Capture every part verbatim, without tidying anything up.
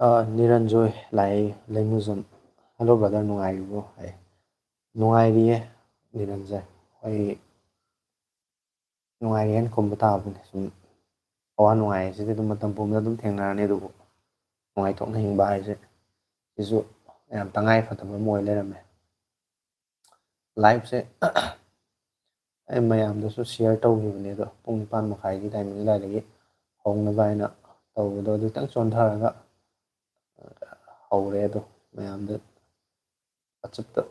ꯑ, ꯅꯤꯔꯟꯖꯣꯏ ꯂꯥꯏ ꯂꯩꯃꯨꯖꯝ꯫ "Hello brother, ꯅꯨꯡꯉꯥꯏꯔꯤꯕ꯭ꯔꯣ?" ꯍꯥꯏ꯫ "ꯅꯨꯡꯉꯥꯏꯔꯤꯌꯦ ꯅꯤꯔꯟꯖꯣꯏ꯫ ꯑꯩ ꯅꯨꯡꯉꯥꯏꯔꯤꯌꯦꯅ ꯈꯨꯝꯕ ꯇꯥꯕꯅꯤ꯫ ꯁꯨꯝ ꯑꯋꯥ ꯅꯨꯡꯉꯥꯏ ꯍꯥꯏꯁꯤꯗꯤ ꯑꯗꯨꯝ ꯃꯇꯝ ꯄꯨꯝꯕꯗ ꯑꯗꯨꯝ ꯊꯦꯡꯅꯔꯅꯤ, ꯑꯗꯨꯕꯨ ꯅꯨꯡꯉꯥꯏꯊꯣꯛꯅ ꯍꯤꯡꯕ ꯍꯥꯏꯁꯦ ꯁꯤꯁꯨ ꯌꯥꯝ ꯇꯉꯥꯏ ꯐꯗꯕ ꯑꯃ ꯑꯣꯏ ꯂꯩꯔꯝꯃꯦ꯫ Liveꯁꯦ ꯑꯩ ꯃꯌꯥꯝꯗꯁꯨ share ꯇꯧꯈꯤꯕꯅꯦ, ꯑꯗꯣ ꯄꯨꯡ ꯅꯤꯄꯥꯟ ꯃꯈꯥꯏꯒꯤ timing ꯑꯗꯨꯋꯥꯏꯗꯒꯤ ꯍꯧꯅꯕ ꯍꯥꯏꯅ ꯇꯧꯕꯗꯣ ꯑꯗꯨ ꯈꯤꯇꯪ ꯆꯣꯟꯊꯔꯒ ꯍꯧꯔꯦ꯫ ꯑꯗꯣ ꯃꯌꯥꯝꯗ WhatsAppꯇ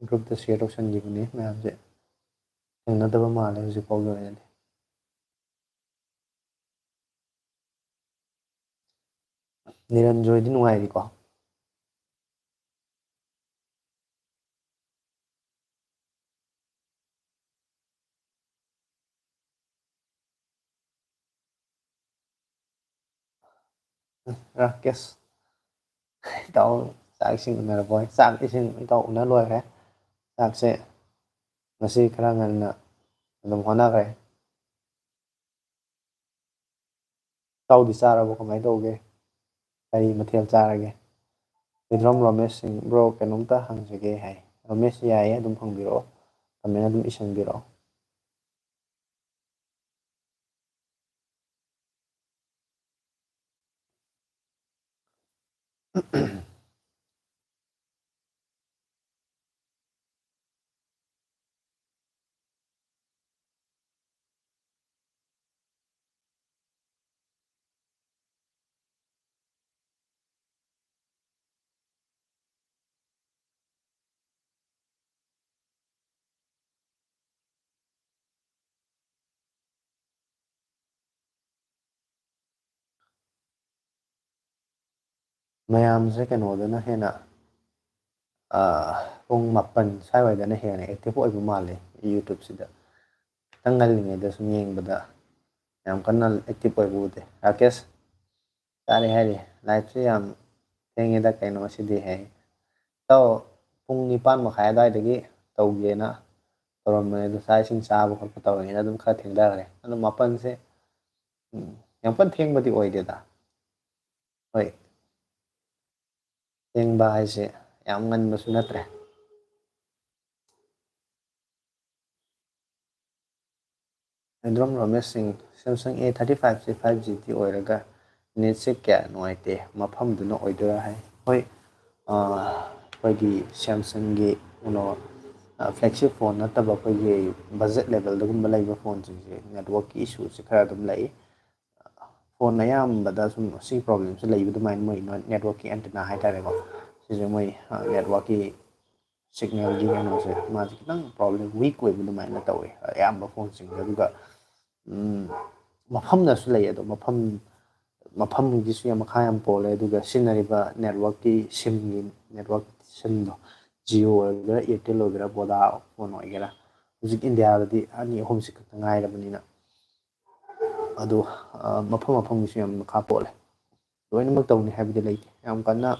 groupꯇ share ꯇꯧꯁꯟꯈꯤꯕꯅꯦ꯫ ꯃꯌꯥꯝꯁꯦ ꯊꯦꯡꯅꯗꯕ ꯃꯥꯜꯂꯦ ꯍꯧꯖꯤꯛ ꯐꯥꯎꯒꯤ ꯑꯣꯏꯅꯗꯤ꯫ ꯅꯤꯔꯟꯖꯣꯏꯗꯤ ꯅꯨꯡꯉꯥꯏꯔꯤꯀꯣ? ꯔꯥꯀꯦꯁ, ꯏꯇꯥꯎ ꯆꯥꯛ ꯏꯁꯤꯡ ꯎꯅꯔꯕꯣ? ꯆꯥꯛ ꯏꯁꯤꯡ ꯏꯇꯥꯎ ꯎꯅ ꯂꯣꯏꯈ꯭ꯔꯦ꯫ ꯆꯥꯛꯁꯦ ꯉꯁꯤ ꯈꯔ ꯉꯟꯅ ꯑꯗꯨꯝ ꯍꯣꯠꯅꯈ꯭ꯔꯦ꯫ ꯏꯇꯥꯎꯗꯤ ꯆꯥꯔꯕꯣ? ꯀꯃꯥꯏꯅ ꯇꯧꯒꯦ? ꯀꯔꯤ ꯃꯊꯦꯜ ꯆꯥꯔꯒꯦ? ꯍꯨꯏꯗ꯭ꯔꯣꯝ ꯔꯣꯃꯦꯁ ꯁꯤꯡ, "Bro, ꯀꯩꯅꯣꯝꯇ ꯍꯪꯖꯒꯦ" ꯍꯥꯏ꯫ ꯔꯣꯃꯦꯁ, ꯌꯥꯏꯌꯦ, ꯑꯗꯨꯝ ꯍꯪꯕꯤꯔꯛꯑꯣ, comment ꯑꯗꯨꯝ ꯏꯁꯟꯕꯤꯔꯛꯑꯣ꯫ ꯃꯌꯥꯝꯁꯦ ꯀꯩꯅꯣꯗꯅ ꯍꯦꯟꯅ, ꯑꯥ, ꯄꯨꯡ ꯃꯥꯄꯟ ꯁ꯭ꯋꯥꯏꯋꯥꯏꯗꯅ ꯍꯦꯟꯅ active ꯑꯣꯏꯕ ꯃꯥꯜꯂꯦ YouTubeꯁꯤꯗ꯫ ꯈꯤꯇꯪ ꯉꯜꯂꯤꯉꯩꯗ ꯁꯨꯝ ꯌꯦꯡꯕꯗ ꯌꯥꯝ ꯀꯟꯅ active ꯑꯣꯏꯕ ꯎꯗꯦ꯫ ꯔꯥꯀꯦꯁ, "ꯆꯥꯔꯦ" ꯍꯥꯏꯔꯤ꯫ "Liveꯁꯦ ꯌꯥꯝ ꯊꯦꯡꯉꯦꯗ ꯀꯩꯅꯣ ꯉꯁꯤꯗꯤ" ꯍꯥꯏ꯫ ꯏꯇꯥꯎ, ꯄꯨꯡ ꯅꯤꯄꯥꯟ ꯃꯈꯥꯏ ꯑꯗꯨꯋꯥꯏꯗꯒꯤ ꯇꯧꯒꯦꯅ ꯇꯧꯔꯝꯕꯅꯦ, ꯑꯗꯨ ꯆꯥꯛ ꯏꯁꯤꯡ ꯆꯥꯕ ꯈꯣꯠꯄ ꯇꯧꯔꯤꯉꯩꯗ ꯑꯗꯨꯝ ꯈꯔ ꯊꯦꯡꯊꯈ꯭ꯔꯦ꯫ ꯑꯗꯣ ꯃꯥꯄꯟꯁꯦ, ꯎꯝ, ꯌꯥꯝ ꯀꯟꯅ ꯊꯦꯡꯕꯗꯤ ꯑꯣꯏꯗꯦꯗ꯫ ꯍꯣꯏ, ꯊꯦꯡꯕ ꯍꯥꯏꯁꯦ ꯌꯥꯝ ꯉꯟꯕꯁꯨ ꯅꯠꯇ꯭ꯔꯦ꯫ ꯍꯦꯟꯗ꯭ꯔꯣꯝ ꯔꯣꯃꯦꯁ ꯁꯤꯡ, Samsung A thirty five say five G ꯗꯤ ꯑꯣꯏꯔꯒ netꯁꯦ ꯀꯌꯥ ꯅꯨꯡꯉꯥꯏꯇꯦ, ꯃꯐꯝꯗꯨꯅ ꯑꯣꯏꯗꯣꯏꯔꯥ ꯍꯥꯏ꯫ ꯍꯣꯏ, ꯑꯩꯈꯣꯏꯒꯤ Samsungꯒꯤ ꯀꯩꯅꯣ flagship phone ꯅꯠꯇꯕ ꯑꯩꯈꯣꯏꯒꯤ budget levelꯗꯒꯨꯝꯕ ꯂꯩꯕ phoneꯁꯤꯡꯁꯦ networkꯀꯤ issueꯁꯦ ꯈꯔ ꯑꯗꯨꯝ ꯂꯩ꯫ Phone ꯑꯌꯥꯝꯕꯗ ꯁꯨꯝ ꯁꯤ problemꯁꯦ ꯂꯩꯕ ꯑꯗꯨꯃꯥꯏꯅ ꯃꯣꯏ networkꯀꯤ antenna ꯍꯥꯏꯇꯥꯔꯦꯀꯣ, ꯁꯤꯁꯦ ꯃꯣꯏ networkꯀꯤ signalꯒꯤ ꯀꯩꯅꯣꯁꯦ ꯃꯥꯁꯦ ꯈꯤꯇꯪ problem weak ꯑꯣꯏꯕ ꯑꯗꯨꯃꯥꯏꯅ ꯇꯧꯋꯦ ꯑꯌꯥꯝꯕ phoneꯁꯤꯡꯗ꯫ ꯑꯗꯨꯒ ꯃꯐꯝꯅꯁꯨ ꯂꯩ, ꯑꯗꯣ ꯃꯐꯝ ꯃꯐꯝꯒꯤꯁꯨ ꯌꯥꯝ ꯃꯈꯥ ꯌꯥꯝ ꯄꯣꯜꯂꯦ꯫ ꯑꯗꯨꯒ ꯁꯤꯖꯤꯟꯅꯔꯤꯕ networkꯀꯤ simꯒꯤ network simꯗꯣ, Jio ꯑꯣꯏꯒꯦꯔꯥ, Airtel ꯑꯣꯏꯒꯦꯔꯥ, Vodafone ꯑꯣꯏꯒꯦꯔꯥ, ꯍꯧꯖꯤꯛ ꯏꯟꯗꯤꯌꯥꯗꯗꯤ ꯑꯅꯤ ꯑꯍꯨꯝꯁꯤ ꯈꯛꯇ ꯉꯥꯏꯔꯕꯅꯤꯅ꯫ ꯑꯗꯨ ꯃꯐꯝ ꯃꯐꯝꯒꯤꯁꯨ ꯌꯥꯝ ꯃꯈꯥ ꯄꯣꯜꯂꯦ꯫ ꯂꯣꯏꯅꯃꯛ ꯇꯧꯅꯤ ꯍꯥꯏꯕꯗꯤ ꯂꯩꯇꯦ꯫ ꯌꯥꯝ ꯀꯟꯅ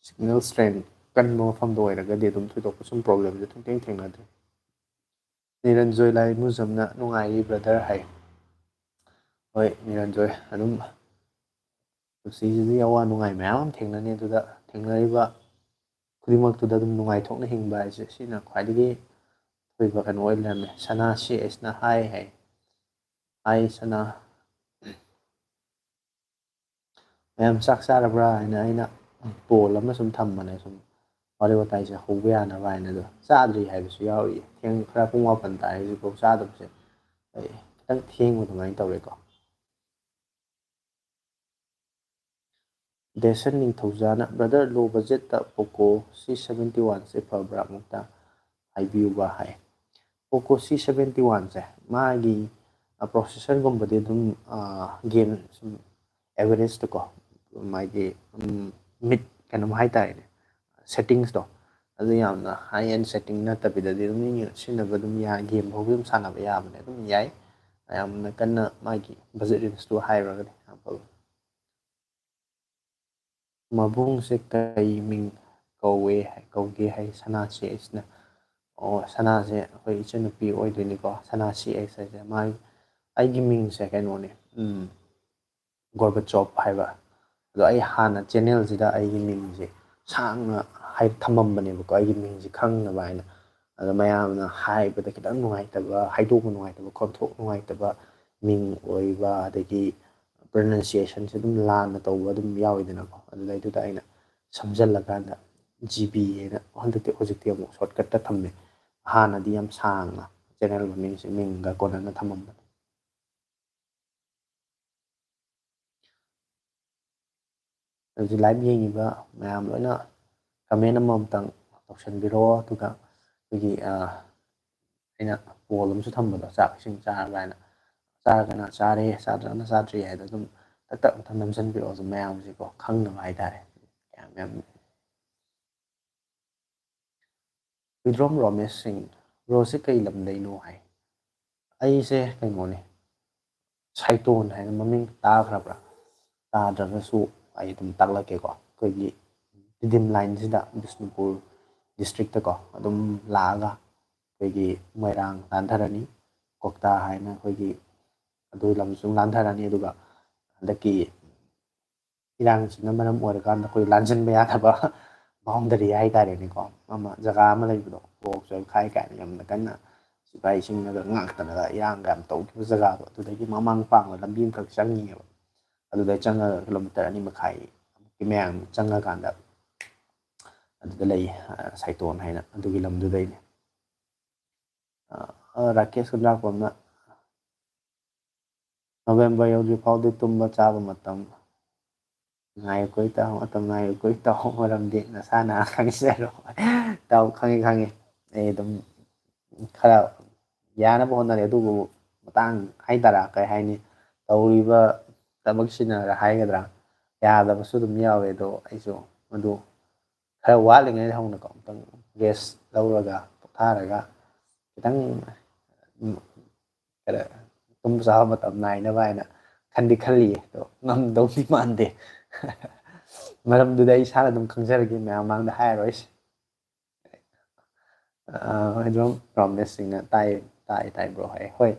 signal strength ꯀꯟꯕ ꯃꯐꯝꯗ ꯑꯣꯏꯔꯒꯗꯤ ꯑꯗꯨꯝ ꯊꯣꯏꯗꯣꯛꯄ ꯁꯨꯝ problemꯁꯦ ꯊꯦꯡ ꯊꯦꯡꯅꯗ꯭ꯔꯦ꯫ ꯅꯤꯔꯟꯖꯣꯏ ꯂꯥꯏꯃꯨꯖꯝꯅ "ꯅꯨꯡꯉꯥꯏꯔꯤ brother" ꯍꯥꯏ꯫ ꯍꯣꯏ ꯅꯤꯔꯟꯖꯣꯏ, ꯑꯗꯨꯝ ꯄꯨꯟꯁꯤꯁꯤꯗꯤ ꯑꯋꯥ ꯅꯨꯡꯉꯥꯏ ꯃꯌꯥꯝ ꯑꯃ ꯊꯦꯡꯅꯅꯤ, ꯑꯗꯨꯗ ꯊꯦꯡꯅꯔꯤꯕ ꯈꯨꯗꯤꯡꯃꯛꯇꯨꯗ ꯑꯗꯨꯝ ꯅꯨꯡꯉꯥꯏꯊꯣꯛꯅ ꯍꯤꯡꯕ ꯍꯥꯏꯁꯦ ꯁꯤꯅ ꯈ꯭ꯋꯥꯏꯗꯒꯤ ꯑꯊꯣꯏꯕ ꯀꯩꯅꯣ ꯑꯣꯏ ꯂꯩꯔꯝꯃꯦ꯫ ꯁꯅꯥ ꯁꯤ ꯑꯩꯁꯅ ꯍꯥꯏ ꯍꯥꯏ꯫ ꯍꯥꯏ ꯁꯅꯥ, "ꯃꯌꯥꯝ ꯆꯥꯛ ꯆꯥꯔꯕ꯭ꯔꯥ?" ꯍꯥꯏꯅ ꯑꯩꯅ poll ꯑꯃ ꯁꯨꯝ ꯊꯝꯕꯅꯦ, ꯁꯨꯝ ꯋꯥꯔꯤ ꯋꯥꯇꯥꯏꯁꯦ ꯍꯧꯕ ꯌꯥꯅꯕ ꯍꯥꯏꯅ꯫ ꯑꯗꯣ ꯆꯥꯗ꯭ꯔꯤ ꯍꯥꯏꯕꯁꯨ ꯌꯥꯎꯔꯤ꯫ ꯊꯦꯡ ꯈꯔ ꯄꯨꯡ ꯃꯥꯄꯟ ꯇꯥꯔꯦ ꯍꯧꯖꯤꯛꯐꯥꯎ ꯆꯥꯗꯕꯁꯦ꯫ ꯑꯩ ꯈꯤꯇꯪ ꯊꯦꯡꯕ ꯑꯗꯨꯃꯥꯏꯅ ꯇꯧꯔꯦꯀꯣ꯫ ꯗꯦꯁꯟ ꯅꯤꯡꯊꯧꯖꯥꯅ "Brother, low budgetꯇ Poco C seventy oneꯁꯦ ꯐꯕ꯭ꯔꯥ? ꯑꯃꯨꯛꯇ ꯍꯥꯏꯕꯤꯌꯨꯕ" ꯍꯥꯏ꯫ Poco C seventy oneꯁꯦ ꯃꯥꯒꯤ processorꯒꯨꯝꯕꯗꯤ ꯑꯗꯨꯝ game ꯁꯨꯝ averageꯇꯀꯣ, ꯃꯥꯒꯤ mid ꯀꯩꯅꯣꯝ ꯍꯥꯏꯇꯥꯔꯦꯅꯦ, settingsꯇꯣ ꯑꯗꯨ ꯌꯥꯝꯅ high end setting ꯅꯠꯇꯕꯤꯗꯗꯤ ꯑꯗꯨꯝ ꯃꯤ ꯁꯤꯖꯤꯟꯅꯕ ꯑꯗꯨꯝ ꯌꯥꯏ, game ꯐꯥꯎꯕ ꯑꯗꯨꯝ ꯁꯥꯟꯅꯕ ꯌꯥꯕꯅꯦ, ꯑꯗꯨꯝ ꯌꯥꯏ꯫ ꯌꯥꯝꯅ ꯀꯟꯅ ꯃꯥꯒꯤ budget rangeꯇꯨ ꯍꯥꯏꯔꯨꯔꯒꯗꯤ ꯌꯥꯝ ꯐꯕ꯫ "ꯃꯕꯨꯡꯁꯦ ꯀꯩ ꯃꯤꯡ ꯀꯧꯋꯦ, ꯀꯧꯒꯦ?" ꯍꯥꯏ ꯁꯅꯥꯁꯤ ꯑꯩꯁꯤꯅ꯫ ꯑꯣ, ꯁꯅꯥꯁꯦ ꯑꯩꯈꯣꯏ ꯏꯆꯟꯅꯨꯄꯤ ꯑꯣꯏꯗꯣꯏꯅꯤꯀꯣ, ꯁꯅꯥꯁꯤ ꯑꯩꯁ ꯍꯥꯏꯁꯦ꯫ ꯃꯥꯒꯤ, ꯑꯩꯒꯤ ꯃꯤꯡꯁꯦ ꯀꯩꯅꯣꯅꯦ, ꯒꯣꯔꯕꯆꯣꯞ ꯍꯥꯏꯕ꯫ ꯑꯗꯣ ꯑꯩ ꯍꯥꯟꯅ ꯆꯦꯅꯦꯜꯁꯤꯗ ꯑꯩꯒꯤ ꯃꯤꯡꯁꯦ ꯁꯥꯡꯅ ꯍꯥꯏ ꯊꯝꯃꯝꯕꯅꯦꯕꯀꯣ, ꯑꯩꯒꯤ ꯃꯤꯡꯁꯦ ꯈꯪꯅꯕ ꯍꯥꯏꯅ꯫ ꯑꯗꯣ ꯃꯌꯥꯝꯅ ꯍꯥꯏꯕꯗ ꯈꯤꯇꯪ ꯅꯨꯡꯉꯥꯏꯇꯕ, ꯍꯥꯏꯗꯣꯛꯄ ꯅꯨꯡꯉꯥꯏꯇꯕ, ꯈꯣꯟꯊꯣꯛ ꯅꯨꯡꯉꯥꯏꯇꯕ ꯃꯤꯡ ꯑꯣꯏꯕ, ꯑꯗꯒꯤ ꯄ꯭ꯔꯣꯅꯟꯁꯤꯌꯦꯁꯟꯁꯦ ꯑꯗꯨꯝ ꯂꯥꯟꯅ ꯇꯧꯕ ꯑꯗꯨꯝ ꯌꯥꯎꯋꯤꯗꯅꯀꯣ꯫ ꯑꯗꯨꯗꯩꯗꯨꯗ ꯑꯩꯅ ꯁꯝꯖꯜꯂꯀꯥꯟꯗ ꯖꯤ ꯕꯤ ꯍꯥꯏꯅ ꯍꯟꯗꯛꯇꯤ, ꯍꯧꯖꯤꯛꯇꯤ ꯑꯃꯨꯛ ꯁꯣꯔꯠꯀꯠꯇ ꯊꯝꯃꯦ꯫ ꯍꯥꯟꯅꯗꯤ ꯌꯥꯝ ꯁꯥꯡꯅ ꯆꯦꯅꯦꯜ ꯃꯃꯤꯡꯁꯦ ꯃꯤꯡꯒ ꯀꯣꯟꯅꯅ ꯊꯝꯃꯝꯕꯅꯦ꯫ ꯑꯗꯨ ꯂꯥꯏꯚ ꯌꯦꯡꯉꯤꯕ ꯃꯌꯥꯝ ꯂꯣꯏꯅ ꯀꯃꯦꯟ ꯑꯃꯃꯝꯇꯪ ꯇꯧꯁꯟꯕꯤꯔꯛꯑꯣ꯫ ꯑꯗꯨꯒ ꯑꯩꯈꯣꯏꯒꯤ, ꯑ, ꯑꯩꯅ ꯄꯣꯜ ꯑꯃꯁꯨ ꯊꯝꯕꯗꯣ, "ꯆꯥꯛ ꯏꯁꯤꯡ ꯆꯥꯔꯕ꯭ꯔꯥ?" ꯍꯥꯏꯅ, ꯆꯥꯔꯒꯅ ꯆꯥꯔꯦ, ꯆꯥꯗ꯭ꯔꯒꯅ ꯆꯥꯗ꯭ꯔꯤ ꯍꯥꯏꯗꯣ ꯑꯗꯨꯝ ꯇꯛ ꯇꯛ ꯑꯝꯇ ꯅꯝꯁꯤꯟꯕꯤꯔꯛꯑꯣ, ꯑꯗꯨꯝ ꯃꯌꯥꯝꯁꯤꯀꯣ ꯈꯪꯅꯕ ꯍꯥꯏꯇꯥꯔꯦ꯫ ꯃꯌꯥꯝ ꯃꯌꯥꯝ ꯋꯤꯗ꯭ꯔꯣꯝ ꯔꯣꯃꯦꯁ ꯁꯤꯡ, "ꯕ꯭ꯔꯣꯁꯦ ꯀꯩ ꯂꯝꯗꯩꯅꯣ?" ꯍꯥꯏ꯫ ꯑꯩꯁꯦ ꯀꯩꯅꯣꯅꯦ, ꯁꯥꯏꯇꯣꯟ ꯍꯥꯏꯅ ꯃꯃꯤꯡ ꯇꯥꯈ꯭ꯔꯕ꯭ꯔꯥ? ꯇꯥꯗ꯭ꯔꯒꯁꯨ ꯑꯩ ꯑꯗꯨꯝ ꯇꯥꯛꯂꯛꯀꯦꯀꯣ꯫ ꯑꯩꯈꯣꯏꯒꯤ ꯇꯤꯗꯤꯝ ꯂꯥꯏꯟꯁꯤꯗ, ꯕꯤꯁꯅꯨꯄꯨꯔ ꯗꯤꯁꯇ꯭ꯔꯤꯛꯇꯀꯣ ꯑꯗꯨꯝ ꯂꯥꯛꯑꯒ ꯑꯩꯈꯣꯏꯒꯤ ꯃꯣꯏꯔꯥꯡ ꯂꯥꯟꯊꯔꯅꯤ, ꯀꯣꯛꯇꯥ ꯍꯥꯏꯅ ꯑꯩꯈꯣꯏꯒꯤ ꯑꯗꯨ ꯂꯝꯁꯨ ꯂꯥꯟꯊꯔꯅꯤ꯫ ꯑꯗꯨꯒ ꯍꯟꯗꯛꯀꯤ ꯏꯔꯥꯡꯁꯤꯅ ꯃꯔꯝ ꯑꯣꯏꯔꯀꯥꯟꯗ ꯑꯩꯈꯣꯏ ꯂꯥꯟꯖꯤꯟꯕ ꯌꯥꯗꯕ ꯕꯥꯎꯟꯗꯔꯤ ꯍꯥꯏꯇꯥꯔꯦꯅꯦꯀꯣ, ꯑꯃ ꯖꯒꯥ ꯑꯃ ꯂꯩꯕꯗꯣ, ꯕꯣꯛꯁ ꯈꯥꯏ ꯀꯥꯏꯅ ꯌꯥꯝꯅ ꯀꯟꯅ ꯁꯤꯐꯥꯏꯁꯤꯡꯅꯒ ꯉꯥꯛꯇꯅꯒ ꯏꯔꯥꯡꯒ ꯌꯥꯝ ꯇꯧꯈꯤꯕ ꯖꯒꯥꯗꯣ, ꯑꯗꯨꯗꯒꯤ ꯃꯃꯥꯡ ꯄꯥꯡꯕ ꯂꯝꯕꯤ ꯑꯃꯈꯛ ꯆꯪꯉꯤꯑꯕ꯫ ꯑꯗꯨꯗꯩ ꯆꯪꯉꯒ ꯀꯤꯂꯣꯃꯤꯇꯔ ꯑꯅꯤ ꯃꯈꯥꯏ ꯃꯌꯥꯝ ꯆꯪꯉꯀꯥꯟꯗ ꯑꯗꯨꯗ ꯂꯩ, ꯑ, ꯁꯥꯏꯇꯣꯟ ꯍꯥꯏꯅ, ꯑꯗꯨꯒꯤ ꯂꯝꯗꯨꯗꯩꯅꯦ꯫ ꯑ, ꯑ, ꯔꯥꯀꯦꯁ ꯈꯨꯟꯗ꯭ꯔꯥꯛꯄꯝꯅ, "ꯅꯣꯕꯦꯝꯕꯔ ꯌꯧꯗ꯭ꯔꯤ ꯐꯥꯎꯗꯤ ꯇꯨꯝꯕ ꯆꯥꯕ ꯃꯇꯝ ꯉꯥꯏꯌꯨꯀꯣ ꯏꯇꯥꯎ, ꯃꯇꯝ ꯉꯥꯏꯌꯨꯀꯣ ꯏꯇꯥꯎ, ꯃꯔꯝꯗꯤ ꯅꯁꯥꯅ ꯈꯪꯖꯔꯣ꯫" ꯏꯇꯥꯎ, ꯈꯪꯉꯤ, ꯈꯪꯉꯤ꯫ ꯑꯩ ꯑꯗꯨꯝ ꯈꯔ ꯌꯥꯅꯕ ꯍꯣꯠꯅꯔꯦ, ꯑꯗꯨꯕꯨ ꯃꯇꯥꯡ ꯍꯥꯏꯇꯥꯔꯦ, ꯀꯩ ꯍꯥꯏꯅꯤ, ꯇꯧꯔꯤꯕ ꯊꯕꯛꯁꯤꯅ ꯍꯥꯏꯒꯗ꯭ꯔꯥ, ꯌꯥꯗꯕꯁꯨ ꯑꯗꯨꯝ ꯌꯥꯎꯋꯦ꯫ ꯑꯗꯣ ꯑꯩꯁꯨ ꯃꯗꯨ ꯈꯔ ꯋꯥꯠꯂꯤꯉꯩꯗ ꯍꯧꯅꯀꯣ, ꯑꯃꯨꯛꯇꯪ ꯔꯦꯁ ꯂꯧꯔꯒ, ꯄꯣꯊꯥꯔꯒ, ꯈꯤꯇꯪ, ꯎꯝ, ꯈꯔ ꯇꯨꯝꯕ ꯆꯥꯕ ꯃꯇꯝ ꯅꯥꯏꯅꯕ ꯍꯥꯏꯅ ꯈꯟꯗꯤ ꯈꯜꯂꯤꯌꯦ꯫ ꯑꯗꯣ ꯉꯝꯗꯧꯗꯤ ꯃꯥꯟꯗꯦ꯫ ꯃꯔꯝꯗꯨꯗꯤ ꯑꯩ ꯏꯁꯥꯅ ꯑꯗꯨꯝ ꯈꯪꯖꯔꯒꯦ, ꯃꯌꯥꯝ ꯃꯥꯡꯗ ꯍꯥꯏꯔꯔꯣꯏꯁꯦ꯫ ꯑ, ꯑꯗꯨꯝ ꯔꯣꯃꯦꯁ ꯁꯤꯡꯅ, "ꯇꯥꯏ, ꯇꯥꯏ, ꯇꯥꯏ ꯕ꯭ꯔꯣ" ꯍꯥꯏ꯫ ꯍꯣꯏ,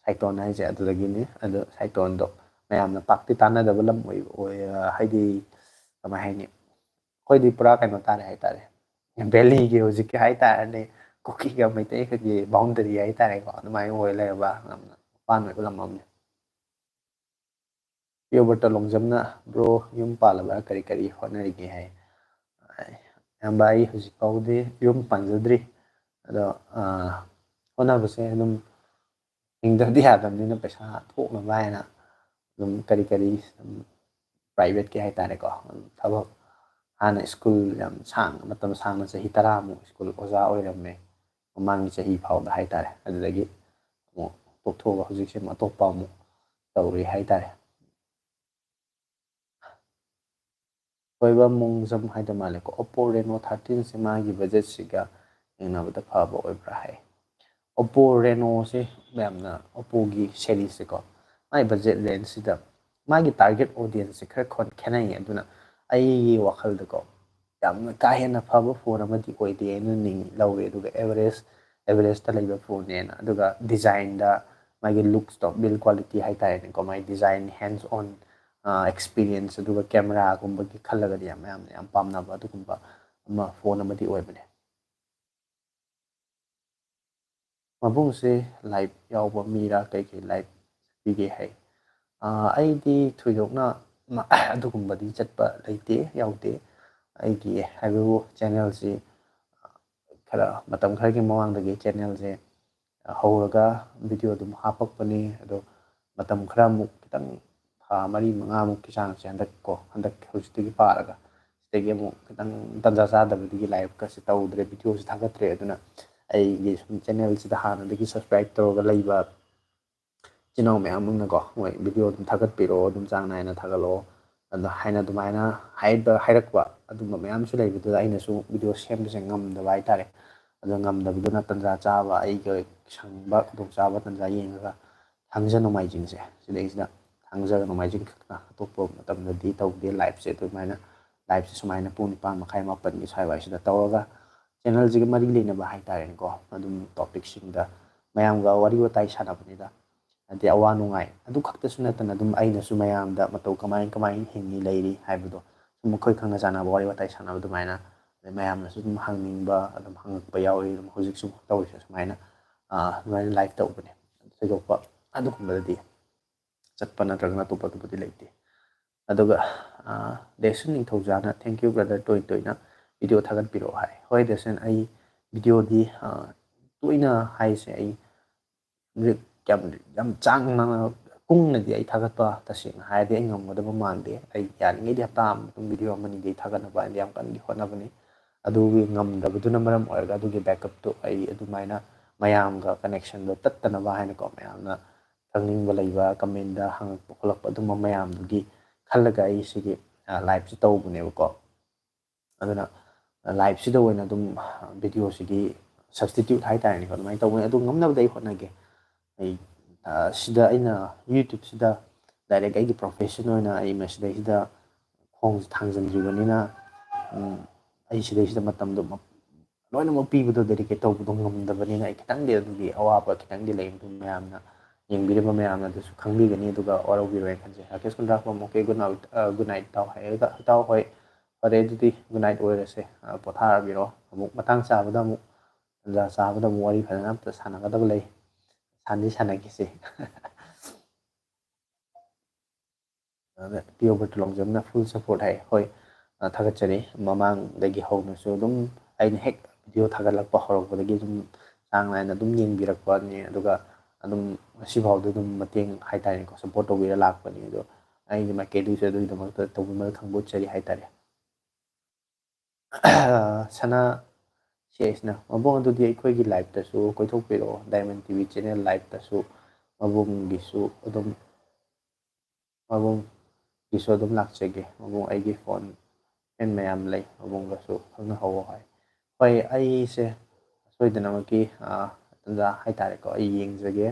ꯁꯥꯏꯇꯣꯟ ꯍꯥꯏꯁꯦ ꯑꯗꯨꯗꯒꯤꯅꯤ꯫ ꯑꯗꯣ ꯁꯥꯏꯇꯣꯟꯗꯣ ꯃꯌꯥꯝꯅ ꯄꯥꯛꯇꯤ ꯇꯥꯟꯅꯗꯕ ꯂꯝ ꯑꯣꯏ ꯑꯣꯏ ꯍꯥꯏꯗꯤ ꯀꯃꯥꯏ ꯍꯥꯏꯅꯤ, ꯑꯩꯈꯣꯏꯗꯤ ꯄꯨꯔꯥ ꯀꯩꯅꯣ ꯇꯥꯔꯦ ꯍꯥꯏꯇꯥꯔꯦ꯫ ꯚꯦꯂꯤꯒꯤ ꯍꯧꯖꯤꯛꯀꯤ ꯍꯥꯏꯇꯥꯔꯗꯤ ꯀꯨꯀꯤꯒ ꯃꯩꯇꯩꯒꯒꯤ ꯕꯥꯎꯟꯗꯔꯤ ꯍꯥꯏꯇꯥꯔꯦꯀꯣ, ꯑꯗꯨꯃꯥꯏꯅ ꯑꯣꯏ ꯂꯩꯔꯕ ꯌꯥꯝꯅ ꯃꯄꯥꯟ ꯑꯣꯏꯕ ꯂꯝ ꯑꯃꯅꯤ꯫ ꯄꯤꯌꯣꯕꯔꯇ ꯂꯣꯡꯖꯝꯅ, "ꯕ꯭ꯔꯣ, ꯌꯨꯝ ꯄꯥꯜꯂꯕ꯭ꯔꯥ, ꯀꯔꯤ ꯀꯔꯤ ꯍꯣꯠꯅꯔꯤꯒꯦ?" ꯍꯥꯏ꯫ "ꯏꯌꯥꯝꯕ, ꯑꯩ ꯍꯧꯖꯤꯛ ꯐꯥꯎꯕꯗꯤ ꯌꯨꯝ ꯄꯥꯟꯖꯗ꯭ꯔꯤ, ꯑꯗꯣ ꯍꯣꯠꯅꯕꯁꯦ ꯑꯗꯨꯝ ꯍꯤꯡꯗꯕꯗꯤ ꯌꯥꯗꯕꯅꯤꯅ ꯄꯩꯁꯥ ꯊꯣꯛꯅꯕ ꯍꯥꯏꯅ ꯑꯗꯨꯝ ꯀꯔꯤ ꯀꯔꯤ ꯄ꯭ꯔꯥꯏꯚꯦꯠꯀꯤ ꯍꯥꯏꯇꯥꯔꯦꯀꯣ, ꯊꯕꯛ, ꯍꯥꯟꯅ ꯁ꯭ꯀꯨꯜ ꯌꯥꯝ ꯁꯥꯡꯅ, ꯃꯇꯝ ꯁꯥꯡꯅ ꯆꯍꯤ ꯇꯔꯥꯃꯨꯛ ꯁ꯭ꯀꯨꯜ ꯑꯣꯖꯥ ꯑꯣꯏꯔꯝꯃꯦ, ꯃꯃꯥꯡꯒꯤ ꯆꯍꯤ ꯐꯥꯎꯗ ꯍꯥꯏꯇꯥꯔꯦ꯫ ꯑꯗꯨꯗꯒꯤ ꯑꯃꯨꯛ ꯇꯣꯛꯊꯣꯛꯑꯒ ꯍꯧꯖꯤꯛꯁꯦ ꯑꯃꯨꯛ ꯑꯇꯣꯞꯄ ꯑꯃꯨꯛ ꯇꯧꯔꯤ ꯍꯥꯏꯇꯥꯔꯦ꯫ ꯊꯣꯏꯕ ꯃꯣꯡꯖꯝ ꯍꯥꯏꯗ ꯃꯥꯜꯂꯦꯀꯣ, "ꯑꯣꯞꯄꯣ ꯔꯦꯅꯣ ꯊꯥꯔꯇꯤꯟꯁꯦ ꯃꯥꯒꯤ ꯕꯖꯦꯠꯁꯤꯒ ꯌꯦꯡꯅꯕꯗ ꯐꯕ ꯑꯣꯏꯕ꯭ꯔꯥ?" ꯍꯥꯏ꯫ ꯑꯣꯞꯄꯣ ꯔꯦꯅꯣꯁꯦ ꯃꯌꯥꯝꯅ ꯑꯣꯞꯄꯣꯒꯤ ꯁꯦꯔꯤꯁꯁꯦꯀꯣ, ꯃꯥꯏ ꯕꯖꯦꯠ ꯔꯦꯟꯖꯁꯤꯗ ꯃꯥꯒꯤ ꯇꯥꯔꯒꯦꯠ ꯑꯣꯗꯤꯌꯦꯟꯁꯁꯦ ꯈꯔ ꯈꯣꯟ-, ꯈꯦꯠꯅꯩꯌꯦ꯫ ꯑꯗꯨꯅ ꯑꯩꯒꯤ ꯋꯥꯈꯜꯗꯀꯣ, ꯌꯥꯝꯅ ꯀꯥ ꯍꯦꯟꯅ ꯐꯕ ꯐꯣꯟ ꯑꯃꯗꯤ ꯑꯣꯏꯗꯦ ꯍꯥꯏꯅ ꯅꯤꯡ-, ꯂꯧꯔꯦ꯫ ꯑꯗꯨꯒ ꯑꯦꯚꯔꯦꯖ, ꯑꯦꯚꯔꯦꯖꯇ ꯂꯩꯕ ꯐꯣꯟꯅꯦꯅ꯫ ꯑꯗꯨꯒ ꯗꯤꯖꯥꯏꯟꯗ ꯃꯥꯒꯤ ꯂꯨꯛꯁꯇꯣ, ꯕꯤꯜ ꯀ꯭ꯋꯥꯂꯤꯇꯤ ꯍꯥꯏꯇꯥꯔꯦꯅꯦꯀꯣ, ꯃꯥꯒꯤ ꯗꯤꯖꯥꯏꯟ, ꯍꯦꯟꯁ ꯑꯣꯟ ꯑꯦꯛꯁꯄꯤꯔꯤꯌꯦꯟꯁ, ꯑꯗꯨꯒ ꯀꯦꯃꯦꯔꯥꯒꯨꯝꯕꯒꯤ ꯈꯜꯂꯒꯗꯤ ꯌꯥꯝ, ꯃꯌꯥꯝꯅ ꯌꯥꯝ ꯄꯥꯝꯅꯕ ꯑꯗꯨꯒꯨꯝꯕ ꯑꯃ ꯐꯣꯟ ꯑꯃꯗꯤ ꯑꯣꯏꯕꯅꯦ꯫ "ꯃꯕꯨꯡꯁꯦ ꯂꯥꯏꯞ ꯌꯥꯎꯕ ꯃꯤꯔꯥ, ꯀꯩꯀꯩ ꯂꯥꯏꯞ ꯄꯤꯒꯦ?" ꯍꯥꯏ꯫ ꯑꯥ, ꯑꯩꯗꯤ ꯊꯣꯏꯗꯣꯛꯅ ꯃ-, ꯑꯗꯨꯒꯨꯝꯕꯗꯤ ꯆꯠꯄ ꯂꯩꯇꯦ, ꯌꯥꯎꯗꯦ꯫ ꯑꯩꯒꯤ ꯍꯥꯏꯕꯕꯨ ꯆꯦꯅꯦꯜꯁꯤ ꯈꯔ ꯃꯇꯝ ꯈꯔꯒꯤ ꯃꯃꯥꯡꯗꯒꯤ ꯆꯦꯅꯦꯜꯁꯦ ꯍꯧꯔꯒ ꯚꯤꯗꯤꯑꯣ ꯑꯗꯨꯝ ꯍꯥꯞꯄꯛꯄꯅꯤ꯫ ꯑꯗꯣ ꯃꯇꯝ ꯈꯔ ꯑꯃꯨꯛ ꯈꯤꯇꯪ ꯊꯥ ꯃꯔꯤ ꯃꯉꯥꯃꯨꯛꯀꯤ ꯆꯥꯡꯁꯦ ꯍꯟꯗꯛ ꯀꯣ, ꯍꯟꯗꯛ ꯍꯧꯖꯤꯛꯇꯒꯤ ꯄꯥꯔꯒ ꯁꯤꯗꯒꯤ ꯑꯃꯨꯛ ꯈꯤꯇꯪ ꯇꯟꯖꯥ ꯆꯥꯗꯕꯗꯒꯤ ꯂꯥꯏꯞꯀꯁꯦ ꯇꯧꯗ꯭ꯔꯦ, ꯚꯤꯗꯤꯑꯣꯁꯦ ꯊꯥꯒꯠꯇ꯭ꯔꯦ꯫ ꯑꯗꯨꯅ ꯑꯩꯒꯤ ꯁꯨꯝ ꯆꯦꯅꯦꯜꯁꯤꯗ ꯍꯥꯟꯅꯗꯒꯤ ꯁꯕꯁꯀ꯭ꯔꯥꯏꯞ ꯇꯧꯔꯒ ꯂꯩꯕ ꯏꯆꯤꯟ ꯏꯅꯥꯎ ꯃꯌꯥꯝ ꯑꯃꯅꯀꯣ, ꯃꯣꯏ ꯚꯤꯗꯤꯑꯣ ꯑꯗꯨꯝ ꯊꯥꯒꯠꯄꯤꯔꯛꯑꯣ, ꯑꯗꯨꯝ ꯆꯥꯡ ꯅꯥꯏꯅ ꯊꯥꯒꯠꯂꯛꯑꯣ, ꯑꯗꯣ ꯍꯥꯏꯅ ꯑꯗꯨꯃꯥꯏꯅ ꯍꯥꯏꯕ, ꯍꯥꯏꯔꯛꯄ ꯑꯗꯨꯝꯕ ꯃꯌꯥꯝꯁꯨ ꯂꯩꯕꯗꯨꯗ ꯑꯩꯅꯁꯨ ꯚꯤꯗꯤꯑꯣ ꯁꯦꯝꯕꯁꯦ ꯉꯝꯗꯕ ꯍꯥꯏꯇꯥꯔꯦ꯫ ꯑꯗꯣ ꯉꯝꯗꯕꯗꯨꯅ ꯇꯟꯖꯥ ꯆꯥꯕ ꯑꯩꯒ ꯁꯪꯕ ꯈꯨꯗꯣꯡꯆꯥꯕ ꯇꯟꯖꯥ ꯌꯦꯡꯉꯒ ꯊꯥꯡꯖ ꯅꯣꯡꯃꯥꯏꯖꯤꯡꯁꯦ ꯁꯤꯗꯩꯁꯤꯗ, ꯊꯥꯡꯖꯒ ꯅꯣꯡꯃꯥꯏꯖꯤꯡ ꯈꯛꯇ, ꯑꯇꯣꯞꯄ ꯃꯇꯝꯗꯗꯤ ꯇꯧꯗꯦ ꯂꯥꯏꯞꯁꯦ꯫ ꯑꯗꯨꯃꯥꯏꯅ ꯂꯥꯏꯞꯁꯦ ꯁꯨꯃꯥꯏꯅ ꯄꯨꯡ ꯅꯤꯄꯥꯟ ꯃꯈꯥꯏ, ꯃꯥꯄꯟꯒꯤ ꯁ꯭ꯋꯥꯏꯋꯥꯏꯁꯤꯗ ꯇꯧꯔꯒ ꯆꯦꯅꯦꯜꯁꯤꯒ ꯃꯔꯤ ꯂꯩꯅꯕ ꯍꯥꯏꯇꯥꯔꯦꯅꯦꯀꯣ, ꯑꯗꯨꯝ ꯇꯣꯄꯤꯛꯁꯤꯡꯗ ꯃꯌꯥꯝꯒ ꯋꯥꯔꯤ ꯋꯥꯇꯥꯏ ꯁꯥꯟꯅꯕꯅꯤꯗ꯫ ꯑꯗꯩ ꯑꯋꯥ ꯅꯨꯡꯉꯥꯏ, ꯑꯗꯨ ꯈꯛꯇꯁꯨ ꯅꯠꯇꯅ ꯑꯗꯨꯝ ꯑꯩꯅꯁꯨ ꯃꯌꯥꯝꯗ ꯃꯇꯧ ꯀꯃꯥꯏ ꯀꯃꯥꯏꯅ ꯍꯤꯡꯉꯤ ꯂꯩꯔꯤ ꯍꯥꯏꯕꯗꯣ ꯁꯨꯝ ꯑꯩꯈꯣꯏ ꯈꯪꯅ ꯆꯥꯟꯅꯕ ꯋꯥꯔꯤ ꯋꯥꯇꯥꯏ ꯁꯥꯟꯅꯕ ꯑꯗꯨꯃꯥꯏꯅ, ꯑꯗꯩ ꯃꯌꯥꯝꯅꯁꯨ ꯑꯗꯨꯝ ꯍꯪꯅꯤꯡꯕ, ꯑꯗꯨꯝ ꯍꯪꯉꯛꯄ ꯌꯥꯎꯏ꯫ ꯑꯗꯨꯝ ꯍꯧꯖꯤꯛꯁꯨ ꯇꯧꯔꯤꯁꯦ ꯁꯨꯃꯥꯏꯅ, ꯑꯗꯨꯃꯥꯏꯅ ꯂꯥꯏꯚ ꯇꯧꯕꯅꯦ꯫ ꯊꯣꯏꯗꯣꯛꯄ ꯑꯗꯨꯒꯨꯝꯕꯗꯗꯤ ꯆꯠꯄ ꯅꯠꯇ꯭ꯔꯒꯅ ꯑꯇꯣꯞꯄ ꯑꯇꯣꯞꯄꯗꯤ ꯂꯩꯇꯦ꯫ ꯑꯗꯨꯒ ꯗꯦꯁꯟ ꯅꯤꯡꯊꯧꯖꯥꯅ, "Thank you brother, ꯇꯣꯏ ꯇꯣꯏꯅ ꯚꯤꯗꯤꯑꯣ ꯊꯥꯒꯠꯄꯤꯔꯛꯑꯣ" ꯍꯥꯏ꯫ ꯍꯣꯏ ꯗꯦꯁꯟ, ꯑꯩ ꯚꯤꯗꯤꯑꯣꯗꯤ ꯇꯣꯏꯅ ꯍꯥꯏꯁꯦ, ꯑꯩ ꯌꯥꯝ, ꯌꯥꯝ ꯆꯥꯡ ꯅꯥꯏꯅ ꯀꯨꯡꯅꯗꯤ ꯑꯩ ꯊꯥꯒꯠꯄ ꯇꯁꯦꯡꯅ ꯍꯥꯏꯔꯗꯤ ꯑꯩ ꯉꯝꯒꯗꯕ ꯃꯥꯟꯗꯦ꯫ ꯑꯩ ꯌꯥꯔꯤꯉꯩꯗꯤ ꯍꯞꯇꯥ ꯑꯃꯗ ꯑꯗꯨꯝ ꯚꯤꯗꯤꯑꯣ ꯑꯃꯅꯤꯗꯤ ꯑꯩ ꯊꯥꯒꯠꯅꯕ ꯍꯥꯏꯅ ꯌꯥꯝ ꯀꯟꯅꯗꯤ ꯍꯣꯠꯅꯕꯅꯤ꯫ ꯑꯗꯨꯒꯤ ꯉꯝꯗꯕꯗꯨꯅ ꯃꯔꯝ ꯑꯣꯏꯔꯒ ꯑꯗꯨꯒꯤ ꯕꯦꯛꯀꯞꯇꯨ ꯑꯩ ꯑꯗꯨꯃꯥꯏꯅ ꯃꯌꯥꯝꯒ ꯀꯅꯦꯛꯁꯟꯗꯣ ꯇꯠꯇꯅꯕ ꯍꯥꯏꯅꯀꯣ, ꯃꯌꯥꯝꯅ ꯈꯪꯅꯤꯡꯕ ꯂꯩꯕ, ꯀꯃꯦꯟꯗ ꯍꯪꯉꯛꯄ ꯈꯣꯠꯂꯛꯄ ꯑꯗꯨꯝꯕ ꯃꯌꯥꯝꯗꯨꯒꯤ ꯈꯜꯂꯒ ꯑꯩ ꯁꯤꯒꯤ ꯂꯥꯏꯚꯁꯤ ꯇꯧꯕꯅꯦꯕꯀꯣ꯫ ꯑꯗꯨꯅ ꯂꯥꯏꯚꯁꯤꯗ ꯑꯣꯏꯅ ꯑꯗꯨꯝ ꯚꯤꯗꯤꯑꯣꯁꯤꯒꯤ ꯁꯕꯁꯇꯤꯇ꯭ꯌꯨꯠ ꯍꯥꯏꯇꯥꯔꯦꯅꯦꯀꯣ, ꯑꯗꯨꯃꯥꯏꯅ ꯇꯧꯕꯅꯦ꯫ ꯑꯗꯨ ꯉꯝꯅꯕꯗꯤ ꯑꯩ ꯍꯣꯠꯅꯒꯦ꯫ ꯑꯩ ꯁꯤꯗ ꯑꯩꯅ ꯌꯨꯇ꯭ꯌꯨꯕꯁꯤꯗ ꯗꯥꯏꯔꯦꯛ ꯑꯩꯒꯤ ꯄ꯭ꯔꯣꯐꯦꯁꯟ ꯑꯣꯏꯅ ꯑꯩ ꯃꯁꯤꯗꯩꯁꯤꯗ ꯈꯣꯡꯁꯦ ꯊꯥꯡꯖꯤꯟꯗ꯭ꯔꯤꯕꯅꯤꯅ, ꯑꯩ ꯁꯤꯗꯩꯁꯤꯗ ꯃꯇꯝꯗꯣ ꯂꯣꯏꯅꯃꯛ ꯄꯤꯕꯗꯣ, ꯗꯦꯗꯤꯀꯦꯠ ꯇꯧꯕꯗꯣ ꯉꯝꯗꯕꯅꯤꯅ ꯑꯩ ꯈꯤꯇꯪꯗꯤ ꯑꯗꯨꯒꯤ ꯑꯋꯥꯕ ꯈꯤꯇꯪꯗꯤ ꯂꯩ꯫ ꯑꯗꯨ ꯃꯌꯥꯝꯅ, ꯌꯦꯡꯕꯤꯔꯤꯕ ꯃꯌꯥꯝꯅ ꯑꯗꯨꯁꯨ ꯈꯪꯕꯤꯒꯅꯤ ꯑꯗꯨꯒ ꯋꯥꯔꯧꯕꯤꯔꯣꯏꯅ ꯈꯟꯖꯩ꯫ ꯔꯥꯀꯦꯁ ꯈꯨꯟꯗ꯭ꯔꯥꯛꯄꯝ, "Okay, good night, good night ꯏꯇꯥꯎ" ꯍꯥꯏꯔꯒ, ꯏꯇꯥꯎ ꯍꯣꯏ, ꯐꯔꯦ ꯑꯗꯨꯗꯤ good night ꯑꯣꯏꯔꯁꯦ꯫ ꯄꯣꯊꯥꯔꯕꯤꯔꯣ꯫ ꯑꯃꯨꯛ ꯃꯇꯥꯡ ꯆꯥꯕꯗ ꯑꯃꯨꯛ, ꯇꯟꯖꯥ ꯆꯥꯕꯗ ꯑꯃꯨꯛ ꯋꯥꯔꯤ ꯐꯖꯅ ꯑꯝꯇ ꯁꯥꯟꯅꯒꯗꯕ ꯂꯩ꯫ ꯁꯥꯟꯗꯤ ꯁꯥꯟꯅꯈꯤꯁꯤ꯫ ꯑꯗ ꯄꯤꯌꯣ ꯕꯔꯇꯨꯂꯣꯡꯖꯝꯅ full support ꯍꯥꯏ꯫ ꯍꯣꯏ, ꯊꯥꯒꯠꯆꯔꯤ꯫ ꯃꯃꯥꯡꯗꯒꯤ ꯍꯧꯅꯁꯨ ꯑꯗꯨꯝ ꯑꯩꯅ ꯍꯦꯛ ꯚꯤꯗꯤꯑꯣ ꯊꯥꯒꯠꯂꯛꯄ ꯍꯧꯔꯛꯄꯗꯒꯤ ꯑꯗꯨꯝ ꯆꯥꯡ ꯅꯥꯏꯅ ꯑꯗꯨꯝ ꯌꯦꯡꯕꯤꯔꯛꯄꯅꯤ꯫ ꯑꯗꯨꯒ ꯑꯗꯨꯝ ꯉꯁꯤꯐꯥꯎꯗ ꯑꯗꯨꯝ ꯃꯇꯦꯡ ꯍꯥꯏꯇꯥꯔꯦꯀꯣ, ꯁꯞꯄꯣꯔꯠ ꯇꯧꯕꯤꯔ ꯂꯥꯛꯄꯅꯤ꯫ ꯑꯗꯣ ꯑꯩꯒꯤ ꯃꯥꯏꯀꯩꯗꯒꯤꯁꯨ ꯑꯗꯨꯒꯤꯗꯃꯛꯇ ꯇꯧꯕꯤꯃꯜ ꯈꯪꯕ ꯎꯠꯆꯔꯤ ꯍꯥꯏꯇꯥꯔꯦ꯫ ꯁꯅꯥ ꯁꯤ ꯑꯩꯁꯅ, "ꯃꯕꯨꯡ ꯑꯗꯨꯗꯤ ꯑꯩꯈꯣꯏꯒꯤ ꯂꯥꯏꯞꯇꯁꯨ ꯀꯣꯏꯊꯣꯛꯄꯤꯔꯛꯑꯣ, ꯗꯥꯏꯃꯟ ꯇꯤ ꯚꯤ ꯆꯦꯅꯦꯜ ꯂꯥꯏꯞꯇꯁꯨ ꯃꯕꯨꯡꯒꯤꯁꯨ ꯑꯗꯨꯝ, ꯃꯕꯨꯡꯒꯤꯁꯨ ꯑꯗꯨꯝ ꯂꯥꯛꯆꯒꯦ꯫ ꯃꯕꯨꯡ ꯑꯩꯒꯤ ꯐꯣꯟ ꯐꯦꯟ ꯃꯌꯥꯝ ꯂꯩ, ꯃꯕꯨꯡꯒꯁꯨ ꯈꯪꯅꯍꯧꯋꯣ" ꯍꯥꯏ꯫ ꯍꯣꯏ, ꯑꯩꯁꯦ ꯁꯣꯏꯗꯅꯃꯛꯀꯤ ꯇꯟꯖꯥ ꯍꯥꯏꯇꯥꯔꯦꯀꯣ, ꯑꯩ ꯌꯦꯡꯖꯒꯦ꯫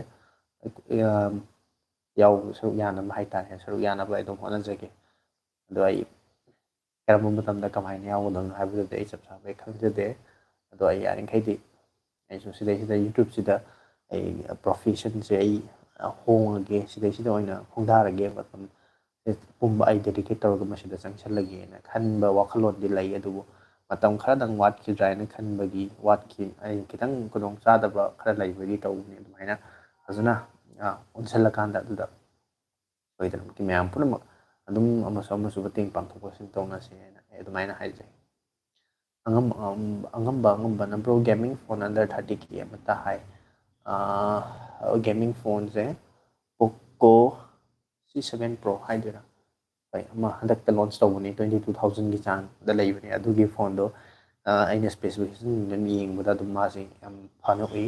ꯌꯥꯎꯕ ꯁꯔꯨꯛ ꯌꯥꯅꯕ ꯍꯥꯏꯇꯥꯔꯦ, ꯁꯔꯨꯛ ꯌꯥꯅꯕ ꯑꯩ ꯑꯗꯨꯝ ꯍꯣꯠꯅꯖꯒꯦ꯫ ꯑꯗꯣ ꯑꯩ ꯀꯔꯝꯕ ꯃꯇꯝꯗ ꯀꯃꯥꯏꯅ ꯌꯥꯎꯒꯗꯕꯅꯣ ꯍꯥꯏꯕꯗꯨꯗꯤ ꯑꯩ ꯆꯞ ꯆꯥꯕ ꯑꯩ ꯈꯪꯖꯗꯦ꯫ ꯑꯗꯣ ꯑꯩ ꯌꯥꯔꯤꯈꯩꯗꯤ ꯑꯩꯁꯨ ꯁꯤꯗꯩꯁꯤꯗ ꯌꯨꯇ꯭ꯌꯨꯕꯁꯤꯗ ꯑꯩ ꯄ꯭ꯔꯣꯐꯦꯁꯟꯁꯦ ꯑꯩ ꯍꯣꯡꯉꯒꯦ, ꯁꯤꯗꯩꯁꯤꯗ ꯑꯣꯏꯅ ꯈꯣꯡꯗꯥꯔꯒꯦ, ꯃꯇꯝ ꯄꯨꯝꯕ ꯑꯩ ꯗꯦꯗꯤꯀꯦꯠ ꯇꯧꯔꯒ ꯃꯁꯤꯗ ꯆꯪꯁꯤꯜꯂꯒꯦꯅ ꯈꯟꯕ ꯋꯥꯈꯜꯂꯣꯟꯗꯤ ꯂꯩ꯫ ꯑꯗꯨꯕꯨ ꯃꯇꯝ ꯈꯔꯗꯪ ꯋꯥꯠꯈꯤꯗ꯭ꯔꯥ ꯍꯥꯏꯅ ꯈꯟꯕꯒꯤ ꯋꯥꯠꯈꯤ꯫ ꯑꯩ ꯈꯤꯇꯪ ꯈꯨꯗꯣꯡ ꯆꯥꯗꯕ ꯈꯔ ꯂꯩꯕꯒꯤ ꯇꯧꯕꯅꯤ꯫ ꯑꯗꯨꯃꯥꯏꯅ ꯐꯖꯅ ꯑꯣꯟꯁꯤꯜꯂꯀꯥꯟꯗ ꯑꯗꯨꯗ ꯁꯣꯏꯗꯅꯃꯛꯀꯤ ꯃꯌꯥꯝ ꯄꯨꯝꯅꯃꯛ ꯑꯗꯨꯝ ꯑꯃꯁꯨ ꯑꯃꯁꯨ ꯃꯇꯦꯡ ꯄꯥꯡꯊꯣꯛ ꯄꯥꯡꯁꯤꯟ ꯇꯧꯅꯁꯦ ꯍꯥꯏꯅ ꯑꯩ ꯑꯗꯨꯃꯥꯏꯅ ꯍꯥꯏꯖꯩ꯫ ꯑꯉꯝ ꯑꯉꯝꯕ ꯑꯉꯝꯕꯅ bro, gaming phone under thirty K ꯑꯃꯇ ꯍꯥꯏ꯫ ꯒꯦꯃꯤꯡ ꯐꯣꯟꯁꯦ ꯄꯣꯀꯣ ꯁꯤ ꯁꯚꯦꯟ ꯄ꯭ꯔꯣ ꯍꯥꯏꯗꯣꯏꯔꯥ, ꯍꯣꯏ, ꯑꯃ ꯍꯟꯗꯛꯇ ꯂꯣꯟꯁ ꯇꯧꯕꯅꯤ, ꯇ꯭ꯋꯦꯟꯇꯤ ꯇꯨ ꯊꯥꯎꯖꯟꯒꯤ ꯆꯥꯡꯗ ꯂꯩꯕꯅꯦ꯫ ꯑꯗꯨꯒꯤ ꯐꯣꯟꯗꯣ ꯑꯩꯅ ꯏꯁꯄꯦꯁꯤꯐꯤꯀꯦꯁꯟ ꯑꯗꯨꯝ ꯌꯦꯡꯕꯗ ꯑꯗꯨꯝ ꯃꯥꯁꯦ ꯌꯥꯝ ꯐꯅ ꯎꯏ꯫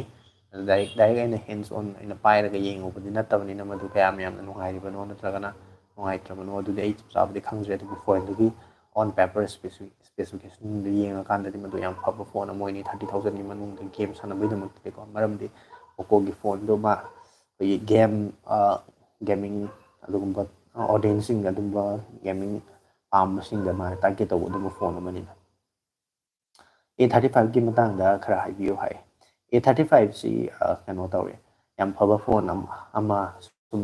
ꯗꯥꯏꯔꯦꯛ ꯗꯥꯏꯔꯦꯛ ꯑꯩꯅ ꯍꯦꯟꯁ ꯑꯣꯟ ꯑꯩꯅ ꯄꯥꯏꯔꯒ ꯌꯦꯡꯉꯨꯕꯗꯤ ꯅꯠꯇꯕꯅꯤꯅ ꯃꯗꯨ ꯀꯌꯥꯝ ꯌꯥꯝꯅ ꯅꯨꯡꯉꯥꯏꯔꯤꯕꯅꯣ ꯅꯠꯇ꯭ꯔꯒꯅ ꯅꯨꯡꯉꯥꯏꯇ꯭ꯔꯕꯅꯣ ꯑꯗꯨꯗꯤ ꯑꯩ ꯆꯞ ꯆꯥꯕꯗꯤ ꯈꯪꯗ꯭ꯔꯦ꯫ ꯑꯗꯨꯕꯨ ꯐꯣꯟꯗꯨꯒꯤ ꯑꯣꯟ ꯄꯦꯄꯔ ꯏꯁꯄꯦꯁꯤꯐꯤꯀꯦꯁꯟꯗꯨ ꯌꯦꯡꯉꯀꯥꯟꯗꯗꯤ ꯃꯗꯨ ꯌꯥꯝ ꯐꯕ ꯐꯣꯟ ꯑꯃ ꯑꯣꯏꯅꯤ, ꯊꯥꯔꯇꯤ ꯊꯥꯎꯖꯟꯒꯤ ꯃꯅꯨꯡꯗ ꯒꯦꯝ ꯁꯥꯟꯅꯕꯒꯤꯗꯃꯛꯇꯗꯤꯀꯣ꯫ ꯃꯔꯝꯗꯤ ꯄꯣꯀꯣꯒꯤ ꯐꯣꯟꯗꯨ ꯃꯥ ꯑꯩꯈꯣꯏꯒꯤ ꯒꯦꯝ ꯒꯦꯃꯤꯡ ꯑꯗꯨꯒꯨꯝꯕ ꯑꯣꯗꯤꯌꯦꯟꯁꯁꯤꯡꯗ, ꯑꯗꯨꯝꯕ ꯒꯦꯃꯤꯡ ꯄꯥꯝꯕꯁꯤꯡꯗ ꯃꯥꯅ ꯇꯥꯔꯒꯦꯠ ꯇꯧꯕ ꯑꯗꯨꯝꯕ ꯐꯣꯟ ꯑꯃꯅꯤꯅ꯫ ꯑꯦ ꯊꯥꯔꯇꯤ ꯐꯥꯏꯚꯀꯤ ꯃꯇꯥꯡꯗ ꯈꯔ ꯍꯥꯏꯕꯤꯌꯨ ꯍꯥꯏ꯫ ꯑꯦ ꯊꯥꯔꯇꯤ ꯐꯥꯏꯚꯁꯤ ꯀꯩꯅꯣ ꯇꯧꯔꯦ, ꯌꯥꯝ ꯐꯕ ꯐꯣꯟ ꯑꯃ, ꯑꯃ ꯁꯨꯝ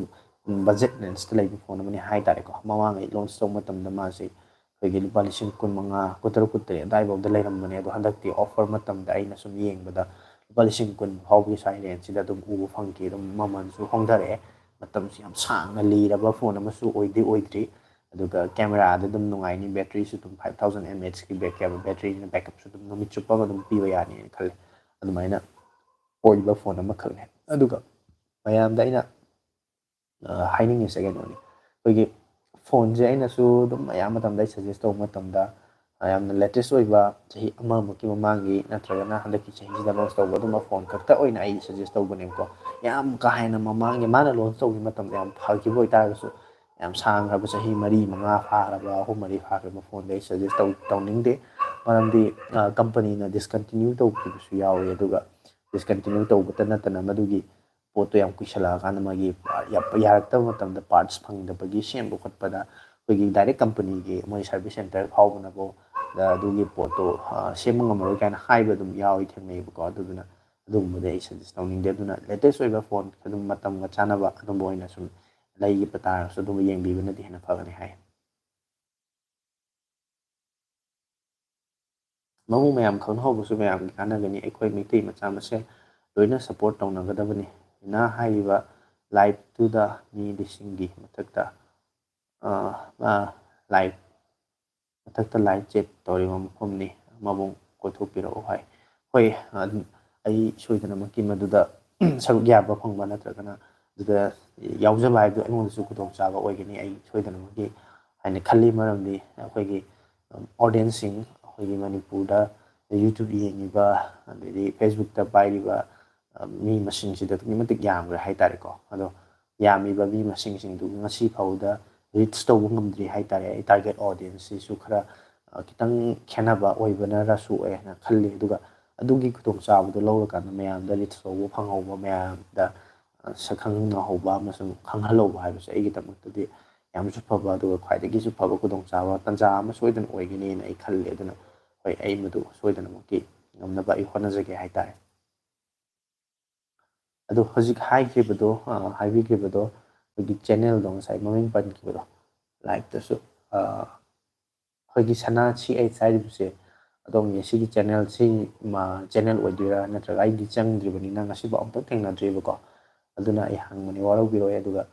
ꯕꯖꯦꯠ ꯔꯦꯟꯖꯇ ꯂꯩꯕ ꯐꯣꯟ ꯑꯃꯅꯤ ꯍꯥꯏ ꯇꯥꯔꯦꯀꯣ꯫ ꯃꯃꯥꯡ ꯑꯩ ꯂꯣꯟꯁ ꯇꯧꯕ ꯃꯇꯝꯗ ꯃꯥꯁꯤ ꯑꯩꯈꯣꯏꯒꯤ ꯂꯨꯄꯥ ꯂꯤꯁꯤꯡ ꯀꯨꯟ ꯃꯉꯥ, ꯀꯨꯟꯇꯔꯨꯛ, ꯀꯨꯟꯇꯔꯦꯠ ꯑꯗꯨꯋꯥꯏꯐꯥꯎꯗ ꯂꯩꯔꯝꯕꯅꯦ꯫ ꯑꯗꯣ ꯍꯟꯗꯛꯇꯤ ꯑꯣꯐꯔ ꯃꯇꯝꯗ ꯑꯩꯅ ꯁꯨꯝ ꯌꯦꯡꯕꯗ ꯂꯨꯄꯥ ꯂꯤꯁꯤꯡ ꯀꯨꯟ ꯐꯥꯎꯕꯒꯤ ꯁ꯭ꯋꯥꯏ ꯔꯦꯟꯖꯁꯤꯗ ꯑꯗꯨꯝ ꯎꯕ ꯐꯪꯈꯤ꯫ ꯑꯗꯨꯝ ꯃꯃꯜꯁꯨ ꯍꯣꯡꯊꯔꯛꯑꯦ꯫ ꯃꯇꯝꯁꯨ ꯌꯥꯝ ꯁꯥꯡꯅ ꯂꯤꯔꯕ ꯐꯣꯟ ꯑꯃꯁꯨ ꯑꯣꯏꯗꯤ ꯑꯣꯏꯗ꯭ꯔꯤ꯫ ꯑꯗꯨꯒ ꯀꯦꯃꯦꯔꯥꯗ ꯑꯗꯨꯝ ꯅꯨꯡꯉꯥꯏꯅꯤ, ꯕꯦꯇ꯭ꯔꯤꯁꯨ ꯑꯗꯨꯝ ꯐꯥꯏꯚ ꯊꯥꯎꯖꯟ ꯑꯦꯝ ꯑꯦꯆꯀꯤ ꯕꯦꯛ ꯀꯦꯃꯦꯔꯥ ꯕꯦꯇ꯭ꯔꯤꯅ ꯕꯦꯛꯀꯞꯁꯨ ꯑꯗꯨꯝ ꯅꯨꯃꯤꯠ ꯆꯨꯞꯄ ꯑꯃ ꯑꯗꯨꯝ ꯄꯤꯕ ꯌꯥꯅꯤꯅ ꯈꯜꯂꯦ꯫ ꯑꯗꯨꯃꯥꯏꯅ ꯑꯣꯏꯕ ꯐꯣꯟ ꯑꯃꯈꯛꯅꯦ꯫ ꯑꯗꯨꯒ ꯃꯌꯥꯝꯗ ꯑꯩꯅ ꯑ, ꯍꯥꯏꯅꯤꯡꯉꯤꯁꯦ ꯀꯩꯅꯣꯅꯤ, ꯑꯩꯈꯣꯏꯒꯤ ꯐꯣꯟꯁꯦ ꯑꯩꯅꯁꯨ ꯑꯗꯨꯝ ꯑꯌꯥꯝꯕ ꯃꯇꯝꯗ ꯑꯩ ꯁꯖꯦꯁ ꯇꯧꯕ ꯃꯇꯝꯗ, ꯑ, ꯌꯥꯝꯅ ꯂꯦꯇꯦꯁ ꯑꯣꯏꯕ ꯆꯍꯤ ꯑꯃꯃꯨꯛꯀꯤ ꯃꯃꯥꯡꯒꯤ ꯅꯠꯇ꯭ꯔꯒꯅ ꯍꯟꯗꯛꯀꯤ ꯆꯍꯤꯁꯤꯗ ꯂꯣꯟꯁ ꯇꯧꯕ ꯑꯗꯨꯝꯕ ꯐꯣꯟ ꯈꯛꯇ ꯑꯣꯏꯅ ꯑꯩ ꯁꯖꯦꯁ ꯇꯧꯕꯅꯦꯕꯀꯣ꯫ ꯌꯥꯝ ꯀꯥ ꯍꯦꯟꯅ ꯃꯃꯥꯡꯒꯤ ꯃꯥꯅ ꯂꯣꯟꯁ ꯇꯧꯈꯤꯕ ꯃꯇꯝꯗ ꯌꯥꯝ ꯐꯈꯤꯕ ꯑꯣꯏꯇꯥꯔꯒꯁꯨ, ꯌꯥꯝ ꯁꯥꯡꯈ꯭ꯔꯕ ꯆꯍꯤ ꯃꯔꯤ ꯃꯉꯥ ꯐꯥꯈ꯭ꯔꯕ, ꯑꯍꯨꯝ ꯃꯔꯤ ꯐꯥꯈ꯭ꯔꯕ ꯐꯣꯟꯗ ꯑꯩ ꯁꯖꯦꯁ ꯇꯧ ꯇꯧꯅꯤꯡꯗꯦ꯫ ꯃꯔꯝꯗꯤ ꯑ, ꯀꯝꯄꯅꯤꯅ ꯗꯤꯁꯀꯟꯇꯤꯅ꯭ꯌꯨ ꯇꯧꯈꯤꯕꯁꯨ ꯌꯥꯎꯋꯤ꯫ ꯑꯗꯨꯒ ꯗꯤꯁꯀꯟꯇꯤꯅ꯭ꯌꯨ ꯇꯧꯕꯇ ꯅꯠꯇꯅ ꯃꯗꯨꯒꯤ ꯄꯣꯠꯇꯣ ꯌꯥꯝ ꯀꯨꯏꯁꯜꯂꯛꯑꯀꯥꯟꯗ ꯃꯥꯒꯤ ꯌꯥꯔꯛꯇꯕ ꯃꯇꯝꯗ ꯄꯥꯔꯠꯁ ꯐꯪꯗꯕꯒꯤ ꯁꯦꯝꯕ ꯈꯣꯠꯄꯗ ꯑꯩꯈꯣꯏꯒꯤ ꯗꯥꯏꯔꯦꯛ ꯀꯝꯄꯅꯤꯒꯤ ꯃꯣꯏ ꯁꯥꯔꯚꯤꯁ ꯁꯦꯟꯇꯔ ꯐꯥꯎꯕꯅꯐꯥꯎ ꯑꯗꯨꯒꯤ ꯄꯣꯠꯇꯣ ꯁꯦꯝꯕ ꯉꯝꯃꯔꯣꯏ ꯀꯥꯏꯅ ꯍꯥꯏꯕ ꯑꯗꯨꯝ ꯌꯥꯎꯏ, ꯊꯦꯡꯅꯩꯕꯀꯣ꯫ ꯑꯗꯨꯗꯨꯅ ꯑꯗꯨꯒꯨꯝꯕꯗꯤ ꯑꯩ suggest ꯇꯧꯅꯤꯡꯗꯦ꯫ ꯑꯗꯨꯅ latest ꯑꯣꯏꯕ phone, ꯑꯗꯨꯝ ꯃꯇꯝꯒ ꯆꯥꯟꯅꯕ ꯑꯗꯨꯝꯕ ꯑꯣꯏꯅ ꯁꯨꯝ ꯂꯩꯕ ꯇꯥꯔꯒꯁꯨ ꯑꯗꯨꯝꯕ ꯌꯦꯡꯕꯤꯕꯅꯗꯤ ꯍꯦꯟꯅ ꯐꯒꯅꯤ ꯍꯥꯏ꯫ ꯃꯕꯨ ꯃꯌꯥꯝ ꯈꯪꯍꯧꯕꯁꯨ ꯃꯌꯥꯝꯒꯤ ꯀꯥꯟꯅꯒꯅꯤ꯫ ꯑꯩꯈꯣꯏ ꯃꯩꯇꯩ ꯃꯆꯥ ꯃꯁꯦꯜ ꯂꯣꯏꯅ support ꯇꯧꯅꯒꯗꯕꯅꯤ꯫ ꯏꯅꯥ ꯍꯥꯏꯔꯤꯕ live ꯇꯨꯗ ꯃꯤ ꯂꯤꯁꯤꯡꯒꯤ ꯃꯊꯛꯇ, ꯑ, ꯑ, live ꯃꯊꯛꯇ live chat ꯇꯧꯔꯤꯕ ꯃꯐꯝꯅꯤ, ꯑꯃꯕꯨ ꯀꯣꯏꯊꯣꯛꯄꯤꯔꯛꯎ ꯍꯥꯏ꯫ ꯍꯣꯏ, ꯑꯗꯨꯝ ꯑꯩ ꯁꯣꯏꯗꯅꯃꯛꯀꯤ ꯃꯗꯨꯗ ꯁꯔꯨꯛ ꯌꯥꯕ ꯐꯪꯕ ꯅꯠꯇ꯭ꯔꯒꯅ ꯑꯗꯨꯗ ꯌꯥꯎꯖꯕ ꯍꯥꯏꯕꯗꯨ ꯑꯩꯉꯣꯟꯗꯁꯨ ꯈꯨꯗꯣꯡꯆꯥꯕ ꯑꯣꯏꯒꯅꯤ, ꯑꯩ ꯁꯣꯏꯗꯅꯃꯛꯀꯤ ꯍꯥꯏꯅ ꯈꯜꯂꯤ꯫ ꯃꯔꯝꯗꯤ ꯑꯩꯈꯣꯏꯒꯤ, ꯎꯝ, audience ꯁꯤꯡ ꯑꯩꯈꯣꯏꯒꯤ ꯃꯅꯤꯄꯨꯔꯗ YouTube ꯌꯦꯡꯉꯤꯕ, ꯑꯗꯩꯗꯤ Facebook ꯇ ꯄꯥꯏꯔꯤꯕ, ꯑ, ꯃꯤ ꯃꯁꯤꯡꯁꯤꯗ ꯑꯗꯨꯛꯀꯤ ꯃꯇꯤꯛ ꯌꯥꯝꯈ꯭ꯔꯦ ꯍꯥꯏꯇꯥꯔꯦꯀꯣ꯫ ꯑꯗꯣ ꯌꯥꯝꯃꯤꯕ ꯃꯤ ꯃꯁꯤꯡꯁꯤꯡꯗꯨ ꯉꯁꯤ ꯐꯥꯎꯕꯗ reach ꯇꯧꯕ ꯉꯝꯗ꯭ꯔꯤ ꯍꯥꯏꯇꯥꯔꯦ꯫ ꯑꯩ target audience ꯁꯤꯁꯨ ꯈꯔ, ꯑ, ꯈꯤꯇꯪ ꯈꯦꯠꯅꯕ ꯑꯣꯏꯕꯅꯔꯁꯨ ꯑꯣꯏꯅ ꯈꯜꯂꯤ꯫ ꯑꯗꯨꯒ ꯑꯗꯨꯒꯤ ꯈꯨꯗꯣꯡꯆꯥꯕꯗꯨ ꯂꯧꯔꯀꯥꯟꯗ ꯃꯌꯥꯝꯗ reach ꯇꯧꯕ ꯐꯪꯍꯧꯕ, ꯃꯌꯥꯝꯗ, ꯑ, ꯁꯛꯈꯪꯅꯍꯧꯕ ꯑꯃꯁꯨꯡ ꯈꯪꯍꯜꯍꯧꯕ ꯍꯥꯏꯕꯁꯦ ꯑꯩꯒꯤꯗꯃꯛꯇꯗꯤ ꯌꯥꯝꯁꯨ ꯐꯕ, ꯑꯗꯨꯒ ꯈ꯭ꯋꯥꯏꯗꯒꯤꯁꯨ ꯐꯕ ꯈꯨꯗꯣꯡꯆꯥꯕ ꯇꯥꯟꯖꯥ ꯑꯃ ꯁꯣꯏꯗꯅ ꯑꯣꯏꯒꯅꯤꯅ ꯑꯩ ꯈꯜꯂꯤ꯫ ꯑꯗꯨꯅ ꯍꯣꯏ, ꯑꯩ ꯃꯗꯨ ꯁꯣꯏꯗꯅꯃꯛꯀꯤ ꯉꯝꯅꯕ ꯑꯩ ꯍꯣꯠꯅꯖꯒꯦ ꯍꯥꯏꯇꯥꯔꯦ꯫ ꯑꯗꯣ ꯍꯧꯖꯤꯛ ꯍꯥꯏꯈ꯭ꯔꯤꯕꯗꯣ, ꯑ, ꯍꯥꯏꯕꯤꯈ꯭ꯔꯤꯕꯗꯣ ꯑꯩꯈꯣꯏꯒꯤ channel ꯗꯣ, ꯉꯁꯥꯏ ꯃꯃꯤꯡ ꯄꯟꯈꯤꯕꯗꯣ, live ꯇꯁꯨ, ꯑ, ꯑꯩꯈꯣꯏꯒꯤ ꯁꯅꯥ ꯁꯤ ꯑꯩ ꯍꯥꯏꯔꯤꯕꯁꯦ, ꯑꯗꯣꯝꯒꯤ ꯁꯤꯒꯤ channel ꯁꯤ, ꯃ-, channel ꯑꯣꯏꯗꯣꯏꯔꯥ ꯅꯠꯇ꯭ꯔꯒ ꯑꯩꯗꯤ ꯆꯪꯗ꯭ꯔꯤꯕꯅꯤꯅ ꯉꯁꯤꯐꯥꯎ ꯑꯝꯇ ꯊꯦꯡꯅꯗ꯭ꯔꯤꯕꯀꯣ꯫ ꯑꯗꯨꯅ ꯑꯩ ꯍꯪꯕꯅꯤ, ꯋꯥꯔꯧꯕꯤꯔꯣꯏ꯫ ꯑꯗꯨꯒ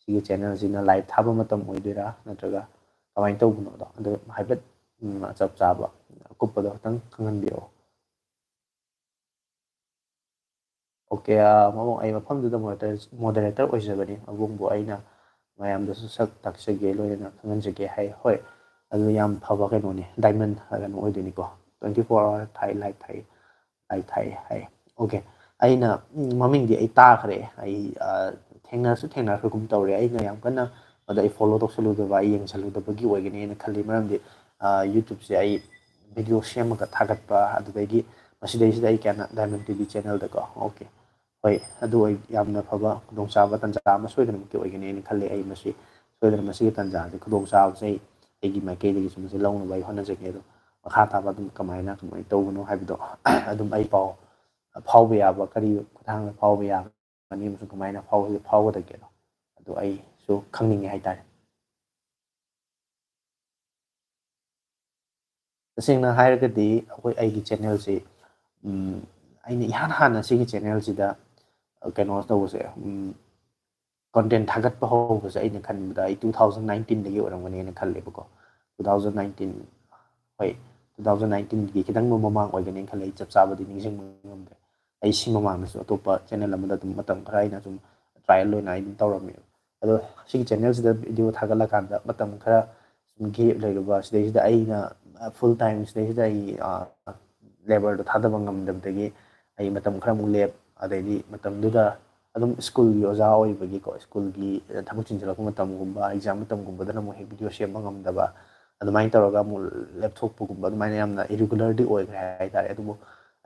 ꯁꯤꯒꯤ channel ꯁꯤꯅ live ꯊꯥꯕ ꯃꯇꯝ ꯑꯣꯏꯗꯣꯏꯔꯥ ꯅꯠꯇ꯭ꯔꯒ ꯀꯃꯥꯏꯅ ꯇꯧꯕꯅꯣꯗꯣ ꯑꯗꯨ ꯍꯥꯏꯐꯦꯠ, ꯎꯝ, ꯆꯞ ꯆꯥꯕ ꯑꯀꯨꯞꯄꯗꯣ ꯈꯤꯇꯪ ꯈꯪꯍꯟꯕꯤꯔꯛꯑꯣ꯫ OK, ꯑ, ꯃꯕꯨꯡ, ꯑꯩ ꯃꯐꯝꯗꯨꯗ moderator, moderator ꯑꯣꯏꯖꯕꯅꯤ꯫ ꯃꯕꯨꯡꯕꯨ ꯑꯩꯅ ꯃꯌꯥꯝꯗꯁꯨ ꯁꯛ ꯇꯥꯛꯆꯒꯦ, ꯂꯣꯏꯅꯅ ꯈꯪꯍꯟꯖꯒꯦ ꯍꯥꯏ꯫ ꯍꯣꯏ, ꯑꯗꯨ ꯌꯥꯝ ꯐꯕ ꯀꯩꯅꯣꯅꯤ, diamond ꯀꯩꯅꯣ ꯑꯣꯏꯗꯣꯏꯅꯤꯀꯣ, twenty four hour ꯊꯥꯏ, live ꯊꯥꯏ, live ꯊꯥꯏ ꯍꯥꯏ꯫ OK, ꯑꯩꯅ, ꯎꯝ, ꯃꯃꯤꯡꯗꯤ ꯑꯩ ꯇꯥꯈ꯭ꯔꯦ, ꯑꯩ, ꯑ, ꯊꯦꯡꯅꯁꯨ ꯊꯦꯡꯅꯈ꯭ꯔꯒꯨꯝ ꯇꯧꯔꯦ꯫ ꯑꯩꯅ ꯌꯥꯝ ꯀꯟꯅ ꯃꯗꯨ ꯑꯩ follow ꯇꯧꯁꯜꯂꯨꯗꯕ, ꯑꯩ ꯌꯦꯡꯁꯜꯂꯨꯗꯕꯒꯤ ꯑꯣꯏꯒꯅꯤꯅ ꯈꯜꯂꯤ꯫ ꯃꯔꯝꯗꯤ, ꯑ, YouTube ꯁꯦ ꯑꯩ video ꯁꯦꯝꯃꯒ ꯊꯥꯒꯠꯄ, ꯑꯗꯨꯗꯒꯤ ꯃꯁꯤꯗꯩꯁꯤꯗ ꯑꯩ ꯀꯌꯥꯅ Diamond TV channel ꯗꯀꯣ꯫ OK, ꯍꯣꯏ, ꯑꯗꯨ ꯑꯩ ꯌꯥꯝꯅ ꯐꯕ ꯈꯨꯗꯣꯡꯆꯥꯕ ꯇꯥꯟꯖꯥ ꯑꯃ ꯁꯣꯏꯗꯅꯃꯛꯀꯤ ꯑꯣꯏꯒꯅꯤ ꯍꯥꯏꯅ ꯈꯜꯂꯤ꯫ ꯑꯩ ꯃꯁꯤ ꯁꯣꯏꯗꯅ ꯃꯁꯤꯒꯤ ꯇꯥꯟꯖꯥꯁꯦ, ꯈꯨꯗꯣꯡꯆꯥꯕꯁꯦ ꯑꯩ ꯑꯩꯒꯤ ꯃꯥꯏꯀꯩꯗꯒꯤꯁꯨ ꯃꯁꯤ ꯂꯧꯅꯕ ꯑꯩ ꯍꯣꯠꯅꯖꯒꯦ꯫ ꯑꯗꯣ ꯃꯈꯥ ꯇꯥꯕ ꯑꯗꯨꯝ ꯀꯃꯥꯏꯅ, ꯀꯃꯥꯏꯅ ꯇꯧꯕꯅꯣ ꯍꯥꯏꯕꯗꯣ ꯑꯗꯨꯝ ꯑꯩ ꯄꯥꯎ ꯐꯥꯎꯕ ꯌꯥꯕ, ꯀꯔꯤ ꯈꯨꯠꯊꯥꯡꯗ ꯐꯥꯎꯕ ꯌꯥꯒꯅꯤ ꯑꯃꯁꯨꯡ ꯀꯃꯥꯏꯅ ꯐꯥꯎ-, ꯐꯥꯎꯒꯗꯒꯦꯗꯣ ꯑꯗꯨ ꯑꯩꯁꯨ ꯈꯪꯅꯤꯡꯉꯦ ꯍꯥꯏꯇꯥꯔꯦ꯫ ꯇꯁꯦꯡꯅ ꯍꯥꯏꯔꯒꯗꯤ ꯑꯩꯈꯣꯏ, ꯑꯩꯒꯤ ꯆꯦꯅꯦꯜꯁꯤ, ꯎꯝ, ꯑꯩꯅ ꯏꯍꯥꯟ ꯍꯥꯟꯅ ꯁꯤꯒꯤ ꯆꯦꯅꯦꯜꯁꯤꯗ, ꯑ, ꯀꯩꯅꯣ ꯇꯧꯕꯁꯦ, ꯎꯝ, content ꯊꯥꯒꯠꯄ ꯍꯧꯕꯁꯦ ꯑꯩꯅ ꯈꯟꯕꯗ ꯑꯩ two thousand nineteenꯗꯒꯤ ꯑꯣꯏꯔꯝꯒꯅꯤꯅ ꯈꯜꯂꯦꯕꯀꯣ꯫ Two thousand nineteen, ꯍꯣꯏ, two thousand nineteenꯒꯤ ꯈꯤꯇꯪ ꯃꯃꯥꯡ ꯑꯣꯏꯒꯅꯤꯅ ꯈꯜꯂꯦ, ꯑꯩ ꯆꯞ ꯆꯥꯕꯗꯤ ꯅꯤꯡꯁꯤꯡꯕ ꯉꯝꯗ꯭ꯔꯦ꯫ ꯑꯩ ꯁꯤ ꯃꯃꯥꯡꯗꯁꯨ ꯑꯇꯣꯞꯄ ꯆꯦꯅꯦꯜ ꯑꯃꯗ ꯑꯗꯨꯝ ꯃꯇꯝ ꯈꯔ ꯑꯩꯅ ꯁꯨꯝ trial ꯑꯣꯏꯅ ꯑꯩ ꯑꯗꯨꯝ ꯇꯧꯔꯝꯃꯦꯕ꯫ ꯑꯗꯣ ꯁꯤꯒꯤ ꯆꯦꯅꯦꯜꯁꯤꯗ ꯚꯤꯗꯤꯑꯣ ꯊꯥꯒꯠꯂꯀꯥꯟꯗ ꯃꯇꯝ ꯈꯔ ꯁꯨꯝ gap ꯂꯩꯔꯨꯕ, ꯁꯤꯗꯩꯁꯤꯗ ꯑꯩꯅ, ꯑ, full time ꯁꯤꯗꯩꯁꯤꯗ ꯑꯩ, ꯑ, labourꯗꯣ ꯊꯥꯗꯕ ꯉꯝꯗꯕꯗꯒꯤ ꯑꯩ ꯃꯇꯝ ꯈꯔꯃꯨꯛ ꯂꯦꯞ, ꯑꯗꯩꯗꯤ ꯃꯇꯝꯗꯨꯗ ꯑꯗꯨꯝ ꯁ꯭ꯀꯨꯜꯒꯤ ꯑꯣꯖꯥ ꯑꯣꯏꯕꯒꯤꯀꯣ, ꯁ꯭ꯀꯨꯜꯒꯤ ꯊꯕꯛ ꯆꯤꯟꯁꯤꯜꯂꯛꯄ ꯃꯇꯝꯒꯨꯝꯕ, exam ꯃꯇꯝꯒꯨꯝꯕꯗꯅ ꯑꯃꯨꯛ ꯍꯦꯛ ꯚꯤꯗꯤꯑꯣ ꯁꯦꯝꯕ ꯉꯝꯗꯕ, ꯑꯗꯨꯃꯥꯏꯅ ꯇꯧꯔꯒ ꯑꯃꯨꯛ ꯂꯦꯞꯊꯣꯛꯄꯒꯨꯝꯕ, ꯑꯗꯨꯃꯥꯏꯅ ꯌꯥꯝꯅ irregularꯗꯤ ꯑꯣꯏꯈ꯭ꯔꯦ ꯍꯥꯏꯇꯥꯔꯦ꯫ ꯑꯗꯨꯕꯨ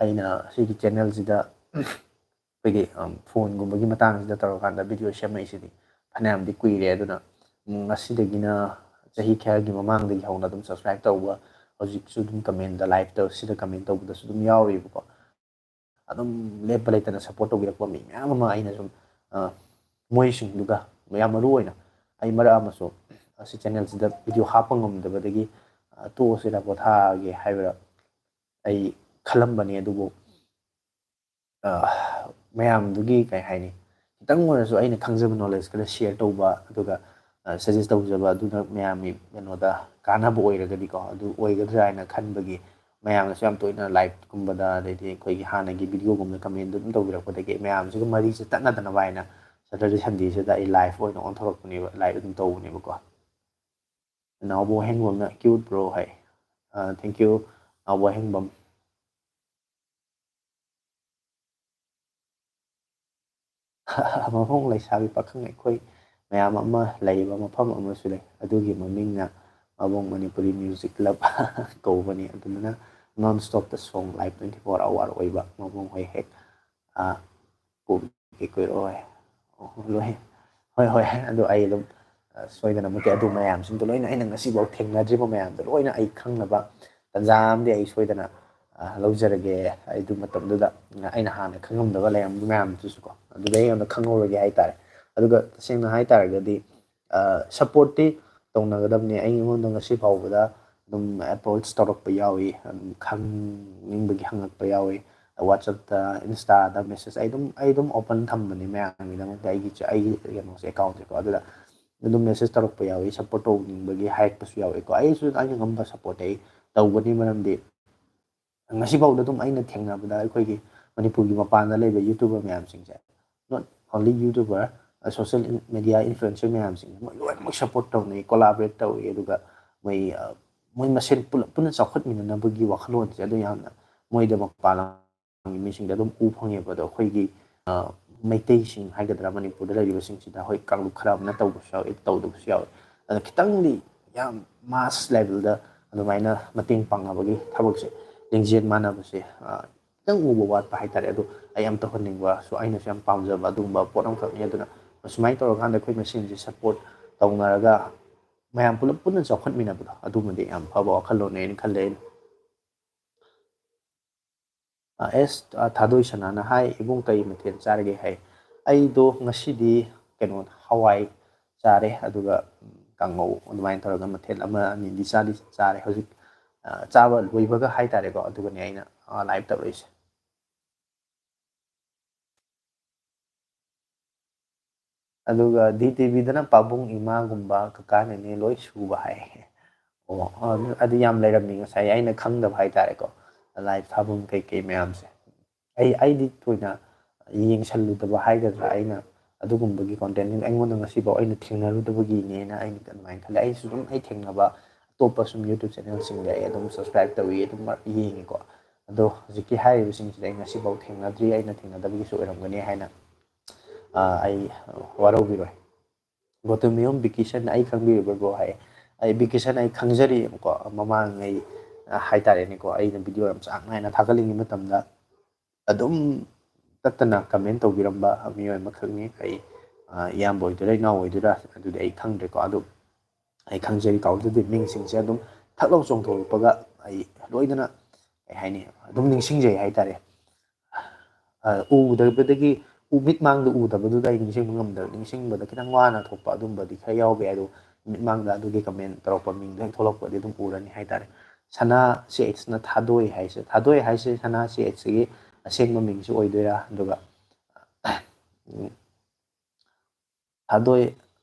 ꯑꯩꯅ ꯁꯤꯒꯤ ꯆꯦꯅꯦꯜꯁꯤꯗ ꯑꯩꯈꯣꯏꯒꯤ, ꯑꯝ, ꯐꯣꯟꯒꯨꯝꯕꯒꯤ ꯃꯇꯥꯡꯁꯤꯗ ꯇꯧꯔꯀꯥꯟꯗ ꯚꯤꯗꯤꯑꯣ ꯁꯦꯝꯃꯛꯏꯁꯤꯗꯤ ꯐꯅꯌꯥꯝꯗꯤ ꯀꯨꯏꯔꯦ꯫ ꯑꯗꯨꯅ, ꯎꯝ, ꯉꯁꯤꯗꯒꯤꯅ ꯆꯍꯤ ꯈꯔꯒꯤ ꯃꯃꯥꯡꯗꯒꯤ ꯍꯧꯅ ꯑꯗꯨꯝ subscribe ꯇꯧꯕ, ꯍꯧꯖꯤꯛꯁꯨ ꯑꯗꯨꯝ commentꯗ, liveꯇ, ꯁꯤꯗ comment ꯇꯧꯕꯗꯁꯨ ꯑꯗꯨꯝ ꯌꯥꯎꯔꯤꯕꯀꯣ꯫ ꯑꯗꯨꯝ ꯂꯦꯞꯄ ꯂꯩꯇꯅ support ꯇꯧꯕꯤꯔꯛꯄ ꯃꯤ ꯃꯌꯥꯝ ꯑꯃ ꯑꯩꯅ ꯁꯨꯝ, ꯑ, ꯃꯣꯏꯁꯤꯡꯗꯨꯒ ꯌꯥꯝ ꯃꯔꯨ ꯑꯣꯏꯅ ꯑꯩ ꯃꯔꯛ ꯑꯃꯁꯨ ꯑꯁꯤ ꯆꯦꯅꯦꯜꯁꯤꯗ ꯚꯤꯗꯤꯑꯣ ꯍꯥꯞꯄ ꯉꯝꯗꯕꯗꯒꯤ, ꯑ, ꯇꯣꯛꯑꯁꯤꯔ, ꯄꯣꯊꯥꯒꯦ ꯍꯥꯏꯕ꯭ꯔꯥ ꯑꯩ ꯈꯜꯂꯝꯕꯅꯤ꯫ ꯑꯗꯨꯕꯨ, ꯑ, ꯃꯌꯥꯝꯗꯨꯒꯤ ꯀꯩ ꯍꯥꯏꯅꯤ, ꯈꯤꯇꯪ ꯑꯣꯏꯔꯁꯨ ꯑꯩꯅ ꯈꯪꯖꯕ knowledge ꯈꯔ share ꯇꯧꯕ, ꯑꯗꯨꯒ, ꯑ, suggest ꯇꯧꯖꯕ, ꯑꯗꯨꯅ ꯃꯌꯥꯝꯒꯤ ꯀꯩꯅꯣꯗ ꯀꯥꯟꯅꯕ ꯑꯣꯏꯔꯒꯗꯤꯀꯣ, ꯑꯗꯨ ꯑꯣꯏꯒꯗ꯭ꯔꯥ ꯍꯥꯏꯅ ꯈꯟꯕꯒꯤ ꯃꯌꯥꯝꯅꯁꯨ ꯌꯥꯝ ꯇꯣꯏꯅ liveꯀꯨꯝꯕꯗ, ꯑꯗꯩꯗꯤ ꯑꯩꯈꯣꯏꯒꯤ ꯍꯥꯟꯅꯒꯤ videoꯒꯨꯝꯕꯗ comment ꯑꯗꯨꯝ ꯇꯧꯕꯤꯔꯛꯄꯗꯒꯤ ꯃꯌꯥꯝꯁꯤꯒ ꯃꯔꯤꯁꯦ ꯇꯠꯅꯗꯅꯕ ꯍꯥꯏꯅ Saturday Sundayꯁꯤꯗ ꯑꯩ live ꯑꯣꯏꯅ ꯑꯣꯟꯊꯣꯔꯛꯄꯅꯦꯕ, live ꯑꯗꯨꯝ ꯇꯧꯕꯅꯦꯕꯀꯣ꯫ ꯅꯥꯎꯕꯣ ꯍꯦꯡꯕꯝꯅ cute bro ꯍꯥꯏ꯫ ꯑ, thank you, ꯅꯥꯎꯕꯣ ꯍꯦꯡꯕꯝ꯫ ꯃꯐꯝ ꯂꯩꯁꯥꯕꯤ ꯄꯥꯈꯪ ꯑꯩꯈꯣꯏ ꯃꯌꯥꯝ ꯑꯃ ꯂꯩꯕ ꯃꯐꯝ ꯑꯃꯁꯨ ꯂꯩ꯫ ꯑꯗꯨꯒꯤ ꯃꯃꯤꯡꯅ ꯃꯕꯨꯡ ꯃꯅꯤꯄꯨꯔꯤ Music Club ꯀꯧꯕꯅꯤ꯫ ꯑꯗꯨꯗꯨꯅ non stopꯇ song live twenty four hour ꯑꯣꯏꯕ ꯃꯕꯨꯡ ꯍꯣꯏ ꯍꯦꯛ, ꯑ, ꯀꯣꯏꯔꯛꯑꯣ꯫ ꯑꯣ, ꯂꯣꯏ꯫ ꯍꯣꯏ, ꯍꯣꯏ꯫ ꯑꯗꯨ ꯑꯩ ꯑꯗꯨꯝ, ꯑ, ꯁꯣꯏꯗꯅꯃꯛꯀꯤ ꯑꯗꯨ ꯃꯌꯥꯝꯁꯤꯡꯗꯣ ꯂꯣꯏꯅ, ꯑꯩꯅ ꯉꯁꯤꯐꯥꯎ ꯊꯦꯡꯅꯗ꯭ꯔꯤꯕ ꯃꯌꯥꯝꯗꯣ ꯂꯣꯏꯅ ꯑꯩ ꯈꯪꯅꯕ ꯇꯟꯖꯥ ꯑꯃꯗꯤ ꯑꯩ ꯁꯣꯏꯗꯅ, ꯑ, ꯂꯧꯖꯔꯒꯦ꯫ ꯑꯩ ꯑꯗꯨ ꯃꯇꯝꯗꯨꯗ ꯑꯩꯅ ꯍꯥꯟꯅ ꯈꯪꯉꯝꯗꯕ ꯂꯩꯔꯝꯕ ꯃꯌꯥꯝꯗꯨꯁꯨꯀꯣ, ꯑꯗꯨꯗꯩ ꯍꯦꯟꯅ ꯈꯪꯍꯧꯔꯒꯦ ꯍꯥꯏꯇꯥꯔꯦ꯫ ꯑꯗꯨꯒ ꯇꯁꯦꯡꯅ ꯍꯥꯏꯇꯥꯔꯒꯗꯤ, ꯑ, supportꯇꯤ ꯇꯧꯅꯒꯗꯕꯅꯤ꯫ ꯑꯩꯉꯣꯟꯗ ꯉꯁꯤ ꯐꯥꯎꯕꯗ ꯑꯗꯨꯝ approach ꯇꯧꯔꯛꯄ ꯌꯥꯎꯏ, ꯑꯗꯨꯝ ꯈꯪꯅꯤꯡꯕꯒꯤ ꯍꯪꯉꯛꯄ ꯌꯥꯎꯏ꯫ WhatsAppꯇ, Instaꯗ message ꯑꯩ ꯑꯗꯨꯝ, ꯑꯩ ꯑꯗꯨꯝ open ꯊꯝꯕꯅꯤ ꯃꯌꯥꯝꯒꯤꯗꯃꯛꯇ, ꯑꯩꯒꯤ, ꯑꯩꯒꯤ ꯀꯩꯅꯣꯁꯦ, accountꯁꯦꯀꯣ꯫ ꯑꯗꯨꯗ ꯑꯗꯨꯝ message ꯇꯧꯔꯛꯄ ꯌꯥꯎꯏ, support ꯇꯧꯅꯤꯡꯕꯒꯤ ꯍꯥꯏꯔꯛꯄꯁꯨ ꯌꯥꯎꯏꯀꯣ꯫ ꯑꯩꯁꯨ ꯑꯩꯅ ꯉꯝꯕ support ꯑꯩ ꯇꯧꯒꯅꯤ, ꯃꯔꯝꯗꯤ ꯉꯁꯤꯐꯥꯎꯗ ꯑꯗꯨꯝ ꯑꯩꯅ ꯊꯦꯡꯅꯕꯗ ꯑꯩꯈꯣꯏꯒꯤ ꯃꯅꯤꯄꯨꯔꯒꯤ ꯃꯄꯥꯟꯗ ꯂꯩꯕ YouTuber ꯃꯌꯥꯝꯁꯤꯡꯁꯦ, not only YouTuber, ꯑ, social in-, media influencer ꯃꯌꯥꯝꯁꯤꯡꯁꯦ ꯃꯣꯏ ꯂꯣꯏꯅꯃꯛ support ꯇꯧꯅꯩ, collaborate ꯇꯧꯏ, ꯑꯗꯨꯒ ꯃꯣꯏ, ꯑ, ꯃꯣꯏ ꯃꯁꯦꯟ ꯄꯨꯂꯞ ꯄꯨꯟꯅ ꯆꯥꯎꯈꯠꯃꯤꯟꯅꯅꯕꯒꯤ ꯋꯥꯈꯜꯂꯣꯟꯁꯦ ꯑꯗꯨ ꯌꯥꯝꯅ ꯃꯣꯏꯗ ꯃꯄꯥꯟ ꯂꯝꯒꯤ ꯃꯤꯁꯤꯡꯗ ꯑꯗꯨꯝ ꯎ ꯐꯪꯉꯦꯕ꯫ ꯑꯗꯣ ꯑꯩꯈꯣꯏꯒꯤ, ꯑ, ꯃꯩꯇꯩꯁꯤꯡ ꯍꯥꯏꯒꯗ꯭ꯔꯥ, ꯃꯅꯤꯄꯨꯔꯗ ꯂꯩꯔꯤꯕꯁꯤꯡꯁꯤꯗ ꯍꯣꯏ ꯀꯥꯡꯂꯨꯞ ꯈꯔ ꯑꯃꯅ ꯇꯧꯕꯁꯨ ꯌꯥꯎꯏ, ꯇꯧꯗꯕꯁꯨ ꯌꯥꯎꯏ꯫ ꯑꯗꯣ ꯈꯤꯇꯪꯗꯤ ꯌꯥꯝ mass levelꯗ ꯑꯗꯨꯃꯥꯏꯅ ꯃꯇꯦꯡ ꯄꯥꯡꯅꯕꯒꯤ ꯊꯕꯛꯁꯦ ꯂꯤꯡꯖꯦꯜ ꯃꯥꯟꯅꯕꯁꯦ, ꯑ, ꯈꯤꯇꯪ ꯎꯕ ꯋꯥꯠꯄ ꯍꯥꯏꯇꯥꯔꯦ꯫ ꯑꯗꯨ ꯑꯩ ꯌꯥꯝ ꯇꯧꯍꯟꯅꯤꯡꯕꯁꯨ, ꯑꯩꯅꯁꯨ ꯌꯥꯝ ꯄꯥꯝꯖꯕ ꯑꯗꯨꯒꯨꯝꯕ ꯄꯣꯠ ꯑꯃꯈꯛꯅꯤ꯫ ꯑꯗꯨꯅ ꯑꯁꯨꯃꯥꯏꯅ ꯇꯧꯔꯀꯥꯟꯗ ꯑꯩꯈꯣꯏ ꯃꯁꯦꯟꯁꯦ support ꯇꯧꯅꯔꯒ ꯃꯌꯥꯝ ꯄꯨꯂꯞ ꯄꯨꯟꯅ ꯆꯥꯎꯈꯠꯃꯤꯟꯅꯕꯗꯣ, ꯑꯗꯨꯃꯗꯤ ꯌꯥꯝ ꯐꯕ ꯋꯥꯈꯜꯂꯣꯟꯅꯦꯅ ꯈꯜꯂꯦ ꯑꯩꯅ꯫ ꯑ, ꯑꯦꯁ, ꯑ, ꯊꯥꯗꯣꯏ ꯁꯅꯥꯅ ꯍꯥꯏ, "ꯏꯕꯨꯡ ꯀꯔꯤ ꯃꯊꯦꯜ ꯆꯥꯔꯒꯦ?" ꯍꯥꯏ꯫ ꯑꯩꯗꯣ ꯉꯁꯤꯗꯤ ꯀꯩꯅꯣ, ꯍꯋꯥꯏ ꯆꯥꯔꯦ, ꯑꯗꯨꯒ, ꯎꯝ, ꯀꯥꯡꯉꯧ ꯑꯗꯨꯃꯥꯏꯅ ꯇꯧꯔꯒ ꯃꯊꯦꯜ ꯑꯃ ꯑꯅꯤꯗꯤ ꯆꯥꯗꯤ ꯆꯥꯔꯦ꯫ ꯍꯧꯖꯤꯛ, ꯑ, ꯆꯥꯕ ꯂꯣꯏꯕꯒ ꯍꯥꯏꯇꯥꯔꯦꯀꯣ, ꯑꯗꯨꯒꯅꯦ ꯑꯩꯅ, ꯑ, live ꯇꯧꯔꯛꯏꯁꯦ꯫ ꯑꯗꯨꯒ ꯗꯤ ꯇꯤꯚꯤꯗꯅ ꯄꯥꯕꯨꯡ ꯏꯃꯥꯒꯨꯝꯕ, ꯀꯀꯥ ꯅꯦꯅꯦ ꯂꯣꯏ ꯁꯨꯕ ꯍꯥꯏ꯫ ꯑꯣ, ꯑꯗꯨ, ꯑꯗꯨ ꯌꯥꯝ ꯂꯩꯔꯝꯃꯤ ꯉꯁꯥꯏ ꯑꯩꯅ ꯈꯪꯗꯕ ꯍꯥꯏꯇꯥꯔꯦꯀꯣ, live ꯊꯥꯐꯝ ꯀꯩꯀꯩ ꯃꯌꯥꯝꯁꯦ꯫ ꯑꯩ, ꯑꯩꯗꯤ ꯊꯣꯏꯅ ꯌꯦꯡꯁꯜꯂꯨꯗꯕ ꯍꯥꯏꯒꯗ꯭ꯔꯥ, ꯑꯩꯅ ꯑꯗꯨꯒꯨꯝꯕꯒꯤ contentꯁꯤꯡ ꯑꯩꯉꯣꯟꯗ ꯉꯁꯤꯐꯥꯎ ꯑꯩꯅ ꯊꯦꯡꯅꯔꯨꯗꯕꯒꯤꯅꯦꯅ ꯑꯩꯅ ꯑꯗꯨꯃꯥꯏꯅ ꯈꯜꯂꯦ꯫ ꯑꯩꯁꯨ ꯑꯗꯨꯝ ꯑꯩ ꯊꯦꯡꯅꯕ ꯑꯇꯣꯞꯄ ꯁꯨꯝ YouTube channelꯁꯤꯡꯗ ꯑꯩ ꯑꯗꯨꯝ subscribe ꯇꯧꯏ, ꯑꯗꯨꯝ ꯌꯦꯡꯉꯤꯀꯣ꯫ ꯑꯗꯣ ꯍꯧꯖꯤꯛꯀꯤ ꯍꯥꯏꯔꯤꯕꯁꯤꯡꯁꯤꯗ ꯑꯩ ꯉꯁꯤꯐꯥꯎ ꯊꯦꯡꯅꯗ꯭ꯔꯤ, ꯑꯩꯅ ꯊꯦꯡꯅꯗꯕꯒꯤꯁꯨ ꯑꯣꯏꯔꯝꯒꯅꯤ ꯍꯥꯏꯅ, ꯑ, ꯑꯩ ꯋꯥꯔꯧꯕꯤꯔꯣꯏ꯫ ꯒꯣꯇꯃꯤꯌꯨꯝ ꯕꯤꯀꯤꯁꯟ, "ꯑꯩ ꯈꯪꯕꯤꯔꯤꯕ꯭ꯔꯥ bro?" ꯍꯥꯏ꯫ ꯑꯩ ꯕꯤꯀꯤꯁꯟ ꯑꯩ ꯈꯪꯖꯔꯤꯑꯕꯀꯣ, ꯃꯃꯥꯡꯉꯩ, ꯑ, ꯍꯥꯏꯇꯥꯔꯦꯅꯦꯀꯣ, ꯑꯩꯅ video ꯌꯥꯝ ꯆꯥꯡ ꯅꯥꯏꯅ ꯊꯥꯒꯠꯂꯤꯉꯩ ꯃꯇꯝꯗ ꯑꯗꯨꯝ ꯇꯠꯇꯅ comment ꯇꯧꯕꯤꯔꯝꯕ ꯃꯤꯑꯣꯏ ꯑꯃꯈꯛꯅꯤ꯫ ꯑꯩ, ꯑ, ꯏꯌꯥꯝꯕ ꯑꯣꯏꯗꯣꯏꯔꯥ, ꯏꯅꯥꯎ ꯑꯣꯏꯗꯣꯏꯔꯥ, ꯑꯗꯨꯗꯤ ꯑꯩ ꯈꯪꯗ꯭ꯔꯦꯀꯣ꯫ ꯑꯗꯨ ꯑꯩ ꯈꯪꯖꯔꯤ, ꯀꯥꯎꯖꯗꯦ, ꯃꯤꯡꯁꯤꯡꯁꯦ ꯑꯗꯨꯝ ꯊꯛ ꯂꯥꯎ ꯆꯣꯡꯊꯣꯔꯛꯄꯒ ꯑꯩ ꯂꯣꯏꯅꯅ ꯀꯩ ꯍꯥꯏꯅꯤ, ꯑꯗꯨꯝ ꯅꯤꯡꯁꯤꯡꯖꯩ ꯍꯥꯏꯇꯥꯔꯦ꯫ ꯎꯗꯕꯗꯒꯤ, ꯃꯤꯠꯃꯥꯡꯗ ꯎꯗꯕꯗꯨꯗ ꯑꯩ ꯅꯤꯡꯁꯤꯡꯕ ꯉꯝꯗꯕ, ꯅꯤꯡꯁꯤꯡꯕꯗ ꯈꯤꯇꯪ ꯋꯥꯅ ꯊꯣꯛꯄ ꯑꯗꯨꯝꯕꯗꯤ ꯈꯔ ꯌꯥꯎꯕ ꯌꯥꯏ꯫ ꯑꯗꯣ ꯃꯤꯠꯃꯥꯡꯗ ꯑꯗꯨꯒꯤ ꯀꯃꯦꯟ ꯇꯧꯔꯛꯄ ꯃꯤꯡꯗꯣ ꯍꯦꯛ ꯊꯣꯛꯂꯛꯄꯗꯤ ꯑꯗꯨꯝ ꯎꯔꯅꯤ ꯍꯥꯏꯇꯥꯔꯦ꯫ ꯁꯅꯥ ꯁꯤ ꯑꯩꯆꯅ ꯊꯥꯗꯣꯏ ꯍꯥꯏꯁꯦ, ꯊꯥꯗꯣꯏ ꯍꯥꯏꯁꯦ ꯁꯅꯥ ꯁꯤ ꯑꯩꯆꯁꯤꯒꯤ ꯑꯁꯦꯡꯕ ꯃꯤꯡꯁꯤ ꯑꯣꯏꯗꯣꯏꯔꯥ? ꯑꯗꯨꯒ ꯊꯥꯗꯣꯏ,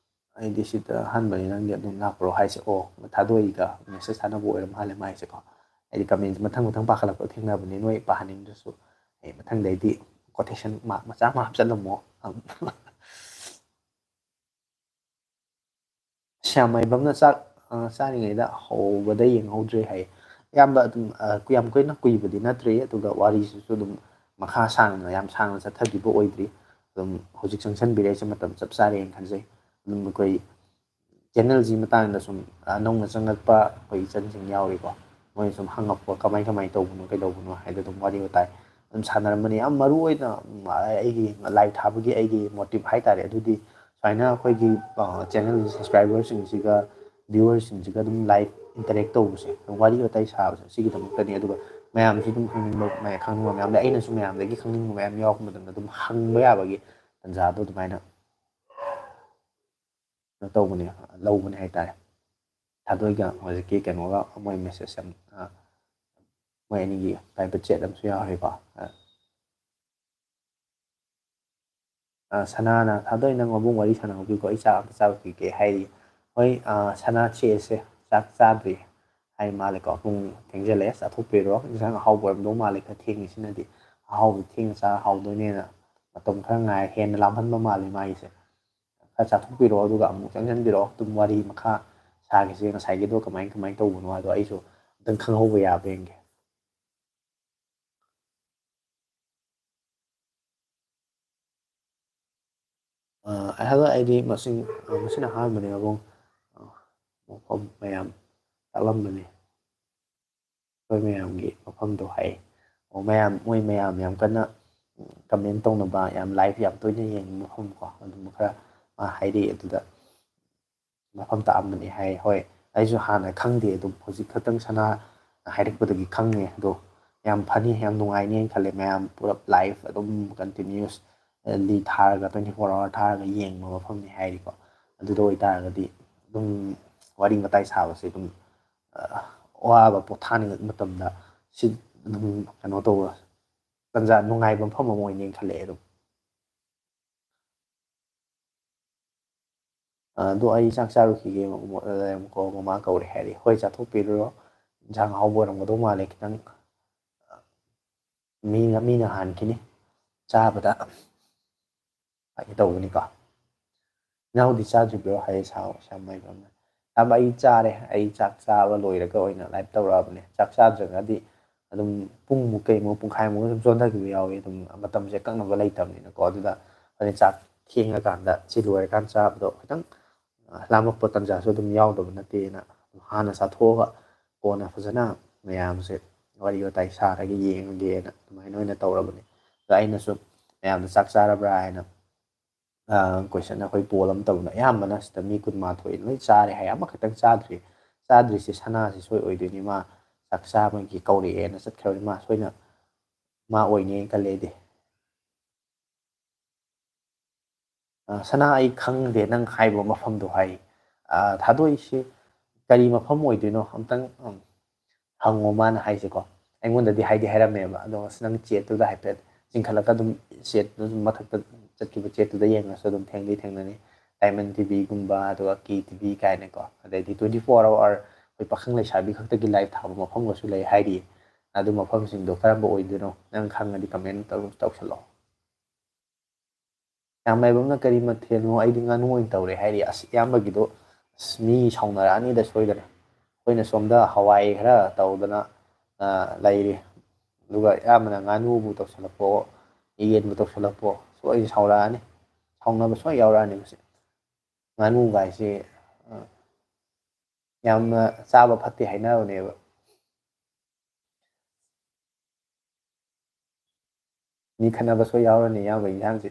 ꯑꯩꯗꯤ ꯁꯤꯗ ꯑꯍꯥꯟꯕꯅꯤ ꯅꯪꯒꯤ ꯑꯗꯨꯝ ꯂꯥꯛꯄ꯭ꯔꯣ ꯍꯥꯏꯁꯦ꯫ ꯑꯣ, ꯊꯥꯗꯣꯏꯒ ꯃꯦꯁꯦꯖ ꯊꯥꯅꯕ ꯑꯣꯏꯔ ꯃꯥꯜꯂꯦ ꯃꯥꯏꯁꯦꯀꯣ꯫ ꯑꯩꯗꯤ ꯀꯃꯦꯟꯁꯦ ꯃꯊꯪ ꯃꯊꯪ ꯄꯥꯈꯠꯂꯛꯄ ꯊꯦꯡꯅꯕꯅꯤ, ꯅꯣꯏ ꯄꯥꯍꯟꯅꯤꯡꯗ꯭ꯔꯁꯨ꯫ ꯑꯩ ꯃꯊꯪꯗꯩꯗꯤ ꯀꯣꯇꯦꯁꯟ ꯃꯥꯔꯛ ꯃꯆꯥ ꯑꯃ ꯍꯥꯞꯆꯜꯂꯝꯃꯣ꯫ ꯁ꯭ꯌꯥꯝ ꯃꯥꯏꯕꯝꯅ ꯆꯥꯛ ꯆꯥꯔꯤꯉꯩꯗ ꯍꯧꯕꯗ ꯌꯦꯡꯍꯧꯗ꯭ꯔꯦ ꯍꯥꯏ꯫ ꯑꯌꯥꯝꯕ ꯑꯗꯨꯝ ꯌꯥꯝ ꯀꯨꯏꯅ ꯀꯨꯏꯕꯗꯤ ꯅꯠꯇ꯭ꯔꯤ, ꯑꯗꯨꯒ ꯋꯥꯔꯤꯁꯤꯁꯨ ꯑꯗꯨꯝ ꯃꯈꯥ ꯁꯥꯡꯅ, ꯌꯥꯝ ꯁꯥꯡꯅ ꯆꯠꯊꯈꯤꯕ ꯑꯣꯏꯗ꯭ꯔꯤ꯫ ꯑꯗꯨꯝ ꯍꯧꯖꯤꯛ ꯆꯪꯁꯟꯕꯤꯔꯛꯏꯁꯦ ꯃꯇꯝ ꯆꯞ ꯆꯥꯔꯦꯅ ꯈꯟꯖꯩ꯫ ꯑꯗꯨꯝ ꯑꯩꯈꯣꯏ ꯆꯦꯅꯦꯜꯁꯤ ꯃꯇꯥꯡꯗ ꯁꯨꯝ ꯑꯅꯧꯅ ꯆꯪꯂꯛꯄ ꯑꯩꯈꯣꯏ ꯏꯆꯟꯁꯤꯡ ꯌꯥꯎꯔꯤꯀꯣ, ꯃꯣꯏꯅ ꯁꯨꯝ ꯍꯪꯉꯛꯄ, "ꯀꯃꯥꯏ ꯀꯃꯥꯏꯅ ꯇꯧꯕꯅꯣ, ꯀꯩꯗꯧꯕꯅꯣ?" ꯍꯥꯏꯗ ꯑꯗꯨꯝ ꯋꯥꯔꯤ ꯋꯥꯇꯥꯏ ꯑꯗꯨꯝ ꯁꯥꯟꯅꯔꯝꯕꯅꯤ꯫ ꯌꯥꯝ ꯃꯔꯨ ꯑꯣꯏꯅ ꯑꯩꯒꯤ ꯂꯥꯏꯚ ꯊꯥꯕꯒꯤ ꯑꯩꯒꯤ ꯃꯣꯇꯤꯚ ꯍꯥꯏꯇꯥꯔꯦ, ꯑꯗꯨꯗꯤ ꯁꯨꯃꯥꯏꯅ ꯑꯩꯈꯣꯏꯒꯤ ꯆꯦꯅꯦꯜ ꯁꯕꯁꯀ꯭ꯔꯥꯏꯕꯔꯁꯤꯡꯁꯤꯒ ꯚ꯭ꯌꯨꯋꯔꯁꯤꯡꯁꯤꯒ ꯑꯗꯨꯝ ꯂꯥꯏꯚ ꯏꯟꯇꯔꯦꯛ ꯇꯧꯕꯁꯦ, ꯑꯗꯨꯝ ꯋꯥꯔꯤ ꯋꯥꯇꯥꯏ ꯁꯥꯕꯁꯦ, ꯁꯤꯒꯤꯗꯃꯛꯇꯅꯤ꯫ ꯑꯗꯨꯒ ꯃꯌꯥꯝꯁꯨ ꯑꯗꯨꯝ ꯈꯪꯅꯤꯡꯕ, ꯃꯌꯥꯝ ꯈꯪꯅꯤꯡꯕ ꯃꯌꯥꯝ ꯂꯩ, ꯑꯩꯅꯁꯨ ꯃꯌꯥꯝꯗꯒꯤ ꯈꯪꯅꯤꯡꯕ ꯃꯌꯥꯝ ꯌꯥꯎꯔꯛꯄ ꯃꯇꯝꯗ ꯑꯗꯨꯝ ꯍꯪꯕ ꯌꯥꯕꯒꯤ ꯇꯥꯟꯖꯥꯗꯣ ꯑꯗꯨꯃꯥꯏꯅ ꯀꯩꯅꯣ ꯇꯧꯕꯅꯦ, ꯂꯧꯕꯅꯦ ꯍꯥꯏꯇꯥꯔꯦ꯫ ꯊꯥꯗꯣꯏꯒ ꯍꯧꯖꯤꯛꯀꯤ ꯀꯩꯅꯣꯒ ꯃꯣꯏ ꯃꯦꯁꯦꯖ ꯌꯥꯝ, ꯑ, ꯃꯣꯏ ꯑꯅꯤꯒꯤ ꯄ꯭ꯔꯥꯏꯚꯦꯠ ꯆꯦꯠ ꯑꯃꯁꯨ ꯌꯥꯎꯔꯤꯀꯣ꯫ ꯑ, ꯑ, ꯁꯅꯥꯅ, "ꯊꯥꯗꯣꯏ, ꯅꯪ ꯃꯕꯨꯡ ꯋꯥꯔꯤ ꯁꯥꯟꯅꯍꯧꯕꯤꯀꯣ, ꯑꯩ ꯆꯥꯛ ꯑꯝꯇ ꯆꯥꯔꯨꯈꯤꯒꯦ" ꯍꯥꯏꯔꯤ꯫ ꯍꯣꯏ, ꯑ, ꯁꯅꯥ, ꯁꯦ, ꯁꯦ, ꯆꯥꯛ ꯆꯥꯗ꯭ꯔꯤ ꯍꯥꯏ ꯃꯥꯜꯂꯦꯀꯣ꯫ ꯄꯨꯡ ꯊꯦꯡꯖꯤꯜꯂꯛꯑꯦ, ꯆꯥꯊꯣꯛꯄꯤꯔꯣ꯫ ꯏꯟꯁꯥꯡ ꯑꯍꯥꯎꯕ ꯑꯣꯏꯔꯝꯗꯧ ꯃꯥꯜꯂꯦ, ꯈꯔ ꯊꯦꯡꯉꯤꯁꯤꯅꯗꯤ꯫ ꯑꯍꯥꯎꯕ ꯊꯦꯡꯅ ꯆꯥꯔ ꯍꯥꯎꯗꯣꯏꯅꯦꯅ ꯃꯇꯝ ꯈꯔ ꯉꯥꯏ, ꯍꯦꯟꯅ ꯂꯥꯝꯍꯟꯕ ꯃꯥꯜꯂꯦ ꯃꯥꯒꯤꯁꯦ꯫ ꯈꯔ ꯆꯥꯊꯣꯛꯄꯤꯔꯛꯑꯣ, ꯑꯗꯨꯒ ꯑꯃꯨꯛ ꯆꯪꯁꯤꯟꯕꯤꯔꯛꯑꯣ꯫ ꯑꯗꯨꯝ ꯋꯥꯔꯤ ꯃꯈꯥ ꯁꯥꯈꯤꯁꯦ, ꯉꯁꯥꯏꯒꯤꯗꯣ ꯀꯃꯥꯏ ꯀꯃꯥꯏꯅ ꯇꯧꯕꯅꯣ ꯍꯥꯏꯗꯣ ꯑꯩꯁꯨ ꯑꯝꯇꯪ ꯈꯪꯍꯧꯕ ꯌꯥꯕ꯭ꯔꯥ ꯌꯦꯡꯒꯦ꯫ ꯑ, ꯍꯜꯂꯣ, ꯑꯩꯗꯤ ꯃꯁꯤꯡ, ꯑ, ꯃꯁꯤꯅ ꯑꯍꯥꯟꯕꯅꯦ, ꯃꯕꯨꯡ꯫ ꯑ, ꯃꯐꯝ ꯃꯌꯥꯝ ꯇꯥꯛꯂꯝꯕꯅꯦ꯫ ꯑꯩꯈꯣꯏ ꯃꯌꯥꯝꯒꯤ ꯃꯐꯝꯗꯣ ꯍꯥꯏ꯫ ꯑꯣ, ꯃꯌꯥꯝ, ꯃꯣꯏ ꯃꯌꯥꯝ ꯌꯥꯝ ꯀꯟꯅ, ꯎꯝ, ꯀꯃꯦꯟ ꯇꯧꯅꯕ, ꯌꯥꯝ ꯂꯥꯏꯚ ꯌꯥꯝ ꯇꯣꯏꯅ ꯌꯦꯡꯕ ꯃꯐꯝ ꯀꯣ, ꯑꯗꯨꯝꯕ ꯈꯔ ꯃꯥ ꯍꯥꯏꯔꯛꯑꯦ꯫ ꯑꯗꯨꯗ ꯃꯐꯝ ꯇꯥꯛꯑꯝꯕꯅꯤ ꯍꯥꯏ꯫ ꯍꯣꯏ, ꯑꯩꯁꯨ ꯍꯥꯟꯅ ꯈꯪꯗꯦ, ꯑꯗꯨꯝ ꯍꯧꯖꯤꯛ ꯈꯛꯇꯪ ꯁꯅꯥ ꯍꯥꯏꯔꯛꯄꯗꯒꯤ ꯈꯪꯉꯦ꯫ ꯑꯗꯣ ꯌꯥꯝ ꯐꯅꯤ, ꯌꯥꯝ ꯅꯨꯡꯉꯥꯏꯅꯤ ꯍꯥꯏꯅ ꯈꯜꯂꯦ꯫ ꯃꯌꯥꯝ ꯄꯨꯂꯞ live ꯑꯗꯨꯝ continuously ꯊꯥꯔꯒ, twenty four hour ꯊꯥꯔꯒ ꯌꯦꯡꯕ ꯃꯐꯝꯅꯤ ꯍꯥꯏꯔꯤꯀꯣ꯫ ꯑꯗꯨꯗ ꯑꯣꯏꯇꯥꯔꯒꯗꯤ ꯑꯗꯨꯝ ꯋꯥꯔꯤ ꯋꯥꯇꯥꯏ ꯁꯥꯕꯁꯦ ꯑꯗꯨꯝ, ꯑ, ꯑꯋꯥꯕ ꯄꯣꯊꯥꯅꯤꯡꯉꯛꯄ ꯃꯇꯝꯗ ꯁꯤ ꯑꯗꯨꯝ ꯀꯩꯅꯣ ꯇꯧꯕ ꯇꯟꯖꯥ ꯅꯨꯡꯉꯥꯏꯕ ꯃꯐꯝ ꯑꯃ ꯑꯣꯏꯅꯦꯅ ꯈꯜꯂꯛꯑꯦ ꯑꯗꯨꯝ꯫ ꯑ, ꯑꯗꯣ ꯑꯩ ꯆꯥꯛ ꯆꯥꯔꯨꯈꯤꯒꯦ, ꯃ-, ꯃ-, ꯂꯩꯔꯝꯃꯨꯀꯣ, ꯃꯃꯥ ꯀꯧꯔꯦ ꯍꯥꯏꯔꯤ꯫ "ꯍꯣꯏ, ꯆꯥꯊꯣꯛꯄꯤꯔꯨꯔꯣ꯫ ꯏꯟꯁꯥꯡ ꯑꯍꯥꯎꯕ ꯑꯣꯏꯔꯝꯒꯗꯧ ꯃꯥꯜꯂꯦ ꯈꯤꯇꯪ"꯫ ꯃꯤꯅ, ꯃꯤꯅ ꯍꯥꯟꯈꯤꯅꯤ ꯆꯥꯕꯗ꯫ ꯍꯥꯏꯒꯦ ꯇꯧꯕꯅꯤꯀꯣ꯫ "ꯏꯅꯥꯎꯗꯤ ꯆꯥꯗ꯭ꯔꯤꯕ꯭ꯔꯣ?" ꯍꯥꯏꯌꯦ ꯁꯥꯎ-, ꯁꯥꯃꯥꯏꯕꯝꯅ꯫ "ꯏꯌꯥꯝꯕ, ꯑꯩ ꯆꯥꯔꯦ꯫ ꯑꯩ ꯆꯥꯛ ꯆꯥꯕ ꯂꯣꯏꯔꯒ ꯑꯣꯏꯅ live ꯇꯧꯔꯛꯑꯕꯅꯦ꯫ ꯆꯥꯛ ꯆꯥꯗ꯭ꯔꯒꯗꯤ ꯑꯗꯨꯝ ꯄꯨꯡꯃꯨꯛ ꯀꯩꯃꯨꯛ, ꯄꯨꯡꯈꯥꯏꯃꯨꯛ ꯑꯗꯨꯝ ꯆꯣꯟꯊꯈꯤꯕ ꯌꯥꯎꯋꯤ꯫ ꯑꯗꯨꯝ ꯃꯇꯝꯁꯦ ꯀꯛꯅꯕ ꯂꯩꯇꯕꯅꯤꯅꯀꯣ꯫ ꯑꯗꯨꯗ ꯑꯩꯅ ꯆꯥꯛ ꯊꯦꯡꯉꯀꯥꯟꯗ, ꯁꯤ ꯂꯣꯏꯔꯀꯥꯟꯗ ꯆꯥꯕꯗꯣ ꯈꯤꯇꯪ, ꯑ, ꯂꯥꯝꯃꯛꯄ ꯇꯥꯟꯖꯥꯁꯨ ꯑꯗꯨꯝ ꯌꯥꯎꯗꯕ ꯅꯠꯇꯦꯅ ꯍꯥꯟꯅ ꯆꯥꯊꯣꯛꯑꯒ ꯀꯣꯟꯅ ꯐꯖꯅ ꯃꯌꯥꯝꯁꯦ ꯋꯥꯔꯤ ꯋꯥꯇꯥꯏ ꯁꯥꯔꯒ ꯌꯦꯡꯉꯒꯦꯅ ꯑꯗꯨꯃꯥꯏꯅ ꯑꯣꯏꯅ ꯇꯧꯔꯕꯅꯤ꯫ ꯑꯗ ꯑꯩꯅꯁꯨ ꯃꯌꯥꯝꯗ "ꯆꯥꯛ ꯆꯥꯔꯕ꯭ꯔꯥ?" ꯍꯥꯏꯅ, ꯑ, question ꯑꯩꯈꯣꯏ poll ꯑꯃ ꯇꯧꯕꯗ ꯑꯌꯥꯝꯕꯅ ꯁꯤꯗ ꯃꯤ ꯀꯨꯟꯃꯥꯊꯣꯏ ꯂꯣꯏ ꯆꯥꯔꯦ ꯍꯥꯏ, ꯑꯃꯈꯛꯇꯪ ꯆꯥꯗ꯭ꯔꯤ꯫ ꯆꯥꯗ꯭ꯔꯤꯁꯦ ꯁꯅꯥꯁꯤ ꯁꯣꯏ ꯑꯣꯏꯗꯣꯏꯅꯤ, ꯃꯥ ꯆꯥꯛ ꯆꯥꯕꯒꯤ ꯀꯧꯔꯛꯑꯦꯅ ꯆꯠꯈ꯭ꯔꯕꯅꯤ, ꯃꯥ ꯁꯣꯏꯅ ꯃꯥ ꯑꯣꯏꯅꯦꯅ ꯈꯜꯂꯦ ꯑꯩꯗꯤ꯫ "ꯑ, ꯁꯅꯥ, ꯑꯩ ꯈꯪꯗꯦ ꯅꯪ ꯍꯥꯏꯕ ꯃꯐꯝꯗꯣ" ꯍꯥꯏ꯫ ꯑ, ꯊꯥꯗꯣꯛꯏꯁꯤ ꯀꯔꯤ ꯃꯐꯝ ꯑꯣꯏꯗꯣꯏꯅꯣ ꯑꯝꯇꯪ, ꯎꯝ, ꯍꯪꯉꯣ ꯃꯥꯅ ꯍꯥꯏꯁꯦꯀꯣ꯫ ꯑꯩꯉꯣꯟꯗꯗꯤ ꯍꯥꯏꯗꯤ ꯍꯥꯏꯔꯝꯃꯦꯕ, ꯑꯗꯣ ꯑꯁ ꯅꯪ chatꯇꯨꯗ ꯍꯥꯏꯐꯦꯠ ꯆꯤꯡꯈꯠꯂꯒ ꯑꯗꯨꯝ chatꯇꯨ ꯑꯗꯨꯝ ꯃꯊꯛꯇ ꯆꯠꯈꯤꯕ chatꯇꯨꯗ ꯌꯦꯡꯉꯁꯨ ꯑꯗꯨꯝ ꯊꯦꯡꯗꯤ ꯊꯦꯡꯅꯅꯤ꯫ Diamond ꯇꯤꯚꯤꯒꯨꯝꯕ, ꯑꯗꯨꯒ K ꯇꯤꯚꯤ ꯀꯥꯏꯅꯀꯣ, ꯑꯗꯩꯗꯤ twenty four hour ꯑꯩꯈꯣꯏ ꯄꯥꯈꯪ ꯂꯩꯁꯥꯕꯤ ꯈꯛꯇꯒꯤ live ꯊꯥꯕ ꯃꯐꯝꯒꯁꯨ ꯂꯩ ꯍꯥꯏꯔꯤ꯫ ꯑꯗꯨ ꯃꯐꯝꯁꯤꯡꯗꯣ ꯀꯔꯝꯕ ꯑꯣꯏꯗꯣꯏꯅꯣ ꯅꯪ ꯈꯪꯉꯗꯤ comment ꯇꯧ-, ꯇꯧꯁꯜꯂꯣ꯫ ꯏꯌꯥꯝꯕꯝꯅ "ꯀꯔꯤ ꯃꯊꯦꯜꯅꯣ? ꯑꯩꯗꯤ ꯉꯥꯅꯨ ꯑꯣꯏꯅ ꯇꯧꯔꯦ" ꯍꯥꯏꯔꯤ꯫ ꯑꯁ, ꯏꯌꯥꯝꯕꯒꯤꯗꯣ, ꯑꯁ, ꯃꯤ ꯁꯥꯎꯅꯔꯛꯑꯅꯤꯗ ꯁꯣꯏꯗꯅ꯫ ꯑꯩꯈꯣꯏꯅ ꯁꯣꯝꯗ ꯍꯋꯥꯏ ꯈꯔ ꯇꯧꯗꯅ, ꯑ, ꯂꯩꯔꯤ꯫ ꯑꯗꯨꯒ ꯏꯌꯥꯝꯕꯅ ꯉꯥꯅꯨꯕꯨ ꯇꯧꯁꯜꯂꯛꯄꯑꯣ, ꯌꯦꯟꯕꯨ ꯇꯧꯁꯜꯂꯛꯄꯑꯣ, ꯁꯣꯏꯗꯅ ꯁꯥꯎꯔꯛꯑꯅꯤ꯫ ꯁꯥꯎꯅꯕ ꯁꯣꯏ ꯌꯥꯎꯔꯛꯑꯅꯤ ꯃꯁꯤ꯫ ꯉꯥꯅꯨ ꯀꯥꯏꯁꯤ, ꯑ, ꯌꯥꯝꯅ ꯆꯥꯕ ꯐꯠꯇꯦ ꯍꯥꯏꯅꯕꯅꯦꯕ꯫ ꯃꯤ ꯈꯠꯅꯕ ꯁꯣꯏ ꯌꯥꯎꯔꯅꯤ ꯏꯌꯥꯝꯕ ꯏꯟꯁꯥꯡꯁꯤ꯫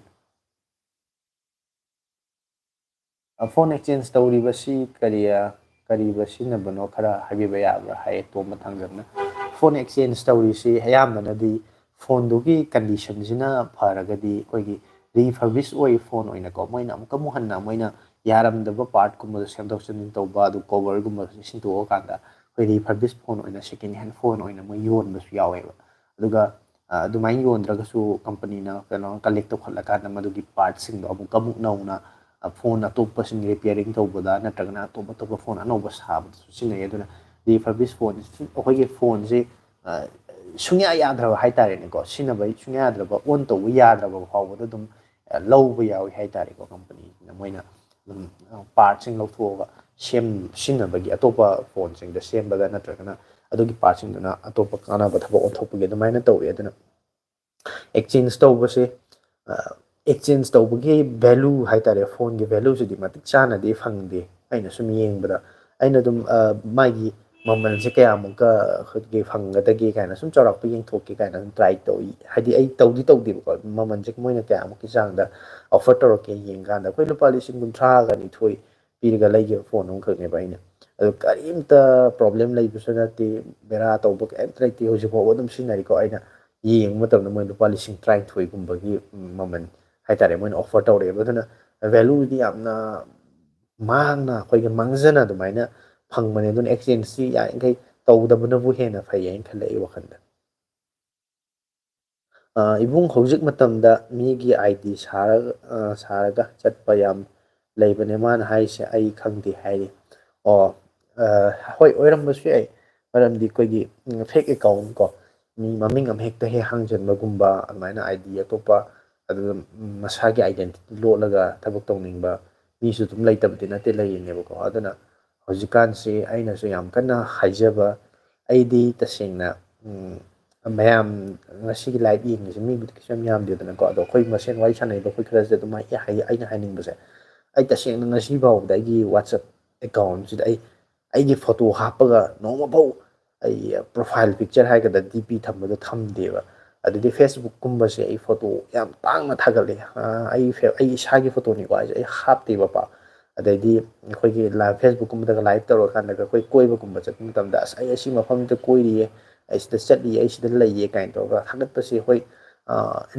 ꯑ, phone exchange ꯇꯧꯔꯤꯕꯁꯤ ꯀꯔꯤ, ꯑ, ꯀꯔꯤꯕ ꯁꯤꯖꯤꯟꯅꯕꯅꯣ ꯈꯔ ꯍꯥꯏꯕꯤꯕ ꯌꯥꯕ꯭ꯔꯥ ꯍꯥꯏꯌꯦ ꯇꯣꯝꯕ ꯊꯥꯡꯖꯝꯅ꯫ ꯐꯣꯟ ꯑꯦꯛꯆꯦꯟꯖ ꯇꯧꯔꯤꯁꯤ ꯑꯌꯥꯝꯕꯅꯗꯤ ꯐꯣꯟꯗꯨꯒꯤ ꯀꯟꯗꯤꯁꯟꯁꯤꯅ ꯐꯔꯒꯗꯤ ꯑꯩꯈꯣꯏꯒꯤ ꯔꯤꯐꯔꯕꯤꯁ ꯑꯣꯏ ꯐꯣꯟ ꯑꯣꯏꯅꯀꯣ, ꯃꯣꯏꯅ ꯑꯃꯨꯛꯀ ꯑꯃꯨꯛ ꯍꯟꯅ ꯃꯣꯏꯅ ꯌꯥꯔꯝꯗꯕ ꯄꯥꯔꯠꯀꯨꯝꯕꯗꯣ ꯁꯦꯝꯗꯣꯛ ꯁꯦꯝꯖꯤꯟ ꯇꯧꯕ, ꯑꯗꯨ ꯀꯣꯕꯔꯒꯨꯝꯕꯁꯦ ꯁꯤꯟꯗꯣꯛꯑꯀꯥꯟꯗ ꯑꯩꯈꯣꯏ ꯔꯤꯐꯔꯕꯤꯁ ꯐꯣꯟ ꯑꯣꯏꯅ, ꯁꯦꯀꯦꯟ ꯍꯦꯟ ꯐꯣꯟ ꯑꯣꯏꯅ ꯃꯣꯏ ꯌꯣꯟꯕꯁꯨ ꯌꯥꯎꯋꯦꯕ꯫ ꯑꯗꯨꯒ ꯑ, ꯑꯗꯨꯃꯥꯏꯅ ꯌꯣꯟꯗ꯭ꯔꯒꯁꯨ ꯀꯝꯄꯅꯤꯅ ꯀꯩꯅꯣ ꯀꯂꯦꯛ ꯇꯧꯈꯠꯂꯀꯥꯟꯗ ꯃꯗꯨꯒꯤ ꯄꯥꯔꯠꯁꯤꯡꯗꯣ ꯑꯃꯨꯛꯀ ꯑꯃꯨꯛ ꯅꯧꯅ, ꯑ, ꯐꯣꯟ ꯑꯇꯣꯞꯄꯁꯤꯡ ꯔꯤꯄꯤꯌꯥꯔꯤꯡ ꯇꯧꯕꯗ ꯅꯠꯇ꯭ꯔꯒꯅ ꯑꯇꯣꯞ ꯑꯇꯣꯞꯄ ꯐꯣꯟ ꯑꯅꯧꯕ ꯁꯥꯕꯗꯁꯨ ꯁꯤꯖꯤꯟꯅꯩ꯫ ꯑꯗꯨꯅ ꯔꯤꯐꯔꯕꯤꯁ ꯐꯣꯟ, ꯑꯩꯈꯣꯏꯒꯤ ꯐꯣꯟꯁꯤ, ꯑ, ꯁꯨꯡꯌꯥ ꯌꯥꯗ꯭ꯔꯕ ꯍꯥꯏꯇꯥꯔꯦꯅꯦꯀꯣ, ꯁꯤꯖꯤꯟꯅꯕ ꯁꯨꯡꯌꯥ ꯌꯥꯗ꯭ꯔꯕ, ꯑꯣꯟ ꯇꯧꯕ ꯌꯥꯗ꯭ꯔꯕ ꯐꯥꯎꯕꯗ ꯑꯗꯨꯝ, ꯑ, ꯂꯧꯕ ꯌꯥꯎꯏ ꯍꯥꯏꯇꯥꯔꯦꯀꯣ꯫ ꯀꯝꯄꯅꯤꯅ ꯃꯣꯏꯅ ꯑꯗꯨꯝ, ꯑ, ꯄꯥꯔꯠꯁꯤꯡ ꯂꯧꯊꯣꯛꯑꯒ ꯁꯦꯝ-, ꯁꯤꯖꯤꯟꯅꯕꯒꯤ, ꯑꯇꯣꯞꯄ ꯐꯣꯟꯁꯤꯡꯗ ꯁꯦꯝꯕꯗ ꯅꯠꯇ꯭ꯔꯒꯅ ꯑꯗꯨꯒꯤ ꯄꯥꯔꯠꯁꯤꯡꯗꯨꯅ ꯑꯇꯣꯞꯄ ꯀꯥꯟꯅꯕ ꯊꯕꯛ ꯑꯣꯟꯊꯣꯛꯄꯒꯤ ꯑꯗꯨꯃꯥꯏꯅ ꯇꯧꯋꯤ꯫ ꯑꯗꯨꯅ ꯑꯦꯛꯆꯦꯟꯖ ꯇꯧꯕꯁꯦ, ꯑ, ꯑꯦꯛꯆꯦꯟꯖ ꯇꯧꯕꯒꯤ ꯚꯦꯂꯨ ꯍꯥꯏꯇꯥꯔꯦ, ꯐꯣꯟꯒꯤ ꯚꯦꯂꯨꯁꯤꯗꯤ ꯃꯇꯤꯛ ꯆꯥꯅꯗꯤ ꯐꯪꯗꯦ꯫ ꯑꯩꯅ ꯁꯨꯝ ꯌꯦꯡꯕꯗ, ꯑꯩꯅ ꯑꯗꯨꯝ, ꯑ, ꯃꯥꯒꯤ ꯃꯃꯜꯁꯦ ꯀꯌꯥꯃꯨꯛꯀ ꯑꯩꯈꯣꯏꯒꯤ ꯐꯪꯒꯗꯒꯦ ꯀꯥꯏꯅ ꯁꯨꯝ ꯆꯥꯎꯔꯥꯛꯄ ꯌꯦꯡꯊꯣꯛꯀꯦ ꯀꯥꯏꯅ ꯑꯗꯨꯝ ꯇ꯭ꯔꯥꯏ ꯇꯧꯏ꯫ ꯍꯥꯏꯗꯤ ꯑꯩ ꯇꯧꯗꯤ ꯇꯧꯗꯦꯕꯀꯣ, ꯃꯃꯜꯁꯦ ꯃꯣꯏꯅ ꯀꯌꯥꯃꯨꯛꯀꯤ ꯆꯥꯡꯗ ꯑꯣꯐꯔ ꯇꯧꯔꯛꯀꯦ ꯌꯦꯡꯀꯥꯟꯗ ꯑꯩꯈꯣꯏ ꯂꯨꯄꯥ ꯂꯤꯁꯤꯡ ꯀꯨꯟꯊ꯭ꯔꯥꯒ ꯅꯤꯊꯣꯏ ꯄꯤꯔꯒ ꯂꯩꯈꯤꯕ ꯐꯣꯟ ꯑꯃꯈꯛꯅꯦꯕ ꯑꯩꯅ꯫ ꯑꯗꯨ ꯀꯔꯤꯝꯇ ꯄ꯭ꯔꯣꯕ꯭ꯂꯦꯝ ꯂꯩꯕꯁꯨ ꯅꯠꯇꯦ, ꯕꯦꯔꯥ ꯇꯧꯕ ꯀꯔꯤꯝꯇ ꯂꯩꯇꯦ, ꯍꯧꯖꯤꯛ ꯐꯥꯎꯕ ꯑꯗꯨꯝ ꯁꯤꯖꯤꯟꯅꯔꯤꯀꯣ꯫ ꯑꯩꯅ ꯌꯦꯡꯕ ꯃꯇꯝꯗ ꯃꯣꯏ ꯂꯨꯄꯥ ꯂꯤꯁꯤꯡ ꯇꯔꯥꯅꯤꯊꯣꯏꯒꯨꯝꯕꯒꯤ ꯃꯃꯜ ꯍꯥꯏꯇꯥꯔꯦ ꯃꯣꯏꯅ ꯑꯣꯐꯔ ꯇꯧꯔꯛꯑꯦꯕ꯫ ꯑꯗꯨꯅ ꯚꯦꯂꯨꯗꯤ ꯌꯥꯝꯅ ꯃꯥꯡꯅ, ꯑꯩꯈꯣꯏꯒꯤ ꯃꯥꯡꯖꯅ ꯑꯗꯨꯃꯥꯏꯅ ꯐꯪꯕꯅꯦ꯫ ꯑꯗꯨꯅ ꯑꯦꯛꯆꯦꯟꯖꯁꯤ ꯌꯥꯔꯤꯈꯩ ꯇꯧꯗꯕꯅꯕꯨ ꯍꯦꯟꯅ ꯐꯩ ꯍꯥꯏꯅ ꯈꯜꯂꯦ ꯑꯩ ꯋꯥꯈꯜꯗ꯫ ꯑ, ꯏꯕꯨꯡ, ꯍꯧꯖꯤꯛ ꯃꯇꯝꯗ ꯃꯤꯒꯤ ID ꯁꯥꯔꯒ, ꯑ, ꯁꯥꯔꯒ ꯆꯠꯄ ꯌꯥꯝ ꯂꯩꯕꯅꯦ꯫ ꯃꯥꯅ ꯍꯥꯏꯁꯦ ꯑꯩ ꯈꯪꯗꯦ ꯍꯥꯏꯔꯤ꯫ ꯑꯣ, ꯑ, ꯍꯣꯏ, ꯑꯣꯏꯔꯝꯕꯁꯨ ꯌꯥꯏ꯫ ꯃꯔꯝꯗꯤ ꯑꯩꯈꯣꯏꯒꯤ, ꯎꯝ, fake account ꯀꯣ, ꯃꯤ ꯃꯃꯤꯡ ꯑꯃ ꯍꯦꯛꯇ ꯍꯦꯛ ꯍꯥꯡꯖꯟꯕꯒꯨꯝꯕ, ꯑꯗꯨꯃꯥꯏꯅ ID ꯑꯇꯣꯞꯄ, ꯑꯗꯨꯒ, ꯎꯝ, ꯃꯁꯥꯒꯤ identity ꯂꯣꯠꯂꯒ ꯊꯕꯛ ꯇꯧꯅꯤꯡꯕ ꯃꯤꯁꯨ ꯑꯗꯨꯝ ꯂꯩꯇꯕꯗꯤ ꯅꯠꯇꯦ, ꯂꯩꯔꯤꯅꯦꯕꯀꯣ꯫ ꯑꯗꯨꯅ ꯍꯧꯖꯤꯛꯀꯥꯟꯁꯤ ꯑꯩꯅꯁꯨ ꯌꯥꯝ ꯀꯟꯅ ꯍꯥꯏꯖꯕ, ꯑꯩꯗꯤ ꯇꯁꯦꯡꯅ, ꯎꯝ, ꯃꯌꯥꯝ ꯉꯁꯤꯒꯤ live ꯌꯦꯡꯉꯤꯁꯦ ꯃꯤꯕꯨꯗꯤ ꯀꯩꯁꯨ ꯌꯥꯝ ꯌꯥꯝꯗꯦꯗꯅꯀꯣ, ꯑꯗꯣ ꯑꯩꯈꯣꯏ ꯃꯁꯦꯟ ꯋꯥꯔꯤ ꯁꯥꯟꯅꯔꯤꯕ ꯑꯩꯈꯣꯏ ꯈꯔꯁꯦ ꯑꯗꯨꯝ ꯑꯩ ꯍꯥꯏ-, ꯑꯩꯅ ꯍꯥꯏꯅꯤꯡꯕꯁꯦ, ꯑꯩ ꯇꯁꯦꯡꯅ ꯉꯁꯤ ꯐꯥꯎꯕꯗ ꯑꯩꯒꯤ WhatsApp account ꯁꯤꯗ ꯑꯩ, ꯑꯩꯒꯤ ꯐꯣꯇꯣ ꯍꯥꯞꯄꯒ ꯅꯣꯡꯃꯐꯥꯎ ꯑꯩ profile picture ꯍꯥꯏꯒꯗ꯭ꯔꯥ, DP ꯊꯝꯕꯗꯣ ꯊꯝꯗꯦꯕ꯫ ꯑꯗꯨꯗꯤ Facebook ꯀꯨꯝꯕꯁꯦ ꯑꯩ ꯐꯣꯇꯣ ꯌꯥꯝ ꯇꯥꯡꯅ ꯊꯥꯒꯠꯂꯦ꯫ ꯑ, ꯑꯩ ꯐꯦ-, ꯑꯩ ꯏꯁꯥꯒꯤ ꯐꯣꯇꯣꯅꯤꯀꯣ ꯍꯥꯏꯁꯦ, ꯑꯩ ꯍꯥꯞꯇꯦꯕ ꯄꯥꯛ꯫ ꯑꯗꯩꯗꯤ ꯑꯩꯈꯣꯏꯒꯤ live, Facebook ꯀꯨꯝꯕꯗꯒ live ꯇꯧꯔꯀꯥꯟꯗꯒ ꯑꯩꯈꯣꯏ ꯀꯣꯏꯕꯒꯨꯝꯕ ꯆꯠꯄ ꯃꯇꯝꯗ, "ꯑꯁ, ꯑꯩ ꯑꯁꯤ ꯃꯐꯝꯗ ꯀꯣꯏꯔꯤꯌꯦ, ꯑꯩ ꯁꯤꯗ ꯆꯠꯂꯤ, ꯑꯩ ꯁꯤꯗ ꯂꯩꯌꯦ ꯀꯥꯏꯅ ꯇꯧꯔꯒ ꯊꯥꯒꯠꯄꯁꯦ, ꯍꯣꯏ,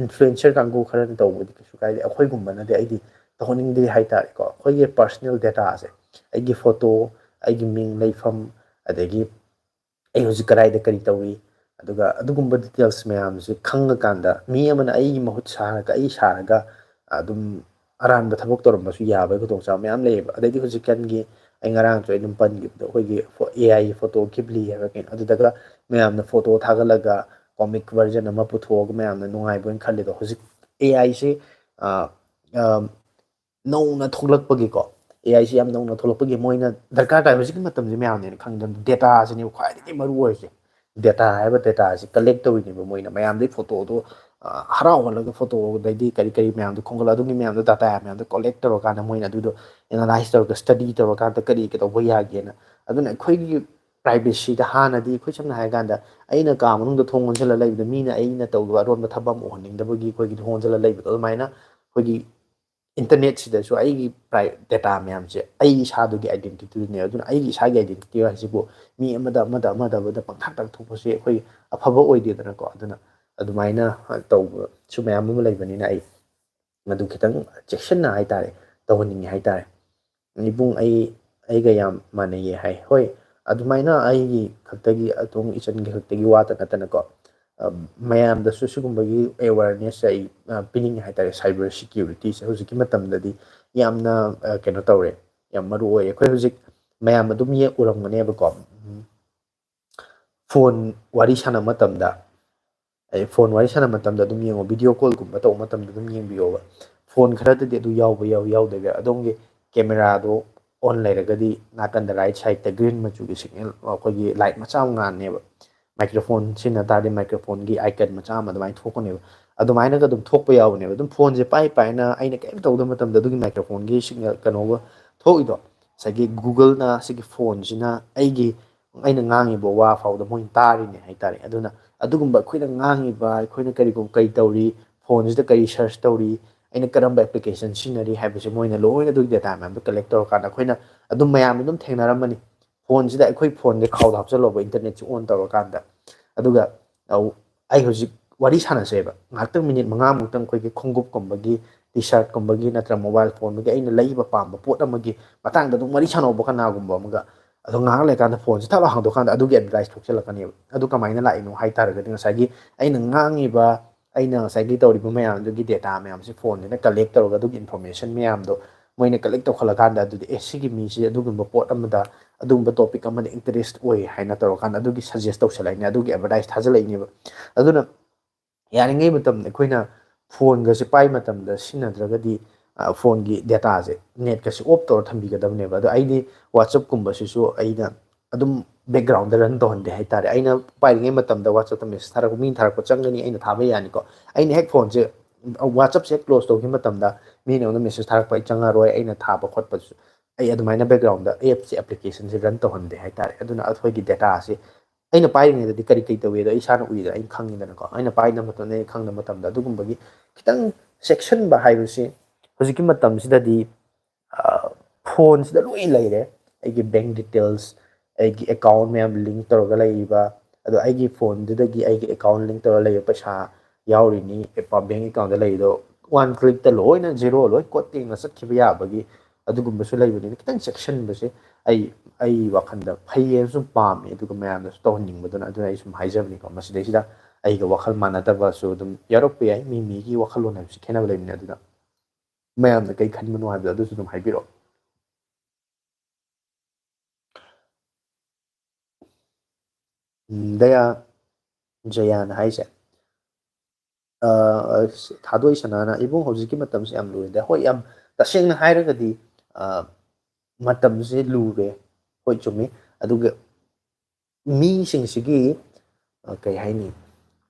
ꯏꯟꯐ꯭ꯂꯨꯌꯦꯟꯁꯔ ꯀꯥꯡꯕꯨ ꯈꯔꯅ ꯇꯧꯕꯗꯤ ꯀꯩꯁꯨ ꯀꯥꯏꯗꯦ, ꯑꯩꯈꯣꯏꯒꯨꯝꯕꯅꯗꯤ ꯑꯩꯗꯤ ꯇꯧꯍꯟꯅꯤꯡꯗꯦ ꯍꯥꯏꯇꯥꯔꯦꯀꯣ꯫ ꯑꯩꯈꯣꯏꯒꯤ ꯄꯔꯁꯅꯦꯜ ꯗꯦꯇꯥꯁꯦ, ꯑꯩꯒꯤ ꯐꯣꯇꯣ, ꯑꯩꯒꯤ ꯃꯤꯡ, ꯂꯩꯐꯝ, ꯑꯗꯒꯤ ꯑꯩ ꯍꯧꯖꯤꯛ ꯀꯗꯥꯏꯗ ꯀꯔꯤ ꯇꯧꯔꯤ, ꯑꯗꯨꯒ ꯑꯗꯨꯒꯨꯝꯕ ꯗꯤꯇꯦꯜꯁ ꯃꯌꯥꯝꯁꯦ ꯈꯪꯉꯀꯥꯟꯗ, ꯃꯤ ꯑꯃꯅ ꯑꯩꯒꯤ ꯃꯍꯨꯠ ꯁꯥꯔꯒ, ꯑꯩ ꯁꯥꯔꯒ ꯑꯗꯨꯝ ꯑꯔꯥꯟꯕ ꯊꯕꯛ ꯇꯧꯔꯝꯕꯁꯨ ꯌꯥꯕꯒꯤ ꯈꯨꯗꯣꯡꯆꯥꯕ ꯃꯌꯥꯝ ꯂꯩꯌꯦꯕ꯫ ꯑꯗꯩꯗꯤ ꯍꯧꯖꯤꯛꯀꯥꯟꯒꯤ ꯑꯩ ꯉꯔꯥꯡꯁꯨ ꯑꯩ ꯑꯗꯨꯝ ꯄꯟꯈꯤꯕꯗꯣ, ꯑꯩꯈꯣꯏꯒꯤ ꯐꯣ-, AI ꯐꯣꯇꯣ ꯀꯤꯕ꯭ꯂꯤ ꯍꯥꯏꯕ ꯀꯩꯅꯣ, ꯑꯗꯨꯗꯒ ꯃꯌꯥꯝꯅ ꯐꯣꯇꯣ ꯊꯥꯒꯠꯂꯒ ꯀꯣꯃꯤꯛ ꯚꯔꯖꯟ ꯑꯃ ꯄꯨꯊꯣꯛꯑꯒ ꯃꯌꯥꯝꯅ ꯅꯨꯡꯉꯥꯏꯕ ꯑꯣꯏꯅ ꯈꯜꯂꯤꯗꯣ꯫ ꯍꯧꯖꯤꯛ AI ꯁꯤ, ꯑ, ꯑ, ꯅꯧꯅ ꯊꯣꯛꯂꯛꯄꯒꯤꯀꯣ, AI ꯁꯤ ꯌꯥꯝ ꯅꯧꯅ ꯊꯣꯛꯂꯛꯄꯒꯤ ꯃꯣꯏꯅ ꯗꯔꯀꯥꯔ ꯇꯥꯏ꯫ ꯍꯧꯖꯤꯛꯀꯤ ꯃꯇꯝꯁꯤ ꯃꯌꯥꯝꯅꯦꯅ ꯈꯪꯗꯅ ꯗꯦꯇꯥꯁꯤꯅꯦꯕ ꯈ꯭ꯋꯥꯏꯗꯒꯤ ꯃꯔꯨ ꯑꯣꯏꯔꯤꯁꯦ꯫ ꯗꯦꯇꯥ ꯍꯥꯏꯕ ꯗꯦꯇꯥꯁꯤ ꯀꯂꯦꯛ ꯇꯧꯔꯤꯅꯦꯕ ꯃꯣꯏꯅ꯫ ꯃꯌꯥꯝꯗꯒꯤ ꯐꯣꯇꯣꯗꯣ, ꯑ, ꯍꯔꯥꯎꯍꯜꯂꯒ ꯐꯣꯇꯣ, ꯑꯗꯩꯗꯤ ꯀꯔꯤ ꯀꯔꯤ ꯃꯌꯥꯝꯗꯣ ꯈꯣꯝꯒꯠꯂ, ꯑꯗꯨꯒꯤ ꯃꯌꯥꯝꯗꯣ ꯗꯥꯇꯥ ꯃꯌꯥꯝꯗꯣ ꯀꯣꯂꯦꯛ ꯇꯧꯔꯀꯥꯟꯗ ꯃꯣꯏꯅ ꯑꯗꯨꯗꯣ ꯑꯦꯅꯥꯂꯥꯏꯁ ꯇꯧꯔꯒ, ꯁ꯭ꯇꯗꯤ ꯇꯧꯔꯀꯥꯟꯗ ꯀꯔꯤ ꯀꯩꯗꯧꯕ ꯌꯥꯒꯦꯅ꯫ ꯑꯗꯨꯅ ꯑꯩꯈꯣꯏꯒꯤ ꯄ꯭ꯔꯥꯏꯚꯦꯁꯤꯗ ꯍꯥꯟꯅꯗꯤ ꯑꯩꯈꯣꯏ ꯁꯝꯅ ꯍꯥꯏꯔꯀꯥꯟꯗ ꯑꯩꯅ ꯀꯥ ꯃꯅꯨꯡꯗ ꯊꯣꯡ ꯂꯣꯟꯁꯤꯜꯂ ꯂꯩꯕꯗ ꯃꯤꯅ ꯑꯩꯅ ꯇꯧꯕ ꯑꯔꯣꯟꯕ ꯊꯕꯛ ꯑꯃ ꯎꯍꯟꯅꯤꯡꯗꯕꯒꯤ ꯑꯩꯈꯣꯏꯒꯤ ꯊꯣꯡ ꯂꯣꯟꯁꯤꯜꯂ ꯂꯩꯕꯗꯣ, ꯑꯗꯨꯃꯥꯏꯅ ꯑꯩꯈꯣꯏꯒꯤ ꯏꯟꯇꯔꯅꯦꯠꯁꯤꯗꯁꯨ ꯑꯩꯒꯤ ꯄ꯭ꯔꯥꯏ-, ꯗꯦꯇꯥ ꯃꯌꯥꯝꯁꯦ, ꯑꯩ ꯏꯁꯥꯗꯨꯒꯤ ꯑꯥꯏꯗꯦꯟꯇꯤꯇꯤꯗꯨꯅꯦ꯫ ꯑꯗꯨꯅ ꯑꯩꯒꯤ ꯏꯁꯥꯒꯤ ꯑꯥꯏꯗꯦꯟꯇꯤꯇꯤ ꯍꯥꯏꯁꯤꯕꯨ ꯃꯤ ꯑꯃꯗ, ꯑꯃꯗ, ꯑꯃꯗ, ꯑꯃꯗ ꯄꯪꯊꯥꯛ ꯊꯥꯛꯊꯣꯛꯄꯁꯦ ꯑꯩꯈꯣꯏ ꯑꯐꯕ ꯑꯣꯏꯗꯦꯗꯅꯀꯣ꯫ ꯑꯗꯨꯅ ꯑꯗꯨꯃꯥꯏꯅ ꯇꯧꯕꯁꯨ ꯃꯌꯥꯝ ꯑꯃ ꯂꯩꯕꯅꯤꯅ ꯑꯩ ꯃꯗꯨ ꯈꯤꯇꯪ ꯆꯦꯛꯁꯤꯟꯅ ꯍꯥꯏꯇꯥꯔꯦ, ꯇꯧꯍꯟꯅꯤꯡꯉꯦ ꯍꯥꯏꯇꯥꯔꯦ꯫ ꯏꯕꯨꯡ ꯑꯩ, ꯑꯩꯒ ꯌꯥꯝ ꯃꯥꯟꯅꯩꯌꯦ ꯍꯥꯏ꯫ ꯍꯣꯏ, ꯑꯗꯨꯃꯥꯏꯅ ꯑꯩꯒꯤ ꯈꯛꯇꯒꯤ, ꯑꯗꯣꯝ ꯏꯆꯟꯒꯤ ꯈꯛꯇꯒꯤ ꯋꯥꯇ ꯅꯠꯇꯅꯀꯣ, ꯑ, ꯃꯌꯥꯝꯗꯁꯨ ꯁꯤꯒꯨꯝꯕꯒꯤ ꯑꯦꯋꯥꯔꯅꯦꯁꯁꯦ ꯑꯩ, ꯑ, ꯄꯤꯅꯤꯡꯉꯦ ꯍꯥꯏꯇꯥꯔꯦ꯫ ꯁꯥꯏꯕꯔ ꯁꯤꯀ꯭ꯌꯨꯔꯤꯇꯤꯁꯦ ꯍꯧꯖꯤꯛꯀꯤ ꯃꯇꯝꯗꯗꯤ ꯌꯥꯝꯅ, ꯑ, ꯀꯩꯅꯣ ꯇꯧꯔꯦ, ꯌꯥꯝ ꯃꯔꯨ ꯑꯣꯏꯔꯦ꯫ ꯑꯩꯈꯣꯏ ꯍꯧꯖꯤꯛ ꯃꯌꯥꯝ ꯑꯗꯨꯝ ꯌꯦ-, ꯎꯔꯝꯒꯅꯦꯕꯀꯣ꯫ ꯎꯝ, ꯐꯣꯟ ꯋꯥꯔꯤ ꯁꯥꯟꯅꯕ ꯃꯇꯝꯗ, ꯑꯩ ꯐꯣꯟ ꯋꯥꯔꯤ ꯁꯥꯟꯅꯕ ꯃꯇꯝꯗ ꯑꯗꯨꯝ ꯌꯦꯡꯉꯣ, ꯚꯤꯗꯤꯑꯣ ꯀꯣꯜꯒꯨꯝꯕ ꯇꯧꯕ ꯃꯇꯝꯗ ꯑꯗꯨꯝ ꯌꯦꯡꯕꯤꯌꯣꯕ꯫ ꯐꯣꯟ ꯈꯔꯗꯗꯤ ꯑꯗꯨ ꯌꯥꯎꯕ ꯌꯥꯎꯏ, ꯌꯥꯎꯗꯕ ꯌꯥꯎꯏ꯫ ꯑꯗꯣꯝꯒꯤ ꯀꯦꯃꯦꯔꯥꯗꯣ ꯑꯣꯟ ꯂꯩꯔꯒꯗꯤ ꯅꯥꯀꯟꯗ ꯔꯥꯏꯠ ꯁꯥꯏꯗꯠꯇ ꯒ꯭ꯔꯤꯟ ꯃꯆꯨꯒꯤ ꯁꯤꯒꯅꯦꯜ, ꯑꯩꯈꯣꯏꯒꯤ ꯂꯥꯏꯠ ꯃꯆꯥ ꯑꯃ ꯉꯥꯟꯅꯦꯕ꯫ ꯃꯥꯏꯀ꯭ꯔꯣꯐꯣꯟ ꯁꯤꯖꯤꯟꯅ ꯇꯥꯔꯗꯤ ꯃꯥꯏꯀ꯭ꯔꯣꯐꯣꯟꯒꯤ ꯑꯥꯏꯀꯟ ꯃꯆꯥ ꯑꯃ ꯑꯗꯨꯃꯥꯏꯅ ꯊꯣꯛꯀꯅꯦꯕ꯫ ꯑꯗꯨꯃꯥꯏꯅꯒ ꯑꯗꯨꯝ ꯊꯣꯛꯄ ꯌꯥꯎꯕꯅꯦꯕ꯫ ꯑꯗꯨꯝ ꯐꯣꯟꯁꯦ ꯄꯥꯏ ꯄꯥꯏꯅ ꯑꯩꯅ ꯀꯔꯤꯝ ꯇꯧꯗꯕ ꯃꯇꯝꯗ ꯑꯗꯨꯒꯤ ꯃꯥꯏꯀ꯭ꯔꯣꯐꯣꯟꯒꯤ ꯁꯤꯒꯅꯦꯜ ꯀꯩꯅꯣꯒ ꯊꯣꯛꯏꯗꯣ, ꯉꯁꯥꯏꯒꯤ Google-ꯅ ꯁꯤꯒꯤ ꯐꯣꯟꯁꯤꯅ ꯑꯩꯒꯤ, ꯑꯩꯅ ꯉꯥꯡꯉꯤꯕ ꯋꯥ ꯐꯥꯎꯗ ꯃꯣꯏꯅ ꯇꯥꯔꯤꯅꯦ ꯍꯥꯏꯇꯥꯔꯦ꯫ ꯑꯗꯨꯅ ꯑꯗꯨꯒꯨꯝꯕ ꯑꯩꯈꯣꯏꯅ ꯉꯥꯡꯉꯤꯕ, ꯑꯩꯈꯣꯏꯅ ꯀꯔꯤꯒꯨꯝꯕ, ꯀꯔꯤ ꯇꯧꯔꯤ, ꯐꯣꯟꯁꯤꯗ ꯀꯔꯤ ꯁꯔꯆ ꯇꯧꯔꯤ, ꯑꯩꯅ ꯀꯔꯝꯕ ꯑꯦꯄ꯭ꯂꯤꯀꯦꯁꯟ ꯁꯤꯖꯤꯟꯅꯔꯤ ꯍꯥꯏꯕꯁꯦ ꯃꯣꯏꯅ ꯂꯣꯏꯅ ꯑꯗꯨꯒꯤ ꯗꯦꯇꯥ ꯃꯌꯥꯝꯗꯣ ꯀꯂꯦꯛ ꯇꯧꯔꯀꯥꯟꯗ ꯑꯩꯈꯣꯏꯅ ꯑꯗꯨꯝ, ꯃꯌꯥꯝꯅ ꯑꯗꯨꯝ ꯊꯦꯡꯅꯔꯝꯃꯅꯤ꯫ ꯐꯣꯟꯁꯤꯗ ꯑꯩꯈꯣꯏ ꯐꯣꯟꯁꯦ ꯈꯥꯎꯗ ꯍꯥꯞꯆꯜꯂꯣꯕ, ꯏꯟꯇꯔꯅꯦꯠꯁꯦ ꯑꯣꯟ ꯇꯧꯔꯀꯥꯟꯗ ꯑꯗꯨꯒ ꯑꯩ ꯍꯧꯖꯤꯛ ꯋꯥꯔꯤ ꯁꯥꯟꯅꯁꯦꯕ, ꯉꯥꯏꯍꯥꯛꯇꯪ ꯃꯤꯅꯤꯠ ꯃꯉꯥꯃꯨꯛꯇꯪ ꯑꯩꯈꯣꯏꯒꯤ ꯈꯣꯡꯎꯞꯀꯨꯝꯕꯒꯤ, ꯇꯤ ꯁꯥꯔꯠꯀꯨꯝꯕꯒꯤ ꯅꯠꯇ꯭ꯔ ꯃꯣꯕꯥꯏꯜ ꯐꯣꯟꯗꯒꯤ ꯑꯩꯅ ꯂꯩꯕ ꯄꯥꯝꯕ ꯄꯣꯠ ꯑꯃꯒꯤ ꯃꯇꯥꯡꯗ ꯑꯗꯨꯝ ꯋꯥꯔꯤ ꯁꯥꯟꯅꯧꯕ ꯀꯅꯥꯒꯨꯝꯕ ꯑꯃꯒ꯫ ꯑꯗꯣ ꯉꯥꯏꯍꯥꯛ ꯂꯩꯔꯀꯥꯟꯗ ꯐꯣꯟꯁꯦ ꯊꯛ ꯂꯥꯎ ꯍꯥꯡꯗꯣꯛꯀꯥꯟꯗ ꯑꯗꯨꯒꯤ ꯑꯦꯗꯚꯔꯇꯥꯏꯁ ꯊꯣꯛꯆꯜꯂꯛꯀꯅꯦꯕ꯫ ꯑꯗꯨ ꯀꯃꯥꯏꯅ ꯂꯥꯛꯏꯅꯣ ꯍꯥꯏ ꯇꯥꯔꯒꯗꯤ ꯉꯁꯥꯏꯒꯤ ꯑꯩꯅ ꯉꯥꯡꯉꯤꯕ, ꯑꯩꯅ ꯉꯁꯥꯏꯒꯤ ꯇꯧꯔꯤꯕ ꯃꯌꯥꯝꯗꯨꯒꯤ ꯗꯦꯇꯥ ꯃꯌꯥꯝꯁꯦ ꯐꯣꯟꯁꯤꯅ ꯀꯂꯦꯛ ꯇꯧꯔꯒ ꯑꯗꯨꯒꯤ ꯏꯟꯐꯣꯔꯃꯦꯁꯟ ꯃꯌꯥꯝꯗꯣ ꯃꯣꯏꯅ ꯀꯂꯦꯛ ꯇꯧꯈꯠꯂꯀꯥꯟꯗ ꯑꯗꯨꯗꯤ ꯑꯦ ꯁꯤꯒꯤ ꯃꯤꯁꯤ ꯑꯗꯨꯒꯨꯝꯕ ꯄꯣꯠ ꯑꯃꯗ ꯑꯗꯨꯒꯨꯝꯕ ꯇꯣꯄꯤꯛ ꯑꯃꯗ ꯏꯟꯇꯔꯦꯁ ꯑꯣꯏ ꯍꯥꯏꯅ ꯇꯧꯔꯀꯥꯟꯗ ꯑꯗꯨꯒꯤ ꯁꯖꯦꯁ ꯇꯧꯁꯜꯂꯛꯏꯅꯦ, ꯑꯗꯨꯒꯤ ꯑꯦꯗꯚꯔꯇꯥꯏꯁ ꯊꯥꯖꯜꯂꯛꯏꯅꯦꯕ꯫ ꯑꯗꯨꯅ ꯌꯥꯔꯤꯉꯩ ꯃꯇꯝꯗ ꯑꯩꯈꯣꯏꯅ ꯐꯣꯟꯒꯁꯦ ꯄꯥꯏ ꯃꯇꯝꯗ ꯁꯤꯖꯤꯟꯅꯗ꯭ꯔꯒꯗꯤ ꯐꯣꯟꯒꯤ ꯗꯦꯇꯥꯁꯦ, ꯅꯦꯠꯀꯁꯦ ꯑꯣꯐ ꯇꯧꯔ ꯊꯝꯕꯤꯒꯗꯕꯅꯦꯕ꯫ ꯑꯗꯣ ꯑꯩꯗꯤ ꯋꯥꯆꯞꯀꯨꯝꯕꯁꯤꯁꯨ ꯑꯩꯅ ꯑꯗꯨꯝ ꯕꯦꯛꯒ꯭ꯔꯥꯎꯟꯗ ꯔꯟ ꯇꯧꯍꯟꯗꯦ ꯍꯥꯏꯇꯥꯔꯦ꯫ ꯑꯩꯅ ꯄꯥꯏꯔꯤꯉꯩ ꯃꯇꯝꯗ ꯋꯥꯆꯞꯇ ꯃꯦꯁꯦꯖ ꯊꯥꯔꯛꯄ, ꯃꯤꯅ ꯊꯥꯔꯛꯄ ꯆꯪꯒꯅꯤ, ꯑꯩꯅ ꯊꯥꯕ ꯌꯥꯅꯤꯀꯣ꯫ ꯑꯩꯅ ꯍꯦꯛ ꯐꯣꯟꯁꯦ ꯋꯥꯆꯞꯁꯦ ꯍꯦꯛ ꯀ꯭ꯂꯣꯖ ꯇꯧꯈꯤꯕ ꯃꯇꯝꯗ ꯃꯤꯅ ꯑꯩꯉꯣꯟꯗ ꯃꯦꯁꯦꯖ ꯊꯥꯔꯛꯄ ꯑꯩ ꯆꯪꯉꯔꯣꯏ, ꯑꯩꯅ ꯊꯥꯕ ꯈꯣꯠꯄꯁꯨ ꯑꯩ ꯑꯗꯨꯃꯥꯏꯅ ꯕꯦꯛꯒ꯭ꯔꯥꯎꯟꯗ ꯑꯦꯞꯁꯦ, ꯑꯦꯄ꯭ꯂꯤꯀꯦꯁꯟꯁꯦ ꯔꯟ ꯇꯧꯍꯟꯗꯦ ꯍꯥꯏꯇꯥꯔꯦ꯫ ꯑꯗꯨꯅ ꯑꯩꯈꯣꯏꯒꯤ ꯗꯦꯇꯥꯁꯤ ꯑꯩꯅ ꯄꯥꯏꯔꯤꯉꯩꯗꯗꯤ ꯀꯔꯤ ꯀꯔꯤ ꯇꯧꯏ ꯑꯗꯣ ꯑꯩ ꯏꯁꯥꯅ ꯎꯏꯗꯅ, ꯑꯩꯅ ꯈꯪꯉꯤꯗꯅꯀꯣ꯫ ꯑꯩꯅ ꯄꯥꯏꯗꯕ ꯃꯇꯝꯗ, ꯑꯩꯅ ꯈꯪꯗꯕ ꯃꯇꯝꯗ ꯑꯗꯨꯒꯨꯝꯕꯒꯤ ꯈꯤꯇꯪ ꯆꯦꯛꯁꯤꯟꯕ ꯍꯥꯏꯕꯁꯤ ꯍꯧꯖꯤꯛꯀꯤ ꯃꯇꯝꯁꯤꯗꯗꯤ, ꯑ, ꯐꯣꯟꯁꯤꯗ ꯂꯣꯏ ꯂꯩꯔꯦ꯫ ꯑꯩꯒꯤ ꯕꯦꯡ ꯗꯤꯇꯦꯜꯁ, ꯑꯩꯒꯤ ꯑꯦꯀꯥꯎꯟ ꯃꯌꯥꯝ ꯂꯤꯡ ꯇꯧꯔꯒ ꯂꯩꯔꯤꯕ, ꯑꯗꯣ ꯑꯩꯒꯤ ꯐꯣꯟꯗꯨꯗꯒꯤ ꯑꯩꯒꯤ ꯑꯦꯀꯥꯎꯟ ꯂꯤꯡ ꯇꯧꯔꯒ ꯂꯩꯕ ꯄꯩꯁꯥ ꯌꯥꯎꯔꯤꯅꯤ, ꯕꯦꯡ ꯑꯦꯀꯥꯎꯟꯗ ꯂꯩꯔꯤꯗꯣ ꯋꯥꯟ ꯀ꯭ꯂꯤꯛꯇ ꯂꯣꯏꯅ ꯖꯦꯔꯣ ꯂꯣꯏ ꯀꯣꯠ ꯇꯦꯡꯅ ꯆꯠꯈꯤꯕ ꯌꯥꯕꯒꯤ ꯑꯗꯨꯒꯨꯝꯕꯁꯨ ꯂꯩꯕꯅꯤꯅ ꯈꯤꯇꯪ ꯆꯦꯛꯁꯤꯟꯕꯁꯦ ꯑꯩ, ꯑꯩ ꯋꯥꯈꯜꯗ ꯐꯩꯌꯦꯅ ꯁꯨꯝ ꯄꯥꯝꯃꯦ꯫ ꯑꯗꯨꯒ ꯃꯌꯥꯝꯗꯁꯨ ꯇꯧꯍꯟꯅꯤꯡꯕꯗꯨꯅ, ꯑꯗꯨꯅ ꯑꯩ ꯁꯨꯝ ꯍꯥꯏꯖꯕꯅꯤꯀꯣ꯫ ꯃꯁꯤꯗꯩꯁꯤꯗ ꯑꯩꯒ ꯋꯥꯈꯜ ꯃꯥꯟꯅꯗꯕꯁꯨ ꯑꯗꯨꯝ ꯌꯥꯎꯔꯛꯄ ꯌꯥꯏ, ꯃꯤ ꯃꯤꯒꯤ ꯋꯥꯈꯜꯂꯣꯟ ꯍꯥꯏꯕꯁꯤ ꯈꯦꯠꯅꯕ ꯂꯩꯕꯅꯤ꯫ ꯑꯗꯨꯅ ꯃꯌꯥꯝꯅ ꯀꯩ ꯈꯟꯕꯅꯣ ꯍꯥꯏꯕꯗꯣ ꯑꯗꯨꯁꯨ ꯑꯗꯨꯝ ꯍꯥꯏꯕꯤꯔꯛꯑꯣ꯫ ꯎꯝ, ꯗꯌꯥ, ꯖꯌꯥꯅ ꯍꯥꯏꯁꯦ, ꯑ, ꯑꯁ, ꯊꯥꯗꯣꯏ ꯁꯅꯥꯅ, "ꯏꯕꯨꯡ, ꯍꯧꯖꯤꯛꯀꯤ ꯃꯇꯝꯁꯦ ꯌꯥꯝ ꯂꯨꯔꯦꯗ꯫" ꯍꯣꯏ, ꯌꯥꯝ ꯇꯁꯦꯡꯅ ꯍꯥꯏꯔꯒꯗꯤ, ꯑ, ꯃꯇꯝꯁꯦ ꯂꯨꯔꯦ꯫ ꯍꯣꯏ, ꯆꯨꯝꯃꯤ꯫ ꯑꯗꯨꯒ ꯃꯤꯁꯤꯡꯁꯤꯒꯤ, ꯑ, ꯀꯩ ꯍꯥꯏꯅꯤ,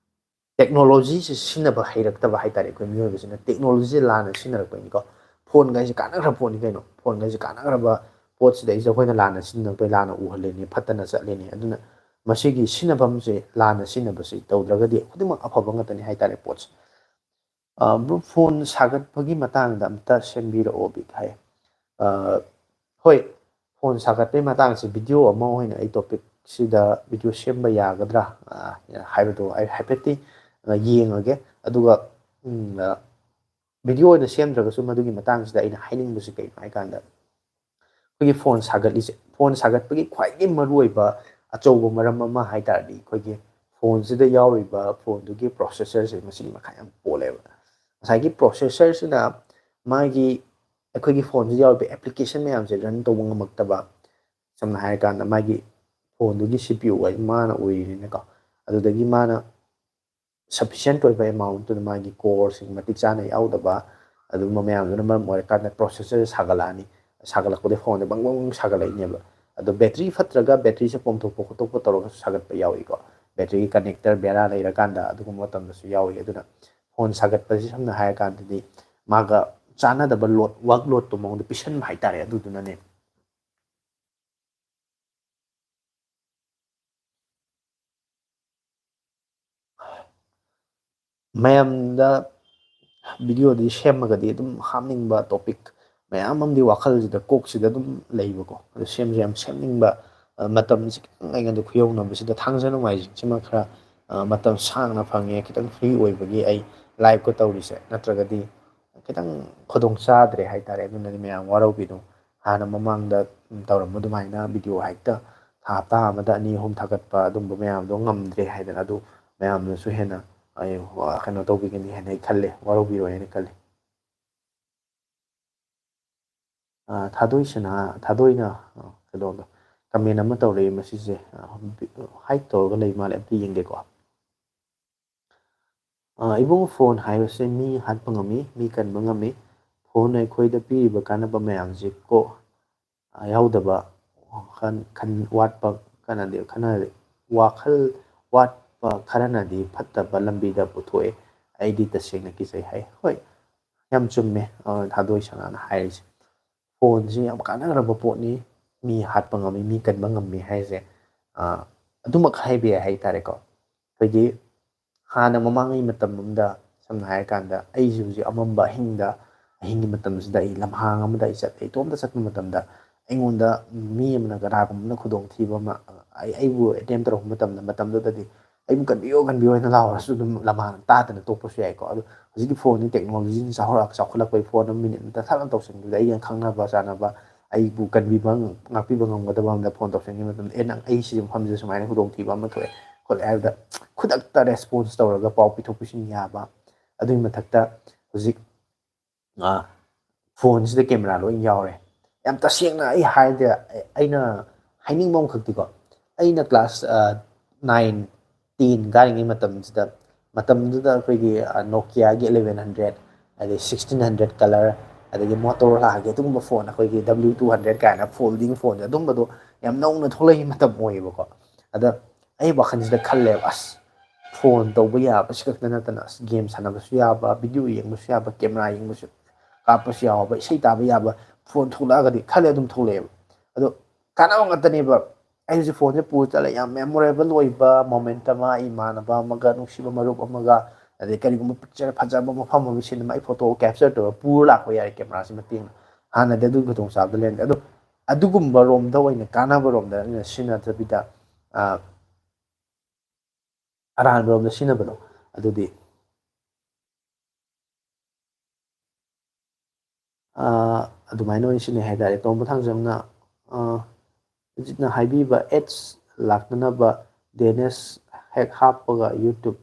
ꯇꯦꯛꯅꯣꯂꯣꯖꯤꯁꯦ ꯁꯤꯖꯤꯟꯅꯕ ꯍꯩꯔꯛꯇꯕ ꯍꯥꯏꯇꯥꯔꯦ꯫ ꯑꯩꯈꯣꯏ ꯃꯤꯑꯣꯏꯕꯁꯤꯅ ꯇꯦꯛꯅꯣꯂꯣꯖꯤꯁꯦ ꯂꯥꯟꯅ ꯁꯤꯖꯤꯟꯅꯔꯛꯄꯩꯅꯤꯀꯣ꯫ ꯐꯣꯟꯒꯁꯦ ꯀꯥꯟꯅꯈ꯭ꯔ ꯄꯣꯠꯅꯤ ꯀꯩꯅꯣ꯫ ꯐꯣꯟꯒꯁꯦ ꯀꯥꯟꯅꯈ꯭ꯔꯕ ꯄꯣꯠꯁꯤꯗꯩꯁꯤꯗ ꯑꯩꯈꯣꯏꯅ ꯂꯥꯟꯅ ꯁꯤꯖꯤꯟꯅꯔꯛꯄꯩ, ꯂꯥꯟꯅ ꯎꯍꯜꯂꯤꯅꯤ, ꯐꯠꯇꯅ ꯆꯠꯂꯤꯅꯤ꯫ ꯑꯗꯨꯅ ꯃꯁꯤꯒꯤ ꯁꯤꯖꯤꯟꯅꯐꯝꯁꯦ ꯂꯥꯟꯅ ꯁꯤꯖꯤꯟꯅꯕꯁꯤ ꯇꯧꯗ꯭ꯔꯒꯗꯤ ꯈꯨꯗꯤꯡꯃꯛ ꯑꯐꯕ ꯉꯥꯛꯇꯅꯤ ꯍꯥꯏꯇꯥꯔꯦ ꯄꯣꯠꯁꯦ꯫ ꯑ, ꯕ꯭ꯔꯣ, ꯐꯣꯟ ꯁꯥꯒꯠꯄꯒꯤ ꯃꯇꯥꯡꯗ ꯑꯝꯇ ꯁꯦꯝꯕꯤꯔꯛꯑꯣ, ꯕꯤꯛ ꯍꯥꯏ꯫ ꯑ, ꯍꯣꯏ, ꯐꯣꯟ ꯁꯥꯒꯠꯄꯒꯤ ꯃꯇꯥꯡꯁꯦ ꯚꯤꯗꯤꯑꯣ ꯑꯃ ꯑꯣꯏꯅ ꯑꯩ ꯇꯣꯄꯤꯛ ꯁꯤꯗ ꯚꯤꯗꯤꯑꯣ ꯁꯦꯝꯕ ꯌꯥꯒꯗ꯭ꯔꯥ, ꯑ, ꯍꯥꯏꯕꯗꯣ ꯑꯩ ꯍꯥꯏꯐꯦꯠꯇꯤ, ꯑ, ꯌꯦꯡꯉꯒꯦ꯫ ꯑꯗꯨꯒ, ꯎꯝ, ꯑ, ꯚꯤꯗꯤꯑꯣ ꯑꯣꯏꯅ ꯁꯦꯝꯗ꯭ꯔꯒꯁꯨ ꯃꯗꯨꯒꯤ ꯃꯇꯥꯡꯁꯤꯗ ꯑꯩꯅ ꯍꯥꯏꯅꯤꯡꯕꯁꯤ ꯀꯩꯅꯣ ꯍꯥꯏ ꯀꯥꯟꯗ, ꯑꯩꯈꯣꯏꯒꯤ ꯐꯣꯟ ꯁꯥꯒꯠꯂꯤꯁꯦ, ꯐꯣꯟ ꯁꯥꯒꯠꯄꯒꯤ ꯈ꯭ꯋꯥꯏꯗꯒꯤ ꯃꯔꯨꯑꯣꯏꯕ ꯑꯆꯧꯕ ꯃꯔꯝ ꯑꯃ ꯍꯥꯏ ꯇꯥꯔꯗꯤ, ꯑꯩꯈꯣꯏꯒꯤ ꯐꯣꯟꯁꯤꯗ ꯌꯥꯎꯔꯤꯕ ꯐꯣꯟꯗꯨꯒꯤ ꯄ꯭ꯔꯣꯁꯦꯁꯔꯁꯦ, ꯃꯁꯤꯒꯤ ꯃꯈꯥ ꯌꯥꯝ ꯄꯣꯜꯂꯦꯕ꯫ ꯉꯁꯥꯏꯒꯤ ꯄ꯭ꯔꯣꯁꯦꯁꯔꯁꯤꯅ ꯃꯥꯒꯤ, ꯑꯩꯈꯣꯏꯒꯤ ꯐꯣꯟꯁꯤꯗ ꯌꯥꯎꯔꯤꯕ ꯑꯦꯄ꯭ꯂꯤꯀꯦꯁꯟ ꯃꯌꯥꯝꯁꯦ ꯔꯟ ꯇꯧꯕ ꯉꯝꯃꯛꯇꯕ, ꯁꯝꯅ ꯍꯥꯏꯔꯀꯥꯟꯗ ꯃꯥꯒꯤ ꯐꯣꯟꯗꯨꯒꯤ ꯁꯤ ꯄꯤ ꯌꯨ ꯍꯥꯏꯁꯦ ꯃꯥꯅ ꯑꯣꯏꯔꯤꯅꯤꯅꯀꯣ, ꯑꯗꯨꯗꯒꯤ ꯃꯥꯅ ꯁꯐꯤꯁꯤꯌꯦꯟꯠ ꯑꯣꯏꯕ ꯑꯦꯃꯥꯎꯟꯠꯇꯨꯗ ꯃꯥꯒꯤ ꯀꯣꯔꯁꯤꯡ ꯃꯇꯤꯛ ꯆꯥꯅ ꯌꯥꯎꯗꯕ, ꯑꯗꯨꯒꯨꯝꯕ ꯃꯌꯥꯝꯗꯨꯅ ꯃꯔꯝ ꯑꯣꯏꯔꯀꯥꯟꯗ ꯄ꯭ꯔꯣꯁꯦꯁꯔ ꯁꯥꯒꯠꯂꯛꯑꯅꯤ꯫ ꯁꯥꯒꯠꯂꯛꯄꯗꯒꯤ ꯐꯣꯟꯁꯦ ꯕꯪ ꯕꯪ ꯕꯪ ꯁꯥꯒꯠꯂꯛꯏꯅꯦꯕ꯫ ꯑꯗꯣ ꯕꯦꯇ꯭ꯔꯤ ꯐꯠꯇ꯭ꯔꯒ ꯕꯦꯇ꯭ꯔꯤꯁꯦ ꯄꯣꯝꯊꯣꯛꯄ ꯈꯣꯠꯇꯣꯛꯄ ꯇꯧꯔꯒꯁꯨ ꯁꯥꯒꯠꯄ ꯌꯥꯎꯏꯀꯣ꯫ ꯕꯦꯇ꯭ꯔꯤꯒꯤ ꯀꯅꯦꯛꯇꯔ ꯕꯦꯔꯥ ꯂꯩꯔꯀꯥꯟꯗ ꯑꯗꯨꯒꯨꯝꯕ ꯃꯇꯝꯗꯁꯨ ꯌꯥꯎꯏ꯫ ꯑꯗꯨꯅ ꯐꯣꯟ ꯁꯥꯒꯠꯄꯁꯤ ꯁꯝꯅ ꯍꯥꯏꯔꯀꯥꯟꯗꯗꯤ ꯃꯥꯒ ꯆꯥꯟꯅꯗꯕ ꯂꯣꯗ, ꯋꯥꯔꯛ ꯂꯣꯗꯇꯣ ꯃꯉꯣꯟꯗ ꯄꯤꯁꯟꯕ ꯍꯥꯏꯇꯥꯔꯦ꯫ ꯑꯗꯨꯗꯨꯅꯅꯦ꯫ ꯃꯌꯥꯝꯗ ꯚꯤꯗꯤꯑꯣꯗꯤ ꯁꯦꯝꯃꯒꯗꯤ ꯑꯗꯨꯝ ꯍꯥꯞꯅꯤꯡꯕ ꯇꯣꯄꯤꯛ ꯃꯌꯥꯝ ꯑꯃꯗꯤ ꯋꯥꯈꯜꯁꯤꯗ, ꯀꯣꯛꯁꯤꯗ ꯑꯗꯨꯝ ꯂꯩꯕꯀꯣ꯫ ꯑꯗꯨ ꯁꯦꯝꯁꯨ ꯌꯥꯝ ꯁꯦꯝꯅꯤꯡꯕ, ꯑ, ꯃꯇꯝꯁꯤ ꯈꯤꯇꯪ ꯑꯩꯉꯣꯟꯗ ꯈꯨꯌꯧꯅꯕꯁꯤꯗ ꯊꯥꯡꯖ ꯅꯣꯡꯃꯥꯏꯖꯤꯡꯁꯤꯃ ꯈꯔ, ꯑ, ꯃꯇꯝ ꯁꯥꯡꯅ ꯐꯪꯉꯦ, ꯈꯤꯇꯪ ꯐ꯭ꯔꯤ ꯑꯣꯏꯕꯒꯤ ꯑꯩ ꯂꯥꯏꯞꯀ ꯇꯧꯔꯤꯁꯦ꯫ ꯅꯠꯇ꯭ꯔꯒꯗꯤ ꯈꯤꯇꯪ ꯈꯨꯗꯣꯡ ꯆꯥꯗ꯭ꯔꯦ ꯍꯥꯏꯇꯥꯔꯦ꯫ ꯑꯗꯨꯅꯗꯤ ꯃꯌꯥꯝ ꯋꯥꯔꯧꯕꯤꯅꯨ꯫ ꯍꯥꯟꯅ ꯃꯃꯥꯡꯗ ꯇꯧꯔꯝꯕ ꯑꯗꯨꯃꯥꯏꯅ ꯚꯤꯗꯤꯑꯣ ꯍꯦꯛꯇ ꯊꯥ ꯍꯞꯇꯥ ꯑꯃꯗ ꯑꯅꯤ ꯑꯍꯨꯝ ꯊꯥꯒꯠꯄ ꯑꯗꯨꯝꯕ ꯃꯌꯥꯝꯗꯣ ꯉꯝꯗ꯭ꯔꯦ ꯍꯥꯏꯗꯅ, ꯑꯗꯨ ꯃꯌꯥꯝꯅꯁꯨ ꯍꯦꯟꯅ ꯑꯩ, ꯋꯥ-, ꯀꯩꯅꯣ ꯇꯧꯕꯤꯒꯅꯤ ꯍꯥꯏꯅ ꯑꯩ ꯈꯜꯂꯦ, ꯋꯥꯔꯧꯕꯤꯔꯣꯏ ꯍꯥꯏꯅ ꯈꯜꯂꯦ꯫ ꯑ, ꯊꯥꯗꯣꯏꯁꯅꯥ, ꯊꯥꯗꯣꯏꯅ, ꯑ, ꯀꯩꯅꯣꯗꯣ, ꯀꯃꯦꯟ ꯑꯃ ꯇꯧꯔꯛꯑꯦ ꯃꯁꯤꯁꯦ, ꯑ, ꯍꯥꯏꯠ ꯇꯧꯔꯒ ꯂꯩ ꯃꯥꯜꯂꯦ, ꯑꯝꯇ ꯌꯦꯡꯒꯦꯀꯣ꯫ ꯑ, ꯏꯕꯨꯡ, ꯐꯣꯟ ꯍꯥꯏꯕꯁꯦ ꯃꯤ ꯍꯥꯠꯄ ꯉꯝꯃꯤ, ꯃꯤ ꯀꯟꯕ ꯉꯝꯃꯤ꯫ ꯐꯣꯟꯅ ꯑꯩꯈꯣꯏꯗ ꯄꯤꯔꯤꯕ ꯀꯥꯟꯅꯕ ꯃꯌꯥꯝꯁꯦ ꯀꯣ, ꯑ, ꯌꯥꯎꯗꯕ, ꯋꯥꯈꯜ ꯈꯟ-, ꯋꯥꯠꯄ ꯀꯥꯟꯅꯗꯦ, ꯈꯟꯅ-, ꯋꯥꯈꯜ ꯋꯥꯠꯄ ꯈꯔꯅꯗꯤ ꯐꯠꯇꯕ ꯂꯝꯕꯤꯗ ꯄꯨꯊꯣꯛꯑꯦ꯫ ꯑꯩꯗꯤ ꯇꯁꯦꯡꯅ ꯀꯤꯖꯩ ꯍꯥꯏ꯫ ꯍꯣꯏ, ꯌꯥꯝ ꯆꯨꯝꯃꯦ, ꯑ, ꯊꯥꯗꯣꯏ ꯁꯅꯥꯅ ꯍꯥꯏꯔꯤꯁꯦ꯫ ꯐꯣꯟꯁꯤ ꯌꯥꯝ ꯀꯥꯟꯅꯈ꯭ꯔꯕ ꯄꯣꯠꯅꯤ, ꯃꯤ ꯍꯥꯠꯄ ꯉꯝꯃꯤ, ꯃꯤ ꯀꯟꯕ ꯉꯝꯃꯤ ꯍꯥꯏꯁꯦ꯫ ꯑ, ꯑꯗꯨꯃꯛ ꯍꯥꯏꯕ ꯌꯥꯏ ꯍꯥꯏꯇꯥꯔꯦꯀꯣ꯫ ꯑꯩꯈꯣꯏꯒꯤ ꯍꯥꯟꯅ ꯃꯃꯥꯡꯉꯩ ꯃꯇꯝ ꯑꯃꯗ, ꯁꯝꯅ ꯍꯥꯏꯔꯀꯥꯟꯗ, ꯑꯩꯁꯦ ꯍꯧꯖꯤꯛ ꯑꯃꯝꯕ ꯑꯍꯤꯡꯗ, ꯑꯍꯤꯡꯒꯤ ꯃꯇꯝꯁꯤꯗ ꯑꯩ ꯂꯝꯍꯥꯡ ꯑꯃꯗ ꯑꯩ ꯆꯠꯂꯦ, ꯏꯇꯣꯝꯇ ꯆꯠꯄ ꯃꯇꯝꯗ ꯑꯩꯉꯣꯟꯗ ꯃꯤ ꯑꯃꯅ, ꯀꯅꯥꯒꯨꯝꯕꯅ ꯈꯨꯗꯣꯡꯊꯤꯕ ꯑꯃ, ꯑꯩ, ꯑꯩꯕꯨ ꯑꯦꯇꯦꯝ ꯇꯧꯔꯛꯄ ꯃꯇꯝꯗ, ꯃꯇꯝꯗꯨꯗꯗꯤ ꯑꯩꯕꯨ "ꯀꯟꯕꯤꯌꯣ, ꯀꯟꯕꯤꯌꯣ" ꯍꯥꯏꯅ ꯂꯥꯎꯔꯁꯨ ꯑꯗꯨꯝ ꯂꯃꯥꯡ ꯇꯥꯗꯅ ꯇꯣꯛꯄꯁꯨ ꯌꯥꯏꯀꯣ꯫ ꯑꯗꯣ ꯍꯧꯖꯤꯛꯀꯤ ꯐꯣꯟꯁꯤ ꯇꯦꯛꯅꯣꯂꯣꯖꯤꯅ ꯆꯥꯎꯈꯠꯂꯛ-, ꯆꯥꯎꯈꯠꯂꯛꯄꯒꯤ ꯐꯣꯟ ꯑꯃ ꯃꯤꯅꯤꯠ ꯑꯃꯗ ꯊꯠ ꯂꯥꯎꯅ ꯇꯧꯁꯤꯟꯈꯤꯕꯗ, ꯑꯩꯒ ꯈꯪꯅꯕ ꯆꯥꯟꯅꯕ, ꯑꯩꯕꯨ ꯀꯟꯕꯤꯕ, ꯉꯥꯛꯄꯤꯕ ꯉꯝꯒꯗꯕ ꯑꯃꯗ ꯐꯣꯟ ꯇꯧꯁꯤꯟꯈꯤꯕ ꯃꯇꯝꯗ, "ꯑꯦ, ꯅꯪ ꯑꯩ ꯁꯤꯕ ꯃꯐꯝꯁꯤꯗ ꯁꯨꯃꯥꯏꯅ ꯈꯨꯗꯣꯡꯊꯤꯕ ꯑꯃ ꯊꯣꯛꯑꯦ" ꯈꯣꯠꯂꯦ ꯍꯥꯏꯕꯗ, ꯈꯨꯗꯛꯇ ꯔꯦꯁꯄꯣꯟꯁ ꯇꯧꯔꯒ ꯄꯥꯎ ꯄꯤꯊꯣꯛ ꯄꯤꯁꯤꯟ ꯌꯥꯕ꯫ ꯑꯗꯨꯒꯤ ꯃꯊꯛꯇ ꯍꯧꯖꯤꯛ, ꯑ, ꯐꯣꯟꯁꯤꯗ ꯀꯦꯃꯦꯔꯥ ꯂꯣꯏ ꯌꯥꯎꯔꯦ꯫ ꯌꯥꯝ ꯇꯁꯦꯡꯅ ꯑꯩ ꯍꯥꯏꯔꯗꯤ, ꯑꯩꯅ ꯍꯥꯏꯅꯤꯡꯕ ꯑꯃꯈꯛꯇꯤꯀꯣ, ꯑꯩꯅ ꯀ꯭ꯂꯥꯁ, ꯑ, ꯅꯥꯏꯟ, ꯇꯦꯟ ꯀꯥꯔꯤꯉꯩ ꯃꯇꯝꯁꯤꯗ, ꯃꯇꯝꯗꯨꯗ ꯑꯩꯈꯣꯏꯒꯤ, ꯑ, ꯅꯣꯀꯤꯌꯥꯒꯤ ꯑꯦꯂꯦꯚꯦꯟ ꯍꯟꯗ꯭ꯔꯦꯠ, ꯑꯗꯩ ꯁꯤꯛꯁꯇꯤꯟ ꯍꯟꯗ꯭ꯔꯦꯠ ꯀꯂꯔ, ꯑꯗꯒꯤ ꯃꯣꯇꯣꯔꯣꯂꯥꯒꯤ ꯑꯗꯨꯒꯨꯝꯕ ꯐꯣꯟ, ꯑꯩꯈꯣꯏꯒꯤ ꯗꯕ꯭ꯂꯤꯌꯨ ꯇꯨ ꯍꯟꯗ꯭ꯔꯦꯠ ꯀꯥꯏꯅ ꯐꯣꯜꯗꯤꯡ ꯐꯣꯟꯁꯦ, ꯑꯗꯨꯝꯕꯗꯣ ꯌꯥꯝ ꯅꯧꯅ ꯊꯣꯛꯂꯛꯏ ꯃꯇꯝ ꯑꯣꯏꯌꯦꯕꯀꯣ꯫ ꯑꯗ ꯑꯩ ꯋꯥꯈꯜꯁꯤꯗ ꯈꯜꯂꯦꯕ, "ꯑꯁ, ꯐꯣꯟ ꯇꯧꯕ ꯌꯥꯕꯁꯤ ꯈꯛꯇ ꯅꯠꯇꯅ, ꯑꯁ, ꯒꯦꯝ ꯁꯥꯟꯅꯕꯁꯨ ꯌꯥꯕ, ꯚꯤꯗꯤꯑꯣ ꯌꯦꯡꯕꯁꯨ ꯌꯥꯕ, ꯀꯦꯃꯦꯔꯥ ꯌꯦꯡꯕꯁꯨ, ꯀꯥꯞꯄꯁꯨ ꯌꯥꯎꯕ, ꯏꯁꯩ ꯇꯥꯕ ꯌꯥꯕ ꯐꯣꯟ ꯊꯣꯛꯂꯛꯑꯒꯗꯤ" ꯈꯜꯂꯦ, ꯑꯗꯨꯝ ꯊꯣꯛꯂꯛꯑꯦꯕ꯫ ꯑꯗꯣ ꯀꯥꯟꯅꯕ ꯉꯥꯛꯇꯅꯦꯕ꯫ ꯑꯩ ꯍꯧꯖꯤꯛ ꯐꯣꯟꯁꯦ ꯄꯨꯔ ꯆꯠꯂꯦ, ꯌꯥꯝ ꯃꯦꯃꯣꯔꯦꯕꯜ ꯑꯣꯏꯕ ꯃꯣꯃꯦꯟꯠ ꯑꯃ, ꯏꯃꯥꯟꯅꯕ ꯑꯃꯒ, ꯅꯨꯡꯁꯤꯕ ꯃꯔꯨꯞ ꯑꯃꯒ, ꯑꯗꯩ ꯀꯔꯤꯒꯨꯝꯕ ꯄꯤꯛꯆꯔ ꯐꯖꯕ ꯃꯐꯝ ꯑꯃ, ꯁꯤꯅꯦꯃꯥꯒꯤ ꯐꯣꯇꯣ ꯀꯦꯞꯆꯔ ꯇꯧꯔꯒ ꯄꯨꯔ ꯂꯥꯛꯄ ꯌꯥꯔꯦ ꯀꯦꯃꯦꯔꯥꯁꯤ ꯃꯇꯦꯡꯅ꯫ ꯍꯥꯟꯅꯗꯤ ꯑꯗꯨꯒꯤ ꯈꯨꯗꯣꯡꯆꯥꯕꯗꯣ ꯂꯩꯔꯝꯗꯦ꯫ ꯑꯗꯣ ꯑꯗꯨꯒꯨꯝꯕ ꯔꯣꯝꯗ ꯑꯣꯏꯅ, ꯀꯥꯟꯅꯕ ꯔꯣꯝꯗ ꯑꯣꯏꯅ ꯁꯤꯖꯤꯟꯅꯗꯕꯤꯗ, ꯑ, ꯑꯔꯥꯟꯕ ꯔꯣꯝꯗ ꯁꯤꯖꯤꯟꯅꯕꯗꯣ, ꯑꯗꯨꯗꯤ, ꯑ, ꯑꯗꯨꯃꯥꯏꯅ ꯑꯣꯏꯅ ꯁꯤꯖꯤꯟꯅꯩ ꯍꯥꯏꯇꯥꯔꯦ꯫ ꯇꯣꯝꯕ ꯊꯥꯡꯖꯝꯅ, ꯑ, ꯍꯧꯖꯤꯛꯅ ꯍꯥꯏꯕꯤꯕ ꯑꯦꯗꯁ ꯂꯥꯛꯇꯅꯕ ꯗꯤ ꯑꯦꯟ ꯑꯦꯁ ꯍꯦꯛ ꯍꯥꯞꯄꯒ YouTube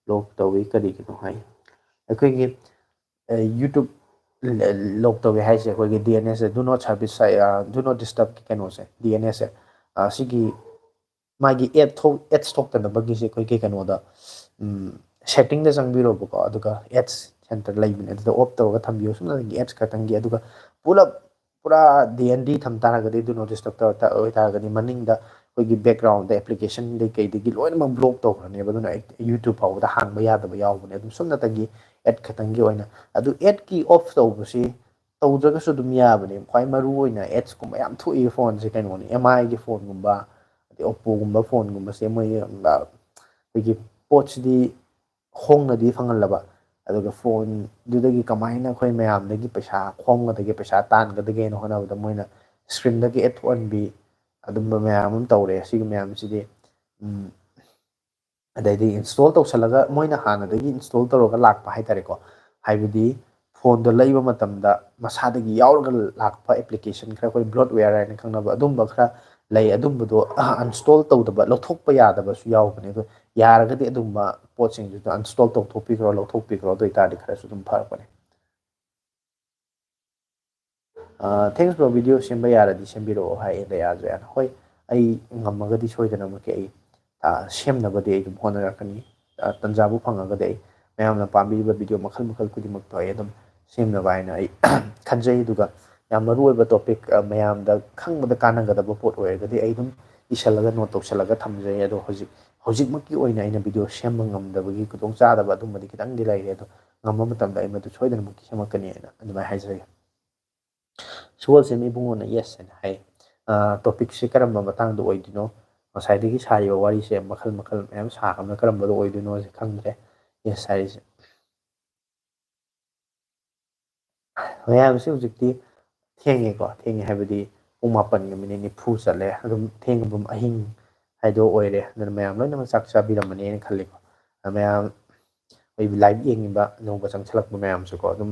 ꯂꯣꯛ ꯇꯧꯏ ꯀꯔꯤꯒꯤꯅꯣ ꯍꯥꯏ꯫ ꯑꯩꯈꯣꯏꯒꯤ, ꯑ, YouTube ꯂ-, ꯂꯣꯛ ꯇꯧꯏ ꯍꯥꯏꯁꯦ ꯑꯩꯈꯣꯏꯒꯤ ꯗꯤ ꯑꯦꯟ ꯑꯦꯁꯁꯦ, do not service ꯍꯥꯏ-, ꯑ, do not disturb ꯀꯤ ꯀꯩꯅꯣꯁꯦ, ꯗꯤ ꯑꯦꯟ ꯑꯦꯁꯁꯦ, ꯑ, ꯁꯤꯒꯤ ꯃꯥꯒꯤ ꯑꯦꯗ ꯊꯣꯛ-, ꯑꯦꯗꯁ ꯊꯣꯛꯇꯅꯕꯒꯤꯁꯦ ꯑꯩꯈꯣꯏꯒꯤ ꯀꯩꯅꯣꯗ, ꯎꯝ, ꯁꯦꯠꯇꯤꯡꯗ ꯆꯪꯕꯤꯔꯣꯕꯀꯣ, ꯑꯗꯨꯒ ꯑꯦꯗꯁ ꯁꯦꯟꯇꯔ ꯂꯩꯕꯅꯦ, ꯑꯗꯨꯗ ꯑꯣꯐ ꯇꯧꯔꯒ ꯊꯝꯕꯤꯌꯣ꯫ ꯁꯨꯞꯅꯇꯒꯤ ꯑꯦꯗꯁ ꯈꯛꯇꯪꯒꯤ, ꯑꯗꯨꯒ ꯄꯨꯂꯞ ꯄꯨꯔꯥ ꯗꯤ ꯑꯦꯟ ꯗꯤ ꯊꯝ ꯇꯥꯔꯒꯗꯤ, do not disturb ꯇꯧꯔ ꯇ-, ꯑꯣꯏꯇꯥꯔꯒꯗꯤ, ꯃꯅꯤꯡꯗ ꯑꯩꯈꯣꯏꯒꯤ ꯕꯦꯛꯒ꯭ꯔꯥꯎꯟꯗ ꯑꯦꯄ꯭ꯂꯤꯀꯦꯁꯟꯗꯩ ꯀꯩꯗꯒꯤ ꯂꯣꯏꯅꯃꯛ ꯕ꯭ꯂꯣꯛ ꯇꯧꯈ꯭ꯔꯅꯦꯕ꯫ ꯑꯗꯨꯅ ꯑꯩ-, YouTube ꯐꯥꯎꯕꯗ ꯍꯥꯡꯕ ꯌꯥꯗꯕ ꯌꯥꯎꯕꯅꯦ꯫ ꯑꯗꯨꯝ ꯁꯨꯞꯅꯇꯒꯤ ꯑꯦꯗ ꯈꯛꯇꯪꯒꯤ ꯑꯣꯏꯅ꯫ ꯑꯗꯨ ꯑꯦꯗꯀꯤ ꯑꯣꯐ ꯇꯧꯕꯁꯤ ꯇꯧꯗ꯭ꯔꯒꯁꯨ ꯑꯗꯨꯝ ꯌꯥꯕꯅꯦ꯫ ꯈ꯭ꯋꯥꯏ ꯃꯔꯨ ꯑꯣꯏꯅ ꯑꯦꯗꯁꯀꯨꯝꯕ ꯌꯥꯝ ꯊꯣꯛꯏ ꯐꯣꯟꯁꯦ ꯀꯩꯅꯣꯅꯤ, ꯑꯦꯝ ꯑꯥꯏꯒꯤ ꯐꯣꯟꯒꯨꯝꯕ, ꯑꯗꯩ ꯑꯣꯞꯄꯣꯒꯨꯝꯕ ꯐꯣꯟꯒꯨꯝꯕꯁꯦ ꯃꯣꯏ, ꯑ, ꯑꯩꯈꯣꯏꯒꯤ ꯄꯣꯠꯁꯤꯗꯤ ꯍꯣꯡꯅꯗꯤ ꯐꯪꯍꯜꯂꯕ, ꯑꯗꯨꯒ ꯐꯣꯟꯗꯨꯗꯒꯤ ꯀꯃꯥꯏꯅ ꯑꯩꯈꯣꯏ ꯃꯌꯥꯝꯗꯒꯤ ꯄꯩꯁꯥ ꯈꯣꯝꯒꯗꯒꯦ, ꯄꯩꯁꯥ ꯇꯥꯟꯒꯗꯒꯦꯅ ꯍꯣꯠꯅꯕꯗ ꯃꯣꯏꯅ ꯁ꯭ꯀ꯭ꯔꯤꯟꯗꯒꯤ ꯑꯦꯠ ꯊꯣꯛꯍꯟꯕꯤ, ꯑꯗꯨꯝꯕ ꯃꯌꯥꯝ ꯑꯃ ꯇꯧꯔꯦ꯫ ꯑꯁꯤꯒꯤ ꯃꯌꯥꯝꯁꯤꯗꯤ, ꯎꯝ, ꯑꯗꯩꯗꯤ ꯏꯟꯁꯇꯣꯜ ꯇꯧꯁꯜꯂꯒ, ꯃꯣꯏꯅ ꯍꯥꯟꯅꯗꯒꯤ ꯏꯟꯁꯇꯣꯜ ꯇꯧꯔꯒ ꯂꯥꯛꯄ ꯍꯥꯏꯇꯥꯔꯦꯀꯣ, ꯍꯥꯏꯕꯗꯤ ꯐꯣꯟꯗꯣ ꯂꯩꯕ ꯃꯇꯝꯗ ꯃꯁꯥꯗꯒꯤ ꯌꯥꯎꯔꯒ ꯂꯥꯛꯄ ꯑꯦꯄ꯭ꯂꯤꯀꯦꯁꯟ ꯈꯔ, ꯑꯩꯈꯣꯏ ꯕ꯭ꯂꯣꯠꯋꯦꯌꯔ ꯍꯥꯏꯅ ꯈꯪꯅꯕ ꯑꯗꯨꯝꯕ ꯈꯔ ꯂꯩ꯫ ꯑꯗꯨꯝꯕꯗꯣ ꯑꯟꯁꯇꯣꯜ ꯇꯧꯗꯕ, ꯂꯧꯊꯣꯛꯄ ꯌꯥꯗꯕꯁꯨ ꯌꯥꯎꯕꯅꯦ꯫ ꯑꯗꯣ ꯌꯥꯔꯒꯗꯤ ꯑꯗꯨꯝꯕ ꯄꯣꯠꯁꯤꯡꯗꯨꯗ ꯑꯟꯁꯇꯣꯜ ꯇꯧꯊꯣꯛꯄꯤꯈ꯭ꯔꯣ, ꯂꯧꯊꯣꯛꯄꯤꯈ꯭ꯔꯣ, ꯑꯗꯨ ꯑꯣꯏꯇꯥꯔꯗꯤ ꯈꯔꯁꯨ ꯑꯗꯨꯝ ꯐꯔꯛꯄꯅꯦ꯫ ꯊꯦꯡꯁ ꯕ꯭ꯔꯣ, ꯚꯤꯗꯤꯑꯣ ꯁꯦꯝꯕ ꯌꯥꯔꯗꯤ ꯁꯦꯝꯕꯤꯔꯛꯑꯣ ꯍꯥꯏ ꯗꯌꯥꯖꯌꯥꯅ꯫ ꯍꯣꯏ, ꯑꯩ ꯉꯝꯃꯒꯗꯤ ꯁꯣꯏꯗꯅꯃꯛꯀꯤ ꯑꯩ, ꯑ, ꯁꯦꯝꯅꯕꯗꯤ ꯑꯩ ꯑꯗꯨꯝ ꯍꯣꯠꯅꯔꯛꯀꯅꯤ꯫ ꯑ, ꯇꯟꯖꯥꯕꯨ ꯐꯪꯉꯒꯗꯤ ꯑꯩ ꯃꯌꯥꯝꯅ ꯄꯥꯝꯕꯤꯔꯤꯕ ꯚꯤꯗꯤꯑꯣ ꯃꯈꯜ ꯃꯈꯜ ꯈꯨꯗꯤꯡꯃꯛꯇꯣ ꯑꯩ ꯑꯗꯨꯝ ꯁꯦꯝꯅꯕ ꯍꯥꯏꯅ ꯑꯩ ꯈꯟꯖꯩ꯫ ꯑꯗꯨꯒ ꯌꯥꯝ ꯃꯔꯨꯑꯣꯏꯕ ꯇꯣꯄꯤꯛ, ꯑ, ꯃꯌꯥꯝꯗ ꯈꯪꯕꯗ ꯀꯥꯟꯅꯒꯗꯕ ꯄꯣꯠ ꯑꯣꯏꯔꯒꯗꯤ ꯑꯩ ꯑꯗꯨꯝ ꯏꯁꯜꯂꯒ, ꯅꯣꯠ ꯇꯧꯁꯜꯂꯒ ꯊꯝꯖꯩ꯫ ꯑꯗꯣ ꯍꯧꯖꯤꯛ, ꯍꯧꯖꯤꯛꯃꯛꯀꯤ ꯑꯣꯏꯅ ꯑꯩꯅ ꯚꯤꯗꯤꯑꯣ ꯁꯦꯝꯕ ꯉꯝꯗꯕꯒꯤ ꯈꯨꯗꯣꯡꯆꯥꯗꯕ ꯑꯗꯨꯝꯕꯗꯤ ꯈꯤꯇꯪꯗꯤ ꯂꯩꯔꯦ꯫ ꯑꯗꯣ ꯉꯝꯕ ꯃꯇꯝꯗ ꯑꯩ ꯃꯗꯨ ꯁꯣꯏꯗꯅꯃꯛꯀꯤ ꯁꯦꯝꯃꯛꯀꯅꯤ ꯍꯥꯏꯅ ꯑꯗꯨꯃꯥꯏꯅ ꯍꯥꯏꯖꯒꯦ꯫ ꯁꯒꯣꯜꯁꯦꯝ ꯏꯕꯨꯡꯉꯣꯅ ꯌꯦꯁ ꯍꯥꯏꯅ ꯍꯥꯏ꯫ ꯑ, ꯇꯣꯄꯤꯛꯁꯦ ꯀꯔꯝꯕ ꯃꯇꯥꯡꯗ ꯑꯣꯏꯗꯣꯏꯅꯣ? ꯉꯁꯥꯏꯗꯒꯤ ꯁꯥꯔꯤꯕ ꯋꯥꯔꯤꯁꯦ ꯃꯈꯜ ꯃꯈꯜ ꯃꯌꯥꯝ ꯁꯥꯈ꯭ꯔꯕꯅ ꯀꯔꯝꯕꯗ ꯑꯣꯏꯗꯣꯏꯅꯣꯁꯦ ꯈꯪꯗ꯭ꯔꯦ꯫ ꯌꯦꯁ ꯍꯥꯏꯔꯤꯁꯦ꯫ ꯃꯌꯥꯝꯁꯦ ꯍꯧꯖꯤꯛꯇꯤ ꯊꯦꯡꯉꯦꯀꯣ, ꯊꯦꯡꯉꯦ ꯍꯥꯏꯕꯗꯤ ꯄꯨꯡ ꯃꯥꯄꯟꯒ ꯃꯤꯅꯤꯠ ꯅꯤꯐꯨ ꯆꯠꯂꯦ꯫ ꯑꯗꯨꯝ ꯊꯦꯡꯉꯕ ꯑꯍꯤꯡ ꯍꯥꯏꯗꯣ ꯑꯣꯏꯔꯦ꯫ ꯑꯗꯨꯅ ꯃꯌꯥꯝ ꯂꯣꯏꯅꯃꯛ ꯆꯥꯛ ꯆꯥꯕꯤꯔꯝꯃꯅꯤꯅ ꯈꯜꯂꯤꯀꯣ꯫ ꯑ, ꯃꯌꯥꯝ ꯑꯩ ꯂꯥꯏꯚ ꯌꯦꯡꯉꯤꯕ ꯑꯅꯧꯕ ꯆꯪꯁꯤꯜꯂꯛꯄ ꯃꯌꯥꯝꯁꯨꯀꯣ, ꯑꯗꯨꯝ,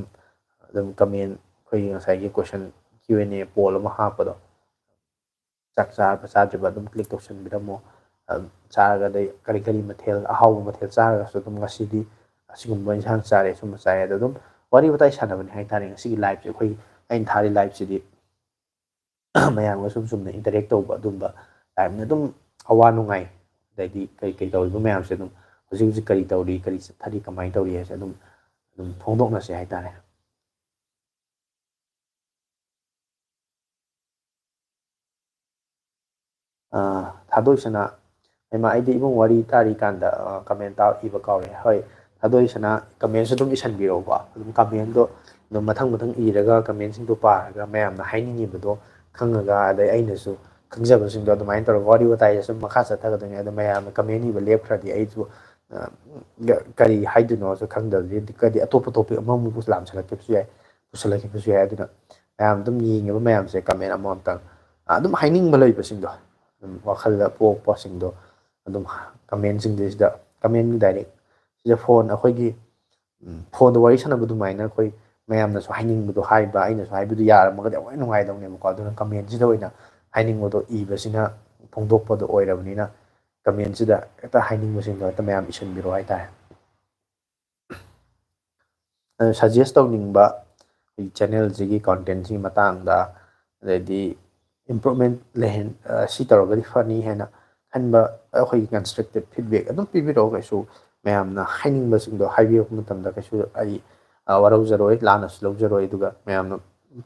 ꯑꯗꯨꯝ ꯀꯃꯦꯟ, ꯑꯩꯈꯣꯏꯒꯤ ꯉꯁꯥꯏꯒꯤ ꯀꯣꯏꯁꯟ, ꯀ꯭ꯌꯨ ꯑꯦꯟ ꯑꯦ ꯄꯣꯜ ꯑꯃ ꯍꯥꯞꯄꯗꯣ, ꯆꯥꯛ ꯆꯥꯔꯕ ꯆꯥꯗ꯭ꯔꯤꯕ ꯑꯗꯨꯝ ꯀ꯭ꯂꯤꯛ ꯇꯧꯁꯟꯕꯤꯔꯝꯃꯣ꯫ ꯑꯗꯨꯝ ꯆꯥꯔꯒ, ꯑꯗꯩ ꯀꯔꯤ ꯀꯔꯤ ꯃꯊꯦꯜ, ꯑꯍꯥꯎꯕ ꯃꯊꯦꯜ ꯆꯥꯔꯒꯁꯨ ꯑꯗꯨꯝ ꯉꯁꯤꯗꯤ ꯑꯁꯤꯒꯨꯝꯕ ꯏꯟꯁꯥꯡ ꯆꯥꯔꯦ, ꯁꯨꯝꯕ ꯆꯥꯔꯦ, ꯑꯗꯣ ꯑꯗꯨꯝ ꯋꯥꯔꯤ ꯋꯥꯇꯥꯏ ꯁꯥꯟꯅꯕꯅꯤ ꯍꯥꯏꯇꯥꯔꯦ꯫ ꯉꯁꯤꯒꯤ ꯂꯥꯏꯐꯁꯦ, ꯑꯩꯈꯣꯏ, ꯑꯩꯅ ꯊꯥꯔꯤ ꯂꯥꯏꯐꯁꯤꯗꯤ ꯃꯌꯥꯝꯒ ꯁꯨꯝ ꯆꯨꯝꯅ ꯏꯟꯇꯔꯦꯛ ꯇꯧꯕ ꯑꯗꯨꯝꯕ ꯂꯥꯏꯐꯅꯤ꯫ ꯑꯗꯨꯝ ꯑꯋꯥ ꯅꯨꯡꯉꯥꯏ, ꯑꯗꯩꯗꯤ ꯀꯔꯤ ꯀꯔꯤ ꯇꯧꯔꯤꯕ ꯃꯌꯥꯝꯁꯦ ꯑꯗꯨꯝ, ꯍꯧꯖꯤꯛ ꯍꯧꯖꯤꯛ ꯀꯔꯤ ꯇꯧꯔꯤ, ꯀꯔꯤ ꯆꯠꯊꯔꯤ, ꯀꯃꯥꯏꯅ ꯇꯧꯔꯤ ꯍꯥꯏꯁꯦ ꯑꯗꯨꯝ, ꯑꯗꯨꯝ ꯐꯣꯡꯗꯣꯛꯅꯁꯦ ꯍꯥꯏꯇꯥꯔꯦ꯫ ꯑ, ꯊꯥꯗꯣꯏꯁꯅꯥ, ꯍꯩꯃꯥ, ꯑꯩꯗꯤ ꯏꯕꯨꯡ ꯋꯥꯔꯤ ꯇꯥꯔꯤꯀꯥꯟꯗ, ꯑ, ꯀꯃꯦꯟ ꯇꯥ-, ꯏꯕ ꯀꯥꯎꯔꯦ꯫ ꯍꯣꯏ, ꯊꯥꯗꯣꯏꯁꯅꯥ, ꯀꯃꯦꯟꯁꯨ ꯑꯗꯨꯝ ꯏꯁꯟꯕꯤꯔꯛꯎꯀꯣ꯫ ꯑꯗꯨꯝ ꯀꯃꯦꯟꯗꯣ ꯑꯗꯨꯝ ꯃꯊꯪ ꯃꯊꯪ ꯏꯔꯒ, ꯀꯃꯦꯟꯁꯤꯡꯗꯣ ꯄꯥꯔꯒ, ꯃꯌꯥꯝꯅ ꯍꯥꯏꯅꯤꯡꯉꯤꯕꯗꯣ ꯈꯪꯉꯒ, ꯑꯗꯩ ꯑꯩꯅꯁꯨ ꯈꯪꯖꯕꯁꯤꯡꯗꯣ ꯑꯗꯨꯃꯥꯏꯅ ꯇꯧꯔꯒ ꯋꯥꯔꯤ ꯋꯥꯇꯥꯏꯁꯦ ꯁꯨꯝ ꯃꯈꯥ ꯆꯠꯊꯒꯗꯣꯏꯅꯦ꯫ ꯑꯗꯣ ꯃꯌꯥꯝꯅ ꯀꯃꯦꯟ ꯏꯕ ꯂꯦꯞꯈ꯭ꯔꯗꯤ ꯑꯩꯁꯨ, ꯑ, ꯀꯔꯤ ꯍꯥꯏꯗꯣꯏꯅꯣꯁꯨ ꯈꯪꯗꯕꯗꯤ, ꯀꯗꯤ ꯑꯇꯣꯞꯄ ꯇꯣꯄꯤꯛ ꯑꯃꯃꯨꯛ ꯂꯥꯝꯁꯤꯜꯂꯛꯈꯤꯕꯁꯨ ꯌꯥꯏ, ꯄꯨꯁꯜꯂꯛꯈꯤꯕꯁꯨ ꯌꯥꯏ꯫ ꯑꯗꯨꯅ ꯃꯌꯥꯝ ꯑꯗꯨꯝ ꯌꯦꯡꯉꯤꯕ ꯃꯌꯥꯝꯁꯦ comment ꯑꯃꯃꯝꯇꯪ, ꯑ, ꯑꯗꯨꯝ ꯍꯥꯏꯅꯤꯡꯕ ꯂꯩꯕꯁꯤꯡꯗꯣ, ꯑꯗꯨꯝ ꯋꯥꯈꯜꯗ ꯄꯣꯛꯄꯁꯤꯡꯗꯣ ꯑꯗꯨꯝ commentꯁꯤꯡꯗꯨꯁꯤꯗ, commentꯀꯤ direct ꯁꯤꯗ phone ꯑꯩꯈꯣꯏꯒꯤ, ꯎꯝ, phoneꯗ ꯋꯥꯔꯤ ꯁꯥꯟꯅꯕ ꯑꯗꯨꯃꯥꯏꯅ ꯑꯩꯈꯣꯏ ꯃꯌꯥꯝꯅꯁꯨ ꯍꯥꯏꯅꯤꯡꯕꯗꯣ ꯍꯥꯏꯕ, ꯑꯩꯅꯁꯨ ꯍꯥꯏꯕꯗꯨ ꯌꯥꯔꯝꯃꯒꯗꯤ ꯑꯃꯨꯛ ꯍꯦꯟꯅ ꯅꯨꯡꯉꯥꯏꯗꯧꯅꯦꯕꯀꯣ꯫ ꯑꯗꯨꯅ commentꯁꯤꯗ ꯑꯣꯏꯅ ꯍꯥꯏꯅꯤꯡꯕꯗꯣ ꯏꯕꯁꯤꯅ ꯐꯣꯡꯗꯣꯛꯄꯗꯣ ꯑꯣꯏꯔꯕꯅꯤꯅ, commentꯁꯤꯗ ꯍꯦꯛꯇ ꯍꯥꯏꯅꯤꯡꯕꯁꯤꯡꯗꯣ ꯍꯦꯛꯇ ꯃꯌꯥꯝ ꯏꯁꯤꯟꯕꯤꯔꯣ ꯍꯥꯏꯇꯥꯔꯦ꯫ ꯑꯗꯨ suggest ꯇꯧꯅꯤꯡꯕ ꯑꯩꯈꯣꯏꯒꯤ channelꯁꯤꯒꯤ contentꯁꯤꯒꯤ ꯃꯇꯥꯡꯗ, ꯑꯗꯩꯗꯤ improvement ꯂꯩꯍꯟ-, ꯑ, ꯁꯤ ꯇꯧꯔꯒꯗꯤ ꯐꯅꯤ ꯍꯥꯏꯅ ꯈꯟꯕ ꯑꯩꯈꯣꯏꯒꯤ constructive feedback ꯑꯗꯨꯝ ꯄꯤꯕꯤꯔꯛꯑꯣ꯫ ꯀꯩꯁꯨ ꯃꯌꯥꯝꯅ ꯍꯥꯏꯅꯤꯡꯕꯁꯤꯡꯗꯣ ꯍꯥꯏꯕꯤꯔꯛꯄ ꯃꯇꯝꯗ ꯀꯩꯁꯨ ꯑꯩ, ꯑ, ꯋꯥꯔꯧꯖꯔꯣꯏ, ꯂꯥꯟꯅꯁꯨ ꯂꯧꯖꯔꯣꯏ꯫ ꯑꯗꯨꯒ ꯃꯌꯥꯝꯅ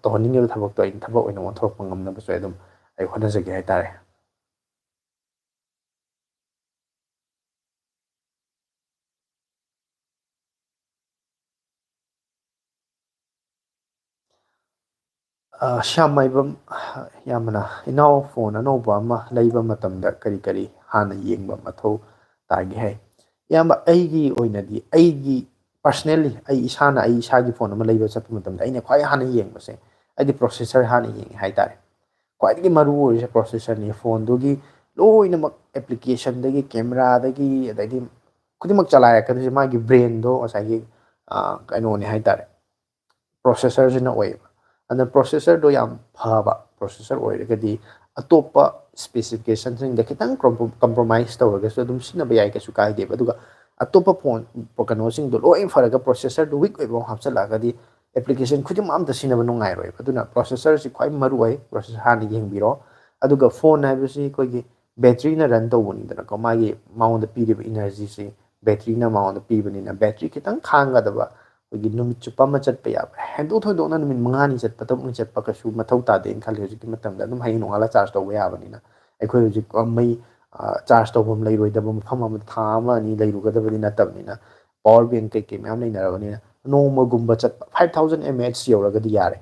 ꯇꯧꯍꯟꯅꯤꯡꯉꯤꯕ ꯊꯕꯛꯇꯣ ꯑꯩꯅ ꯊꯕꯛ ꯑꯣꯏꯅ ꯑꯣꯟꯊꯣꯔꯛꯄ ꯉꯝꯅꯕꯁꯨ ꯑꯩ ꯑꯗꯨꯝ ꯑꯩ ꯍꯣꯠꯅꯖꯒꯦ ꯍꯥꯏꯇꯥꯔꯦ꯫ ꯑ, ꯁ꯭ꯌꯥꯝ ꯃꯥꯏꯕꯝ, ꯏꯌꯥꯝꯕꯅ, "ꯏꯅꯥꯎ, phone ꯑꯅꯧꯕ ꯑꯃ ꯂꯩꯕ ꯃꯇꯝꯗ ꯀꯔꯤ ꯀꯔꯤ ꯍꯥꯟꯅ ꯌꯦꯡꯕ ꯃꯊꯧ ꯇꯥꯒꯦ?" ꯍꯥꯏ꯫ ꯏꯌꯥꯝꯕ, ꯑꯩꯒꯤ ꯑꯣꯏꯅꯗꯤ, ꯑꯩꯒꯤ personally, ꯑꯩ ꯏꯁꯥꯅ ꯑꯩ ꯏꯁꯥꯒꯤ phone ꯑꯃ ꯂꯩꯕ ꯆꯠꯄ ꯃꯇꯝꯗ ꯑꯩꯅ ꯈ꯭ꯋꯥꯏ ꯍꯥꯟꯅ ꯌꯦꯡꯕꯁꯦ, ꯑꯩꯗꯤ processor ꯍꯥꯟꯅ ꯌꯦꯡꯉꯦ ꯍꯥꯏꯇꯥꯔꯦ꯫ ꯈ꯭ꯋꯥꯏꯗꯒꯤ ꯃꯔꯨ ꯑꯣꯏꯔꯤꯁꯦ processorꯅꯤ꯫ Phoneꯗꯨꯒꯤ ꯂꯣꯏꯅꯃꯛ, applicationꯗꯒꯤ, cameraꯗꯒꯤ, ꯑꯗꯩꯗꯤ ꯈꯨꯗꯤꯡꯃꯛ ꯆꯂꯥꯏꯔꯛꯀꯗꯣꯏꯁꯦ ꯃꯥꯒꯤ brainꯗꯣ ꯉꯁꯥꯏꯒꯤ, ꯑ, ꯀꯩꯅꯣꯅꯦ ꯍꯥꯏꯇꯥꯔꯦ, processorꯁꯤꯅ ꯑꯣꯏꯌꯦꯕ꯫ ꯑꯗꯨꯅ processorꯗꯣ ꯌꯥꯝ ꯐꯕ processor ꯑꯣꯏꯔꯒꯗꯤ ꯑꯇꯣꯞꯄ specificationꯁꯤꯡꯗ ꯈꯤꯇꯪ compro-, compromise ꯇꯧꯔꯒꯁꯨ ꯑꯗꯨꯝ ꯁꯤꯖꯤꯟꯅꯕ ꯌꯥꯏ, ꯀꯩꯁꯨ ꯀꯥꯏꯗꯦꯕ꯫ ꯑꯗꯨꯒ ꯑꯇꯣꯞꯄ phone ꯀꯩꯅꯣꯁꯤꯡꯗꯣ ꯂꯣꯏ ꯐꯔꯒ processorꯗꯣ weak ꯑꯣꯏꯕ ꯑꯃ ꯍꯥꯞꯆꯤꯜꯂꯛꯑꯒꯗꯤ application ꯈꯨꯗꯤꯡꯃꯛ ꯑꯝꯇ ꯁꯤꯖꯤꯟꯅꯕ ꯅꯨꯡꯉꯥꯏꯔꯣꯏꯕ꯫ ꯑꯗꯨꯅ processorꯁꯤ ꯈ꯭ꯋꯥꯏ ꯃꯔꯨ ꯑꯣꯏ, processor ꯍꯥꯟꯅ ꯌꯦꯡꯕꯤꯔꯣ꯫ ꯑꯗꯨꯒ phone ꯍꯥꯏꯕꯁꯤ ꯑꯩꯈꯣꯏꯒꯤ batteryꯅ run ꯇꯧꯕꯅꯤꯗꯅꯀꯣ, ꯃꯥꯒꯤ ꯃꯉꯣꯟꯗ ꯄꯤꯔꯤꯕ energyꯁꯤ batteryꯅ ꯃꯉꯣꯟꯗ ꯄꯤꯕꯅꯤꯅ battery ꯈꯤꯇꯪ ꯈꯥꯡꯒꯗꯕ, ꯑꯩꯈꯣꯏꯒꯤ ꯅꯨꯃꯤꯠ ꯆꯨꯞꯄ ꯑꯃ ꯆꯠꯄ ꯌꯥꯕ, ꯍꯦꯟꯗꯣꯛ ꯊꯣꯏꯗꯣꯛꯅ ꯅꯨꯃꯤꯠ ꯃꯉꯥꯅꯤ ꯆꯠꯄ, ꯇꯔꯨꯛꯅꯤ ꯆꯠꯄ ꯀꯩꯁꯨ ꯃꯊꯧ ꯇꯥꯗꯦꯅ ꯈꯜꯂꯤ꯫ ꯍꯧꯖꯤꯛꯀꯤ ꯃꯇꯝꯗ ꯑꯗꯨꯝ ꯍꯌꯦꯡ ꯅꯣꯡꯉꯥꯜꯂ charge ꯇꯧꯕ ꯌꯥꯕꯅꯤꯅ꯫ ꯑꯩꯈꯣꯏ ꯍꯧꯖꯤꯛ, ꯑ, ꯃꯩ, ꯑ, charge ꯇꯧꯐꯝ ꯂꯩꯔꯣꯏꯗꯕ ꯃꯐꯝ ꯑꯃꯗ ꯊꯥ ꯑꯃ ꯑꯅꯤ ꯂꯩꯔꯨꯒꯗꯕꯗꯤ ꯅꯠꯇꯕꯅꯤꯅ, power bank ꯀꯩꯀꯩ ꯃꯌꯥꯝ ꯂꯩꯅꯔꯕꯅꯤꯅ ꯅꯣꯡꯃꯒꯨꯝꯕ ꯆꯠꯄ five thousand mAh ꯌꯧꯔꯒꯗꯤ ꯌꯥꯔꯦ꯫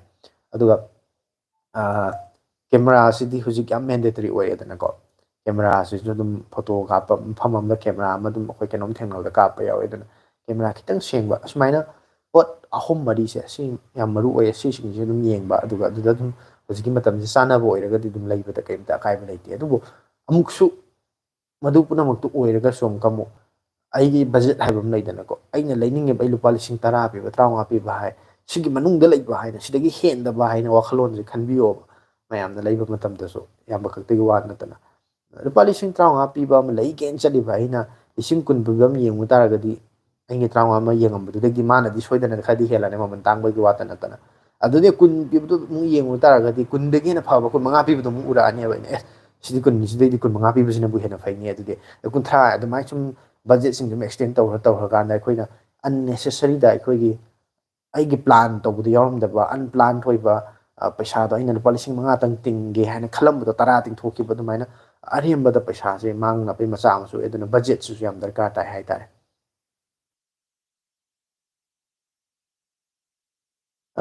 ꯑꯗꯨꯒ ꯑ, cameraꯁꯤꯗꯤ ꯍꯧꯖꯤꯛ ꯌꯥꯝ mandatory ꯑꯣꯏꯔꯦꯗꯅꯀꯣ꯫ Cameraꯁꯤꯁꯨ ꯑꯗꯨꯝ photo ꯀꯥꯞꯄ ꯃꯐꯝ ꯑꯃꯗ camera ꯑꯃ ꯑꯗꯨꯝ ꯑꯩꯈꯣꯏ ꯀꯩꯅꯣꯝ ꯊꯦꯡꯅꯕꯗ ꯀꯥꯞꯄ ꯌꯥꯎꯋꯦ꯫ ꯑꯗꯨꯅ camera ꯈꯤꯇꯪ ꯁꯦꯡꯕ, ꯑꯁꯨꯃꯥꯏꯅ ꯄꯣꯠ ꯑꯍꯨꯝ ꯃꯔꯤꯁꯦ ꯁꯤ ꯌꯥꯝ ꯃꯔꯨ ꯑꯣꯏꯌꯦ, ꯁꯤꯁꯤꯡꯁꯦ ꯑꯗꯨꯝ ꯌꯦꯡꯕ, ꯑꯗꯨꯒ ꯑꯗꯨꯗ ꯑꯗꯨꯝ ꯍꯧꯖꯤꯛꯀꯤ ꯃꯇꯝꯁꯦ ꯆꯥꯟꯅꯕ ꯑꯣꯏꯔꯒꯗꯤ ꯑꯗꯨꯝ ꯂꯩꯕꯗ ꯀꯔꯤꯝꯇ ꯑꯀꯥꯏꯕ ꯂꯩꯇꯦ꯫ ꯑꯗꯨꯕꯨ ꯑꯃꯨꯛꯁꯨ ꯃꯗꯨ ꯄꯨꯝꯅꯃꯛꯇꯨ ꯑꯣꯏꯔꯒꯁꯨ ꯑꯃꯨꯛꯀ ꯑꯃꯨꯛ ꯑꯩꯒꯤ ꯕꯖꯦꯠ ꯍꯥꯏꯕ ꯑꯃ ꯂꯩꯗꯅꯀꯣ, ꯑꯩꯅ ꯂꯩꯅꯤꯡꯉꯤꯕ ꯑꯩ ꯂꯨꯄꯥ ꯂꯤꯁꯤꯡ ꯇꯔꯥ ꯄꯤꯕ, ꯇꯔꯥꯃꯉꯥ ꯄꯤꯕ ꯍꯥꯏ, ꯁꯤꯒꯤ ꯃꯅꯨꯡꯗ ꯂꯩꯕ ꯍꯥꯏꯅ, ꯁꯤꯗꯒꯤ ꯍꯦꯟꯗꯕ ꯍꯥꯏꯅ ꯋꯥꯈꯜꯂꯣꯟꯁꯦ ꯈꯟꯕꯤꯌꯣꯕ꯫ ꯃꯌꯥꯝꯅ ꯂꯩꯕ ꯃꯇꯝꯗꯁꯨ ꯏꯌꯥꯝꯕ ꯈꯛꯇꯒꯤ ꯋꯥ ꯅꯠꯇꯅ, ꯂꯨꯄꯥ ꯂꯤꯁꯤꯡ ꯇꯔꯥꯃꯉꯥ ꯄꯤꯕ ꯑꯃ ꯂꯩꯒꯦꯅ ꯆꯠꯂꯤꯕ ꯑꯩꯅ ꯂꯤꯁꯤꯡ ꯀꯨꯟ ꯄꯤꯕ ꯑꯃ ꯌꯦꯡꯉꯨ ꯇꯥꯔꯒꯗꯤ, ꯑꯩꯅ ꯇꯔꯥꯃꯉꯥ ꯑꯃ ꯌꯦꯡꯉꯝꯕꯗꯨꯗꯒꯤ ꯃꯥꯅꯗꯤ ꯁꯣꯏꯗꯅ ꯈꯔꯗꯤ ꯍꯦꯜꯂꯅꯤ, ꯃꯃꯜ ꯇꯥꯡꯕꯒꯤ ꯋꯥꯇ ꯅꯠꯇꯅ꯫ ꯑꯗꯨꯗꯤ ꯀꯨꯟ ꯄꯤꯕꯗꯨ ꯑꯃꯨꯛ ꯌꯦꯡꯉꯨ ꯇꯥꯔꯒꯗꯤ, ꯀꯨꯟꯗꯒꯤ ꯍꯦꯟꯅ ꯐꯕ ꯀꯨꯟ ꯃꯉꯥ ꯄꯤꯕꯗꯣ ꯑꯃꯨꯛ ꯎꯔꯛꯑꯅꯦꯕ ꯑꯩꯅ, "ꯑꯦ, ꯁꯤꯗꯤ ꯀꯨꯟ, ꯁꯤꯗꯩꯗꯤ ꯀꯨꯟ ꯃꯉꯥ ꯄꯤꯕꯁꯤꯅꯕꯨ ꯍꯦꯟꯅ ꯐꯩꯅꯦ, ꯑꯗꯨꯗꯤ ꯀꯨꯟꯊ꯭ꯔꯥ", ꯑꯗꯨꯃꯥꯏꯅ ꯁꯨꯝ ꯕꯖꯦꯠꯁꯤꯡꯁꯦ ꯑꯗꯨꯝ ꯑꯦꯛꯁꯇꯦꯟ ꯇꯧꯔ ꯇꯧꯔꯀꯥꯟꯗ ꯑꯩꯈꯣꯏꯅ ꯑꯟꯅꯦꯁꯦꯁꯔꯤꯗ ꯑꯩꯈꯣꯏꯒꯤ, ꯑꯩꯒꯤ ꯄ꯭ꯂꯥꯟ ꯇꯧꯕꯗ ꯌꯥꯎꯔꯝꯗꯕ ꯑꯟꯄ꯭ꯂꯥꯟ ꯑꯣꯏꯕ, ꯑ, ꯄꯩꯁꯥꯗꯣ ꯑꯩꯅ ꯂꯨꯄꯥ ꯂꯤꯁꯤꯡ ꯃꯉꯥꯇꯪ ꯇꯤꯡꯒꯦ ꯍꯥꯏꯅ ꯈꯜꯂꯝꯕꯗꯣ ꯇꯔꯥ ꯇꯤꯡꯊꯣꯛꯈꯤꯕ, ꯑꯗꯨꯃꯥꯏꯅ ꯑꯔꯦꯝꯕꯗ ꯄꯩꯁꯥꯁꯦ ꯃꯥꯡꯅꯕꯒꯤ ꯃꯆꯥꯛ ꯑꯃꯁꯨ ꯑꯣꯏ꯫ ꯑꯗꯨꯅ ꯕꯖꯦꯠꯁꯤꯁꯨ ꯌꯥꯝ ꯗꯔꯀꯥꯔ ꯇꯥꯏ ꯍꯥꯏꯇꯥꯔꯦ꯫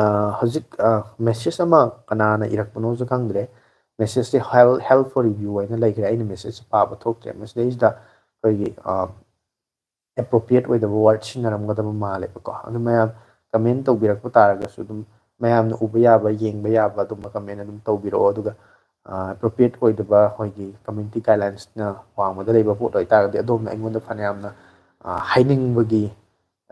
ꯑ, ꯍꯧꯖꯤꯛ, ꯑ, ꯃꯦꯁꯦꯖ ꯑꯃ ꯀꯅꯥꯅ ꯏꯔꯛꯄꯅꯣꯁꯨ ꯈꯪꯗ꯭ꯔꯦ꯫ ꯃꯦꯁꯦꯖꯁꯦ "Held, held for review" ꯍꯥꯏꯅ ꯂꯩꯈ꯭ꯔꯦ꯫ ꯑꯩꯅ ꯃꯦꯁꯦꯖꯁꯦ ꯄꯥꯕ ꯊꯣꯛꯇ꯭ꯔꯦ꯫ ꯃꯁꯤꯗꯩꯁꯤꯗ ꯑꯩꯈꯣꯏꯒꯤ, ꯑ, ꯑꯦꯄ꯭ꯔꯣꯄ꯭ꯔꯤꯌꯦꯠ ꯑꯣꯏꯗꯕ ꯋꯥꯔꯗ ꯁꯤꯖꯤꯟꯅꯔꯝꯒꯗꯕ ꯃꯥꯜꯂꯦꯕꯀꯣ꯫ ꯑꯗꯨ ꯃꯌꯥꯝ ꯀꯃꯦꯟ ꯇꯧꯕꯤꯔꯛꯄ ꯇꯥꯔꯒꯁꯨ ꯑꯗꯨꯝ ꯃꯌꯥꯝꯅ ꯎꯕ ꯌꯥꯕ, ꯌꯦꯡꯕ ꯌꯥꯕ ꯑꯗꯨꯝꯕ ꯀꯃꯦꯟ ꯑꯗꯨꯝ ꯇꯧꯕꯤꯔꯛꯑꯣ꯫ ꯑꯗꯨꯒ, ꯑ, ꯑꯦꯄ꯭ꯔꯣꯄ꯭ꯔꯤꯌꯦꯠ ꯑꯣꯏꯗꯕ, ꯑꯩꯈꯣꯏꯒꯤ ꯀꯝꯃ꯭ꯌꯨꯅꯤꯇꯤ ꯒꯥꯏꯗꯂꯥꯏꯟꯁꯅ ꯋꯥꯡꯃꯗ ꯂꯩꯕ ꯄꯣꯠ ꯑꯣꯏꯇꯥꯔꯒꯗꯤ ꯑꯗꯣꯝꯅ ꯑꯩꯉꯣꯟꯗ ꯐꯅꯌꯥꯝꯅ, ꯑ, ꯍꯥꯏꯅꯤꯡꯕꯒꯤ,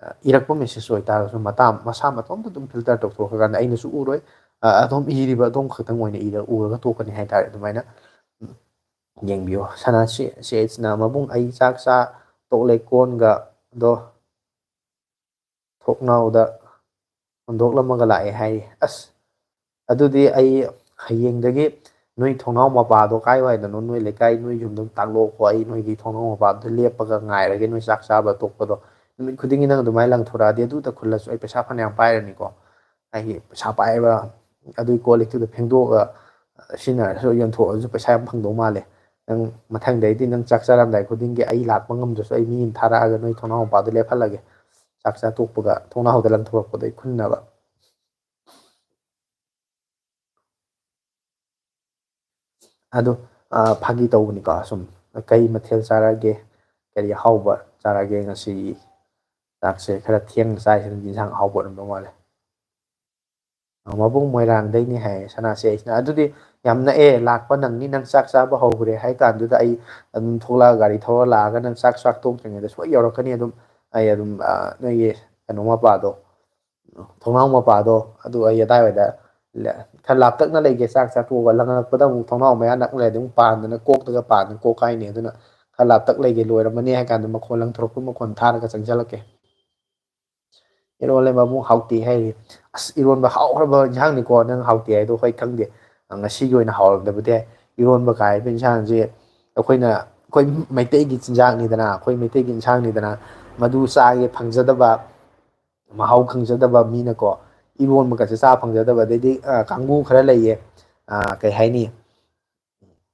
ꯑ, ꯏꯔꯛꯄ ꯃꯦꯁꯦꯖ ꯑꯣꯏꯇꯥꯔꯒꯁꯨ ꯃꯇꯥ-, ꯃꯁꯥ ꯃꯇꯣꯝꯇ ꯑꯗꯨꯝ ꯐꯤꯜꯇꯔ ꯇꯧꯊꯣꯛꯈ꯭ꯔꯀꯥꯟꯗ ꯑꯩꯅꯁꯨ ꯎꯔꯣꯏ, ꯑ, ꯑꯗꯣꯝ ꯏꯔꯤꯕ ꯑꯗꯣꯝ ꯈꯛꯇꯪ ꯑꯣꯏꯅ ꯏꯔ-, ꯎꯔꯒ ꯇꯣꯛꯀꯅꯤ ꯍꯥꯏꯇꯥꯔꯦ꯫ ꯑꯗꯨꯃꯥꯏꯅ ꯌꯦꯡꯕꯤꯌꯨ꯫ ꯁꯅꯥ ꯁꯤ-, ꯁꯦꯠꯁꯅ, "ꯃꯕꯨꯡ, ꯑꯩ ꯆꯥꯛ ꯆꯥ ꯇꯣꯛꯂꯦ, ꯀꯣꯟꯒ ꯑꯗꯣ ꯊꯣꯡꯅꯥꯎꯗ ꯍꯨꯟꯗꯣꯛꯂꯝꯃꯒ ꯂꯥꯛꯑꯦ" ꯍꯥꯏꯔꯤ꯫ ꯑꯁ, ꯑꯗꯨꯗꯤ ꯑꯩ ꯍꯌꯦꯡꯗꯒꯤ ꯅꯣꯏ ꯊꯣꯡꯅꯥꯎ ꯃꯄꯥꯗꯣ ꯀꯥꯏꯋꯥꯏꯗꯅꯣ, ꯅꯣꯏ ꯂꯩꯀꯥꯏ, ꯅꯣꯏ ꯌꯨꯝꯗ ꯇꯥꯛꯂꯛꯑꯣꯀꯣ, ꯑꯩ ꯅꯣꯏꯒꯤ ꯊꯣꯡꯅꯥꯎ ꯃꯄꯥꯗ ꯂꯦꯞꯄꯒ ꯉꯥꯏꯔꯒꯦ, ꯅꯣꯏ ꯆꯥꯛ ꯆꯥꯕ ꯇꯣꯛꯄꯗꯣ꯫ ꯅꯨꯃꯤꯠ ꯈꯨꯗꯤꯡꯒꯤ ꯅꯪ ꯑꯗꯨꯃꯥꯏꯅ ꯂꯪꯊꯣꯔꯛꯑꯗꯤ, ꯑꯗꯨꯗ ꯈꯨꯜꯂꯁꯨ ꯑꯩ ꯄꯩꯁꯥ ꯐꯅꯌꯥꯝ ꯄꯥꯏꯔꯅꯤꯀꯣ꯫ ꯑꯩꯒꯤ ꯄꯩꯁꯥ ꯄꯥꯏꯕ, ꯑꯗꯨꯒꯤ ꯀꯣꯜ ꯂꯤꯛꯇꯨꯗ ꯐꯦꯡꯗꯣꯛꯑꯒ ꯁꯤꯖꯤꯟꯅꯔꯁꯨ, ꯌꯣꯟꯊꯣꯛꯑꯁꯨ ꯄꯩꯁꯥ ꯌꯥꯝ ꯐꯪꯗꯧ ꯃꯥꯜꯂꯦ꯫ ꯅꯪ ꯃꯊꯪꯗꯩꯗꯤ ꯅꯪ ꯆꯥꯛ ꯆꯥꯔꯝꯗꯥꯏ ꯈꯨꯗꯤꯡꯒꯤ ꯑꯩ ꯂꯥꯛꯄ ꯉꯝꯗ꯭ꯔꯁꯨ, ꯑꯩ ꯃꯤ ꯑꯃ ꯊꯥꯔꯛꯑꯒ ꯅꯣꯏ ꯊꯣꯡꯅꯥꯎ ꯃꯄꯥꯗ ꯂꯦꯞꯍꯜꯂꯒꯦ꯫ ꯆꯥꯛ ꯆꯥ ꯇꯣꯛꯄꯒ ꯊꯣꯡꯅꯥꯎꯗ ꯂꯪꯊꯣꯔꯛꯄꯗꯣ ꯑꯩ ꯈꯨꯟꯅꯕ꯫ ꯑꯗꯣ, ꯑ, ꯐꯥꯒꯤ ꯇꯧꯕꯅꯤꯀꯣ꯫ ꯁꯨꯝ ꯀꯩ ꯃꯊꯦꯜ ꯆꯥꯔꯒꯦ? ꯀꯔꯤ ꯑꯍꯥꯎꯕ ꯆꯥꯔꯒꯦ ꯉꯁꯤ? ꯆꯥꯛꯁꯦ ꯈꯔ ꯊꯦꯡꯅ ꯆꯥꯏꯁꯤꯅꯗꯤ ꯏꯟꯁꯥꯡ ꯑꯍꯥꯎꯕ ꯑꯣꯏꯔꯝꯗꯧ ꯃꯥꯜꯂꯦ꯫ ꯑ, "ꯃꯕꯨꯡ ꯃꯣꯏꯔꯥꯡꯗꯩꯅꯤ" ꯍꯥꯏꯌꯦ ꯁꯅꯥꯁꯦ꯫ ꯑꯩꯁꯤꯅ, "ꯑꯗꯨꯗꯤ ꯌꯥꯝ ꯅꯛꯑꯦ, ꯂꯥꯛꯄ ꯅꯪꯅꯤ, ꯅꯪ ꯆꯥꯛ ꯆꯥꯕ ꯍꯧꯈ꯭ꯔꯦ" ꯍꯥꯏ ꯀꯥꯟꯗꯨꯗ ꯑꯩ ꯑꯗꯨꯝ ꯊꯣꯛꯂꯛꯑꯒ, ꯒꯥꯔꯤ ꯊꯧꯔ ꯂꯥꯛꯑꯒ, "ꯅꯪ ꯆꯥꯛ ꯆꯥꯛ ꯇꯣꯛꯇ꯭ꯔꯤꯉꯩꯗ ꯁꯣꯏ ꯌꯧꯔꯛꯀꯅꯤ ꯑꯗꯨꯝ, ꯑꯩ ꯑꯗꯨꯝ, ꯑ, ꯅꯣꯏꯒꯤ ꯀꯩꯅꯣ ꯃꯄꯥꯗꯣ, ꯊꯣꯡꯅꯥꯎ ꯃꯄꯥꯗꯣ, ꯑꯗꯨ ꯑꯩ ꯑꯗꯥꯏꯋꯥꯏꯗ ꯂ-, ꯈꯔ ꯂꯥꯞꯇꯛꯅ ꯂꯩꯒꯦ, ꯆꯥꯛ ꯆꯥꯊꯣꯛꯑꯒ ꯂꯪꯉꯛꯄꯗ ꯑꯃꯨꯛ ꯊꯣꯡꯅꯥꯎ ꯃꯌꯥ ꯅꯛꯅ ꯂꯩꯔꯗꯤ ꯑꯃꯨꯛ ꯄꯥꯟꯗꯅ ꯀꯣꯛꯇꯒ ꯄꯥꯟꯗꯅ ꯀꯣꯛ ꯀꯥꯏꯅꯤ, ꯑꯗꯨꯅ ꯈꯔ ꯂꯥꯞꯇꯛ ꯂꯩꯒꯦ, ꯂꯣꯏꯔꯝꯃꯅꯤ" ꯍꯥꯏ ꯀꯥꯟꯗ ꯃꯈꯣꯟ ꯂꯪꯊꯣꯔꯛꯄ ꯃꯈꯣꯟ ꯊꯥꯔꯒ ꯆꯪꯁꯤꯜꯂꯛꯀꯦ꯫ "ꯏꯔꯣꯜꯂꯦ ꯃꯕꯨꯡ, ꯍꯥꯎꯇꯦ" ꯍꯥꯏꯔꯤ꯫ ꯑꯁ, ꯏꯔꯣꯟꯕ ꯍꯥꯎꯈ꯭ꯔꯕ ꯏꯟꯁꯥꯡꯅꯤꯀꯣ, ꯅꯪ ꯍꯥꯎꯇꯦ ꯍꯥꯏꯗꯣ ꯍꯣꯏ ꯈꯪꯗꯦ꯫ ꯑ, ꯉꯁꯤꯒꯤ ꯑꯣꯏꯅ ꯍꯥꯎꯔꯝꯗꯕꯗꯤ ꯌꯥꯏ꯫ ꯏꯔꯣꯟꯕ ꯀꯥꯏꯕ ꯏꯟꯁꯥꯡꯁꯦ ꯑꯩꯈꯣꯏꯅ, ꯑꯩꯈꯣꯏ ꯃꯩꯇꯩꯒꯤ ꯆꯤꯟꯖꯥꯛꯅꯤꯗꯅ, ꯑꯩꯈꯣꯏ ꯃꯩꯇꯩꯒꯤ ꯏꯟꯁꯥꯡꯅꯤꯗꯅ, ꯃꯗꯨ ꯆꯥꯒꯦ ꯐꯪꯖꯗꯕ, ꯃꯍꯥꯎ ꯈꯪꯖꯗꯕ ꯃꯤꯅꯀꯣ, ꯏꯔꯣꯟꯕꯒꯁꯦ ꯆꯥ ꯐꯪꯖꯗꯕ, ꯑꯗꯩꯗꯤ, ꯑ, ꯀꯥꯡꯕꯨ ꯈꯔ ꯂꯩꯌꯦ, ꯑ, ꯀꯩ ꯍꯥꯏꯅꯤ,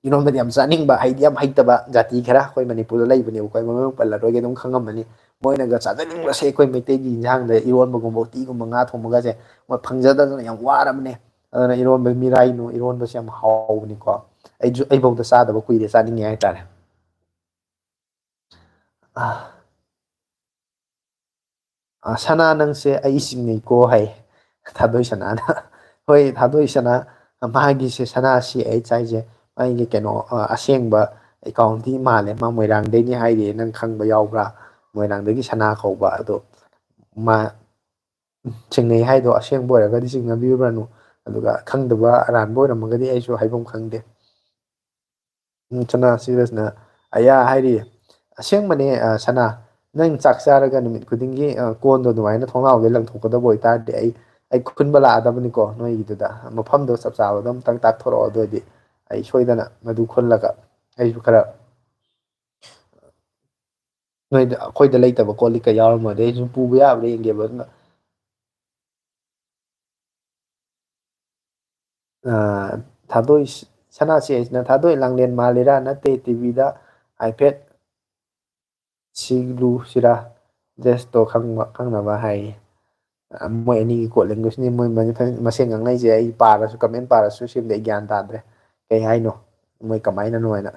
ꯏꯔꯣꯟꯕꯗꯤ ꯌꯥꯝ ꯆꯥꯅꯤꯡꯕ, ꯍꯩꯗꯤ ꯌꯥꯝ ꯍꯩꯇꯕ ꯖꯥꯇꯤ ꯈꯔ ꯑꯩꯈꯣꯏ ꯃꯅꯤꯄꯨꯔꯗ ꯂꯩꯕꯅꯦꯕꯀꯣ, ꯑꯩ ꯃꯃꯤꯡ ꯄꯜꯂꯔꯣꯏꯒꯦ, ꯑꯗꯨꯝ ꯈꯪꯉꯝꯃꯅꯤ꯫ ꯃꯣꯏꯅꯒ ꯆꯥꯖꯅꯤꯡꯕꯁꯦ ꯑꯩꯈꯣꯏ ꯃꯩꯇꯩꯒꯤ ꯏꯟꯖꯥꯡꯗ ꯏꯔꯣꯟꯕꯒꯨꯝꯕ, ꯎꯇꯤꯒꯨꯝꯕ, ꯉꯥ ꯊꯣꯡꯕꯒꯁꯦ ꯃꯣꯏ ꯐꯪꯖꯗꯗꯅ ꯌꯥꯝ ꯋꯥꯔꯕꯅꯦ꯫ ꯑꯗꯨꯅ ꯏꯔꯣꯟꯕ ꯃꯤꯔꯥꯏꯅꯨ, ꯏꯔꯣꯟꯕꯁꯦ ꯌꯥꯝ ꯍꯥꯎꯕꯅꯤꯀꯣ꯫ ꯑꯩꯁꯨ, ꯑꯩꯐꯧꯗ ꯆꯥꯗꯕ ꯀꯨꯏꯔꯦ, ꯆꯥꯅꯤꯡꯉꯦ ꯍꯥꯏꯇꯥꯔꯦ꯫ ꯑ, ꯑ, "ꯁꯅꯥ, ꯅꯪꯁꯦ ꯑꯩ ꯆꯤꯡꯅꯩꯀꯣ" ꯍꯥꯏ ꯊꯥꯗꯣꯏ ꯁꯅꯥꯅ꯫ ꯍꯣꯏ, ꯊꯥꯗꯣꯏ ꯁꯅꯥ, ꯃꯥꯒꯤꯁꯦ ꯁꯅꯥ ꯁꯤ ꯑꯩꯆ ꯍꯥꯏꯁꯦ ꯃꯥꯒꯤ ꯀꯩꯅꯣ, ꯑ, ꯑꯁꯦꯡꯕ ꯑꯦꯀꯥꯎꯟꯗꯤ ꯃꯥꯜꯂꯦ꯫ ꯃꯥ ꯃꯣꯏꯔꯥꯡꯗꯩꯅꯤ ꯍꯥꯏꯔꯤ, ꯅꯪ ꯈꯪꯕ ꯌꯥꯎꯕ꯭ꯔꯥ? ꯃꯣꯏꯔꯥꯡꯗꯒꯤ ꯁꯅꯥ ꯀꯧꯕ꯫ ꯑꯗꯣ ꯃꯥ ꯆꯤꯡꯅꯩ ꯍꯥꯏꯗꯣ ꯑꯁꯦꯡꯕ ꯑꯣꯏꯔꯒꯗꯤ ꯆꯤꯡꯅꯕꯤꯔꯨꯔꯅꯨ, ꯑꯗꯨꯒ ꯈꯪꯗꯕ ꯑꯔꯥꯟꯕ ꯑꯣꯏꯔꯝꯃꯒꯗꯤ ꯑꯩꯁꯨ ꯍꯥꯏꯐꯝ ꯈꯪꯗꯦ꯫ ꯎꯝ, ꯁꯅꯥ ꯁꯤꯔꯤꯌꯁꯅ ꯑꯌꯥ ꯍꯥꯏꯔꯤ, "ꯑꯁꯦꯡꯕꯅꯦ, ꯑ, ꯁꯅꯥ, ꯅꯪ ꯆꯥꯛ ꯆꯥꯔꯒ ꯅꯨꯃꯤꯠ ꯈꯨꯗꯤꯡꯒꯤ, ꯑ, ꯀꯣꯟꯗꯣ ꯑꯗꯨꯃꯥꯏꯅ ꯊꯣꯡꯅꯥꯎꯗ ꯂꯪꯊꯣꯛꯀꯗꯕ ꯑꯣꯏꯇꯥꯔꯗꯤ ꯑꯩ, ꯑꯩ ꯈꯨꯟꯕ ꯂꯥꯛꯑꯗꯕꯅꯤꯀꯣ ꯅꯣꯏꯒꯤꯗꯨꯗ꯫ ꯃꯐꯝꯗꯣ ꯆꯞ ꯆꯥꯕꯗꯣ ꯑꯝꯇꯪ ꯇꯥꯛꯊꯣꯔꯛꯑꯣ, ꯑꯗꯨ ꯑꯣꯏꯗꯤ ꯑꯩ ꯁꯣꯏꯗꯅ ꯃꯗꯨ ꯈꯨꯜꯂꯒ ꯑꯩꯁꯨ ꯈꯔ ꯅꯣꯏꯗ, ꯑꯩꯈꯣꯏꯗ ꯂꯩꯇꯕ ꯀꯣꯜ ꯂꯤꯛꯀ ꯌꯥꯎꯔꯝꯃꯗꯤ ꯑꯩꯁꯨ ꯄꯨꯕ ꯌꯥꯕ꯭ꯔꯥ ꯌꯦꯡꯒꯦꯕ"꯫ ꯑꯗꯨꯅ ꯑ, ꯊꯥꯗꯣꯏ, ꯁꯅꯥꯁꯤ ꯍꯥꯏꯁꯤꯅ, "ꯊꯥꯗꯣꯏ ꯂꯥꯡꯂꯦꯟ ꯃꯥꯜꯂꯤꯔꯥ? ꯅꯠꯇꯦ, ꯇꯤꯚꯤꯗ ꯍꯥꯏꯐꯦꯠ ꯁꯤꯂꯨꯁꯤꯔꯥ, ꯗ꯭ꯔꯦꯁꯇꯣ ꯈꯪꯕ, ꯈꯪꯅꯕ" ꯍꯥꯏꯌꯦ꯫ ꯑ, ꯃꯣꯏ ꯑꯅꯤꯒꯤ ꯀꯣꯠ ꯂꯦꯡꯒ꯭ꯋꯦꯖꯅꯤ, ꯃꯣꯏ ꯃ-, ꯃꯁꯦꯟ ꯉꯥꯡꯅꯩꯁꯦ꯫ ꯑꯩ ꯄꯥꯔꯁꯨ, ꯀꯃꯦꯟ ꯄꯥꯔꯁꯨ ꯁꯤꯝꯗꯤ ꯑꯩ ꯒ꯭ꯌꯥꯟ ꯇꯥꯗ꯭ꯔꯦ꯫ ꯀꯩ ꯍꯥꯏꯅꯣ? ꯃꯣꯏ ꯀꯃꯥꯏꯅꯅꯣ ꯍꯥꯏꯅ꯫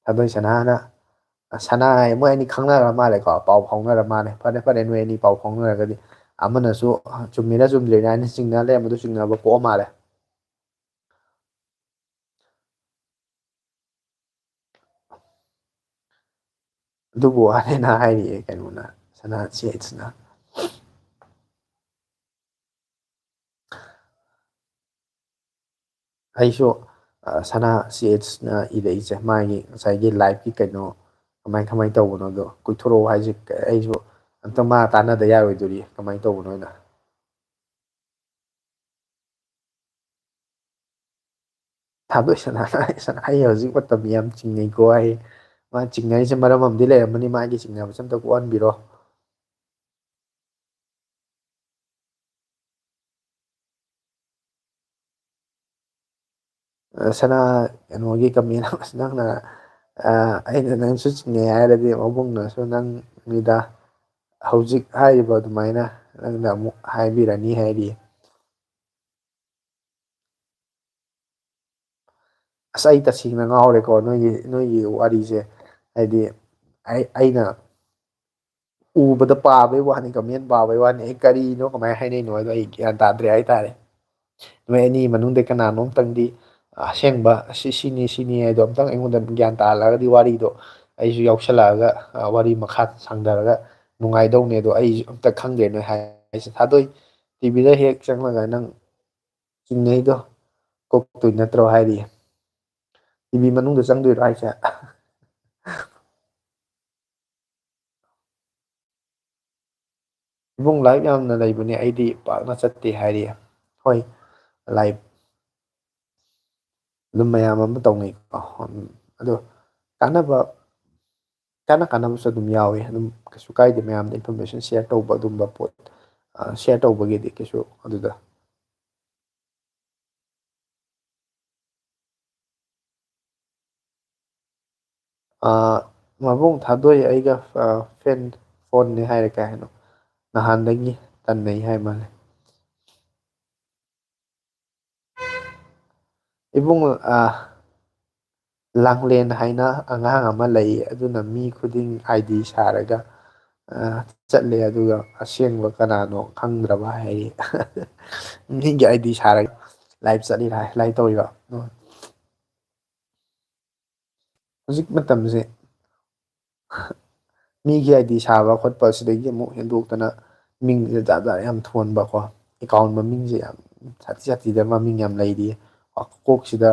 ꯊꯥꯗꯣꯏ ꯁꯅꯥꯅ ꯁꯅꯥ ꯍꯥꯏ, ꯃꯣꯏ ꯑꯅꯤ ꯈꯪꯅꯔ ꯃꯥꯜꯂꯦꯀꯣ, ꯄꯥꯎ ꯐꯥꯎꯅꯔ ꯃꯥꯜꯂꯦ꯫ ꯐꯔꯦ, ꯐꯔꯦ, ꯅꯣꯏ ꯑꯅꯤ ꯄꯥꯎ ꯐꯥꯎꯅꯔꯒꯗꯤ꯫ ꯑꯃꯅꯁꯨ ꯆꯨꯝꯃꯤꯔ ꯆꯨꯝꯗ꯭ꯔꯤꯔ ꯍꯥꯏꯅ ꯆꯤꯡꯅ ꯂꯩꯔꯝꯕꯗꯨ ꯆꯤꯡꯅꯕ ꯀꯣꯛꯑ ꯃꯥꯜꯂꯦ꯫ ꯑꯗꯨꯕꯨ ꯋꯥꯅꯦꯅ ꯍꯥꯏꯔꯤꯌꯦ ꯀꯩꯅꯣꯅ, ꯁꯅꯥ ꯁꯦꯠꯁꯅ꯫ ꯑꯩꯁꯨ, ꯑ, ꯁꯅꯥ ꯁꯤ ꯑꯦꯆꯅ ꯏꯔꯛꯏꯁꯦ, ꯃꯥꯒꯤ ꯉꯁꯥꯏꯒꯤ ꯂꯥꯏꯐꯀꯤ ꯀꯩꯅꯣ ꯀꯃꯥꯏ, ꯀꯃꯥꯏ ꯇꯧꯕꯅꯣꯗꯣ ꯀꯣꯏꯊꯣꯔꯛꯑꯣ ꯍꯥꯏꯁꯦ꯫ ꯑꯩꯁꯨ ꯑꯝꯇ ꯃꯥ ꯇꯥꯟꯅꯗ ꯌꯥꯔꯣꯏꯗꯣꯔꯤ, ꯀꯃꯥꯏ ꯇꯧꯕꯅꯣꯅ꯫ ꯊꯥꯗꯣꯏ ꯁꯅꯥ, ꯁꯅꯥ, ꯑꯩ ꯍꯧꯖꯤꯛ ꯃꯇꯝ ꯌꯥꯝ ꯆꯤꯡꯅꯩꯀꯣ ꯍꯥꯏ꯫ ꯃꯥ ꯆꯤꯡꯅꯔꯤꯁꯦ ꯃꯔꯝ ꯑꯃꯗꯤ ꯂꯩꯔꯝꯃꯅꯤ, ꯃꯥꯒꯤ ꯆꯤꯡꯅꯕꯁꯦ ꯑꯝꯇ ꯀꯣꯛꯍꯟꯕꯤꯔꯣ꯫ ꯑ, ꯁꯅꯥ, ꯀꯩꯅꯣꯒꯤ comment ꯑꯃꯁꯨ ꯅꯪꯅ, ꯑ, ꯑꯩꯅ ꯅꯪꯁꯨ ꯆꯤꯡꯅꯩ ꯍꯥꯏꯔꯗꯤ ꯃꯕꯨꯡꯅꯁꯨ ꯅꯪꯅꯤꯗ ꯍꯧꯖꯤꯛ ꯍꯥꯏꯔꯤꯕ ꯑꯗꯨꯃꯥꯏꯅ ꯅꯪꯅ ꯑꯃꯨꯛ ꯍꯥꯏꯕꯤꯔꯅꯤ ꯍꯥꯏꯔꯤ꯫ ꯑꯁ, ꯑꯩ ꯇꯁꯦꯡꯅ ꯉꯥꯎꯔꯦꯀꯣ ꯅꯣꯏꯒꯤ, ꯅꯣꯏꯒꯤ ꯋꯥꯔꯤꯁꯦ꯫ ꯍꯥꯏꯗꯤ ꯑꯩ, ꯑꯩꯅ ꯎꯕꯗ ꯄꯥꯕꯩ ꯋꯥꯅꯤ, comment ꯄꯥꯕꯩ ꯋꯥꯅꯤ꯫ ꯑꯩ ꯀꯔꯤꯅꯣ, ꯀꯃꯥꯏꯅ ꯍꯥꯏꯅꯩꯅꯣ ꯍꯥꯏꯗꯣ ꯑꯩ ꯒ꯭ꯌꯥꯟ ꯇꯥꯗ꯭ꯔꯦ ꯍꯥꯏꯇꯥꯔꯦ꯫ ꯅꯣꯏ ꯑꯅꯤ ꯃꯅꯨꯡꯗ ꯀꯅꯥꯅꯣꯝꯇꯪꯗꯤ ꯑꯁꯦꯡꯕ ꯁꯤ, ꯁꯤꯅꯤ, ꯁꯤꯅꯤ ꯍꯥꯏꯗꯣ ꯑꯝꯇꯪ ꯑꯩꯉꯣꯟꯗ ꯒ꯭ꯌꯥꯟ ꯇꯥꯍꯜꯂꯒꯗꯤ ꯋꯥꯔꯤꯗꯣ ꯑꯩꯁꯨ ꯌꯥꯎꯁꯜꯂꯛꯑꯒ, ꯑ, ꯋꯥꯔꯤ ꯃꯈꯥ ꯁꯥꯡꯊꯔꯒ ꯅꯨꯡꯉꯥꯏꯗꯧꯅꯦ꯫ ꯑꯗꯣ ꯑꯩꯁꯨ ꯑꯝꯇ ꯈꯪꯗ꯭ꯔꯦ ꯅꯣꯏ ꯍꯥꯏꯁꯦ꯫ ꯊꯥꯗꯣꯏ, ꯇꯤꯚꯤꯗ ꯍꯦꯛ ꯆꯪꯂꯒ ꯅꯪ ꯆꯤꯡꯅꯩꯗꯣ ꯀꯣꯛꯇꯣꯏ ꯅꯠꯇ꯭ꯔꯣ ꯍꯥꯏꯔꯤ꯫ ꯇꯤꯚꯤ ꯃꯅꯨꯡꯗ ꯆꯪꯗꯣꯏꯔꯣ ꯍꯥꯏꯁꯦ? ꯏꯕꯨꯡ, live ꯌꯥꯝꯅ ꯂꯩꯕꯅꯦ, ꯑꯩꯗꯤ ꯄꯥꯛꯅ ꯆꯠꯇꯦ ꯍꯥꯏꯔꯤ꯫ ꯍꯣꯏ, live ꯑꯗꯨꯝ ꯃꯌꯥꯝ ꯑꯃ ꯇꯧꯅꯩꯀꯣ꯫ ꯎꯝ, ꯑꯗꯣ ꯀꯥꯟꯅꯕ, ꯀꯥꯟꯅ ꯀꯥꯟꯅꯕꯁꯨ ꯑꯗꯨꯝ ꯌꯥꯎꯋꯤ꯫ ꯑꯗꯨꯝ ꯀꯩꯁꯨ ꯀꯥꯏꯗꯦ, ꯃꯌꯥꯝꯗ information share ꯇꯧꯕ ꯑꯗꯨꯝꯕ ꯄꯣꯠ, ꯑ, share ꯇꯧꯕꯒꯤꯗꯤ ꯀꯩꯁꯨ ꯑꯗꯨꯗ꯫ ꯑ, ꯃꯕꯨꯡ ꯊꯥꯗꯣꯏ ꯑꯩꯒ, ꯑ, friend, phoneꯅꯦ ꯍꯥꯏꯔꯦ ꯀꯩ ꯍꯥꯏꯅꯣ? ꯅꯍꯥꯟꯗꯒꯤ ꯇꯟꯅꯩ ꯍꯥꯏ ꯃꯥꯜꯂꯦ꯫ ꯏꯕꯨꯡ, ꯑ, ꯂꯥꯡꯂꯦꯟ ꯍꯥꯏꯅ ꯑꯉꯥꯡ ꯑꯃ ꯂꯩ, ꯑꯗꯨꯅ ꯃꯤ ꯈꯨꯗꯤꯡ ꯑꯥꯏ ꯗꯤ ꯁꯥꯔꯒ, ꯑ, ꯆꯠꯂꯦ, ꯑꯗꯨꯒ ꯑꯁꯦꯡꯕ ꯀꯅꯥꯅꯣ ꯈꯪꯗ꯭ꯔꯕ ꯍꯥꯏ꯫ ꯃꯤꯒꯤ ꯑꯥꯏ ꯗꯤ ꯁꯥꯔꯒ ꯂꯥꯏꯞ ꯆꯠꯂꯤꯔ ꯍꯥꯏ, ꯂꯥꯏꯞ ꯇꯧꯔꯤꯕ꯫ ꯍꯧꯖꯤꯛ ꯃꯇꯝꯁꯦ ꯃꯤꯒꯤ ꯑꯥꯏ ꯗꯤ ꯁꯥꯕ ꯈꯣꯠꯄ ꯑꯁꯤꯗꯒꯤ ꯑꯃꯨꯛ ꯍꯦꯟꯗꯣꯛꯇꯅ ꯃꯤꯡꯁꯦ ꯖꯥꯠ ꯖꯥꯠ ꯌꯥꯝ ꯊꯣꯟꯕꯀꯣ, ꯑꯦꯀꯥꯎꯟ ꯃꯃꯤꯡꯁꯦ ꯌꯥꯝ ꯁꯥꯊꯤ ꯁꯥꯊꯤꯗ ꯃꯃꯤꯡ ꯌꯥꯝ ꯂꯩꯔꯤ꯫ ꯀꯣꯛꯁꯤꯗ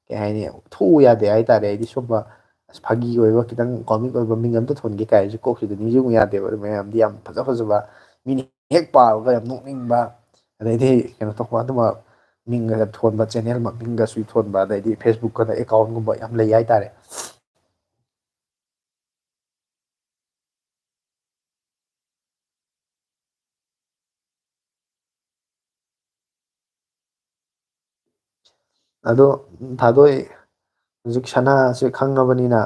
ꯀꯩ ꯍꯥꯏꯅꯤ, ꯊꯣꯛꯎ ꯌꯥꯗꯦ ꯍꯥꯏꯇꯥꯔꯦ꯫ ꯑꯩꯗꯤ ꯁꯨꯝꯕ ꯑꯁ ꯐꯥꯒꯤ ꯑꯣꯏꯕ, ꯈꯤꯇꯪ ꯀꯣꯃꯤꯛ ꯑꯣꯏꯕ ꯃꯤꯡ ꯑꯝꯇ ꯊꯣꯟꯒꯦ ꯀꯥꯏꯁꯦ ꯀꯣꯛꯁꯤꯗ ꯅꯤꯡꯁꯤꯡꯉꯨ ꯌꯥꯗꯦꯕ꯫ ꯑꯗꯨ ꯃꯌꯥꯝꯗꯤ ꯌꯥꯝ ꯐꯖ ꯐꯖꯕ, ꯃꯤꯅ ꯍꯦꯛ ꯄꯥꯕꯒ ꯌꯥꯝ ꯅꯣꯛꯅꯤꯡꯕ, ꯑꯗꯩꯗꯤ ꯀꯩꯅꯣ ꯇꯧꯕ ꯑꯗꯨꯝꯕ ꯃꯤꯡꯒ ꯊꯣꯟꯕ, ꯆꯦꯅꯦꯜ ꯃꯃꯤꯡꯒꯁꯨ ꯊꯣꯟꯕ, ꯑꯗꯩꯗꯤ ꯐꯦꯁꯕꯨꯛꯀꯗ ꯑꯦꯀꯥꯎꯟꯒꯨꯝꯕ ꯌꯥꯝ ꯂꯩ ꯍꯥꯏꯇꯥꯔꯦ꯫ ꯑꯗꯣ ꯊꯥꯗꯣꯏ, ꯍꯧꯖꯤꯛ ꯁꯅꯥꯁꯦ ꯈꯪꯉꯕꯅꯤꯅ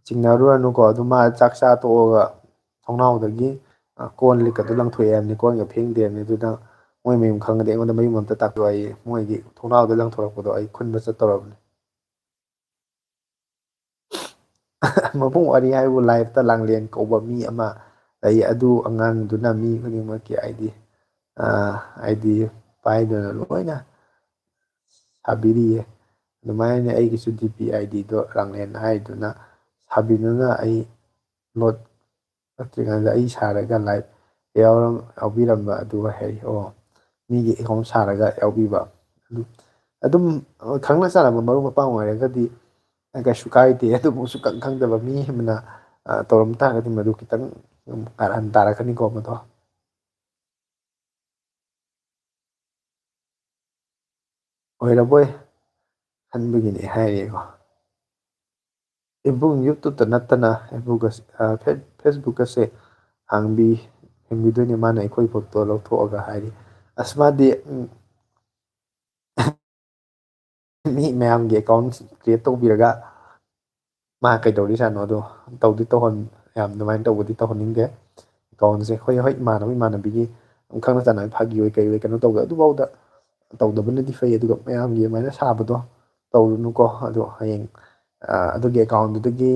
ꯆꯤꯡꯅꯔꯨꯔꯅꯨꯀꯣ꯫ ꯑꯗꯨ ꯃꯥ ꯆꯥꯛ ꯆꯥ ꯇꯣꯛꯑꯒ ꯊꯣꯡꯅꯥꯎꯗꯒꯤ, ꯑ, ꯀꯣꯟ ꯂꯤꯛꯀꯗꯣ ꯂꯪꯊꯣꯛꯑꯦ ꯍꯥꯏꯕꯅꯤ, ꯀꯣꯟꯒ ꯐꯦꯡꯗꯦ ꯍꯥꯏꯕꯅꯤ꯫ ꯑꯗꯨꯗ ꯃꯣꯏ ꯃꯌꯨꯝ ꯈꯪꯉꯗꯤ ꯑꯩꯉꯣꯟꯗ ꯃꯌꯨꯝ ꯑꯝꯇ ꯇꯥꯛꯄꯤꯌꯨ꯫ ꯑꯩ ꯃꯣꯏꯒꯤ ꯊꯣꯡꯅꯥꯎꯗ ꯂꯪꯊꯣꯔꯛꯄꯗꯣ ꯑꯩ ꯈꯨꯟꯕ ꯆꯠꯇꯧꯔꯕꯅꯤ꯫ ꯃꯕꯨꯡ ꯋꯥꯔꯤ ꯍꯥꯏꯕꯨ ꯂꯥꯏꯐꯇ ꯂꯥꯡꯂꯦꯟ ꯀꯧꯕ ꯃꯤ ꯑꯃ ꯂꯩ꯫ ꯑꯗꯨ ꯑꯉꯥꯡꯗꯨꯅ ꯃꯤ ꯈꯨꯗꯤꯡꯃꯛꯀꯤ I D, ah, I D ꯄꯥꯏꯗꯨꯅ ꯂꯣꯏꯅ ꯁꯥꯕꯤꯔꯤꯌꯦ꯫ ꯑꯗꯨꯃꯥꯏꯅ ꯑꯩꯒꯤꯁꯨ ꯗꯤ ꯄꯤ ꯑꯥꯏ ꯗꯤꯗꯣ ꯂꯥꯡꯂꯦꯟ ꯍꯥꯏꯗꯨꯅ ꯁꯥꯕꯤꯗꯨꯅ ꯑꯩ ꯂꯣꯠ ꯅꯠꯇ꯭ꯔꯤꯉꯩꯗ ꯑꯩ ꯁꯥꯔꯒ ꯂꯥꯏꯚ ꯌꯥꯎꯔꯝ-, ꯌꯥꯎꯕꯤꯔꯝꯕ ꯑꯗꯨ ꯍꯥꯏ꯫ ꯑꯣ, ꯃꯤꯒꯤ ꯑꯦꯀꯥꯎꯟ ꯁꯥꯔꯒ ꯌꯥꯎꯕꯤꯕ꯫ ꯑꯗꯨ ꯑꯗꯨꯝ ꯈꯪꯅ ꯆꯥꯟꯅꯕ ꯃꯔꯨꯞ ꯃꯄꯥꯡ ꯑꯣꯏꯔꯒꯗꯤ ꯀꯩꯁꯨ ꯀꯥꯏꯗꯦ꯫ ꯑꯗꯨꯕꯨ ꯁꯨꯛꯈꯪ ꯈꯪꯗꯕ ꯃꯤ ꯑꯃꯅ, ꯑ, ꯇꯧꯔꯝ ꯇꯥꯔꯒꯗꯤ ꯃꯗꯨ ꯈꯤꯇꯪ ꯀꯥꯔꯟ ꯇꯥꯔꯛꯀꯅꯤꯀꯣ ꯃꯗꯣ꯫ ꯑꯣꯏꯔꯕꯣꯏ ꯈꯟꯕꯒꯤꯅꯦ ꯍꯥꯏꯔꯤꯀꯣ꯫ ꯏꯕꯨꯡ YouTube ꯇ ꯅꯠꯇꯅ ꯐꯦꯁꯕꯨꯛ ꯑꯁꯦ, ꯑ, ꯐꯦ-, ꯐꯦꯁꯕꯨꯛ ꯑꯁꯦ ꯍꯥꯡꯕꯤ-, ꯍꯦꯟꯕꯤꯗꯣꯏꯅꯦ ꯃꯥꯅ ꯑꯩꯈꯣꯏ ꯄꯣꯠꯇꯣ ꯂꯧꯊꯣꯛꯑꯒ ꯍꯥꯏꯔꯤ꯫ ꯑꯁ ꯃꯥꯗꯤ, ꯎꯝ, ꯃꯤ ꯃꯌꯥꯝꯒꯤ ꯑꯦꯀꯥꯎꯟ ꯀ꯭ꯔꯤꯌꯦꯠ ꯇꯧꯕꯤꯔꯒ ꯃꯥ ꯀꯩꯗꯧꯔꯤꯖꯥꯠꯅꯣ? ꯑꯗꯣ ꯇꯧꯗꯤ ꯇꯧꯍꯟ-, ꯌꯥꯝ ꯑꯗꯨꯃꯥꯏꯅ ꯇꯧꯕꯗꯤ ꯇꯧꯍꯟꯅꯤꯡꯗꯦ꯫ ꯑꯦꯀꯥꯎꯟꯁꯦ ꯍꯣꯏ, ꯍꯣꯏ, ꯏꯃꯥꯟꯅꯕ ꯏꯃꯥꯟꯅꯕꯤꯒꯤ ꯈꯪꯅ ꯆꯥꯟꯅꯕ ꯐꯥꯒꯤ ꯑꯣꯏ ꯀꯩ ꯑꯣꯏ ꯀꯩꯅꯣ ꯇꯧꯕ ꯑꯗꯨꯐꯥꯎꯗ ꯇꯧꯗꯕꯅꯗꯤ ꯐꯩ꯫ ꯑꯗꯨꯒ ꯃꯌꯥꯝꯒꯤ ꯑꯗꯨꯃꯥꯏꯅ ꯁꯥꯕꯗꯣ ꯇꯧꯔꯨꯅꯨꯀꯣ꯫ ꯑꯗꯣ ꯍꯌꯦꯡ ꯑ, ꯑꯗꯨꯒꯤ ꯑꯦꯀꯥꯎꯟꯗꯨꯗꯒꯤ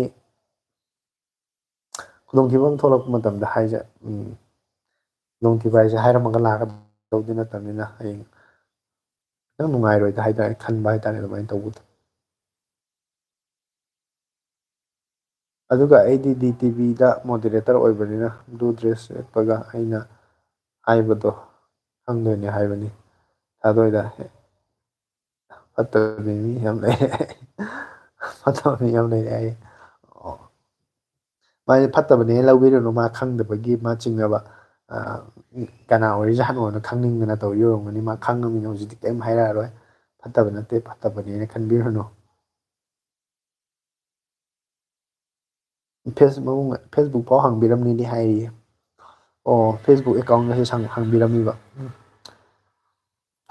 ꯈꯨꯗꯣꯡꯊꯤꯕ ꯑꯃ ꯊꯣꯛꯂꯛꯄ ꯃꯇꯝꯗ ꯍꯥꯏꯁꯦ, ꯎꯝ, ꯈꯨꯗꯣꯡꯊꯤꯕ ꯍꯥꯏꯁꯦ ꯍꯥꯏꯔꯝꯃꯒ ꯂꯥꯛꯀꯗꯧꯗꯤ ꯅꯠꯇꯕꯅꯤꯅ, ꯍꯌꯦꯡ ꯈꯤꯇꯪ ꯅꯨꯡꯉꯥꯏꯔꯣꯏꯗ ꯍꯥꯏꯇꯥꯔꯦ, ꯈꯟꯕ ꯍꯥꯏꯇꯥꯔꯦ, ꯑꯗꯨꯃꯥꯏꯅ ꯇꯧꯕꯗꯣ꯫ ꯑꯗꯨꯒ ꯑꯩꯗꯤ ꯗꯤ ꯇꯤ ꯚꯤꯗ ꯃꯣꯗꯔꯦꯇꯔ ꯑꯣꯏꯕꯅꯤꯅ, ꯕ꯭ꯂꯨ ꯗ꯭ꯔꯦꯁ ꯁꯦꯠꯄꯒ ꯑꯩꯅ ꯍꯥꯏꯕꯗꯣ ꯈꯪꯗꯣꯏꯅꯦ ꯍꯥꯏꯕꯅꯤ꯫ ꯊꯥꯗꯣꯏꯗ ꯐꯠꯇꯕ ꯃꯤ ꯌꯥꯝ ꯂꯩ꯫ ꯐꯠꯇꯕ ꯃꯤ ꯌꯥꯝ ꯂꯩ ꯍꯥꯏꯌꯦ꯫ ꯑꯣ꯫ ꯃꯥꯁꯦ ꯐꯠꯇꯕꯅꯦ ꯂꯧꯕꯤꯔꯨꯅꯨ, ꯃꯥ ꯈꯪꯗꯕꯒꯤ ꯃꯥ ꯆꯤꯡꯅꯕ, ꯑ, ꯀꯅꯥ ꯑꯣꯏꯔꯤꯖꯥꯠꯅꯣꯅ ꯈꯪꯅꯤꯡꯗꯅ ꯇꯧꯔꯤ ꯑꯣꯏꯔꯝꯒꯅꯤ꯫ ꯃꯥ ꯈꯪꯉꯕꯅꯤꯅ ꯍꯧꯖꯤꯛꯇꯤ ꯀꯔꯤꯝ ꯍꯥꯏꯔꯛꯑꯔꯣꯏ꯫ ꯐꯠꯇꯕ ꯅꯠꯇꯦ, ꯐꯠꯇꯕꯅꯦꯅ ꯈꯟꯕꯤꯔꯨꯅꯨ꯫ ꯐꯦꯁ-, ꯃꯕꯨꯡ-, Facebook ꯐꯥꯎ ꯍꯥꯡꯕꯤꯔꯝꯅꯤꯗꯤ ꯍꯥꯏꯔꯤꯌꯦ꯫ ꯑꯣ, Facebook account ꯒꯁꯦ ꯁꯪ-, ꯍꯥꯡꯕꯤꯔꯝꯃꯤꯕ꯫ ꯎꯝ꯫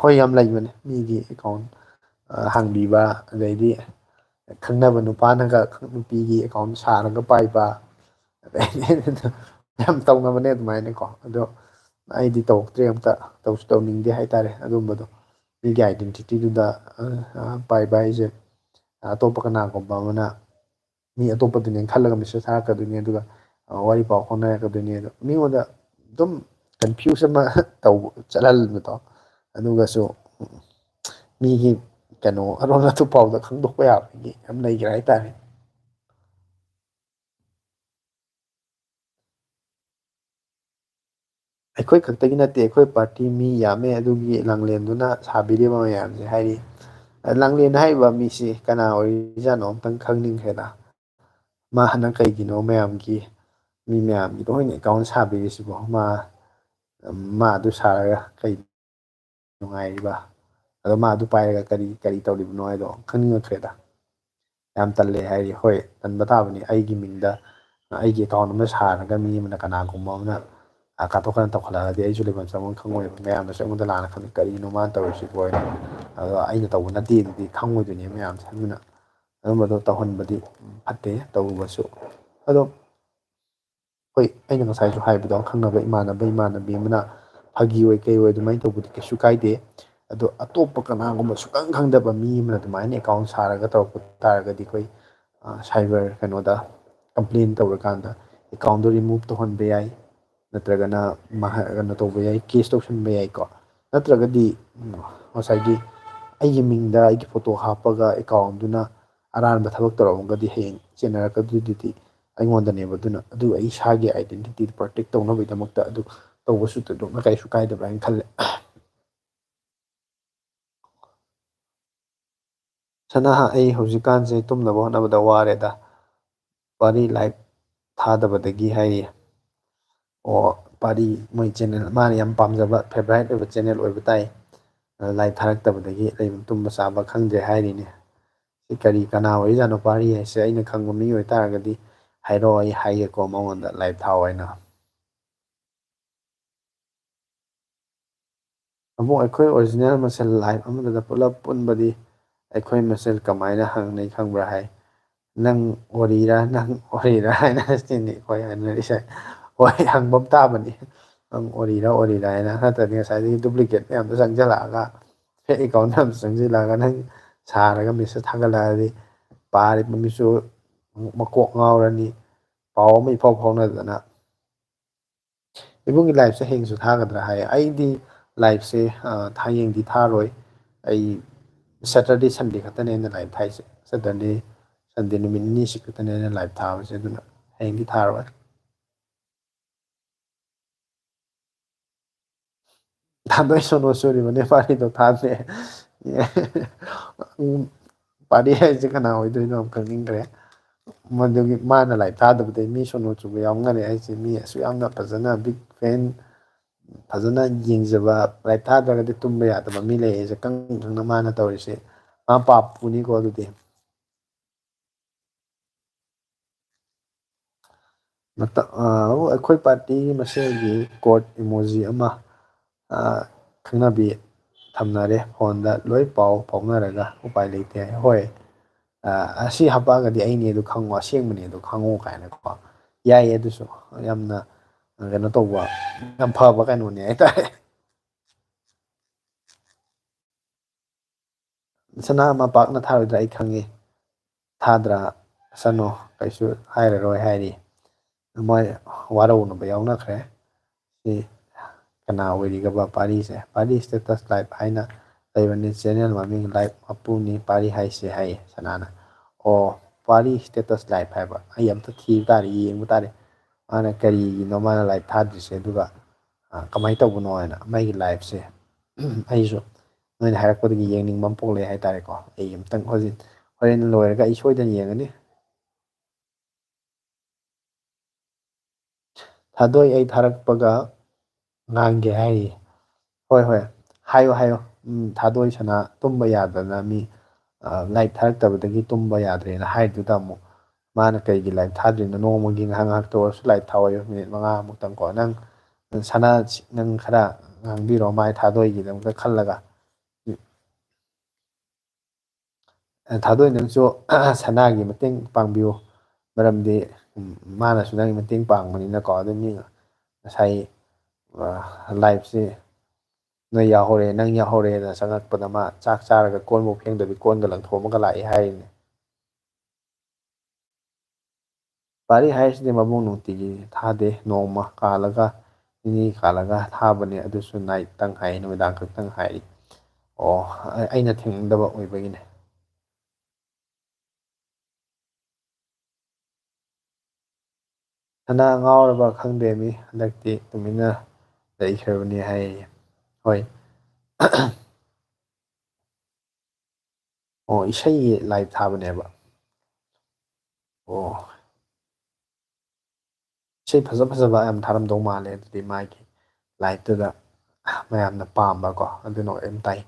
ꯍꯣꯏ, ꯌꯥꯝ ꯂꯩꯕꯅꯦ ꯃꯤꯒꯤ account, ꯑ, ꯍꯥꯡꯕꯤꯕ, ꯑꯗꯩꯗꯤ ꯈꯪꯅꯕ ꯅꯨꯄꯥꯅꯒ ꯅꯨꯄꯤꯒꯤ account ꯁꯥꯔꯒ ꯄꯥꯏꯕ, ꯑꯗꯩꯗꯤ ꯌꯥꯝ ꯇꯧꯅꯕꯅꯦ ꯑꯗꯨꯃꯥꯏꯅꯀꯣ꯫ ꯑꯗꯣ ꯑꯩꯗꯤ ꯇꯧꯔꯛꯇ꯭ꯔꯦ ꯑꯝꯇ, ꯇꯧꯁꯨ ꯇꯧꯅꯤꯡꯗꯦ ꯍꯥꯏꯇꯥꯔꯦ ꯑꯗꯨꯝꯕꯗꯣ꯫ ꯃꯤꯒꯤ identity ꯗꯨꯗ, ꯑ, ꯑ, ꯄꯥꯏꯕ ꯍꯥꯏꯁꯦ ꯑꯇꯣꯞꯄ ꯀꯅꯥꯒꯨꯝꯕ ꯑꯃꯅ ꯃꯤ ꯑꯇꯣꯞꯄꯗꯨꯅꯦꯅ ꯈꯜꯂꯒ message ꯊꯥꯔꯛꯀꯗꯣꯏꯅꯤ, ꯑꯗꯨꯒ, ꯑ, ꯋꯥꯔꯤ ꯄꯥꯎ ꯐꯥꯎꯅꯔꯛꯀꯗꯣꯏꯅꯤ꯫ ꯑꯗꯣ ꯃꯤꯉꯣꯟꯗ ꯑꯗꯨꯝ confuse ꯑꯃ ꯇꯧꯕ, ꯆꯠꯍꯟꯕꯗꯣ, ꯑꯗꯨꯒꯁꯨ ꯃꯤꯒꯤ ꯀꯩꯅꯣ ꯑꯔꯣꯟ ꯑꯊꯨꯞ ꯐꯥꯎꯗ ꯈꯪꯗꯣꯛꯄ ꯌꯥꯕꯒꯤ ꯌꯥꯝ ꯂꯩꯈ꯭ꯔꯦ ꯍꯥꯏꯇꯥꯔꯦ꯫ ꯑꯩꯈꯣꯏ ꯈꯛꯇꯒꯤ ꯅꯠꯇꯦ, ꯑꯩꯈꯣꯏ party ꯃꯤ ꯌꯥꯝꯃꯦ ꯑꯗꯨꯒꯤ ꯂꯥꯡꯂꯦꯟꯗꯨꯅ ꯁꯥꯕꯤꯔꯤꯕ ꯃꯌꯥꯝꯁꯦ ꯍꯥꯏꯔꯤ꯫ ꯂꯥꯡꯂꯦꯟ ꯍꯥꯏꯔꯤꯕ ꯃꯤꯁꯤ ꯀꯅꯥ ꯑꯣꯏꯔꯤꯖꯥꯠꯅꯣ ꯑꯝꯇꯪ ꯈꯪꯅꯤꯡꯈ꯭ꯔꯦꯗ꯫ ꯃꯥ ꯍꯟꯗꯛ ꯀꯩꯒꯤꯅꯣ ꯃꯌꯥꯝꯒꯤ, ꯃꯤ ꯃꯌꯥꯝꯒꯤ ꯂꯣꯏꯅ account ꯁꯥꯕꯤꯔꯤꯁꯤꯕꯣ? ꯃꯥ, ꯃꯥ ꯑꯗꯨ ꯁꯥꯔꯒ ꯀꯩ ꯅꯨꯡꯉꯥꯏꯔꯤꯕ? ꯑꯗꯣ ꯃꯥ ꯑꯗꯨ ꯄꯥꯏꯔꯒ ꯀꯔꯤ, ꯀꯔꯤ ꯇꯧꯔꯤꯕꯅꯣ ꯍꯥꯏꯗꯣ ꯈꯪꯅꯤꯡꯉꯛꯈ꯭ꯔꯦꯗ꯫ ꯌꯥꯝ ꯇꯜꯂꯦ ꯍꯥꯏꯔꯤ꯫ ꯍꯣꯏ, ꯇꯟꯕ ꯇꯥꯕꯅꯤ꯫ ꯑꯩꯒꯤ ꯃꯤꯡꯗ, ꯑꯩꯒꯤ account ꯑꯃ ꯁꯥꯔꯒ ꯃꯤ ꯑꯃꯅ, ꯀꯅꯥꯒꯨꯝꯕ ꯑꯃꯅ, ꯑ, ꯀꯥꯇꯣꯛ ꯀꯥꯔꯟ ꯇꯧꯈꯠꯂꯛꯑꯗꯤ ꯑꯩꯁꯨ ꯂꯩꯐꯝ ꯆꯥꯐꯝ ꯈꯪꯉꯣꯏꯕ꯫ ꯃꯌꯥꯝꯅꯁꯨ ꯑꯩꯉꯣꯟꯗ ꯂꯥꯟꯅ ꯈꯟꯅꯤ, "ꯀꯔꯤꯅꯣ ꯃꯥꯅ ꯇꯧꯔꯤꯁꯤꯕꯣ?" ꯍꯥꯏꯅ꯫ ꯑꯗꯣ ꯑꯩꯅ ꯇꯧꯕ ꯅꯠꯇꯦ ꯑꯗꯨꯗꯤ ꯈꯪꯉꯣꯏꯗꯣꯏꯅꯦ ꯃꯌꯥꯝꯁꯦ꯫ ꯑꯗꯨꯅ ꯑꯗꯨꯝꯕꯗꯣ ꯇꯧꯍꯟꯕꯗꯤ ꯐꯠꯇꯦ, ꯇꯧꯔꯨꯕꯁꯨ꯫ ꯑꯗꯣ ꯍꯣꯏ, ꯑꯩꯅ ꯉꯁꯥꯏꯁꯨ ꯍꯥꯏꯕꯗꯣ, ꯈꯪꯅꯕ ꯏꯃꯥꯟꯅꯕ, ꯏꯃꯥꯟꯅꯕꯤ ꯑꯃꯅ ꯐꯥꯒꯤ ꯑꯣꯏ ꯀꯩ ꯑꯣꯏ ꯑꯗꯨꯃꯥꯏꯅ ꯇꯧꯕꯗꯤ ꯀꯩꯁꯨ ꯀꯥꯏꯗꯦ꯫ ꯑꯗꯣ ꯑꯇꯣꯞꯄ ꯀꯅꯥꯒꯨꯝꯕ ꯁꯨꯛꯈꯪ ꯈꯪꯗꯕ ꯃꯤ ꯑꯃꯅ ꯑꯗꯨꯃꯥꯏꯅ account ꯁꯥꯔꯒ ꯇꯧꯔꯛꯄ ꯇꯥꯔꯒꯗꯤ ꯑꯩꯈꯣꯏ ꯁꯥꯏꯕꯔ ꯀꯩꯅꯣꯗ ꯀꯝꯄ꯭ꯂꯦꯟ ꯇꯧꯔꯀꯥꯟꯗ ꯑꯦꯀꯥꯎꯟꯗꯣ ꯔꯤꯃꯨꯚ ꯇꯧꯍꯟꯕ ꯌꯥꯏ, ꯅꯠꯇ꯭ꯔꯒꯅ ꯃꯍ-, ꯀꯩꯅꯣ ꯇꯧꯕ ꯌꯥꯏ, ꯀꯦꯁ ꯇꯧꯁꯟꯕ ꯌꯥꯏꯀꯣ꯫ ꯅꯠꯇ꯭ꯔꯒꯗꯤ, ꯎꯝ, ꯉꯁꯥꯏꯒꯤ ꯑꯩꯒꯤ ꯃꯤꯡꯗ ꯑꯩꯒꯤ ꯐꯣꯇꯣ ꯍꯥꯞꯄꯒ ꯑꯦꯀꯥꯎꯟꯗꯨꯅ ꯑꯔꯥꯟꯕ ꯊꯕꯛ ꯇꯧꯔꯝꯃꯒꯗꯤ ꯍꯌꯦꯡ ꯆꯦꯟꯅꯔꯛꯀꯗꯣꯏꯗꯨꯗꯤ ꯑꯩꯉꯣꯟꯗꯅꯦꯕ꯫ ꯑꯗꯨꯅ ꯑꯗꯨ ꯑꯩ ꯏꯁꯥꯒꯤ identity protect ꯇꯧꯅꯕꯒꯤꯗꯃꯛꯇ ꯑꯗꯨ ꯇꯧꯕꯁꯨ ꯊꯣꯏꯗꯣꯛꯅ ꯀꯩꯁꯨ ꯀꯥꯏꯗꯕ꯭ꯔꯥ ꯍꯥꯏꯅ ꯈꯜꯂꯦ꯫ ꯁꯅꯥ, ꯑꯩ ꯍꯧꯖꯤꯛꯀꯥꯟꯁꯦ ꯇꯨꯝꯅꯕ ꯍꯣꯠꯅꯕꯗ ꯋꯥꯔꯦꯗ꯫ ꯄꯥꯔꯤ ꯂꯥꯏꯚ ꯊꯥꯗꯕꯗꯒꯤ ꯍꯥꯏꯔꯤ꯫ ꯑꯣ, ꯄꯥꯔꯤ ꯃꯣꯏ ꯆꯦꯅꯦꯜ, ꯃꯥꯅ ꯌꯥꯝ ꯄꯥꯝꯖꯕ, ꯐꯦꯚꯔꯥꯏꯠ ꯑꯣꯏꯕ ꯆꯦꯅꯦꯜ ꯑꯣꯏꯕ ꯇꯥꯏ꯫ ꯑ, ꯂꯥꯏꯚ ꯊꯥꯔꯛꯇꯕꯗꯒꯤ ꯑꯩ ꯇꯨꯝꯕ ꯆꯥꯕ ꯈꯪꯗ꯭ꯔꯦ ꯍꯥꯏꯔꯤꯅꯦ꯫ ꯁꯤ ꯀꯔꯤ, ꯀꯅꯥ ꯑꯣꯏꯔꯤꯖꯥꯠꯅꯣ ꯄꯥꯔꯤ ꯍꯥꯏꯁꯦ? ꯑꯩꯅ ꯈꯪꯕ ꯃꯤ ꯑꯣꯏꯇꯥꯔꯒꯗꯤ ꯍꯥꯏꯔꯛꯑꯣ, ꯑꯩ ꯍꯥꯏꯒꯦꯀꯣ ꯃꯉꯣꯟꯗ ꯂꯥꯏꯚ ꯊꯥꯎ ꯍꯥꯏꯅ꯫ ꯑꯃꯨꯛ ꯑꯩꯈꯣꯏ ꯑꯣꯔꯤꯖꯤꯅꯦꯜ ꯃꯁꯦꯜ ꯂꯥꯏꯐ ꯑꯃꯗꯨꯗ ꯄꯨꯂꯞ ꯄꯨꯟꯕꯗꯤ ꯑꯩꯈꯣꯏ ꯃꯁꯦꯜ ꯀꯃꯥꯏꯅ ꯍꯪꯅꯩ ꯈꯪꯕ꯭ꯔꯥ ꯍꯥꯏ꯫ "ꯅꯪ ꯑꯣꯔꯤꯔꯥ, ꯅꯪ ꯑꯣꯔꯤꯔꯥ?" ꯍꯥꯏꯅ ꯁꯤꯅꯤ ꯑꯩꯈꯣꯏ ꯍꯥꯏꯅꯔꯤꯁꯦ꯫ ꯍꯣꯏ, ꯍꯪꯕ ꯑꯃ ꯇꯥꯕꯅꯤ꯫ "ꯅꯪ ꯑꯣꯔꯤꯔꯥ, ꯑꯣꯔꯤꯔꯥ?" ꯍꯥꯏꯅ꯫ ꯅꯠꯇ꯭ꯔꯗꯤ ꯉꯁꯥꯏꯗꯒꯤ ꯗꯨꯄ꯭ꯂꯤꯀꯦꯠ ꯃꯌꯥꯝꯗꯣ ꯆꯪꯁꯤꯜꯂꯛꯑꯒ, ꯐꯦꯛ ꯑꯦꯀꯥꯎꯟ ꯃꯌꯥꯝꯗꯣ ꯆꯪꯁꯤꯜꯂꯛꯑꯒ, ꯅꯪ ꯁꯥꯔꯒ ꯃꯦꯁꯦꯖ ꯊꯥꯒꯠꯂꯛꯑꯗꯤ ꯄꯥꯔꯤꯕ ꯃꯤꯁꯨ ꯃꯀꯣꯛ ꯉꯥꯎꯔꯅꯤ, ꯄꯥꯎ ꯑꯃ ꯏꯐꯥꯎ ꯐꯥꯎꯅꯗꯅ꯫ ꯏꯕꯨꯡꯒꯤ ꯂꯥꯏꯐꯁꯦ ꯍꯌꯦꯡꯁꯨ ꯊꯥꯒꯗ꯭ꯔꯥ ꯍꯥꯏ꯫ ꯑꯩꯗꯤ ꯂꯥꯏꯐꯁꯦ, ꯑ, ꯍꯌꯦꯡꯗꯤ ꯊꯥꯔꯣꯏ꯫ ꯑꯩ ꯁꯦꯇꯔꯗꯦ, ꯁꯟꯗꯦ ꯈꯛꯇꯅꯦ ꯑꯩꯅ ꯂꯥꯏꯐ ꯊꯥꯏꯁꯦ꯫ ꯁꯦꯇꯔꯗꯦ, ꯁꯟꯗꯦ ꯅꯨꯃꯤꯠ ꯅꯤꯅꯤꯁꯤ ꯈꯛꯇꯅꯦ ꯑꯩꯅ ꯂꯥꯏꯐ ꯊꯥꯕꯁꯦ, ꯑꯗꯨꯅ ꯍꯌꯦꯡꯗꯤ ꯊꯥꯔꯣꯏ꯫ ꯊꯥꯗꯣꯏ ꯁꯣꯅꯣ ꯆꯨꯔꯤꯕꯅꯦ, ꯄꯥꯔꯤꯗꯣ ꯊꯥꯗꯦ꯫ ꯎꯝ, ꯄꯥꯔꯤ ꯍꯥꯏꯁꯦ ꯀꯅꯥ ꯑꯣꯏꯗꯣꯏꯅꯣ ꯈꯪꯅꯤꯡꯈ꯭ꯔꯦ꯫ ꯃꯗꯨꯒꯤ ꯃꯥꯅ ꯂꯥꯏꯐ ꯊꯥꯗꯕꯗꯩ ꯃꯤ ꯁꯣꯅꯣ ꯆꯨꯕ ꯌꯥꯎꯅꯔꯦ ꯍꯥꯏꯁꯦ, ꯃꯤ ꯑꯁꯨꯛ ꯌꯥꯝꯅ ꯐꯖꯅ ꯕꯤꯛ ꯐꯦꯟ, ꯐꯖꯅ ꯌꯦꯡꯖꯕ, ꯂꯥꯏꯐ ꯊꯥꯗ꯭ꯔꯒꯗꯤ ꯇꯨꯝꯕ ꯌꯥꯗꯕ ꯃꯤ ꯂꯩ ꯍꯥꯏꯁꯦ ꯈꯪ ꯈꯪꯅ ꯃꯥꯅ ꯇꯧꯔꯤꯁꯦ꯫ ꯃꯥ ꯄꯥꯞ ꯄꯨꯅꯤꯀꯣ ꯑꯗꯨꯗꯤ꯫ ꯃꯇ-, ꯑ, ꯑꯩꯈꯣꯏ ꯄꯥꯔꯇꯤꯒꯤ ꯃꯁꯦꯜꯒꯤ ꯀꯣꯔꯠ ꯏꯃꯣꯖꯤ ꯑꯃ, ꯑ, ꯈꯪꯅꯕꯤ ꯊꯝꯅꯔꯦ꯫ ꯐꯣꯟꯗ ꯂꯣꯏ ꯄꯥꯎ ꯐꯥꯎꯅꯔꯒ ꯎꯄꯥꯏ ꯂꯩꯇꯦ ꯍꯥꯏ꯫ ꯍꯣꯏ, ꯑ, ꯑꯁꯤ ꯍꯥꯞꯄꯛꯑꯒꯗꯤ ꯑꯩꯅꯦ ꯑꯗꯨ ꯈꯪꯉꯣ, ꯑꯁꯦꯡꯕꯅꯦ ꯑꯗꯨ ꯈꯪꯉꯣ ꯀꯥꯏꯅꯀꯣ꯫ ꯌꯥꯏꯌꯦ ꯑꯗꯨꯁꯨ꯫ ꯌꯥꯝꯅ, ꯑ, ꯀꯩꯅꯣ ꯇꯧꯕ, ꯌꯥꯝ ꯐꯕ ꯀꯩꯅꯣꯅꯦ ꯍꯥꯏꯇꯥꯔꯦ꯫ ꯁꯅꯥ ꯑꯃ ꯄꯥꯛꯅ ꯊꯥꯔꯣꯏꯗ꯭ꯔꯥ ꯑꯩ ꯈꯪꯉꯤ꯫ ꯊꯥꯗ꯭ꯔꯥ? ꯁꯅꯣ, ꯀꯩꯁꯨ ꯍꯥꯏꯔꯔꯣꯏ ꯍꯥꯏꯔꯤ꯫ ꯃꯣꯏ ꯋꯥꯔꯧꯅꯕ ꯌꯥꯎꯅꯈ꯭ꯔꯦ꯫ ꯁꯤ ꯀꯅꯥ ꯑꯣꯏꯔꯤꯒꯕ ꯄꯥꯔꯤꯁꯦ? ꯄꯥꯔꯤ status live ꯍꯥꯏꯅ ꯂꯩꯕꯅꯤ, channel ꯃꯃꯤꯡ live ꯃꯄꯨꯅꯤ ꯄꯥꯔꯤ ꯍꯥꯏꯁꯦ ꯍꯥꯏꯌꯦ ꯁꯅꯥꯅ꯫ ꯑꯣ, ꯄꯥꯔꯤ status live ꯍꯥꯏꯕ? ꯑꯩ ꯑꯝꯇ ꯊꯤꯕ ꯇꯥꯔꯦ, ꯌꯦꯡꯕ ꯇꯥꯔꯦ꯫ ꯃꯥꯅ ꯀꯔꯤꯒꯤꯅꯣ ꯃꯥꯅ live ꯊꯥꯗ꯭ꯔꯤꯁꯦ, ꯑꯗꯨꯒ, ꯑ, ꯀꯃꯥꯏꯅ ꯇꯧꯕꯅꯣ ꯍꯥꯏꯅ ꯃꯥꯒꯤ liveꯁꯦ꯫ ꯑꯩꯁꯨ ꯅꯣꯏꯅ ꯍꯥꯏꯔꯛꯄꯗꯒꯤ ꯌꯦꯡꯅꯤꯡꯕ ꯑꯃ ꯄꯣꯛꯂꯛꯑꯦ ꯍꯥꯏꯇꯥꯔꯦꯀꯣ꯫ ꯑꯩ ꯑꯝꯇꯪ ꯍꯧꯖꯤꯛ, ꯍꯣꯔꯦꯟ ꯂꯣꯏꯔꯒ ꯑꯩ ꯁꯣꯏꯗꯅ ꯌꯦꯡꯒꯅꯤ꯫ ꯊꯥꯗꯣꯏ, ꯑꯩ ꯊꯥꯔꯛꯄꯒ ꯉꯥꯡꯒꯦ ꯍꯥꯏꯔꯤ꯫ ꯍꯣꯏ, ꯍꯣꯏ, ꯍꯥꯏꯌꯣ, ꯍꯥꯏꯌꯣ꯫ ꯎꯝ, ꯊꯥꯗꯣꯏ ꯁꯅꯥ ꯇꯨꯝꯕ ꯌꯥꯗꯅ ꯃꯤ, ꯑ, live ꯊꯥꯔꯛꯇꯕꯗꯒꯤ ꯇꯨꯝꯕ ꯌꯥꯗ꯭ꯔꯦꯅ ꯍꯥꯏꯗꯨꯗ ꯑꯃꯨꯛ ꯃꯥꯅ ꯀꯩꯒꯤ live ꯊꯥꯗ꯭ꯔꯤꯅꯣ? ꯅꯣꯡꯃꯒꯤ ꯉꯥꯏꯍꯥꯛ ꯉꯥꯏꯍꯥꯛꯇ ꯑꯣꯏꯔꯁꯨ live ꯊꯥꯎ ꯍꯥꯏꯌꯣ, minute ꯃꯉꯥꯃꯨꯛꯇꯪ ꯀꯣ꯫ ꯅꯪ ꯁꯅꯥ, ꯅꯪ ꯈꯔ ꯉꯥꯡꯕꯤꯔꯣ ꯃꯥꯏ ꯊꯥꯗꯣꯏꯒꯤꯗꯃꯛꯇ ꯈꯜꯂꯒ꯫ ꯊꯥꯗꯣꯏ, ꯅꯪꯁꯨ ꯁꯅꯥꯒꯤ ꯃꯇꯦꯡ ꯄꯥꯡꯕꯤꯌꯨ, ꯃꯔꯝꯗꯤ, ꯎꯝ, ꯃꯥꯅꯁꯨ ꯅꯪꯒꯤ ꯃꯇꯦꯡ ꯄꯥꯡꯕꯅꯤꯅꯀꯣ꯫ ꯑꯗꯨ ꯃꯤ ꯉꯁꯥꯏ, ꯑ, liveꯁꯤ ꯅꯣꯏ ꯌꯥꯎꯍꯧꯔꯦ, ꯅꯪ ꯌꯥꯎꯍꯧꯔꯦꯅ ꯆꯪꯉꯛꯄꯗ ꯃꯥ ꯆꯥꯛ ꯆꯥꯔꯒ ꯀꯣꯟꯐꯥꯎ ꯐꯦꯡꯗꯕꯤ ꯀꯣꯟꯒ ꯂꯪꯊꯣꯛꯑꯝꯃꯒ ꯂꯥꯛꯏ ꯍꯥꯏꯔꯤꯅꯦ꯫ ꯄꯥꯔꯤ ꯍꯥꯏꯔꯤꯁꯤꯗꯤ ꯃꯕꯨꯡ ꯅꯨꯡꯇꯤꯒꯤ ꯊꯥꯗꯦ, ꯅꯣꯡꯃ ꯀꯥꯜꯂꯒ, ꯅꯤꯅꯤ ꯀꯥꯜꯂꯒ ꯊꯥꯕꯅꯦ, ꯑꯗꯨꯁꯨ night ꯇꯪ ꯍꯥꯏ, ꯅꯨꯃꯤꯗꯥꯡ ꯈꯛꯇꯪ ꯍꯥꯏ꯫ ꯑꯣ, ꯑ-, ꯑꯩꯅ ꯊꯦꯡꯅꯗꯕ ꯑꯣꯏꯕꯒꯤꯅꯦ꯫ ꯁꯅꯥ ꯉꯥꯎꯔꯕ ꯈꯪꯗꯦ ꯃꯤ, ꯍꯟꯗꯛꯇꯤ ꯇꯨꯃꯤꯟꯅ ꯂꯩꯈ꯭ꯔꯕꯅꯤ ꯍꯥꯏꯌꯦ꯫ ꯍꯣꯏ꯫ ꯑꯣ, ꯏꯁꯩꯒꯤ live ꯊꯥꯕꯅꯦꯕ꯫ ꯑꯣ꯫ ꯏꯁꯩ ꯐꯖ ꯐꯖꯕ ꯌꯥꯝ ꯊꯥꯔꯝꯗꯧ ꯃꯥꯜꯂꯦ ꯑꯗꯨꯗꯤ ꯃꯥꯒꯤ liveꯇꯨꯗ ꯃꯌꯥꯝꯅ ꯄꯥꯝꯕꯀꯣ, ꯑꯗꯨꯅ ꯑꯣꯏꯔꯝ ꯇꯥꯏ꯫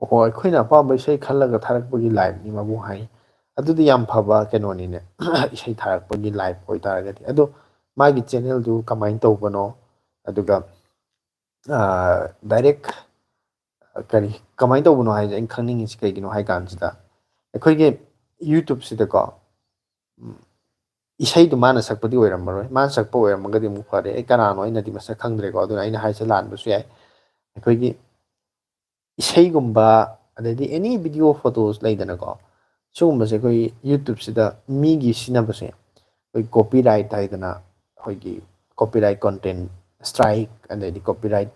ꯑꯣ, ꯑꯩꯈꯣꯏꯅ ꯑꯄꯥꯝꯕ ꯏꯁꯩ ꯈꯜꯂꯒ ꯊꯥꯔꯛꯄꯒꯤ liveꯅꯤ ꯃꯕꯨꯡ ꯍꯥꯏ꯫ ꯑꯗꯨꯗꯤ ꯌꯥꯝ ꯐꯕ ꯀꯩꯅꯣꯅꯤꯅꯦ, ꯏꯁꯩ ꯊꯥꯔꯛꯄꯒꯤ live ꯑꯣꯏꯇꯥꯔꯒꯗꯤ꯫ ꯑꯗꯣ ꯃꯥꯒꯤ channelꯗꯨ ꯀꯃꯥꯏꯅ ꯇꯧꯕꯅꯣ? ꯑꯗꯨꯒ ꯗꯥꯏꯔꯦꯛ ꯀꯔꯤ ꯀꯃꯥꯏꯅ ꯇꯧꯕꯅꯣ ꯍꯥꯏꯁꯦ ꯑꯩꯅ ꯈꯪꯅꯤꯡꯉꯤꯁꯤ ꯀꯩꯒꯤꯅꯣ ꯍꯥꯏ ꯀꯥꯟꯁꯤꯗ, ꯑꯩꯈꯣꯏꯒꯤ ꯌꯨꯇ꯭ꯌꯨꯕꯁꯤꯗꯀꯣ, ꯎꯝ, ꯏꯁꯩꯗꯨ ꯃꯥꯅ ꯁꯛꯄꯗꯤ ꯑꯣꯏꯔꯝꯃꯔꯣꯏ꯫ ꯃꯥꯅ ꯁꯛꯄ ꯑꯣꯏꯔꯝꯃꯒꯗꯤ ꯑꯃꯨꯛ ꯐꯔꯦ, ꯑꯩ ꯀꯅꯥꯅꯣ ꯑꯩꯅꯗꯤ ꯃꯁꯛ ꯈꯪꯗ꯭ꯔꯦꯀꯣ, ꯑꯗꯨꯅ ꯑꯩꯅ ꯍꯥꯏꯁꯦ ꯂꯥꯟꯕꯁꯨ ꯌꯥꯏ꯫ ꯑꯩꯈꯣꯏꯒꯤ ꯏꯁꯩꯒꯨꯝꯕ, ꯑꯗꯩꯗꯤ ꯑꯦꯅꯤ ꯚꯤꯗꯤꯑꯣ ꯐꯣꯇꯣꯁ ꯂꯩꯗꯅꯀꯣ, ꯁꯤꯒꯨꯝꯕꯁꯦ ꯑꯩꯈꯣꯏ ꯌꯨꯇ꯭ꯌꯨꯕꯁꯤꯗ ꯃꯤꯒꯤ ꯁꯤꯖꯤꯟꯅꯕꯁꯦ ꯑꯩꯈꯣꯏ ꯀꯣꯄꯤꯔꯥꯏꯠ ꯍꯥꯏꯗꯅ, ꯑꯩꯈꯣꯏꯒꯤ ꯀꯣꯄꯤꯔꯥꯏꯠ ꯀꯣꯟꯇꯦꯟ ꯁ꯭ꯇ꯭ꯔꯥꯏꯛ, ꯑꯗꯩꯗꯤ ꯀꯣꯄꯤꯔꯥꯏꯠ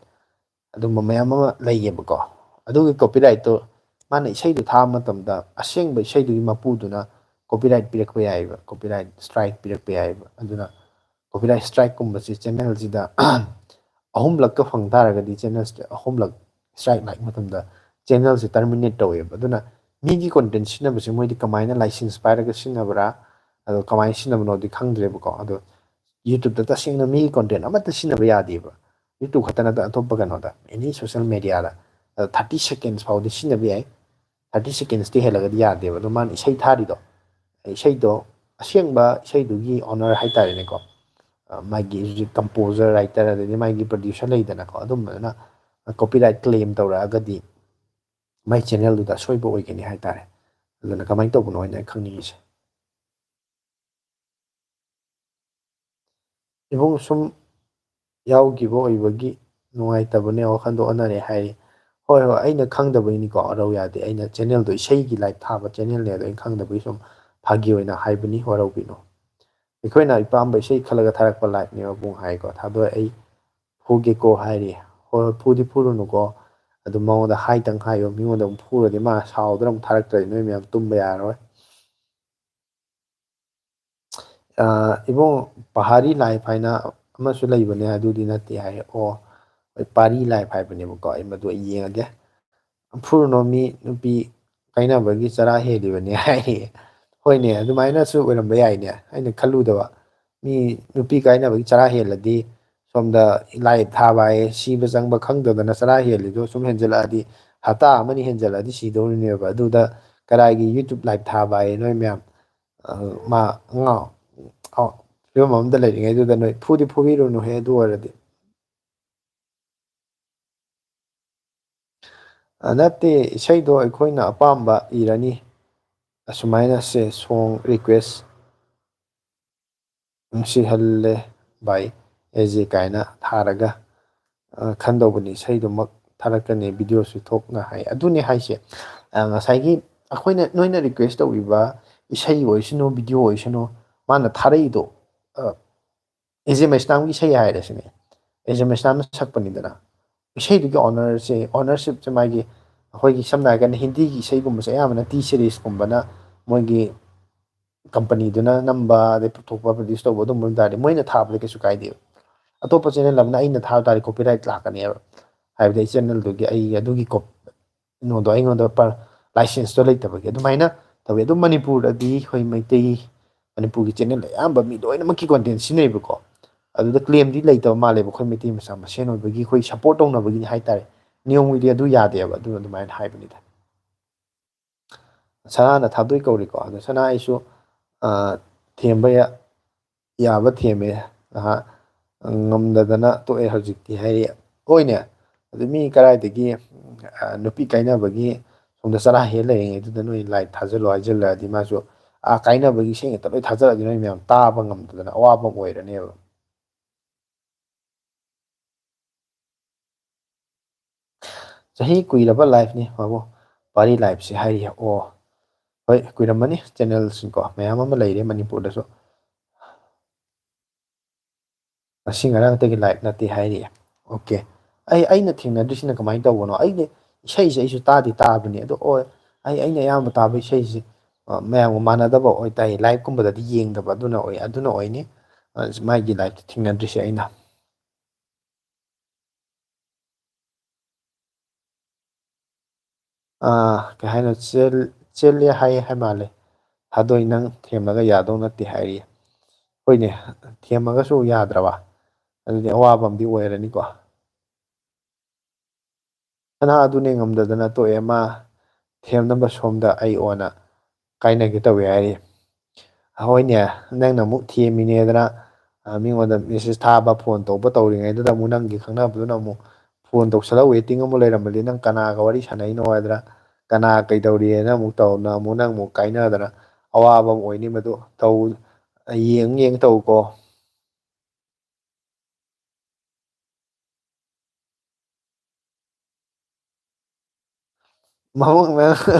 ꯑꯗꯨꯝꯕ ꯃꯌꯥꯝ ꯑꯃ ꯂꯩꯌꯦꯕꯀꯣ꯫ ꯑꯗꯨꯒꯤ ꯀꯣꯄꯤꯔꯥꯏꯠꯇꯣ ꯃꯥꯅ ꯏꯁꯩꯗꯣ ꯊꯥꯕ ꯃꯇꯝꯗ ꯑꯁꯦꯡꯕ ꯏꯁꯩꯗꯨꯒꯤ ꯃꯄꯨꯗꯨꯅ ꯀꯣꯄꯤꯔꯥꯏꯠ ꯄꯤꯔꯛꯄ ꯌꯥꯏꯑꯕ, ꯀꯣꯄꯤꯔꯥꯏꯠ ꯁ꯭ꯇ꯭ꯔꯥꯏꯛ ꯄꯤꯔꯛꯄ ꯌꯥꯏꯑꯕ꯫ ꯑꯗꯨꯅ ꯀꯣꯄꯤꯔꯥꯏꯠ ꯁ꯭ꯇ꯭ꯔꯥꯏꯛꯀꯨꯝꯕꯁꯤ ꯆꯦꯅꯦꯜꯁꯤꯗ ꯑꯍꯨꯝꯂꯛꯀ ꯐꯪ ꯇꯥꯔꯒꯗꯤ, ꯆꯦꯅꯦꯜꯁꯤꯗ ꯑꯍꯨꯝꯂꯛ ꯁ꯭ꯇ꯭ꯔꯥꯏꯛ ꯂꯥꯛꯄ ꯃꯇꯝꯗ ꯆꯦꯅꯦꯜꯁꯤ ꯇꯔꯃꯤꯅꯦꯠ ꯇꯧꯋꯦꯕ꯫ ꯑꯗꯨꯅ ꯃꯤꯒꯤ ꯀꯣꯟꯇꯦꯟ ꯁꯤꯖꯤꯟꯅꯕꯁꯦ ꯃꯣꯏꯗꯤ ꯀꯃꯥꯏꯅ ꯂꯥꯏꯁꯦꯟꯁ ꯄꯥꯏꯔꯒ ꯁꯤꯖꯤꯟꯅꯕ꯭ꯔꯥ, ꯑꯗꯣ ꯀꯃꯥꯏꯅ ꯁꯤꯖꯤꯟꯅꯕꯅꯣꯗꯤ ꯈꯪꯗ꯭ꯔꯦꯕꯀꯣ꯫ ꯑꯗꯣ ꯌꯨꯇ꯭ꯌꯨꯕꯇ ꯇꯁꯦꯡꯅ ꯃꯤꯒꯤ ꯀꯣꯟꯇꯦꯟ ꯑꯃꯠꯇ ꯁꯤꯖꯤꯟꯅꯕ ꯌꯥꯗꯦꯕ꯫ ꯌꯨꯇ꯭ꯌꯨꯕ ꯈꯛꯇ ꯅꯠꯇꯅ ꯑꯇꯣꯞꯄ ꯀꯩꯅꯣꯗ, ꯑꯦꯅꯤ ꯁꯣꯁꯦꯜ ꯃꯦꯗꯤꯌꯥꯗ ꯊꯥꯔꯇꯤ ꯁꯦꯀꯦꯟꯁ ꯐꯥꯎꯗꯤ ꯁꯤꯖꯤꯟꯅꯕ ꯌꯥꯏ꯫ ꯊꯥꯔꯇꯤ ꯁꯦꯀꯦꯟꯁꯇꯤ ꯍꯦꯜꯂꯒꯗꯤ ꯌꯥꯗꯦꯕ꯫ ꯑꯗꯣ ꯃꯥꯅ ꯏꯁꯩ ꯊꯥꯔꯤꯗꯣ, ꯏꯁꯩꯗꯣ ꯑꯁꯦꯡꯕ ꯏꯁꯩꯗꯨꯒꯤ ꯑꯣꯅꯔ ꯍꯥꯏꯇꯥꯔꯦꯅꯦꯀꯣ, ꯑ, ꯃꯥꯒꯤ ꯍꯧꯖꯤꯛ ꯀꯝꯄꯣꯖꯔ, ꯔꯥꯏꯇꯔ, ꯑꯗꯩꯗꯤ ꯃꯥꯒꯤ ꯄ꯭ꯔꯗ꯭ꯌꯨꯁꯔ ꯂꯩꯗꯅꯀꯣ, ꯑꯗꯨꯝꯕꯗꯨꯅ ꯀꯣꯄꯤꯔꯥꯏꯠ ꯀ꯭ꯂꯦꯝ ꯇꯧꯔꯛꯑꯒꯗꯤ ꯃꯥꯏ ꯆꯦꯅꯦꯜꯗꯨꯗ ꯑꯁꯣꯏꯕ ꯑꯣꯏꯒꯅꯤ ꯍꯥꯏꯇꯥꯔꯦ꯫ ꯑꯗꯨꯅ ꯀꯃꯥꯏꯅ ꯇꯧꯕꯅꯣ ꯍꯥꯏꯅ ꯑꯩ ꯈꯪꯅꯤꯡꯉꯤꯁꯦ꯫ ꯏꯕꯨꯡ ꯁꯨꯝ ꯌꯥꯎꯈꯤꯕ ꯑꯣꯏꯕꯒꯤ ꯅꯨꯡꯉꯥꯏꯇꯕꯅꯦ, ꯋꯥꯈꯜꯗꯣ ꯑꯣꯟꯅꯔꯦ ꯍꯥꯏꯔꯤ꯫ ꯍꯣꯏ, ꯍꯣꯏ, ꯑꯩꯅ ꯈꯪꯗꯕꯒꯤꯅꯤꯀꯣ, ꯋꯥꯔꯧ ꯌꯥꯗꯦ꯫ ꯑꯩꯅ ꯆꯦꯅꯦꯜꯗꯣ ꯏꯁꯩꯒꯤ ꯂꯥꯏꯞ ꯊꯥꯕ ꯆꯦꯅꯦꯜꯅꯦ, ꯑꯗꯣ ꯑꯩꯅ ꯈꯪꯗꯕꯒꯤ ꯁꯨꯝ ꯐꯥꯒꯤ ꯑꯣꯏꯅ ꯍꯥꯏꯕꯅꯤ, ꯋꯥꯔꯧꯕꯤꯅꯨ꯫ ꯑꯩꯈꯣꯏꯅ ꯑꯄꯥꯝꯕ ꯏꯁꯩ ꯈꯜꯂꯒ ꯊꯥꯔꯛꯄ ꯂꯥꯏꯞꯅꯦꯕ ꯕꯨꯡ ꯍꯥꯏꯀꯣ꯫ ꯊꯥꯗꯣꯏ, ꯑꯩ ꯐꯨꯒꯦꯀꯣ ꯍꯥꯏꯔꯤ꯫ ꯍꯣꯏ, ꯍꯣꯏ, ꯐꯨꯗꯤ ꯐꯨꯔꯨꯅꯨꯀꯣ꯫ ꯑꯗꯨ ꯃꯉꯣꯟꯗ ꯍꯥꯏꯇꯪ ꯍꯥꯏꯌꯣ꯫ ꯃꯤꯉꯣꯟꯗ ꯑꯃꯨꯛ ꯐꯨꯔꯗꯤ ꯃꯥ ꯁꯥꯎꯗꯅ ꯑꯃꯨꯛ ꯊꯥꯔꯛꯇ꯭ꯔꯗꯤ ꯅꯣꯏ ꯃꯌꯥꯝ ꯇꯨꯝꯕ ꯌꯥꯔꯔꯣꯏ꯫ ꯑ, ꯏꯕꯨꯡ, ꯄꯍꯥꯔꯤ ꯂꯥꯏꯐ ꯍꯥꯏꯅ ꯑꯃꯁꯨ ꯂꯩꯕꯅꯦ, ꯑꯗꯨꯗꯤ ꯅꯠꯇꯦ ꯍꯥꯏ꯫ ꯑꯣ, ꯍꯣꯏ, ꯄꯥꯔꯤ ꯂꯥꯏꯐ ꯍꯥꯏꯕꯅꯦꯕꯀꯣ꯫ ꯑꯩ ꯃꯗꯨ ꯑꯩ ꯌꯦꯡꯉꯒꯦ꯫ "ꯐꯨꯔꯨꯅꯣ, ꯃꯤ ꯅꯨꯄꯤ ꯀꯥꯏꯅꯕꯒꯤ ꯆꯔꯥ ꯍꯦꯜꯂꯤꯕꯅꯦ" ꯍꯥꯏꯔꯤ꯫ ꯍꯣꯏꯅꯦ, ꯑꯗꯨꯃꯥꯏꯅꯁꯨ ꯑꯣꯏꯔꯝꯕ ꯌꯥꯏꯅꯦ, ꯑꯩꯅ ꯈꯜꯂꯨꯗꯕ꯫ ꯃꯤ ꯅꯨꯄꯤ ꯀꯥꯏꯅꯕꯒꯤ ꯆꯔꯥ ꯍꯦꯜꯂꯗꯤ, ꯁꯣꯝꯗ ꯂꯥꯏꯞ ꯊꯥꯕ ꯍꯥꯏꯌꯦ, ꯁꯤꯕ ꯆꯪꯕ ꯈꯪꯗꯗꯅ ꯆꯔꯥ ꯍꯦꯜꯂꯤꯗꯣ ꯁꯨꯝ ꯍꯦꯟꯖꯜꯂꯛꯑꯗꯤ, ꯍꯞꯇꯥ ꯑꯃꯅꯤ ꯍꯦꯟꯖꯜꯂꯛꯑꯗꯤ ꯁꯤꯗꯧꯔꯤꯅꯦꯕ꯫ ꯑꯗꯨꯗ ꯀꯔꯥꯏꯒꯤ ꯌꯨꯇ꯭ꯌꯨꯕ ꯂꯥꯏꯞ ꯊꯥꯕ ꯍꯥꯏꯌꯦ, ꯅꯣꯏ ꯃꯌꯥꯝ, ꯑ, ꯃꯥ ꯉꯥꯎ-, ꯑ, ꯐꯤꯕꯝ ꯑꯃꯗ ꯂꯩꯔꯤꯉꯩꯗꯨꯗ ꯅꯣꯏ ꯐꯨꯗꯤ ꯐꯨꯕꯤꯔꯨꯅꯨꯍꯦ, ꯑꯗꯨ ꯑꯣꯏꯔꯗꯤ꯫ ꯑ, ꯅꯠꯇꯦ, ꯏꯁꯩꯗꯣ ꯑꯩꯈꯣꯏꯅ ꯑꯄꯥꯝꯕ ꯏꯔꯅꯤ꯫ ꯑꯁꯨꯃꯥꯏꯅ ꯁꯦ, "Song request ꯅꯨꯡꯁꯤꯍꯜꯂꯦ by A J" ꯀꯥꯏꯅ ꯊꯥꯔꯒ, ꯑ, ꯈꯟꯗꯧꯕꯅꯤ, ꯏꯁꯩꯗꯨꯃꯛ ꯊꯥꯔꯛꯀꯅꯤ, videoꯁꯨ ꯊꯣꯛꯅ ꯍꯥꯏ꯫ ꯑꯗꯨꯅꯤ ꯍꯥꯏꯁꯦ, ꯑ, ꯉꯁꯥꯏꯒꯤ ꯑꯩꯈꯣꯏꯅ, ꯅꯣꯏꯅ request ꯇꯧꯕꯤꯕ ꯏꯁꯩ ꯑꯣꯏꯁꯅꯨ, video ꯑꯣꯏꯁꯅꯨ, ꯃꯥꯅ ꯊꯥꯔꯛꯏꯗꯣ, ꯑ, ꯑꯦ ꯖꯦ ꯃꯩꯁꯅꯥꯝꯒꯤ ꯏꯁꯩ ꯍꯥꯏꯔꯁꯤꯅꯦ, ꯑꯦ ꯖꯦ ꯃꯩꯁꯅꯥꯝꯅ ꯁꯛꯄꯅꯤꯗꯅ, ꯏꯁꯩꯗꯨꯒꯤ ownerꯁꯦ, ownershipꯁꯦ ꯃꯥꯒꯤ, ꯑꯩꯈꯣꯏꯒꯤ ꯁꯝꯅ ꯍꯥꯏꯔꯀꯥꯟꯗ ꯍꯤꯟꯗꯤꯒꯤ ꯏꯁꯩꯒꯨꯝꯕꯁꯦ ꯑꯌꯥꯝꯕꯅ ꯇꯤ ꯁꯤꯔꯤꯁꯀꯨꯝꯕꯅ ꯃꯣꯏꯒꯤ companyꯗꯨꯅ ꯅꯝꯕ, ꯑꯗꯩ ꯄꯨꯊꯣꯛꯄ, produce ꯇꯧꯕ ꯑꯗꯨꯝꯕ ꯑꯣꯏꯕ ꯇꯥꯔꯗꯤ ꯃꯣꯏꯅ ꯊꯥꯕꯗ ꯀꯩꯁꯨ ꯀꯥꯏꯗꯦꯕ꯫ ꯑꯇꯣꯞꯄ channel ꯑꯃꯅ ꯑꯩꯅ ꯊꯥꯕ ꯇꯥꯔꯗꯤ copyright ꯂꯥꯛꯀꯅꯦꯕ꯫ ꯍꯥꯏꯕꯗꯤ ꯑꯩ channelꯗꯨꯒꯤ, ꯑꯩ ꯑꯗꯨꯒꯤ cop-, ꯀꯩꯅꯣꯗꯣ ꯑꯩꯉꯣꯟꯗ per-, licenseꯇꯣ ꯂꯩꯇꯕꯒꯤ ꯑꯗꯨꯃꯥꯏꯅ ꯇꯧꯋꯤ꯫ ꯑꯗꯨꯝ ꯃꯅꯤꯄꯨꯔꯗꯗꯤ ꯑꯩꯈꯣꯏ ꯃꯩꯇꯩ, ꯃꯅꯤꯄꯨꯔꯒꯤ channel ꯑꯌꯥꯝꯕ ꯃꯤ ꯂꯣꯏꯅꯃꯛꯀꯤ content ꯁꯤꯖꯤꯟꯅꯩꯕꯀꯣ꯫ ꯑꯗꯨꯗ claimꯗꯤ ꯂꯩꯇꯕ ꯃꯥꯜꯂꯦꯕ, ꯑꯩꯈꯣꯏ ꯃꯩꯇꯩ ꯃꯆꯥ ꯃꯁꯦꯟ ꯑꯣꯏꯕꯒꯤ ꯑꯩꯈꯣꯏ support ꯇꯧꯅꯕꯒꯤꯅꯤ ꯍꯥꯏꯇꯥꯔꯦ꯫ ꯅꯤꯌꯣꯝꯒꯤꯗꯤ ꯑꯗꯨ ꯌꯥꯗꯦꯕ, ꯑꯗꯨꯅ ꯑꯗꯨꯃꯥꯏꯅ ꯍꯥꯏꯕꯅꯤꯗ꯫ ꯁꯅꯥꯅ ꯊꯥꯗꯣꯏ ꯀꯧꯔꯤꯀꯣ꯫ ꯑꯗꯣ ꯁꯅꯥ ꯑꯩꯁꯨ, ꯑ, ꯊꯦꯝꯕ ꯌꯥ-, ꯌꯥꯕ ꯊꯦꯝꯃꯦ꯫ ꯉꯥꯏꯍꯥꯛ ꯉꯝꯗꯗꯅ ꯇꯣꯛꯑꯦ ꯍꯧꯖꯤꯛꯇꯤ ꯍꯥꯏꯔꯤ꯫ ꯍꯣꯏꯅꯦ, ꯑꯗꯨ ꯃꯤ ꯀꯔꯥꯏꯗꯒꯤ, ꯑ, ꯅꯨꯄꯤ ꯀꯥꯏꯅꯕꯒꯤ ꯁꯣꯝꯗ ꯆꯔꯥ ꯍꯦꯛ ꯂꯩꯔꯤꯉꯩꯗꯨꯗ ꯅꯣꯏ live ꯊꯥꯖꯜꯂꯣ ꯍꯥꯏꯖꯜꯂꯛꯑꯗꯤ ꯃꯥꯁꯨ, ꯑꯥ, ꯀꯥꯏꯅꯕꯒꯤ ꯏꯁꯩ ꯉꯥꯛꯇ ꯂꯣꯏ ꯊꯥꯖꯜꯂꯛꯑꯗꯤ ꯅꯣꯏ ꯃꯌꯥꯝ ꯇꯥꯕ ꯉꯝꯗꯗꯅ ꯑꯋꯥꯕ ꯑꯃ ꯑꯣꯏꯔꯅꯦꯕ꯫ ꯆꯍꯤ ꯀꯨꯏꯔꯕ liveꯅꯤ ꯕꯥꯕꯨ, ꯄꯥꯔꯤ liveꯁꯦ ꯍꯥꯏꯔꯤ꯫ ꯑꯣ, ꯍꯣꯏ, ꯀꯨꯏꯔꯝꯃꯅꯤ꯫ Channelꯁꯤꯡꯀꯣ ꯃꯌꯥꯝ ꯑꯃ ꯂꯩꯔꯦ ꯃꯅꯤꯄꯨꯔꯗꯁꯨ꯫ ꯉꯁꯤ ꯉꯔꯥꯡꯇꯒꯤ live ꯅꯠꯇꯦ ꯍꯥꯏꯔꯤꯌꯦ꯫ Okay꯫ ꯑꯩ, ꯑꯩꯅ ꯊꯦꯡꯅꯗ꯭ꯔꯤꯁꯤꯅ ꯀꯃꯥꯏꯅ ꯇꯧꯕꯅꯣ? ꯑꯩꯗꯤ ꯏꯁꯩꯁꯦ ꯑꯩꯁꯨ ꯇꯥꯗꯤ ꯇꯥꯕꯅꯤ, ꯑꯗꯣ, ꯑꯣ, ꯑꯩ, ꯑꯩꯅ ꯑꯌꯥꯝꯕ ꯇꯥꯕ ꯏꯁꯩꯁꯤ, ꯑ, ꯃꯌꯥꯝꯒ ꯃꯥꯟꯅꯗꯕ ꯑꯣꯏꯇꯥꯏ, liveꯀꯨꯝꯕꯗꯗꯤ ꯌꯦꯡꯗꯕ, ꯑꯗꯨꯅ ꯑꯣꯏ, ꯑꯗꯨꯅ ꯑꯣꯏꯅꯤ꯫ ꯑ, ꯃꯥꯒꯤ liveꯇ ꯊꯦꯡꯅꯗ꯭ꯔꯤꯁꯦ ꯑꯩꯅ꯫ ꯑꯥ, ꯀꯩ ꯍꯥꯏꯅꯣ, ꯆꯦꯜ-, ꯆꯦꯜꯂꯦ ꯍꯥꯏ, ꯍꯥꯏ ꯃꯥꯜꯂꯦ꯫ ꯊꯥꯗꯣꯏ, ꯅꯪ ꯊꯦꯝꯂꯒ ꯌꯥꯗꯧ ꯅꯠꯇꯦ ꯍꯥꯏꯔꯤ꯫ ꯍꯣꯏꯅꯦ, ꯊꯦꯝꯃꯒꯁꯨ ꯌꯥꯗ꯭ꯔꯕ? ꯑꯗꯨꯗꯤ ꯑꯋꯥꯕ ꯑꯃꯗꯤ ꯑꯣꯏꯔꯅꯤꯀꯣ꯫ ꯁꯅꯥ ꯑꯗꯨꯅꯦ ꯉꯝꯗꯗꯅ ꯇꯣꯛꯑꯦ ꯃꯥ꯫ ꯊꯦꯝꯅꯕ ꯁꯣꯝꯗ ꯑꯩ ꯑꯣꯏꯅ ꯀꯥꯏꯅꯒꯦ ꯇꯧꯋꯦ ꯍꯥꯏꯔꯤ꯫ ꯍꯣꯏꯅꯦ, ꯅꯪꯅ ꯑꯃꯨꯛ ꯊꯦꯝꯃꯤꯅꯦꯗꯅ, ꯑ, ꯃꯤꯉꯣꯟꯗ message ꯊꯥꯕ, phone ꯇꯧꯕ ꯇꯧꯔꯤꯉꯩꯗꯨꯗ ꯑꯃꯨꯛ ꯅꯪꯒꯤ ꯈꯪꯅꯕꯗꯨꯅ ꯑꯃꯨꯛ ꯐꯣꯟ ꯇꯧꯁꯜꯂ ꯋꯦꯇꯤꯡ ꯑꯃꯨꯛ ꯂꯩꯔꯝꯃꯗꯤ ꯅꯪ ꯀꯅꯥꯒ ꯋꯥꯔꯤ ꯁꯥꯟꯅꯩꯅꯣ ꯍꯥꯏꯗꯅ, ꯀꯅꯥ ꯀꯩꯗꯧꯔꯤꯑꯅ ꯑꯃꯨꯛ ꯇꯧꯅ ꯑꯃꯨꯛ ꯅꯪ ꯑꯃꯨꯛ ꯀꯥꯏꯅꯗꯅ ꯑꯋꯥꯕ ꯑꯃ ꯑꯣꯏꯅꯤ꯫ ꯃꯗꯨ ꯇꯧ, ꯌꯦꯡ ꯌꯦꯡ ꯇꯧꯀꯣ꯫ ꯃꯃꯛꯅ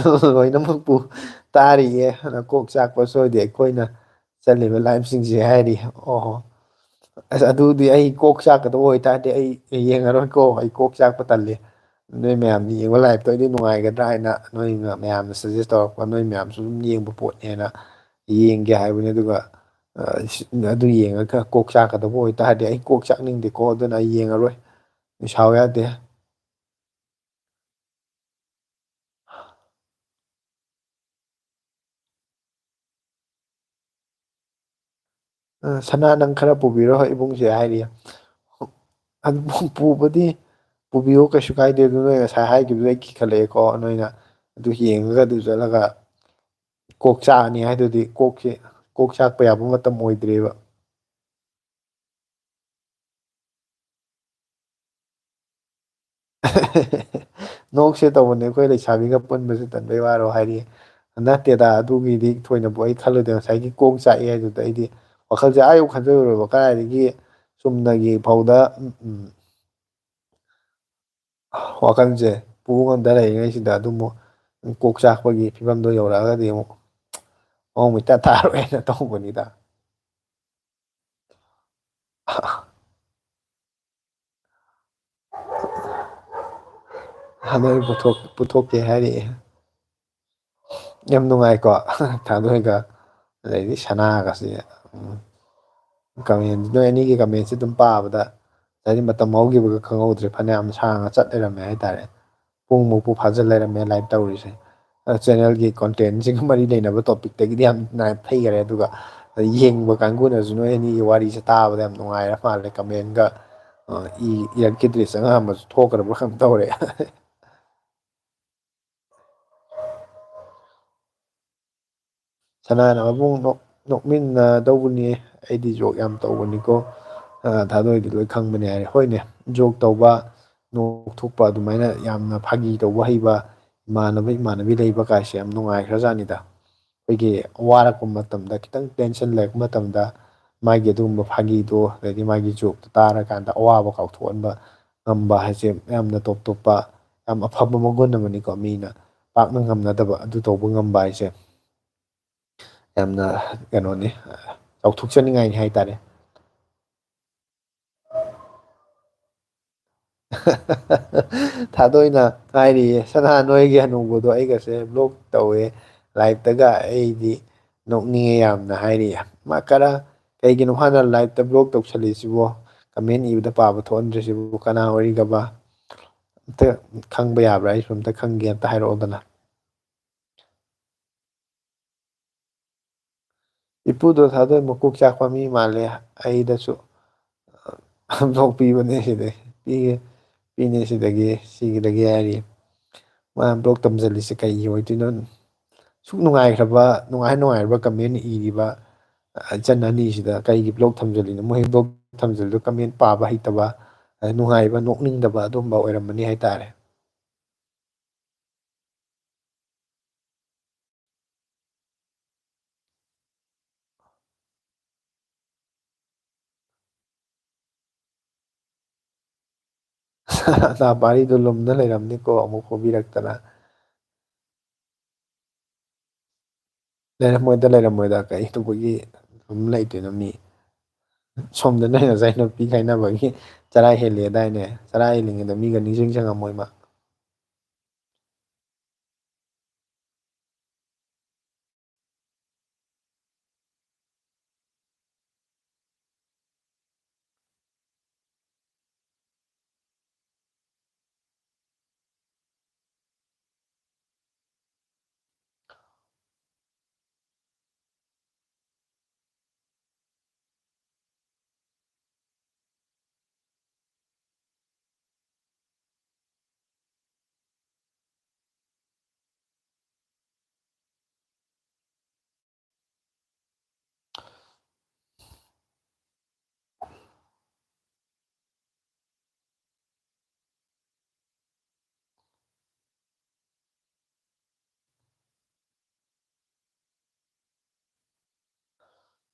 ꯂꯣꯏꯅꯃꯛꯄꯨ ꯇꯥꯔꯤꯌꯦ꯫ ꯅꯀꯣꯛ ꯆꯥꯛꯄ ꯁꯣꯏꯗꯦ ꯑꯩꯈꯣꯏꯅ ꯆꯠꯂꯤꯕ ꯂꯥꯏꯐꯁꯤꯡꯁꯦ ꯍꯥꯏꯔꯤ꯫ ꯑꯣꯍꯣ꯫ ꯑꯁ, ꯑꯗꯨꯗꯤ ꯑꯩ ꯀꯣꯛ ꯆꯥꯛꯀꯗꯕ ꯑꯣꯏꯇꯥꯔꯗꯤ ꯑꯩ ꯌꯦꯡꯉꯔꯣꯏꯀꯣ꯫ ꯑꯩ ꯀꯣꯛ ꯆꯥꯛꯄ ꯇꯜꯂꯤ꯫ ꯅꯣꯏ ꯃꯌꯥꯝ ꯌꯦꯡꯕ ꯂꯥꯏꯐꯇꯣ ꯑꯩꯗꯤ ꯅꯨꯡꯉꯥꯏꯒꯗ꯭ꯔꯥ ꯍꯥꯏꯅ ꯅꯣꯏꯅ ꯃꯌꯥꯝꯅ ꯁꯖꯦꯁ ꯇꯧꯔꯛꯄ, ꯅꯣꯏ ꯃꯌꯥꯝꯁꯨ ꯑꯗꯨꯝ ꯌꯦꯡꯕ ꯄꯣꯠꯅꯦꯅ ꯌꯦꯡꯒꯦ ꯍꯥꯏꯕꯅꯤ꯫ ꯑꯗꯨꯒ, ꯑ, ꯑꯗꯨ ꯌꯦꯡꯉꯒ ꯀꯣꯛ ꯆꯥꯛꯀꯗꯕ ꯑꯣꯏꯇꯥꯔꯗꯤ ꯑꯩ ꯀꯣꯛ ꯆꯥꯛꯅꯤꯡꯗꯦꯀꯣ, ꯑꯗꯨꯅ ꯑꯩ ꯌꯦꯡꯉꯔꯣꯏ꯫ ꯁꯥꯎ ꯌꯥꯗꯦ꯫ ꯑ, "ꯁꯅꯥ, ꯅꯪ ꯈꯔ ꯄꯨꯕꯤꯔꯣ ꯏꯕꯨꯡꯁꯦ" ꯍꯥꯏꯔꯤ꯫ ꯑꯗꯨ ꯄꯨꯕꯗꯤ ꯄꯨꯕꯤꯌꯣ, ꯀꯩꯁꯨ ꯀꯥꯏꯗꯦ꯫ ꯑꯗꯨ ꯅꯣꯏ ꯉꯁꯥꯏ ꯍꯥꯏꯈꯤꯕꯗꯨꯗ ꯑꯩ ꯀꯤꯈꯠꯂꯛꯑꯦꯀꯣ꯫ ꯅꯣꯏꯅ ꯑꯗꯨ ꯌꯦꯡꯉꯒ ꯑꯗꯨ ꯆꯠꯂꯒ ꯀꯣꯛ ꯆꯥꯛꯑꯅꯤ ꯍꯥꯏꯗꯨꯗꯤ ꯀꯣꯛꯁꯦ, ꯀꯣꯛ ꯆꯥꯛꯄ ꯌꯥꯕ ꯃꯇꯝ ꯑꯣꯏꯗ꯭ꯔꯤꯕ꯫ ꯅꯣꯛꯁꯦ ꯇꯧꯕꯅꯦ, ꯑꯩꯈꯣꯏ ꯂꯩꯁꯥꯕꯤꯒ ꯄꯨꯟꯕꯁꯦ ꯇꯟꯕꯩ ꯋꯥꯔꯣ ꯍꯥꯏꯔꯤ꯫ ꯅꯠꯇꯦꯗ, ꯑꯗꯨꯒꯤꯗꯤ ꯊꯣꯏꯅꯕꯨ ꯑꯩ ꯈꯜꯂꯨꯗꯦ꯫ ꯉꯁꯥꯏꯒꯤ ꯀꯣꯛ ꯆꯥꯛꯑꯦ ꯍꯥꯏꯗꯨꯗ ꯑꯩꯗꯤ ꯋꯥꯈꯜꯁꯦ ꯑꯥ ꯌꯧ ꯈꯟꯖꯜꯂꯨꯔꯕ꯫ ꯀꯗꯥꯏꯗꯒꯤ ꯆꯨꯝꯅꯒꯤ ꯐꯥꯎꯗ, ꯎꯝ, ꯎꯝ, ꯋꯥꯈꯜꯁꯦ ꯄꯨꯕ ꯉꯝꯗ ꯂꯩꯔꯤꯉꯩꯁꯤꯗ ꯑꯗꯨꯃꯨꯛ ꯀꯣꯛ ꯆꯥꯛꯄꯒꯤ ꯐꯤꯕꯝꯗꯣ ꯌꯧꯔꯛꯑꯒꯗꯤ ꯑꯃꯨꯛ ꯃꯑꯣꯡ ꯏꯇꯥ ꯇꯥꯔꯣꯏꯅ ꯇꯧꯕꯅꯤꯗ꯫ ꯍꯥꯃꯦꯡ ꯄꯨꯊꯣꯛ-, ꯄꯨꯊꯣꯛꯀꯦ ꯍꯥꯏꯔꯛꯑꯦ꯫ ꯌꯥꯝ ꯅꯨꯡꯉꯥꯏꯀꯣ꯫ ꯊꯥꯗꯣꯏꯒ ꯑꯗꯩꯗꯤ ꯁꯅꯥꯒꯁꯦ꯫ ꯎꯝ꯫ ꯀꯃꯦꯟ, ꯅꯣꯏ ꯑꯅꯤꯒꯤ ꯀꯃꯦꯟꯁꯦ ꯑꯗꯨꯝ ꯄꯥꯕꯗ ꯉꯁꯥꯏꯗꯤ ꯃꯇꯝ ꯍꯧꯈꯤꯕꯒ ꯈꯪꯍꯧꯗ꯭ꯔꯦ꯫ ꯐꯅꯌꯥꯝ ꯁꯥꯡꯅ ꯆꯠ ꯂꯩꯔꯝꯃꯦ ꯍꯥꯏꯇꯥꯔꯦ꯫ ꯄꯨꯡꯃꯨꯛꯄꯨ ꯐꯥꯖꯤꯜ ꯂꯩꯔꯝꯃꯦ ꯂꯥꯏꯚ ꯇꯧꯔꯤꯁꯦ꯫ ꯑ, ꯆꯦꯅꯦꯜꯒꯤ ꯀꯣꯟꯇꯦꯟꯁꯤꯒ ꯃꯔꯤ ꯂꯩꯅꯕ ꯇꯣꯄꯤꯛꯇꯒꯤꯗꯤ ꯌꯥꯝ ꯅꯥꯏ-, ꯐꯩꯈꯔꯦ꯫ ꯑꯗꯨꯒ ꯌꯦꯡꯕ ꯀꯥꯡꯕꯨꯅꯁꯨ ꯅꯣꯏ ꯑꯅꯤꯒꯤ ꯋꯥꯔꯤꯁꯦ ꯇꯥꯕꯗ ꯌꯥꯝ ꯅꯨꯡꯉꯥꯏꯔ ꯃꯥꯜꯂꯦ꯫ ꯀꯃꯦꯟꯒ, ꯑ, ꯏ-, ꯏꯔꯛꯈꯤꯗ꯭ꯔꯤꯁꯦ ꯑꯉꯥꯡꯕꯁꯨ ꯊꯣꯛꯈ꯭ꯔꯕ꯭ꯔꯥ ꯀꯩꯅꯣꯝ ꯇꯧꯔꯦ꯫ ꯁꯅꯥꯅ ꯃꯕꯨꯡ ꯅꯣꯛ-, ꯅꯣꯛꯃꯤꯟꯅꯗꯧꯕꯅꯤ, ꯑꯩꯗꯤ ꯖꯣꯛ ꯌꯥꯝ ꯇꯧꯕꯅꯤꯀꯣ꯫ ꯑ, ꯊꯥꯗꯣꯏꯗꯤ ꯂꯣꯏ ꯈꯪꯕꯅꯦ ꯍꯥꯏꯔꯦ꯫ ꯍꯣꯏꯅꯦ, ꯖꯣꯛ ꯇꯧꯕ, ꯅꯣꯛꯊꯣꯛꯄ, ꯑꯗꯨꯃꯥꯏꯅ ꯌꯥꯝꯅ ꯐꯥꯒꯤ ꯇꯧꯕ ꯍꯩꯕ ꯏꯃꯥꯟꯅꯕ ꯏꯃꯥꯟꯅꯕꯤ ꯂꯩꯕ ꯀꯥꯏꯁꯦ ꯌꯥꯝ ꯅꯨꯡꯉꯥꯏꯈ꯭ꯔꯖꯥꯠꯅꯤꯗ꯫ ꯑꯩꯈꯣꯏꯒꯤ ꯋꯥꯔꯛꯄ ꯃꯇꯝꯗ, ꯈꯤꯇꯪ ꯇꯦꯟꯁꯟ ꯂꯩꯔꯛꯄ ꯃꯇꯝꯗ ꯃꯥꯒꯤ ꯑꯗꯨꯒꯨꯝꯕ ꯐꯥꯒꯤꯗꯣ, ꯑꯗꯩꯗꯤ ꯃꯥꯒꯤ ꯖꯣꯛꯇꯣ ꯇꯥꯔꯀꯥꯟꯗ ꯑꯋꯥꯕ ꯀꯥꯎꯊꯣꯛꯍꯟꯕ ꯉꯝꯕ ꯍꯥꯏꯁꯦ ꯌꯥꯝꯅ ꯇꯣꯞ ꯇꯣꯞꯄ, ꯌꯥꯝ ꯑꯐꯕ ꯃꯒꯨꯟ ꯑꯃꯅꯤꯀꯣ꯫ ꯃꯤꯅ ꯄꯥꯛꯅ ꯉꯝꯅꯗꯕ, ꯑꯗꯨ ꯇꯧꯕ ꯉꯝꯕ ꯍꯥꯏꯁꯦ ꯌꯥꯝꯅ ꯀꯩꯅꯣꯅꯤ, ꯆꯥꯎꯊꯣꯛꯆꯅꯤꯡꯉꯥꯏꯅꯤ ꯍꯥꯏꯇꯥꯔꯦ꯫ ꯊꯥꯗꯣꯏꯅ ꯍꯥꯏꯔꯤꯌꯦ, "ꯁꯅꯥ, ꯅꯣꯏꯒꯤ ꯍꯅꯨꯕꯗꯣ ꯑꯩꯒꯁꯦ ꯕ꯭ꯂꯣꯛ ꯇꯧꯋꯦ ꯂꯥꯏꯞꯇꯒ, ꯑꯩꯗꯤ ꯅꯣꯛꯅꯤꯡꯉꯦ ꯌꯥꯝꯅ" ꯍꯥꯏꯔꯤꯌꯦ꯫ ꯃꯥ ꯀꯔ-, ꯀꯩꯒꯤꯅꯣ ꯃꯥꯅ ꯂꯥꯏꯞꯇ ꯕ꯭ꯂꯣꯛ ꯇꯧꯁꯜꯂꯤꯁꯤꯕꯣ? ꯀꯃꯦꯟ ꯏꯕꯗ ꯄꯥꯕ ꯊꯣꯛꯍꯟꯗ꯭ꯔꯤꯁꯤꯕꯨ ꯀꯅꯥ ꯑꯣꯏꯔꯤꯒꯕ? ꯑꯝꯇ ꯈꯪꯕ ꯌꯥꯕ꯭ꯔꯥ? ꯑꯩꯁꯨ ꯑꯝꯇ ꯈꯪꯒꯦ, ꯑꯝꯇ ꯍꯥꯏꯔꯛꯑꯣꯗꯅ꯫ ꯏꯄꯨꯗꯣ ꯊꯥꯗꯣꯏ ꯃꯀꯣꯛ ꯆꯥꯛꯄ ꯃꯤ ꯃꯥꯜꯂꯦ꯫ ꯑꯩꯗꯁꯨ ꯕ꯭ꯂꯣꯛ ꯄꯤꯕꯅꯦ ꯁꯤꯗꯩ꯫ ꯄꯤꯒꯦ, ꯄꯤꯅꯦ ꯁꯤꯗꯒꯤ, ꯁꯤꯒꯤꯗꯒꯤ ꯍꯥꯏꯔꯤ꯫ ꯃꯥ ꯕ꯭ꯂꯣꯛ ꯇꯝꯁꯤꯜꯂꯤꯁꯦ ꯀꯩꯒꯤ ꯑꯣꯏꯗꯣꯏꯅꯣ? ꯁꯨꯛ ꯅꯨꯡꯉꯥꯏꯈ꯭ꯔꯕ, ꯅꯨꯡꯉꯥꯏ ꯅꯨꯡꯉꯥꯏꯔꯕ ꯀꯃꯦꯟ ꯏꯔꯤꯕ ꯏꯆꯟ ꯑꯅꯤꯁꯤꯗ ꯀꯩꯒꯤ ꯕ꯭ꯂꯣꯛ ꯊꯝꯖꯤꯜꯂꯤꯅꯣ? ꯃꯣꯏ ꯕ꯭ꯂꯣꯛ ꯊꯝꯖꯤꯜꯂꯤꯗꯣ ꯀꯃꯦꯟ ꯄꯥꯕ ꯍꯩꯇꯕ, ꯅꯨꯡꯉꯥꯏꯕ, ꯅꯣꯛꯅꯤꯡꯗꯕ ꯑꯗꯨꯝꯕ ꯑꯣꯏꯔꯝꯃꯅꯤ ꯍꯥꯏꯇꯥꯔꯦ꯫ ꯅꯥꯄꯥꯔꯤꯗꯣ ꯂꯨꯝꯅ ꯂꯩꯔꯝꯅꯤꯀꯣ, ꯑꯃꯨꯛ ꯐꯨꯕꯤꯔꯛꯇꯅ꯫ ꯂꯩꯔꯝꯃꯣꯏꯗ, ꯂꯩꯔꯝꯃꯣꯏꯗ, ꯀꯩ ꯇꯧꯕꯒꯤ ꯂꯨꯝ ꯂꯩꯗꯣꯏꯅꯣ ꯃꯤ? ꯁꯣꯝꯗ ꯅꯣꯏ ꯉꯁꯥꯏ ꯅꯨꯄꯤ ꯈꯥꯏꯅꯕꯒꯤ ꯆꯔꯥ ꯍꯦꯜꯂꯦꯗꯥꯏꯅꯦ? ꯆꯔꯥ ꯍꯦꯜꯂꯤꯉꯩꯗ ꯃꯤꯒ ꯅꯤꯡꯁꯤꯡ ꯁꯪꯉꯝꯃꯣꯏ ꯃꯥ꯫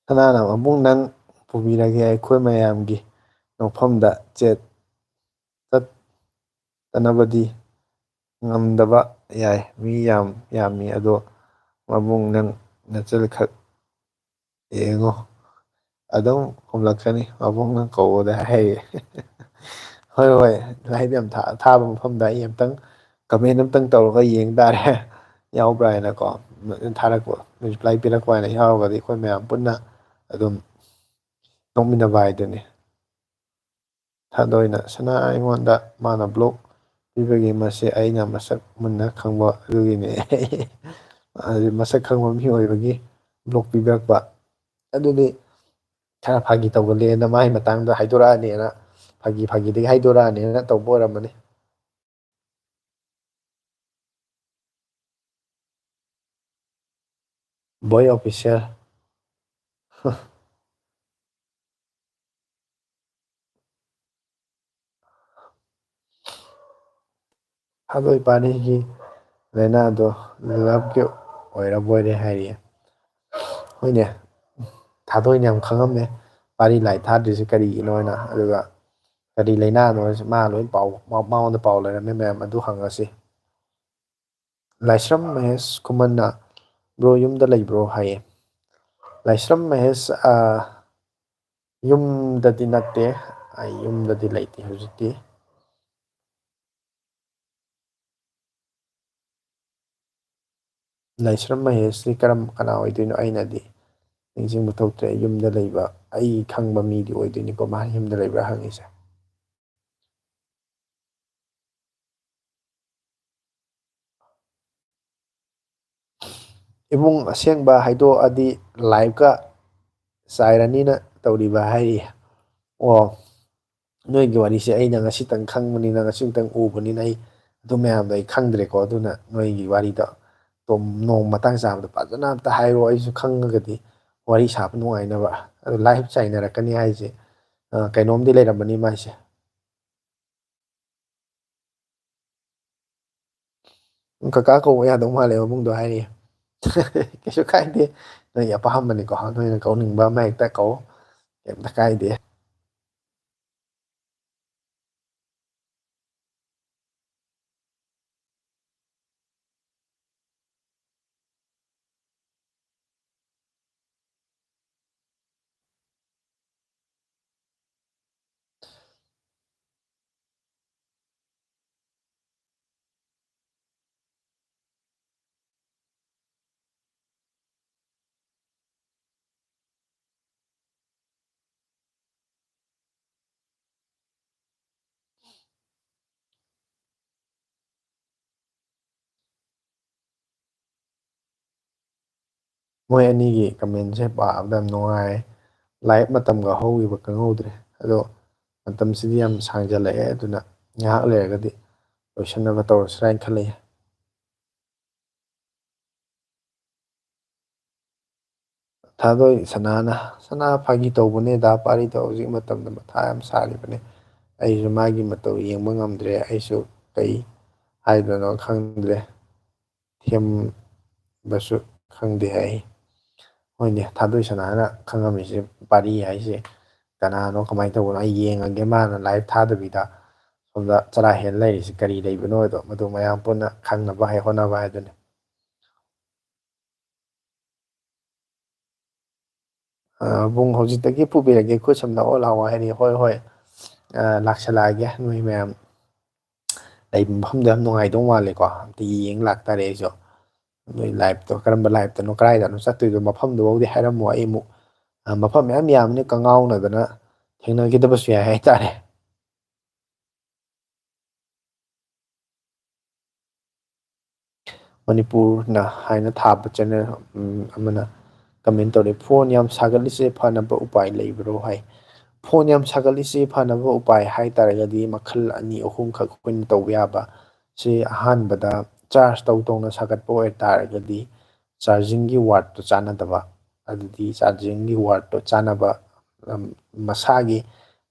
ꯀꯅꯥꯅ ꯃꯕꯨꯡ ꯅꯪ ꯄꯨꯕꯤꯔꯒꯦ ꯑꯩꯈꯣꯏ ꯃꯌꯥꯝꯒꯤ ꯅꯣꯛꯐꯝꯗ ꯆꯦꯠ ꯆꯠꯇꯅꯕꯗꯤ ꯉꯝꯗꯕ ꯌꯥꯏ꯫ ꯃꯤ ꯌꯥꯝ ꯌꯥꯝꯃꯤ ꯑꯗꯣ ꯃꯕꯨꯡ ꯅꯪ ꯅꯆꯜꯈꯛ ꯌꯦꯡꯉꯣ꯫ ꯑꯗꯨꯝ ꯈꯨꯝꯂꯛꯀꯅꯤ ꯃꯕꯨꯡ ꯅꯪ ꯀꯧꯕꯗ ꯍꯥꯏꯌꯦ꯫ ꯍꯣꯏ ꯍꯣꯏ꯫ ꯂꯥꯏꯞ ꯌꯥꯝ ꯊꯥ- ꯊꯥꯕ ꯃꯐꯝꯗ ꯑꯩ ꯑꯝꯇꯪ ꯀꯃꯦꯟ ꯑꯝꯇꯪ ꯇꯧꯔꯒ ꯌꯦꯡ ꯇꯥꯔꯦ꯫ ꯌꯥꯎꯕ꯭ꯔꯥ ꯍꯥꯏꯅꯀꯣ꯫ ꯊꯥꯔꯛꯄ ꯔꯤꯄ꯭ꯂꯥꯏ ꯄꯤꯔꯛꯄ ꯍꯥꯏꯅ ꯌꯥꯎꯔꯒꯗꯤ ꯑꯩꯈꯣꯏ ꯃꯌꯥꯝ ꯄꯨꯟꯅ ꯑꯗꯨꯝ ꯅꯣꯛꯃꯤꯟꯅꯕ ꯍꯥꯏꯗꯨꯅꯤ꯫ ꯊꯥꯗꯣꯏꯅ ꯁꯅꯥ ꯑꯩꯉꯣꯟꯗ ꯃꯥꯅ ꯕ꯭ꯂꯣꯛ ꯄꯤꯕꯒꯤ ꯃꯁꯤ ꯑꯩꯅ ꯃꯁꯛ ꯃꯨꯟꯅ ꯈꯪꯕ ꯑꯗꯨꯒꯤꯅꯦ꯫ ꯃꯁꯛ ꯈꯪꯕ ꯃꯤ ꯑꯣꯏꯕꯒꯤ ꯕ꯭ꯂꯣꯛ ꯄꯤꯕꯤꯔꯛꯄ꯫ ꯑꯗꯨꯗꯤ ꯈꯔ ꯐꯥꯒꯤ ꯇꯧꯒꯜꯂꯦꯅ ꯃꯥꯒꯤ ꯃꯇꯥꯡꯗ ꯍꯥꯏꯗꯣꯔꯛꯑꯅꯦꯅ ꯐꯥꯒꯤ ꯐꯥꯒꯤꯗꯒꯤ ꯍꯥꯏꯗꯣꯔꯛꯑꯅꯦꯅ ꯇꯧꯕ ꯑꯣꯏꯔꯝꯃꯅꯤ꯫ ꯕꯣꯏ ꯑꯣꯐꯤꯁꯤꯌꯦꯜ꯫ ꯊꯥꯗꯣꯏ ꯄꯥꯔꯤꯒꯤ ꯂꯥꯏꯅꯥꯗꯣ ꯂꯞꯀꯤ ꯑꯣꯏꯔꯕꯣꯏꯔꯦ ꯍꯥꯏꯔꯤꯌꯦ꯫ ꯍꯣꯏꯅꯦ, ꯊꯥꯗꯣꯏꯅ ꯌꯥꯝ ꯈꯪꯉꯝꯃꯦ ꯄꯥꯔꯤ ꯂꯥꯏ ꯊꯥꯗ꯭ꯔꯤꯁꯦ ꯀꯔꯤꯒꯤꯅꯣ ꯍꯥꯏꯅ꯫ ꯑꯗꯨꯒ ꯀꯔꯤ ꯂꯥꯏꯅꯥꯅꯣ ꯍꯥꯏꯁꯦ ꯃꯥ ꯂꯣꯏ ꯄꯥꯎ ꯃꯥ- ꯃꯉꯣꯟꯗ ꯄꯥꯎ ꯂꯩꯔꯝꯃꯦ ꯃꯌꯥꯝ ꯑꯗꯨ ꯍꯪꯉꯁꯤ꯫ ꯂꯥꯏꯁ꯭ꯔꯝ ꯃꯍꯦꯁ ꯈꯨꯃꯟꯅ, "ꯕ꯭ꯔꯣ ꯌꯨꯝꯗ ꯂꯩꯕ꯭ꯔꯣ?" ꯍꯥꯏꯌꯦ꯫ ꯂꯥꯏꯁ꯭ꯔꯝ ꯃꯍꯦꯁ, ꯑ, ꯌꯨꯝꯗꯗꯤ ꯅꯠꯇꯦ꯫ ꯑꯩ ꯌꯨꯝꯗꯗꯤ ꯂꯩꯇꯦ ꯍꯧꯖꯤꯛꯇꯤ꯫ ꯂꯥꯏꯁ꯭ꯔꯝ ꯃꯍꯦꯁꯁꯤ ꯀꯔꯝ ꯀꯅꯥ ꯑꯣꯏꯗꯣꯏꯅꯣ? ꯑꯩꯅꯗꯤ ꯅꯤꯡꯁꯤꯡꯕ ꯊꯣꯛꯇ꯭ꯔꯦ꯫ ꯌꯨꯝꯗ ꯂꯩꯕ ꯑꯩ ꯈꯪꯕ ꯃꯤꯗꯤ ꯑꯣꯏꯗꯣꯏꯅꯤꯀꯣ ꯃꯥꯅ ꯌꯨꯝꯗ ꯂꯩꯕ꯭ꯔꯥ ꯍꯪꯉꯤꯁꯦ꯫ ꯏꯕꯨꯡ ꯑꯁꯦꯡꯕ ꯍꯥꯏꯗꯣꯛꯑꯗꯤ ꯂꯥꯏꯐꯀ ꯆꯥꯏꯔꯅꯤꯅ ꯇꯧꯔꯤꯕ ꯍꯥꯏꯔꯤ꯫ ꯑꯣ, ꯅꯣꯏꯒꯤ ꯋꯥꯔꯤꯁꯦ ꯑꯩꯅ ꯉꯁꯤꯇꯪ ꯈꯪꯕꯅꯤꯅ, ꯉꯁꯤꯇꯪ ꯎꯕꯅꯤꯅ ꯑꯩ ꯑꯗꯨ ꯃꯌꯥꯝꯗꯣ ꯑꯩ ꯈꯪꯗ꯭ꯔꯦꯀꯣ꯫ ꯑꯗꯨꯅ ꯅꯣꯏꯒꯤ ꯋꯥꯔꯤꯗꯣ ꯇꯣꯝ ꯅꯣꯡ ꯃꯇꯥꯡ ꯆꯥꯕꯗ ꯐꯖꯅ ꯑꯝꯇ ꯍꯥꯏꯔꯣ, ꯑꯩꯁꯨ ꯈꯪꯉꯒꯗꯤ ꯋꯥꯔꯤ ꯁꯥꯕ ꯅꯨꯡꯉꯥꯏꯅꯕ꯫ ꯑꯗꯨ ꯂꯥꯏꯐ ꯆꯥꯏꯅꯔꯛꯀꯅꯤ ꯍꯥꯏꯁꯦ, ꯑ, ꯀꯩꯅꯣꯝꯗꯤ ꯂꯩꯔꯝꯃꯅꯤ ꯃꯥꯏꯁꯦ꯫ ꯀꯀꯥ ꯀꯧꯕ ꯌꯥꯗꯧ ꯃꯥꯜꯂꯦ ꯃꯕꯨꯡꯗꯣ ꯍꯥꯏꯔꯤꯌꯦ꯫ ꯀꯩꯁꯨ ꯀꯥꯏꯗꯦ, ꯅꯣꯏꯒꯤ ꯑꯄꯥꯝꯕꯅꯤꯀꯣ, ꯅꯣꯏꯅ ꯀꯧꯅꯤꯡꯕ ꯑꯃ ꯍꯦꯛꯇ ꯀꯧ, ꯀꯩꯝꯇ ꯀꯥꯏꯗꯦ꯫ ꯃꯣꯏ ꯑꯅꯤꯒꯤ ꯀꯃꯦꯟꯁꯦ ꯄꯥꯕꯗ ꯌꯥꯝ ꯅꯨꯡꯉꯥꯏ꯫ ꯂꯥꯏꯞ ꯃꯇꯝꯒ ꯍꯧꯈꯤꯕ ꯈꯪꯍꯧꯗ꯭ꯔꯦ꯫ ꯑꯗꯣ ꯃꯇꯝꯁꯤꯗꯤ ꯌꯥꯝ ꯁꯥꯡꯖꯜꯂꯛꯑꯦ, ꯑꯗꯨꯅ ꯉꯥꯏꯍꯥꯛ ꯂꯩꯔꯒꯗꯤ ꯂꯣꯏꯁꯤꯟꯅꯕ ꯇꯧꯔꯁꯤꯔꯥ ꯍꯥꯏꯅ ꯈꯜꯂꯛꯑꯦ꯫ ꯊꯥꯗꯣꯏ ꯁꯅꯥꯅ, "ꯁꯅꯥ, ꯐꯥꯒꯤ ꯇꯧꯕꯅꯦꯗ, ꯄꯥꯔꯤꯗꯣ ꯍꯧꯖꯤꯛ ꯃꯇꯝꯗ ꯃꯊꯥ ꯌꯥꯝ ꯁꯥꯔꯤꯕꯅꯦ꯫ ꯑꯩꯁꯨ ꯃꯥꯒꯤ ꯃꯇꯧ ꯌꯦꯡꯕ ꯉꯝꯗ꯭ꯔꯦ꯫ ꯑꯩꯁꯨ ꯀꯩ ꯍꯥꯏꯗꯣꯏꯅꯣ ꯈꯪꯗ꯭ꯔꯦ꯫ ꯊꯦꯝꯕꯁꯨ ꯈꯪꯗꯦ" ꯍꯥꯏ꯫ ꯍꯣꯏꯅꯦ, ꯊꯥꯗꯣꯏ ꯁꯅꯥꯅ ꯈꯪꯉꯝꯃꯤꯁꯦ, ꯄꯥꯔꯤ ꯍꯥꯏꯁꯦ ꯀꯅꯥꯅꯣ, ꯀꯃꯥꯏꯅ ꯇꯧꯕꯅꯣ, ꯑꯩ ꯌꯦꯡꯉꯒꯦ꯫ ꯃꯥꯅ ꯂꯥꯏꯚ ꯊꯥꯗꯕꯤꯗ ꯁꯣꯝꯗ ꯆꯔꯥ ꯍꯦꯟ ꯂꯩꯔꯤꯁꯦ ꯀꯔꯤ ꯂꯩꯕꯅꯣꯗꯣ, ꯃꯗꯨ ꯃꯌꯥꯝ ꯄꯨꯟꯅ ꯈꯪꯅꯕ ꯍꯥꯏ ꯍꯣꯠꯅꯕ ꯍꯥꯏꯗꯨꯅꯤ꯫ ꯑ, "ꯕꯨꯡ, ꯍꯧꯖꯤꯛꯇꯒꯤ ꯄꯨꯕꯤꯔꯒꯦ, ꯈꯨꯠ ꯁꯝꯅ ꯑꯣ ꯂꯥꯛꯑꯣ" ꯍꯥꯏꯔꯤ꯫ "ꯍꯣꯏ, ꯍꯣꯏ, ꯑ, ꯂꯥꯛꯁꯜꯂꯛꯑꯒꯦ꯫ ꯅꯣꯏ ꯃꯌꯥꯝ ꯂꯩꯕ ꯃꯐꯝꯗꯣ ꯌꯥꯝ ꯅꯨꯡꯉꯥꯏꯗꯧ ꯃꯥꯜꯂꯦꯀꯣ꯫ ꯑꯝꯇ ꯌꯦꯡ ꯂꯥꯛꯇꯥꯔꯦ ꯑꯩꯁꯨ꯫ ꯅꯣꯏ ꯂꯥꯏꯐꯇꯣ ꯀꯔꯝꯕ ꯂꯥꯏꯐꯇꯅꯣ, ꯀꯗꯥꯏꯗꯅꯣ ꯆꯠꯇꯣꯏꯗꯣ, ꯃꯐꯝꯗꯨꯐꯥꯎꯗꯤ ꯍꯥꯏꯔꯝꯃꯣ꯫ ꯑꯩ ꯑꯃꯨꯛ, ꯑ, ꯃꯐꯝ ꯃꯌꯥꯝ ꯌꯥꯝꯕꯅꯤ, ꯀꯉꯥꯎꯅꯗꯅ ꯊꯦꯡꯅꯈꯤꯗꯕꯁꯨ ꯌꯥꯏ ꯍꯥꯏꯇꯥꯔꯦ"꯫ ꯃꯅꯤꯄꯨꯔꯅ ꯍꯥꯏꯅ ꯊꯥꯕ ꯆꯦꯅꯦꯜ, ꯎꯝ, ꯑꯃꯅ ꯀꯃꯦꯟ ꯇꯧꯔꯦ, "ꯐꯣꯟ ꯌꯥꯝ ꯁꯥꯒꯠꯂꯤꯁꯦ ꯐꯅꯕ ꯎꯄꯥꯏ ꯂꯩꯕ꯭ꯔꯣ?" ꯍꯥꯏ꯫ ꯐꯣꯟ ꯌꯥꯝ ꯁꯥꯒꯠꯂꯤꯁꯦ ꯐꯅꯕ ꯎꯄꯥꯏ ꯍꯥꯏ ꯇꯥꯔꯒꯗꯤ ꯃꯈꯜ ꯑꯅꯤ ꯑꯍꯨꯝꯈꯛ ꯑꯩꯈꯣꯏꯅ ꯇꯧꯕ ꯌꯥꯕ꯫ ꯁꯤ ꯑꯍꯥꯟꯕꯗ, ꯆꯥꯔꯖ ꯇꯧ ꯇꯧꯅ ꯁꯥꯒꯠꯄ ꯑꯣꯏ ꯇꯥꯔꯒꯗꯤ ꯆꯥꯔꯖꯤꯡꯒꯤ ꯋꯥꯔꯠꯇꯣ ꯆꯥꯟꯅꯗꯕ, ꯑꯗꯨꯗꯤ ꯆꯥꯔꯖꯤꯡꯒꯤ ꯋꯥꯔꯠꯇꯣ ꯆꯥꯟꯅꯕ, ꯎꯝ, ꯃꯁꯥꯒꯤ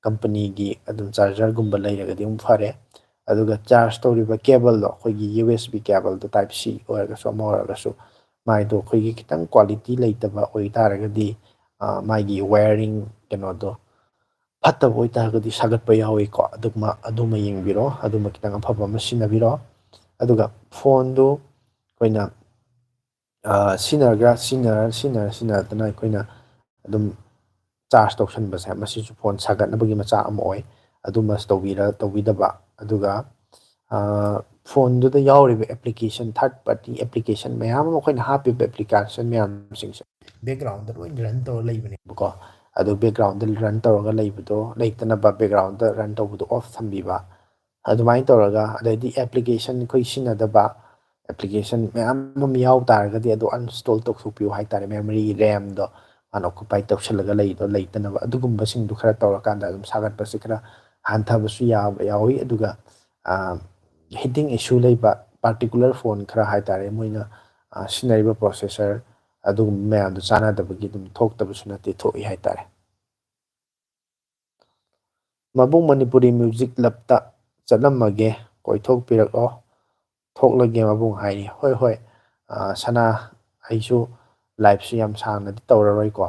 ꯀꯝꯄꯅꯤꯒꯤ ꯑꯗꯨꯝ ꯆꯥꯔꯖꯔꯒꯨꯝꯕ ꯂꯩꯔꯒꯗꯤ ꯑꯃꯨꯛ ꯐꯔꯦ꯫ ꯑꯗꯨꯒ ꯆꯥꯔꯖ ꯇꯧꯔꯤꯕ ꯀꯦꯕꯜꯗꯣ, ꯑꯩꯈꯣꯏꯒꯤ ꯌꯨ ꯑꯦꯁ ꯕꯤ ꯀꯦꯕꯜꯗꯣ, ꯇꯥꯏꯞ ꯁꯤ ꯑꯣꯏꯔꯒꯁꯨ ꯑꯃ ꯑꯣꯏꯔꯒꯁꯨ, ꯃꯥꯏꯗꯣ ꯑꯩꯈꯣꯏꯒꯤ ꯈꯤꯇꯪ ꯀ꯭ꯋꯥꯂꯤꯇꯤ ꯂꯩꯇꯕ ꯑꯣꯏꯇꯥꯔꯒꯗꯤ, ꯑ, ꯃꯥꯒꯤ ꯋꯥꯌꯔꯤꯡ ꯀꯩꯅꯣꯗꯣ ꯐꯠꯇꯕ ꯑꯣꯏꯇꯥꯔꯒꯗꯤ ꯁꯥꯒꯠꯄ ꯌꯥꯎꯏꯀꯣ꯫ ꯑꯗꯨꯃ, ꯑꯗꯨꯃ ꯌꯦꯡꯕꯤꯔꯣ, ꯑꯗꯨꯃ ꯈꯤꯇꯪ ꯑꯐꯕ ꯑꯃ ꯁꯤꯖꯤꯟꯅꯕꯤꯔꯣ꯫ ꯑꯗꯨꯒ ꯐꯣꯟꯗꯨ ꯑꯩꯈꯣꯏꯅ, ꯑ, ꯁꯤꯖꯤꯟꯅꯔꯒ, ꯁꯤꯖꯤꯟꯅꯔ, ꯁꯤꯖꯤꯟꯅꯔ, ꯁꯤꯖꯤꯟꯅꯔꯗꯅ ꯑꯩꯈꯣꯏꯅ ꯑꯗꯨꯝ ꯆꯥꯔꯖ ꯇꯧꯁꯟꯕꯁꯦ, ꯃꯁꯤꯁꯨ ꯐꯣꯟ ꯁꯥꯒꯠꯅꯕꯒꯤ ꯃꯆꯥꯛ ꯑꯃ ꯑꯣꯏ꯫ ꯑꯗꯨꯃ ꯇꯧꯕꯤꯔ-, ꯇꯧꯕꯤꯗꯕ꯫ ꯑꯗꯨꯒ, ꯑ, ꯐꯣꯟꯗꯨꯗ ꯌꯥꯎꯔꯤꯕ application, third party application ꯃꯌꯥꯝ ꯑꯃ, ꯑꯩꯈꯣꯏꯅ ꯍꯥꯞꯄꯤꯕ application ꯃꯌꯥꯝꯁꯤꯡꯁꯦ background ꯂꯣꯏ run ꯇꯧꯔ ꯂꯩꯕꯅꯦꯕꯀꯣ꯫ ꯑꯗꯨ background run ꯇꯧꯔꯒ ꯂꯩꯕꯗꯣ ꯂꯩꯇꯅꯕ, background run ꯇꯧꯕꯗꯣ off ꯊꯝꯕꯤꯕ꯫ ꯑꯗꯨꯃꯥꯏꯅ ꯇꯧꯔꯒ, ꯑꯗꯩꯗꯤ application ꯑꯩꯈꯣꯏ ꯁꯤꯖꯤꯟꯅꯗꯕ application ꯃꯌꯥꯝ ꯑꯃ ꯌꯥꯎ ꯇꯥꯔꯒꯗꯤ ꯑꯗꯨ uninstall ꯇꯧꯊꯣꯛꯄꯤꯌꯨ ꯍꯥꯏꯇꯥꯔꯦ꯫ Memory, RAM ꯗꯣ ꯃꯥꯅ occupy ꯇꯧꯁꯜꯂꯒ ꯂꯩꯗꯣ ꯂꯩꯇꯅꯕ꯫ ꯑꯗꯨꯒꯨꯝꯕꯁꯤꯡꯗꯨ ꯈꯔ ꯇꯧꯔꯀꯥꯟꯗ ꯑꯗꯨꯝ ꯁꯥꯒꯠꯄꯁꯦ ꯈꯔ ꯍꯟꯊꯕꯁꯨ ꯌꯥꯕ ꯌꯥꯎꯏ꯫ ꯑꯗꯨꯒ, ꯑ, heating issue ꯂꯩꯕ particular ꯐꯣꯟ ꯈꯔ ꯍꯥꯏꯇꯥꯔꯦ, ꯃꯣꯏꯅ, ꯑ, ꯁꯤꯖꯤꯟꯅꯔꯤꯕ processor, ꯑꯗꯨꯒꯨꯝꯕ ꯃꯌꯥꯝꯗꯣ ꯆꯥꯟꯅꯗꯕꯒꯤ ꯑꯗꯨꯝ ꯊꯣꯛꯇꯕꯁꯨ ꯅꯠꯇꯦ, ꯊꯣꯛꯏ ꯍꯥꯏꯇꯥꯔꯦ꯫ ꯃꯕꯨꯡ ꯃꯅꯤꯄꯨꯔꯤ ꯃ꯭ꯌꯨꯖꯤꯛ ꯀ꯭ꯂꯕꯇ ꯆꯠꯂꯝꯃꯒꯦ, ꯀꯣꯏꯊꯣꯛꯄꯤꯔꯛꯑꯣ, ꯊꯣꯛꯂꯒꯦ ꯃꯕꯨꯡ ꯍꯥꯏꯔꯤ꯫ ꯍꯣꯏ, ꯍꯣꯏ, ꯑ, ꯁꯅꯥ, ꯑꯩꯁꯨ live ꯁꯤ ꯌꯥꯝ ꯁꯥꯡꯅꯗꯤ ꯇꯧꯔꯔꯣꯏꯀꯣ,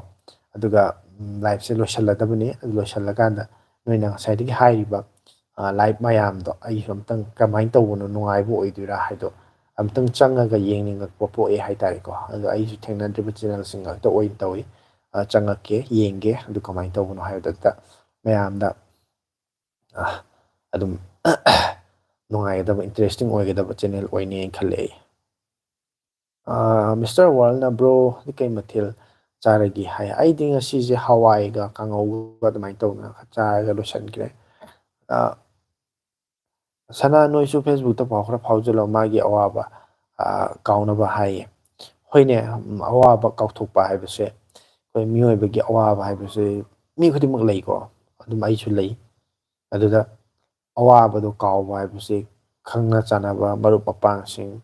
ꯑꯗꯨꯒ, ꯎꯝ, live ꯁꯦ ꯂꯣꯏꯁꯤꯜꯂꯗꯕꯅꯤ꯫ ꯑꯗꯨ ꯂꯣꯏꯁꯤꯜꯂꯀꯥꯟꯗ ꯅꯣꯏꯅ ꯉꯁꯥꯏꯗꯒꯤ ꯍꯥꯏꯔꯤꯕ, ꯑ, live ꯃꯌꯥꯝꯗꯣ ꯑꯩꯁꯨ ꯑꯝꯇꯪ ꯀꯃꯥꯏꯅ ꯇꯧꯕꯅꯣ, ꯅꯨꯡꯉꯥꯏꯕ ꯑꯣꯏꯗꯣꯏꯔꯥ ꯍꯥꯏꯗꯣ ꯑꯝꯇꯪ ꯆꯪꯉꯒ ꯌꯦꯡꯅꯤꯡꯉꯛꯄ ꯄꯣꯛꯑꯦ ꯍꯥꯏꯇꯥꯔꯦꯀꯣ꯫ ꯑꯗꯣ ꯑꯩꯁꯨ ꯊꯦꯡꯅꯗ꯭ꯔꯤꯕ channel ꯁꯤꯡ ꯉꯥꯛꯇ ꯑꯣꯏꯅ ꯇꯧꯏ꯫ ꯑ, ꯆꯪꯉꯛꯀꯦ, ꯌꯦꯡꯒꯦ, ꯑꯗꯨ ꯀꯃꯥꯏꯅ ꯇꯧꯕꯅꯣ ꯍꯥꯏꯕꯗꯨꯗ ꯃꯌꯥꯝꯗ, ꯑ, ꯑꯗꯨꯝ ꯅꯨꯡꯉꯥꯏꯒꯗꯕ, interesting ꯑꯣꯏꯒꯗꯕ channel ꯑꯣꯏꯅꯤ ꯍꯥꯏꯅ ꯈꯜꯂꯦ ꯑꯩ꯫ ꯑ, Mister World ꯅ, "Bro ꯗꯤ ꯀꯩ ꯃꯊꯦꯜ ꯆꯥꯔꯒꯦ?" ꯍꯥꯏ꯫ ꯑꯩꯗꯤ ꯉꯁꯤꯁꯦ ꯍꯋꯥꯏꯒ ꯀꯥꯡꯉꯧꯒ ꯑꯗꯨꯃꯥꯏꯅ ꯇꯧꯗꯅ ꯆꯥꯔꯒ ꯂꯣꯏꯁꯤꯟꯈ꯭ꯔꯦ꯫ ꯑ, "ꯁꯅꯥ, ꯅꯣꯏꯁꯨ Facebook ꯇ ꯄꯥꯎ ꯈꯔ ꯐꯥꯎꯖꯜꯂꯣ, ꯃꯥꯒꯤ ꯑꯋꯥꯕ, ꯑ, ꯀꯥꯎꯅꯕ" ꯍꯥꯏꯌꯦ꯫ ꯍꯣꯏꯅꯦ, ꯎꯝ, ꯑꯋꯥꯕ ꯀꯥꯎꯊꯣꯛꯄ ꯍꯥꯏꯕꯁꯦ, ꯑꯩꯈꯣꯏ ꯃꯤꯑꯣꯏꯕꯒꯤ ꯑꯋꯥꯕ ꯍꯥꯏꯕꯁꯦ ꯃꯤ ꯈꯨꯗꯤꯡꯃꯛ ꯂꯩꯀꯣ, ꯑꯗꯨꯝ ꯑꯩꯁꯨ ꯂꯩ꯫ ꯑꯗꯨꯗ ꯑꯋꯥꯕꯗꯣ ꯀꯥꯎꯕ ꯍꯥꯏꯕꯁꯤ ꯈꯪꯅ ꯆꯥꯟꯅꯕ ꯃꯔꯨꯞ ꯃꯄꯥꯡꯁꯤꯡ,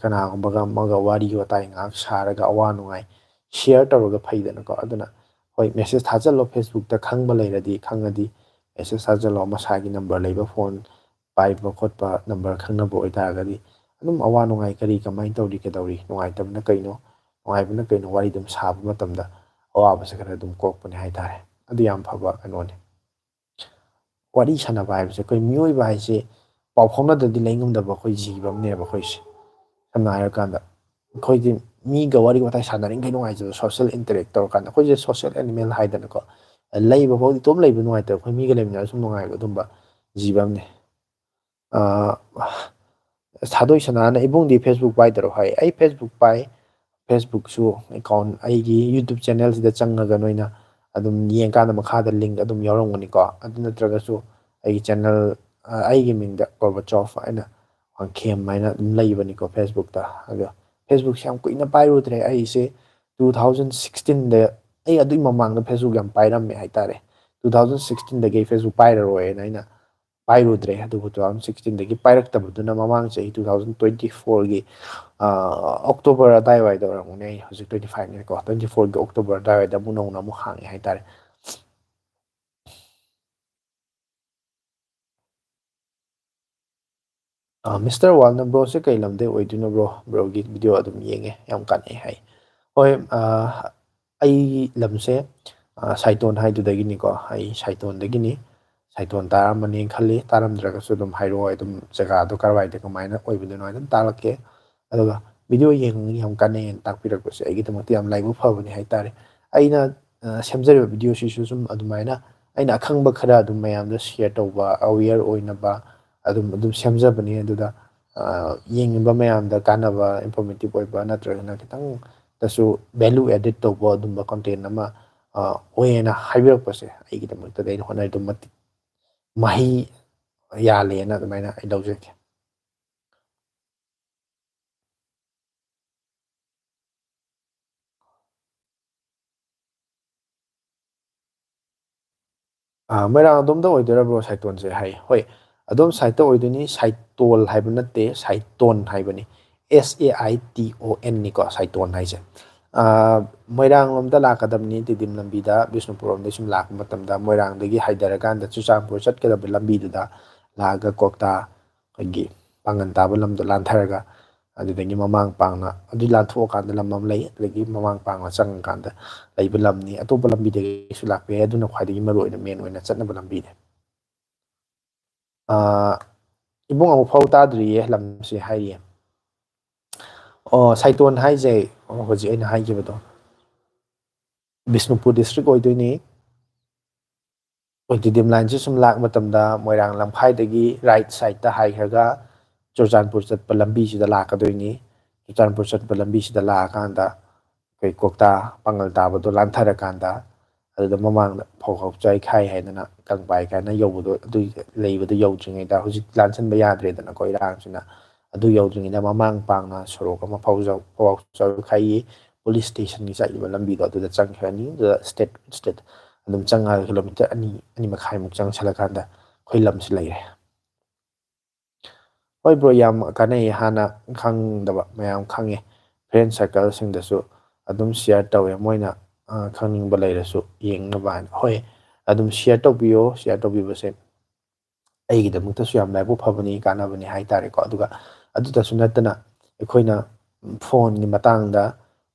ꯀꯅꯥꯒꯨꯝꯕꯒ ꯑꯃꯒ ꯋꯥꯔꯤ ꯋꯥꯇꯥꯏ ꯉꯥꯏꯍꯥꯛ ꯁꯥꯔꯒ ꯑꯋꯥ ꯅꯨꯡꯉꯥꯏ share ꯇꯧꯔꯒ ꯐꯩꯗꯅꯀꯣ꯫ ꯑꯗꯨꯅ ꯍꯣꯏ, message ꯊꯥꯖꯤꯜꯂꯣ, Facebook ꯇ ꯈꯪꯕ ꯂꯩꯔꯗꯤ, ꯈꯪꯉꯗꯤ message ꯊꯥꯖꯤꯜꯂꯣ, ꯃꯁꯥꯒꯤ number ꯂꯩꯕ, phone ꯄꯥꯏꯕ ꯈꯣꯠꯄ number ꯈꯪꯅꯕ ꯑꯣꯏꯇꯥꯔꯒꯗꯤ꯫ ꯑꯗꯨꯝ ꯑꯋꯥ ꯅꯨꯡꯉꯥꯏ, ꯀꯔꯤ ꯀꯃꯥꯏꯅ ꯇꯧꯔꯤ, ꯀꯩꯗꯧꯔꯤ, ꯅꯨꯡꯉꯥꯏꯇꯕꯅ ꯀꯩꯅꯣ, ꯅꯨꯡꯉꯥꯏꯕꯅ ꯀꯩꯅꯣ, ꯋꯥꯔꯤ ꯑꯗꯨꯝ ꯁꯥꯕ ꯃꯇꯝꯗ ꯑꯋꯥꯕꯁꯦ ꯈꯔ ꯑꯗꯨꯝ ꯀꯣꯛꯄꯅꯦ ꯍꯥꯏꯇꯥꯔꯦ꯫ ꯑꯗꯨ ꯌꯥꯝ ꯐꯕ ꯀꯩꯅꯣꯅꯦ꯫ ꯋꯥꯔꯤ ꯁꯥꯟꯅꯕ ꯍꯥꯏꯕꯁꯦ, ꯑꯩꯈꯣꯏ ꯃꯤꯑꯣꯏꯕ ꯍꯥꯏꯁꯦ ꯄꯥꯎ ꯐꯥꯎꯅꯗ꯭ꯔꯗꯤ ꯂꯩ ꯉꯝꯗꯕ ꯑꯩꯈꯣꯏ ꯖꯤꯕ ꯑꯃꯅꯦꯕ ꯑꯩꯈꯣꯏꯁꯦ꯫ ꯁꯝꯅ ꯍꯥꯏꯔꯀꯥꯟꯗ ꯑꯩꯈꯣꯏꯗꯤ ꯃꯤꯒ ꯋꯥꯔꯤ ꯋꯥꯇꯥꯏ ꯁꯥꯟꯅꯔꯤꯈꯩ ꯅꯨꯡꯉꯥꯏꯖꯕ, ꯁꯣꯁꯦꯜ ꯏꯟꯇꯔꯦꯛ ꯇꯧꯔꯀꯥꯟꯗ, ꯑꯩꯈꯣꯏꯁꯦ ꯁꯣꯁꯦꯜ ꯑꯦꯅꯤꯃꯦꯜ ꯍꯥꯏꯗꯅꯀꯣ, ꯂꯩꯕ ꯐꯥꯎꯗꯤ ꯏꯇꯣꯝ ꯂꯩꯕ ꯅꯨꯡꯉꯥꯏꯇꯕ, ꯑꯩꯈꯣꯏ ꯃꯤꯒ ꯂꯩꯃꯤꯟꯅꯔꯁꯨ ꯅꯨꯡꯉꯥꯏꯕ ꯑꯗꯨꯝꯕ ꯖꯤꯕ ꯑꯃꯅꯤ꯫ ꯑ, ꯊꯥꯗꯣꯏ ꯁꯅꯥꯅ, "ꯏꯕꯨꯡꯗꯤ Facebook ꯄꯥꯏꯗꯔꯣ?" ꯍꯥꯏ꯫ ꯑꯩ Facebook ꯄꯥꯏ꯫ Facebook-ꯁꯨ ꯑꯦꯀꯥꯎꯟ, ꯑꯩꯒꯤ YouTube ꯆꯦꯅꯦꯜꯁꯤꯗ ꯆꯪꯉꯒ ꯅꯣꯏꯅ ꯑꯗꯨꯝ ꯌꯦꯡꯀꯥꯟꯗ ꯃꯈꯥꯗ ꯂꯤꯡ ꯑꯗꯨꯝ ꯌꯥꯎꯔꯝꯒꯅꯤꯀꯣ꯫ ꯑꯗꯨ ꯅꯠꯇ꯭ꯔꯒꯁꯨ ꯑꯩꯒꯤ ꯆꯦꯅꯦꯜ, ꯑ, ꯑꯩꯒꯤ ꯃꯤꯡꯗ ꯒꯣꯔꯕꯥꯆꯣꯐ ꯍꯥꯏꯅ, ꯋꯥꯡꯈꯦꯝ ꯍꯥꯏꯅ ꯑꯗꯨꯝ ꯂꯩꯕꯅꯤꯀꯣ Facebook-ꯇ꯫ ꯑꯗꯣ Facebook-ꯁꯦ ꯌꯥꯝ ꯀꯨꯏꯅ ꯄꯥꯏꯔꯨꯗ꯭ꯔꯦ꯫ ꯑꯩꯁꯦ two thousand sixteen-ꯗ, ꯑꯩ ꯑꯗꯨꯒꯤ ꯃꯃꯥꯡꯗ Facebook ꯌꯥꯝ ꯄꯥꯏꯔꯝꯃꯦ ꯍꯥꯏꯇꯥꯔꯦ꯫ Two thousand sixteen-ꯗꯒꯤ ꯑꯩ Facebook ꯄꯥꯏꯔꯔꯣꯏꯅ ꯑꯩꯅ ꯄꯥꯏꯔꯨꯗ꯭ꯔꯦ꯫ ꯑꯗꯨꯕꯨ two thousand sixteen-ꯗꯒꯤ ꯄꯥꯏꯔꯛꯇꯕꯗꯨꯅ ꯃꯃꯥꯡ ꯆꯍꯤ two thousand twenty four-ꯒꯤ, ꯑ, October ꯑꯗꯥꯏꯋꯥꯏꯗ ꯑꯣꯏꯔꯝꯒꯅꯤ꯫ ꯑꯩ ꯍꯧꯖꯤꯛ twenty five-ꯅꯤꯀꯣ, twenty four-ꯒꯤ October ꯑꯗꯥꯏꯋꯥꯏꯗ ꯑꯃꯨꯛ ꯅꯧꯅ ꯑꯃꯨꯛ ꯍꯥꯡꯉꯦ ꯍꯥꯏꯇꯥꯔꯦ꯫ ꯑ, ꯃꯤꯁꯇꯔ ꯋꯥꯜꯅ, "ꯕ꯭ꯔꯣꯁꯦ ꯀꯩ ꯂꯝꯗꯩ ꯑꯣꯏꯗꯣꯏꯅꯣ ꯕ꯭ꯔꯣ? ꯕ꯭ꯔꯣꯒꯤ ꯚꯤꯗꯤꯑꯣ ꯑꯗꯨꯝ ꯌꯦꯡꯉꯦ, ꯌꯥꯝ ꯀꯥꯟꯅꯩ" ꯍꯥꯏ꯫ ꯍꯣꯏ, ꯑ, ꯑꯩ ꯂꯝꯁꯦ, ꯑ, ꯁꯥꯏꯇꯣꯟ ꯍꯥꯏꯗꯨꯗꯒꯤꯅꯤꯀꯣ꯫ ꯑꯩ ꯁꯥꯏꯇꯣꯟꯗꯒꯤꯅꯤ꯫ ꯁꯥꯏꯇꯣꯟ ꯇꯥꯔꯝꯃꯅꯤ ꯈꯜꯂꯤ꯫ ꯇꯥꯔꯝꯗ꯭ꯔꯒꯁꯨ ꯑꯗꯨꯝ ꯍꯥꯏꯔꯛꯑꯣ, ꯑꯗꯨꯝ ꯖꯒꯥꯗꯣ ꯀꯔꯋꯥꯏꯗ ꯀꯃꯥꯏꯅ ꯑꯣꯏꯕꯗꯣ ꯑꯗꯨꯃꯥꯏꯅ ꯑꯗꯨꯝ ꯇꯥꯛꯂꯛꯀꯦ꯫ ꯑꯗꯨꯒ ꯚꯤꯗꯤꯑꯣ ꯌꯦꯡꯉꯒ ꯌꯥꯝ ꯀꯥꯟꯅꯩꯅ ꯇꯥꯛꯄꯤꯔꯛꯄꯁꯦ ꯑꯩꯒꯤꯗꯃꯛꯇ ꯌꯥꯝ ꯂꯥꯏꯕꯛ ꯐꯕꯅꯤ ꯍꯥꯏꯇꯥꯔꯦ꯫ ꯑꯩꯅ, ꯑ, ꯁꯦꯝꯖꯔꯤꯕ ꯚꯤꯗꯤꯑꯣꯁꯤꯁꯨ ꯁꯨꯝ ꯑꯗꯨꯃꯥꯏꯅ ꯑꯩꯅ ꯑꯈꯪꯕ ꯈꯔ ꯑꯗꯨꯝ ꯃꯌꯥꯝꯗ ꯁꯤꯌꯔ ꯇꯧꯕ, ꯑꯋꯦꯌꯔ ꯑꯣꯏꯅꯕ ꯑꯗꯨꯝ, ꯑꯗꯨꯝ ꯁꯦꯝꯖꯕꯅꯤ꯫ ꯑꯗꯨꯗ, ꯑ, ꯌꯦꯡꯉꯤꯕ ꯃꯌꯥꯝꯗ ꯀꯥꯟꯅꯕ, ꯏꯟꯐꯣꯔꯃꯦꯇꯤꯚ ꯑꯣꯏꯕ ꯅꯠꯇ꯭ꯔꯒꯅ ꯈꯤꯇꯪꯗꯁꯨ ꯚꯦꯂꯨ ꯑꯦꯗꯦꯠ ꯇꯧꯕ ꯑꯗꯨꯝꯕ ꯀꯣꯟꯇꯦꯟ ꯑꯃ, ꯑ, ꯑꯣꯏꯌꯦꯅ ꯍꯥꯏꯕꯤꯔꯛꯄꯁꯦ ꯑꯩꯒꯤꯗꯃꯛꯇꯗꯤ ꯑꯩꯅ ꯍꯣꯠꯅꯔꯤꯗꯨ ꯃꯇꯤꯛ ꯃꯍꯩ ꯌꯥꯜꯂꯦꯅ ꯑꯗꯨꯃꯥꯏꯅ ꯑꯩ ꯂꯧꯖꯒꯦ꯫ ꯑꯥ, ꯃꯣꯏꯔꯥꯡ ꯑꯗꯣꯝꯗ ꯑꯣꯏꯗꯣꯏꯔꯥ ꯕ꯭ꯔꯣ ꯁꯥꯏꯇꯣꯟꯁꯦ ꯍꯥꯏ꯫ ꯍꯣꯏ, ꯑꯗꯣꯝ ꯁꯥꯏꯠꯇ ꯑꯣꯏꯗꯣꯏꯅꯤ꯫ ꯁꯥꯏꯇꯣꯜ ꯍꯥꯏꯕ ꯅꯠꯇꯦ, ꯁꯥꯏꯇꯣꯟ ꯍꯥꯏꯕꯅꯤ꯫ S A I T O N ꯅꯤꯀꯣ, ꯁꯥꯏꯇꯣꯟ ꯍꯥꯏꯁꯦ꯫ ꯑꯥ, ꯃꯣꯏꯔꯥꯡ ꯂꯣꯝꯗ ꯂꯥꯛꯀꯗꯕꯅꯤ, ꯇꯤꯗꯤꯝ ꯂꯝꯕꯤꯗ, ꯕꯤꯁꯅꯨꯄꯨꯔ ꯂꯣꯝꯗꯒꯤ ꯁꯨꯝ ꯂꯥꯛꯄ ꯃꯇꯝꯗ, ꯃꯣꯏꯔꯥꯡꯗꯒꯤ ꯍꯥꯏꯊꯔꯀꯥꯟꯗ ꯆꯨꯔꯆꯥꯟꯄꯨꯔ ꯆꯠꯀꯗꯕ ꯂꯝꯕꯤꯗꯨꯗ ꯂꯥꯛꯑꯒ ꯀ꯭ꯋꯥꯛꯇꯥ ꯑꯩꯈꯣꯏꯒꯤ ꯄꯥꯡꯒꯟ ꯇꯥꯕ ꯂꯝꯗꯣ ꯂꯥꯟꯊꯔꯒ, ꯑꯗꯨꯗꯒꯤ ꯃꯃꯥꯡ ꯄꯥꯡꯅ, ꯑꯗꯨ ꯂꯥꯟꯊꯣꯛꯑꯀꯥꯟꯗ ꯂꯝ ꯑꯃ ꯂꯩ, ꯑꯗꯨꯗꯒꯤ ꯃꯃꯥꯡ ꯄꯥꯡꯅ ꯆꯪꯉꯀꯥꯟꯗ ꯂꯩꯕ ꯂꯝꯅꯤ꯫ ꯑꯇꯣꯞꯄ ꯂꯝꯕꯤꯗꯒꯤꯁꯨ ꯂꯥꯛꯄ ꯌꯥꯏ, ꯑꯗꯨꯅ ꯈ꯭ꯋꯥꯏꯗꯒꯤ ꯃꯔꯨ ꯑꯣꯏꯅ, ꯃꯦꯟ ꯑꯣꯏꯅ ꯆꯠꯅꯕ ꯂꯝꯕꯤꯅꯤ꯫ ꯑꯥ, ꯏꯕꯨꯡ ꯑꯃꯨꯛ ꯐꯥꯎ ꯇꯥꯗ꯭ꯔꯤꯌꯦ ꯂꯝꯁꯦ ꯍꯥꯏꯔꯤꯌꯦ꯫ ꯑꯣ, ꯁꯥꯏꯇꯣꯟ ꯍꯥꯏꯁꯦ ꯍꯧꯖꯤꯛ ꯑꯩꯅ ꯍꯥꯏꯈꯤꯕꯗꯣ, ꯕꯤꯁꯅꯨꯄꯨꯔ ꯗꯤꯁꯇ꯭ꯔꯤꯛ ꯑꯣꯏꯗꯣꯏꯅꯤ꯫ ꯑꯩꯈꯣꯏ ꯇꯤꯗꯤꯝ ꯂꯥꯏꯟꯁꯦ ꯁꯨꯝ ꯂꯥꯛꯄ ꯃꯇꯝꯗ, ꯃꯣꯏꯔꯥꯡ ꯂꯝꯈꯥꯏꯗꯒꯤ ꯔꯥꯏꯠ ꯁꯥꯏꯠꯇ ꯍꯥꯏꯈ꯭ꯔꯒ ꯆꯨꯔꯆꯥꯟꯄꯨꯔ ꯆꯠꯄ ꯂꯝꯕꯤꯁꯤꯗ ꯂꯥꯛꯀꯗꯣꯏꯅꯤ꯫ ꯆꯨꯔꯆꯥꯟꯄꯨꯔ ꯆꯠꯄ ꯂꯝꯕꯤꯁꯤꯗ ꯂꯥꯛꯑꯀꯥꯟꯗ ꯑꯩꯈꯣꯏ ꯀꯣꯛꯇꯥ ꯄꯥꯡꯒꯜ ꯇꯥꯕꯗꯣ ꯂꯥꯟꯊꯔꯀꯥꯟꯗ, ꯑꯗꯨꯗ ꯃꯃꯥꯡꯗ ꯐꯧꯈꯥꯎ ꯆꯥꯏꯈꯥꯏ ꯍꯥꯏꯗꯅ, ꯀꯪꯕꯥꯏ ꯀꯥꯏꯅ ꯌꯧꯕꯗꯣ, ꯑꯗꯨ ꯂꯩꯕꯗꯣ ꯌꯧꯗ꯭ꯔꯤꯉꯩꯗ, ꯍꯧꯖꯤꯛ ꯂꯥꯟꯁꯤꯟꯕ ꯌꯥꯗ꯭ꯔꯦꯗꯅꯀꯣ ꯏꯔꯥꯡꯁꯤꯅ, ꯑꯗꯨ ꯌꯧꯗ꯭ꯔꯤꯉꯩꯗ ꯃꯃꯥꯡ ꯄꯥꯡꯅ ꯁꯣꯔꯣꯛ ꯑꯃ ꯐꯥꯎꯖ-, ꯐꯧꯈꯥꯎ ꯆꯥꯏꯈꯥꯏꯌꯦ꯫ ꯄꯨꯂꯤꯁ ꯁ꯭ꯇꯦꯁꯟꯒꯤ ꯆꯠꯂꯤꯕ ꯂꯝꯕꯤꯗꯣ ꯑꯗꯨꯗ ꯆꯪꯈ꯭ꯔꯅꯤ꯫ ꯑꯗꯨꯗ ꯁ꯭ꯇꯦꯠ, ꯁ꯭ꯇꯦꯠ ꯑꯗꯨꯝ ꯆꯪꯉꯒ ꯀꯤꯂꯣꯃꯤꯇꯔ ꯑꯅꯤ, ꯑꯅꯤ ꯃꯈꯥꯏꯃꯨꯛ ꯆꯪꯁꯜꯂꯀꯥꯟꯗ ꯑꯩꯈꯣꯏ ꯂꯝꯁꯤ ꯂꯩꯔꯦ꯫ ꯍꯣꯏ bro, ꯌꯥꯝ ꯀꯥꯟꯅꯩ꯫ ꯍꯥꯟꯅ ꯈꯪꯗꯕ ꯃꯌꯥꯝ ꯈꯪꯉꯦ꯫ Friend circleꯁꯤꯡꯗꯁꯨ ꯑꯗꯨꯝ share ꯇꯧꯋꯦ, ꯃꯣꯏꯅ, ꯑ, ꯈꯪꯅꯤꯡꯕ ꯂꯩꯔꯁꯨ ꯌꯦꯡꯅꯕ ꯍꯥꯏꯅ꯫ ꯍꯣꯏ, ꯑꯗꯨꯝ share ꯇꯧꯕꯤꯌꯣ꯫ Share ꯇꯧꯕꯤꯕꯁꯦ ꯑꯩꯒꯤꯗꯃꯛꯇꯁꯨ ꯌꯥꯝ ꯂꯥꯏꯕꯛ ꯐꯕꯅꯤ, ꯀꯥꯟꯅꯕꯅꯤ ꯍꯥꯏ ꯇꯥꯔꯦꯀꯣ꯫ ꯑꯗꯨꯒ ꯑꯗꯨꯗꯁꯨ ꯅꯠꯇꯅ, ꯑꯩꯈꯣꯏꯅ ꯐꯣꯟꯒꯤ ꯃꯇꯥꯡꯗ,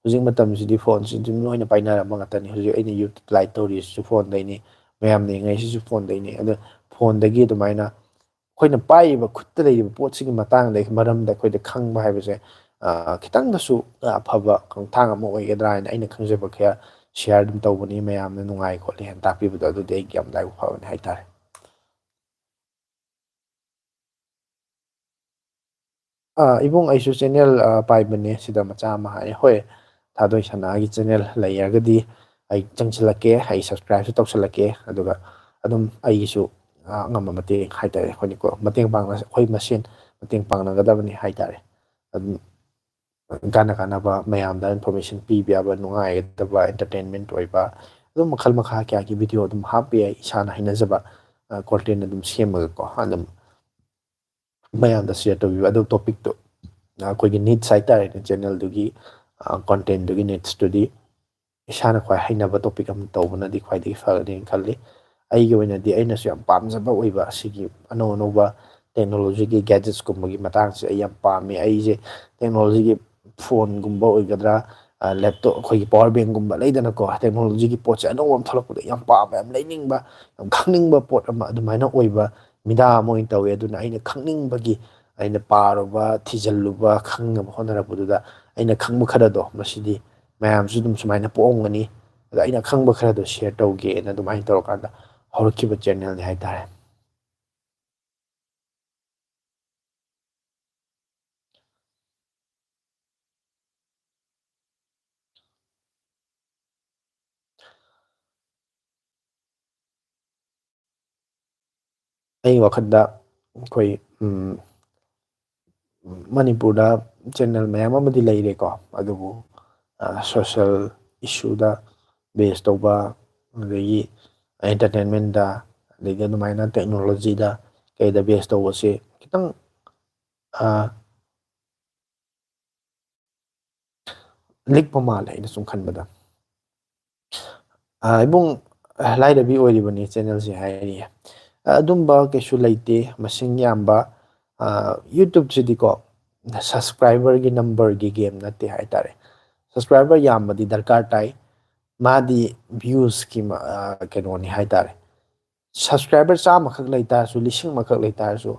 ꯍꯧꯖꯤꯛ ꯃꯇꯝꯁꯤꯗꯤ ꯐꯣꯟꯁꯤ ꯑꯗꯨꯝ ꯂꯣꯏꯅ ꯄꯥꯏꯅꯔꯕ ꯉꯥꯛꯇꯅꯤ꯫ ꯍꯧꯖꯤꯛ ꯑꯩꯅ YouTube live ꯇꯧꯔꯤꯁꯤꯁꯨ ꯐꯣꯟꯗꯩꯅꯤ, ꯃꯌꯥꯝꯅ ꯌꯦꯡꯉꯛꯏꯁꯤꯁꯨ ꯐꯣꯟꯗꯩꯅꯤ꯫ ꯑꯗꯣ ꯐꯣꯟꯗꯒꯤ ꯑꯗꯨꯃꯥꯏꯅ ꯑꯩꯈꯣꯏꯅ ꯄꯥꯏꯔꯤꯕ, ꯈꯨꯠꯇ ꯂꯩꯔꯤꯕ ꯄꯣꯠꯁꯤꯒꯤ ꯃꯇꯥꯡꯗ, ꯃꯔꯝꯗ ꯑꯩꯈꯣꯏꯗ ꯈꯪꯕ ꯍꯥꯏꯕꯁꯦ, ꯑ, ꯈꯤꯇꯪꯗꯁꯨ ꯑꯐꯕ ꯈꯣꯡꯊꯥꯡ ꯑꯃ ꯑꯣꯏꯒꯗ꯭ꯔꯥ ꯍꯥꯏꯅ ꯑꯩꯅ ꯈꯪꯖꯕ ꯈꯔ share ꯑꯗꯨꯝ ꯇꯧꯕꯅꯤ꯫ ꯃꯌꯥꯝꯅ ꯅꯨꯡꯉꯥꯏ ꯈꯣꯠꯂꯤ ꯍꯥꯏꯅ ꯇꯥꯛꯄꯤꯕꯗꯣ, ꯑꯗꯨꯗꯤ ꯑꯩꯒꯤ ꯌꯥꯝ ꯂꯥꯏꯕꯛ ꯐꯕꯅꯤ ꯍꯥꯏꯇꯥꯔꯦ꯫ ꯑꯥ, ꯏꯕꯨꯡ, ꯑꯩꯁꯨ channel, ꯑꯥ, ꯄꯥꯏꯕꯅꯦ, ꯁꯤꯗ ꯃꯆꯥ ꯑꯃ ꯍꯥꯏ꯫ ꯍꯣꯏ, ꯊꯥꯗꯣꯏ ꯁꯅꯥꯒꯤ channel ꯂꯩꯔꯒꯗꯤ ꯑꯩ ꯆꯪꯁꯤꯜꯂꯛꯀꯦ, ꯑꯩ subscribeꯁꯨ ꯇꯧꯁꯤꯜꯂꯛꯀꯦ꯫ ꯑꯗꯨꯒ ꯑꯗꯨꯝ ꯑꯩꯒꯤꯁꯨ, ꯑꯥ, ꯑꯉꯝꯕ ꯃꯇꯦꯡ ꯍꯥꯏꯇꯥꯔꯦ, ꯑꯩꯈꯣꯏꯅꯀꯣ, ꯃꯇꯦꯡ ꯄꯥꯡꯅ-, ꯑꯩꯈꯣꯏ ꯃꯁꯦꯟ ꯃꯇꯦꯡ ꯄꯥꯡꯅꯒꯗꯕꯅꯤ ꯍꯥꯏꯇꯥꯔꯦ꯫ ꯑꯗꯨꯝ ꯀꯥꯟꯅ ꯀꯥꯟꯅꯕ ꯃꯌꯥꯝꯗ information ꯄꯤꯕ ꯌꯥꯕ, ꯅꯨꯡꯉꯥꯏꯒꯗꯕ, entertainment ꯑꯣꯏꯕ, ꯑꯗꯨꯝ ꯃꯈꯜ ꯃꯈꯥ ꯀꯌꯥꯒꯤ video ꯑꯗꯨꯝ ꯍꯥꯞꯄ ꯌꯥꯏ꯫ ꯏꯁꯥꯅ ꯍꯩꯅꯖꯕ, ꯑ, content ꯑꯗꯨꯝ ꯁꯦꯝꯃꯒꯀꯣ, ꯑꯗꯨꯝ ꯃꯌꯥꯝꯗ share ꯇꯧꯕꯤꯕ꯫ ꯑꯗꯨ topicꯇꯣ, ꯑ, ꯑꯩꯈꯣꯏꯒꯤ needs ꯍꯥꯏꯇꯥꯔꯦꯅꯦ, channelꯗꯨꯒꯤ, ꯑ, contentꯗꯨꯒꯤ needsꯇꯨꯗꯤ ꯏꯁꯥꯅ ꯈ꯭ꯋꯥꯏ ꯍꯩꯅꯕ topic ꯑꯃ ꯇꯧꯕꯅꯗꯤ ꯈ꯭ꯋꯥꯏꯗꯒꯤ ꯐꯒꯅꯤꯅ ꯈꯜꯂꯤ꯫ ꯑꯩꯒꯤ ꯑꯣꯏꯅꯗꯤ ꯑꯩꯅꯁꯨ ꯌꯥꯝ ꯄꯥꯝꯖꯕ ꯑꯣꯏꯕ ꯑꯁꯤꯒꯤ ꯑꯅꯧ ꯑꯅꯧꯕ ꯇꯦꯛꯅꯣꯂꯣꯖꯤꯒꯤ ꯒꯦꯖꯦꯠꯁꯀꯨꯝꯕꯒꯤ ꯃꯇꯥꯡꯁꯦ ꯑꯩ ꯌꯥꯝ ꯄꯥꯝꯃꯦ꯫ ꯑꯩꯁꯦ ꯇꯦꯛꯅꯣꯂꯣꯖꯤꯒꯤ ꯐꯣꯟꯒꯨꯝꯕ ꯑꯣꯏꯒꯗ꯭ꯔꯥ, ꯂꯦꯞꯇꯣꯞ, ꯑꯩꯈꯣꯏꯒꯤ ꯄꯥꯋꯔ ꯕꯦꯡꯒꯨꯝꯕ ꯂꯩꯗꯅꯀꯣ, ꯇꯦꯛꯅꯣꯂꯣꯖꯤꯒꯤ ꯄꯣꯠꯁꯦ ꯑꯅꯧꯕ ꯑꯃ ꯊꯣꯛꯂꯛꯄꯗ ꯌꯥꯝ ꯄꯥꯝꯕ, ꯌꯥꯝ ꯂꯩꯅꯤꯡꯕ, ꯌꯥꯝ ꯈꯪꯅꯤꯡꯕ ꯄꯣꯠ ꯑꯃ ꯑꯗꯨꯃꯥꯏꯅ ꯑꯣꯏꯕ ꯃꯤꯗꯥ ꯑꯃ ꯑꯣꯏꯅ ꯇꯧꯋꯦ꯫ ꯑꯗꯨꯅ ꯑꯩꯅ ꯈꯪꯅꯤꯡꯕꯒꯤ, ꯑꯩꯅ ꯄꯥꯔꯨꯕ, ꯊꯤꯖꯤꯜꯂꯨꯕ, ꯈꯪꯅꯕ ꯍꯣꯠꯅꯔꯛꯄꯗꯨꯗ ꯑꯩꯅ ꯈꯪꯕ ꯈꯔꯗꯣ, ꯃꯁꯤꯗꯤ ꯃꯌꯥꯝꯁꯨ ꯑꯗꯨꯝ ꯁꯨꯃꯥꯏꯅ ꯄꯣꯛꯑꯝꯒꯅꯤ, ꯑꯗ ꯑꯩꯅ ꯈꯪꯕ ꯈꯔꯗꯣ ꯁꯤꯌꯔ ꯇꯧꯒꯦꯅ ꯑꯗꯨꯃꯥꯏꯅ ꯇꯧꯔꯀꯥꯟꯗ ꯍꯧꯔꯛꯈꯤꯕ ꯆꯦꯅꯦꯜꯅꯤ ꯍꯥꯏꯇꯥꯔꯦ꯫ ꯑꯩ ꯋꯥꯈꯜꯗ ꯑꯩꯈꯣꯏ, ꯎꯝ, ꯃꯅꯤꯄꯨꯔꯗ ꯆꯦꯅꯦꯜ ꯃꯌꯥꯝ ꯑꯃꯗꯤ ꯂꯩꯔꯦꯀꯣ, ꯑꯗꯨꯕꯨ ꯁꯣꯁꯦꯜ ꯏꯁꯨꯗ ꯕꯦꯁ ꯇꯧꯕ, ꯑꯗꯒꯤ ꯑꯦꯟꯇꯔꯇꯦꯟꯃꯦꯟꯗ, ꯑꯗꯒꯤ ꯑꯗꯨꯃꯥꯏꯅ ꯇꯦꯛꯅꯣꯂꯣꯖꯤꯗ ꯀꯩꯗ ꯕꯦꯁ ꯇꯧꯕꯁꯦ ꯈꯤꯇꯪ, ꯑ, ꯂꯤꯛꯄ ꯃꯥꯜꯂꯦ ꯑꯩꯅ ꯁꯨꯝ ꯈꯟꯕꯗ꯫ ꯑ, ꯏꯕꯨꯡ, ꯑ, ꯂꯥꯏꯔꯕꯤ ꯑꯣꯏꯔꯤꯕꯅꯤ ꯆꯦꯅꯦꯜꯁꯦ ꯍꯥꯏꯔꯤꯌꯦ꯫ ꯑ, ꯑꯗꯨꯝꯕ ꯀꯩꯁꯨ ꯂꯩꯇꯦ꯫ ꯃꯁꯤꯡ ꯌꯥꯝꯕ, ꯑ, ꯌꯨꯇ꯭ꯌꯨꯕꯁꯤꯗꯤꯀꯣ, ꯁꯕꯁꯀ꯭ꯔꯥꯏꯕꯔꯒꯤ ꯅꯝꯕꯔꯒꯤ ꯒꯦꯝ ꯅꯠꯇꯦ ꯍꯥꯏꯇꯥꯔꯦ꯫ ꯁꯕꯁꯀ꯭ꯔꯥꯏꯕꯔ ꯌꯥꯝꯕꯗꯤ ꯗꯔꯀꯥꯔ ꯇꯥꯏ꯫ ꯃꯥꯗꯤ ꯚ꯭ꯌꯨꯁꯀꯤ ꯃ-, ꯑ, ꯀꯩꯅꯣꯅꯤ ꯍꯥꯏꯇꯥꯔꯦ꯫ ꯁꯕꯁꯀ꯭ꯔꯥꯏꯕꯔ ꯆꯥꯝꯃꯈꯛ ꯂꯩꯇꯥꯔꯁꯨ, ꯂꯤꯁꯤꯡ ꯑꯃꯈꯛ ꯂꯩꯇꯥꯔꯁꯨ,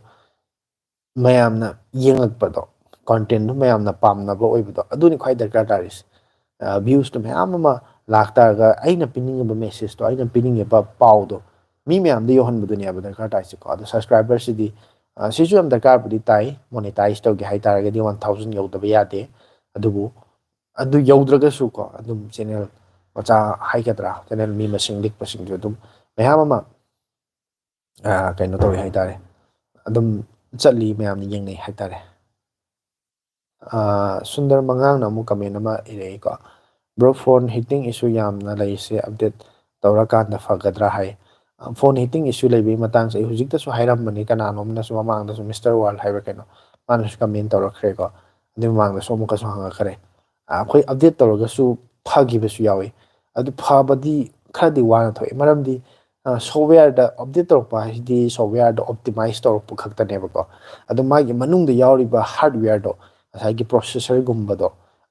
ꯃꯌꯥꯝꯅ ꯌꯦꯡꯉꯛꯄꯗꯣ, ꯀꯣꯟꯇꯦꯟꯗꯣ ꯃꯌꯥꯝꯅ ꯄꯥꯝꯅꯕ ꯑꯣꯏꯕꯗꯣ, ꯑꯗꯨꯅꯤ ꯈ꯭ꯋꯥꯏ ꯗꯔꯀꯥꯔ ꯇꯥꯔꯤꯁꯦ꯫ ꯑ, ꯚ꯭ꯌꯨꯁꯇꯣ ꯃꯌꯥꯝ ꯑꯃ ꯂꯥꯛꯇꯥꯔꯒ, ꯑꯩꯅ ꯄꯤꯅꯤꯡꯉꯤꯕ ꯃꯦꯁꯦꯖꯇꯣ, ꯑꯩꯅ ꯄꯤꯅꯤꯡꯉꯤꯕ ꯄꯥꯎꯗꯣ ꯃꯤ ꯃꯌꯥꯝꯗ ꯌꯧꯍꯟꯕꯗꯨꯅꯦꯕ ꯗꯔꯀꯥꯔ ꯇꯥꯏꯁꯦꯀꯣ꯫ ꯑꯗꯣ ꯁꯕꯁꯀ꯭ꯔꯥꯏꯕꯔꯁꯤꯗꯤ, ꯑ, ꯁꯤꯁꯨ ꯌꯥꯝ ꯗꯔꯀꯥꯔꯕꯨꯗꯤ ꯇꯥꯏ꯫ ꯃꯣꯅꯦꯇꯥꯏꯁ ꯇꯧꯒꯦ ꯍꯥꯏ ꯇꯥꯔꯒꯗꯤ ꯋꯥꯟ ꯊꯥꯎꯖꯟ ꯌꯧꯗꯕ ꯌꯥꯗꯦ꯫ ꯑꯗꯨꯕꯨ ꯑꯗꯨ ꯌꯧꯗ꯭ꯔꯒꯁꯨꯀꯣ, ꯑꯗꯨꯝ ꯆꯦꯅꯦꯜ ꯃꯆꯥ ꯍꯥꯏꯒꯗ꯭ꯔꯥ, ꯆꯦꯅꯦꯜ ꯃꯤ ꯃꯁꯤꯡ ꯂꯤꯛꯄꯁꯤꯡꯁꯨ ꯑꯗꯨꯝ ꯃꯌꯥꯝ ꯑꯃ, ꯑ, ꯀꯩꯅꯣ ꯇꯧꯋꯦ ꯍꯥꯏꯇꯥꯔꯦ, ꯑꯗꯨꯝ ꯆꯠꯂꯤ, ꯃꯌꯥꯝꯅ ꯌꯦꯡꯅꯩ ꯍꯥꯏꯇꯥꯔꯦ꯫ ꯑ, ꯁꯨꯟꯗꯔ ꯃꯉꯥꯡꯅ ꯑꯃꯨꯛ ꯀꯃꯦꯟ ꯑꯃ ꯏꯔꯛꯏꯀꯣ, "Bro, phone heating issue ꯌꯥꯝꯅ ꯂꯩꯔꯤꯁꯦ, update ꯇꯧꯔꯀꯥꯟꯗ ꯐꯒꯗ꯭ꯔꯥ?" ꯍꯥꯏ꯫ ꯑ, phone heating issue ꯂꯩꯕꯒꯤ ꯃꯇꯥꯡꯁꯦ ꯑꯩ ꯍꯧꯖꯤꯛꯇꯁꯨ ꯍꯥꯏꯔꯝꯕꯅꯤ, ꯀꯅꯥꯅꯣꯝꯅꯁꯨ ꯃꯃꯥꯡꯗꯁꯨ, ꯃꯤꯁꯇꯔ ꯋꯥꯔꯜ ꯍꯥꯏꯕ꯭ꯔꯥ ꯀꯩꯅꯣ, ꯃꯥꯅꯁꯨ ꯀꯃꯦꯟ ꯇꯧꯔꯛꯈ꯭ꯔꯦꯀꯣ꯫ ꯑꯗꯨꯒꯤ ꯃꯃꯥꯡꯗꯁꯨ ꯑꯃꯨꯛꯀꯁꯨ ꯍꯪꯉꯛꯈ꯭ꯔꯦ꯫ ꯑ, ꯑꯩꯈꯣꯏ update ꯇꯧꯔꯒꯁꯨ ꯐꯈꯤꯕꯁꯨ ꯌꯥꯎꯏ꯫ ꯑꯗꯨ ꯐꯕꯗꯤ ꯈꯔꯗꯤ ꯋꯥꯅ ꯊꯣꯛꯑꯦ, ꯃꯔꯝꯗꯤ ꯁꯣꯐꯋꯦꯌꯔꯗ ꯑꯞꯗꯦꯠ ꯇꯧꯔꯛꯄ ꯍꯥꯏꯁꯤꯗꯤ ꯁꯣꯐꯋꯦꯌꯔꯗ ꯑꯣꯞꯇꯤꯃꯥꯏꯁ ꯇꯧꯔꯛꯄ ꯈꯛꯇꯅꯦꯕꯀꯣ꯫ ꯑꯗꯣ ꯃꯥꯒꯤ ꯃꯅꯨꯡꯗ ꯌꯥꯎꯔꯤꯕ ꯍꯥꯔꯗꯋꯦꯌꯔꯗꯣ, ꯉꯁꯥꯏꯒꯤ ꯄ꯭ꯔꯣꯁꯦꯁꯔꯒꯨꯝꯕꯗꯣ,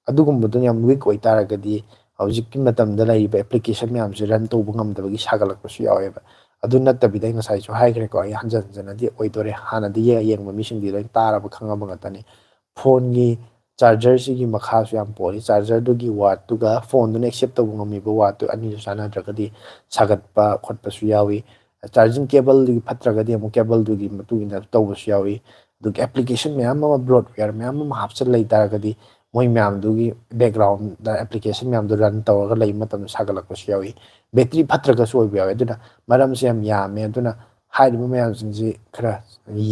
ꯑꯗꯨꯒꯨꯝꯕꯗꯨꯅ ꯌꯥꯝ ꯋꯤꯛ ꯑꯣꯏꯇꯥꯔꯒꯗꯤ ꯍꯧꯖꯤꯛꯀꯤ ꯃꯇꯝꯗ ꯂꯩꯔꯤꯕ ꯑꯦꯄ꯭ꯂꯤꯀꯦꯁꯟ ꯃꯌꯥꯝꯁꯦ ꯔꯟ ꯇꯧꯕ ꯉꯝꯗꯕꯒꯤ ꯁꯥꯒꯠꯂꯛꯄꯁꯨ ꯌꯥꯎꯋꯦꯕ꯫ ꯑꯗꯨ ꯅꯠꯇꯕꯤꯗ ꯑꯩ ꯉꯁꯥꯏꯁꯨ ꯍꯥꯏꯈ꯭ꯔꯦꯀꯣ, ꯑꯩ ꯍꯟꯖꯟ ꯍꯟꯖꯟꯅꯗꯤ ꯑꯣꯏꯗꯣꯔꯦ, ꯍꯥꯟꯅꯗꯤ ꯌꯦ- ꯌꯦꯡꯕ ꯃꯤꯁꯤꯡꯗꯤ ꯂꯣꯏ ꯇꯥꯔꯕ ꯈꯪꯉꯕ ꯉꯥꯛꯇꯅꯤ꯫ ꯐꯣꯟꯒꯤ ꯆꯥꯔꯖꯔꯁꯤꯒꯤ ꯃꯈꯥꯁꯨ ꯌꯥꯝ ꯄꯣꯜꯂꯤ꯫ ꯆꯥꯔꯖꯔꯗꯨꯒꯤ ꯋꯥꯠꯇꯨꯒ ꯐꯣꯟꯗꯨꯅ ꯑꯦꯛꯁꯦꯞ ꯇꯧꯕ ꯉꯝꯃꯤꯕ ꯋꯥꯠꯇꯨ ꯑꯅꯤꯁꯨ ꯆꯥꯟꯅꯗ꯭ꯔꯒꯗꯤ ꯁꯥꯒꯠꯄ ꯈꯣꯠꯄꯁꯨ ꯌꯥꯎꯏ꯫ ꯆꯥꯔꯖꯤꯡ ꯀꯦꯕꯜꯗꯨꯒꯤ ꯐꯠꯇ꯭ꯔꯒꯗꯤ ꯑꯃꯨꯛ ꯀꯦꯕꯜꯗꯨꯒꯤ ꯃꯇꯨꯡ ꯏꯟꯅ ꯇꯧꯕꯁꯨ ꯌꯥꯎꯏ꯫ ꯑꯗꯨꯒ ꯑꯦꯄ꯭ꯂꯤꯀꯦꯁꯟ ꯃꯌꯥꯝ ꯑꯃ, ꯕ꯭ꯂꯣꯠꯋꯦꯌꯔ ꯃꯌꯥꯝ ꯑꯃ ꯍꯥꯞꯆꯤꯜ ꯂꯩ ꯇꯥꯔꯒꯗꯤ ꯃꯣꯏ ꯃꯌꯥꯝꯗꯨꯒꯤ ꯕꯦꯛꯒ꯭ꯔꯥꯎꯟꯗ ꯑꯦꯄ꯭ꯂꯤꯀꯦꯁꯟ ꯃꯌꯥꯝꯗꯣ ꯔꯟ ꯇꯧꯔꯒ ꯂꯩꯕ ꯃꯇꯝꯗ ꯁꯥꯒꯠꯂꯛꯄꯁꯨ ꯌꯥꯎꯏ꯫ ꯕꯦꯇ꯭ꯔꯤ ꯐꯠꯇ꯭ꯔꯒꯁꯨ ꯑꯣꯏꯕ ꯌꯥꯎꯏ꯫ ꯑꯗꯨꯅ ꯃꯔꯝꯁꯦ ꯌꯥꯝ ꯌꯥꯝꯃꯦ꯫ ꯑꯗꯨꯅ ꯍꯥꯏꯔꯤꯕ ꯃꯌꯥꯝꯁꯤꯡꯁꯤ ꯈꯔ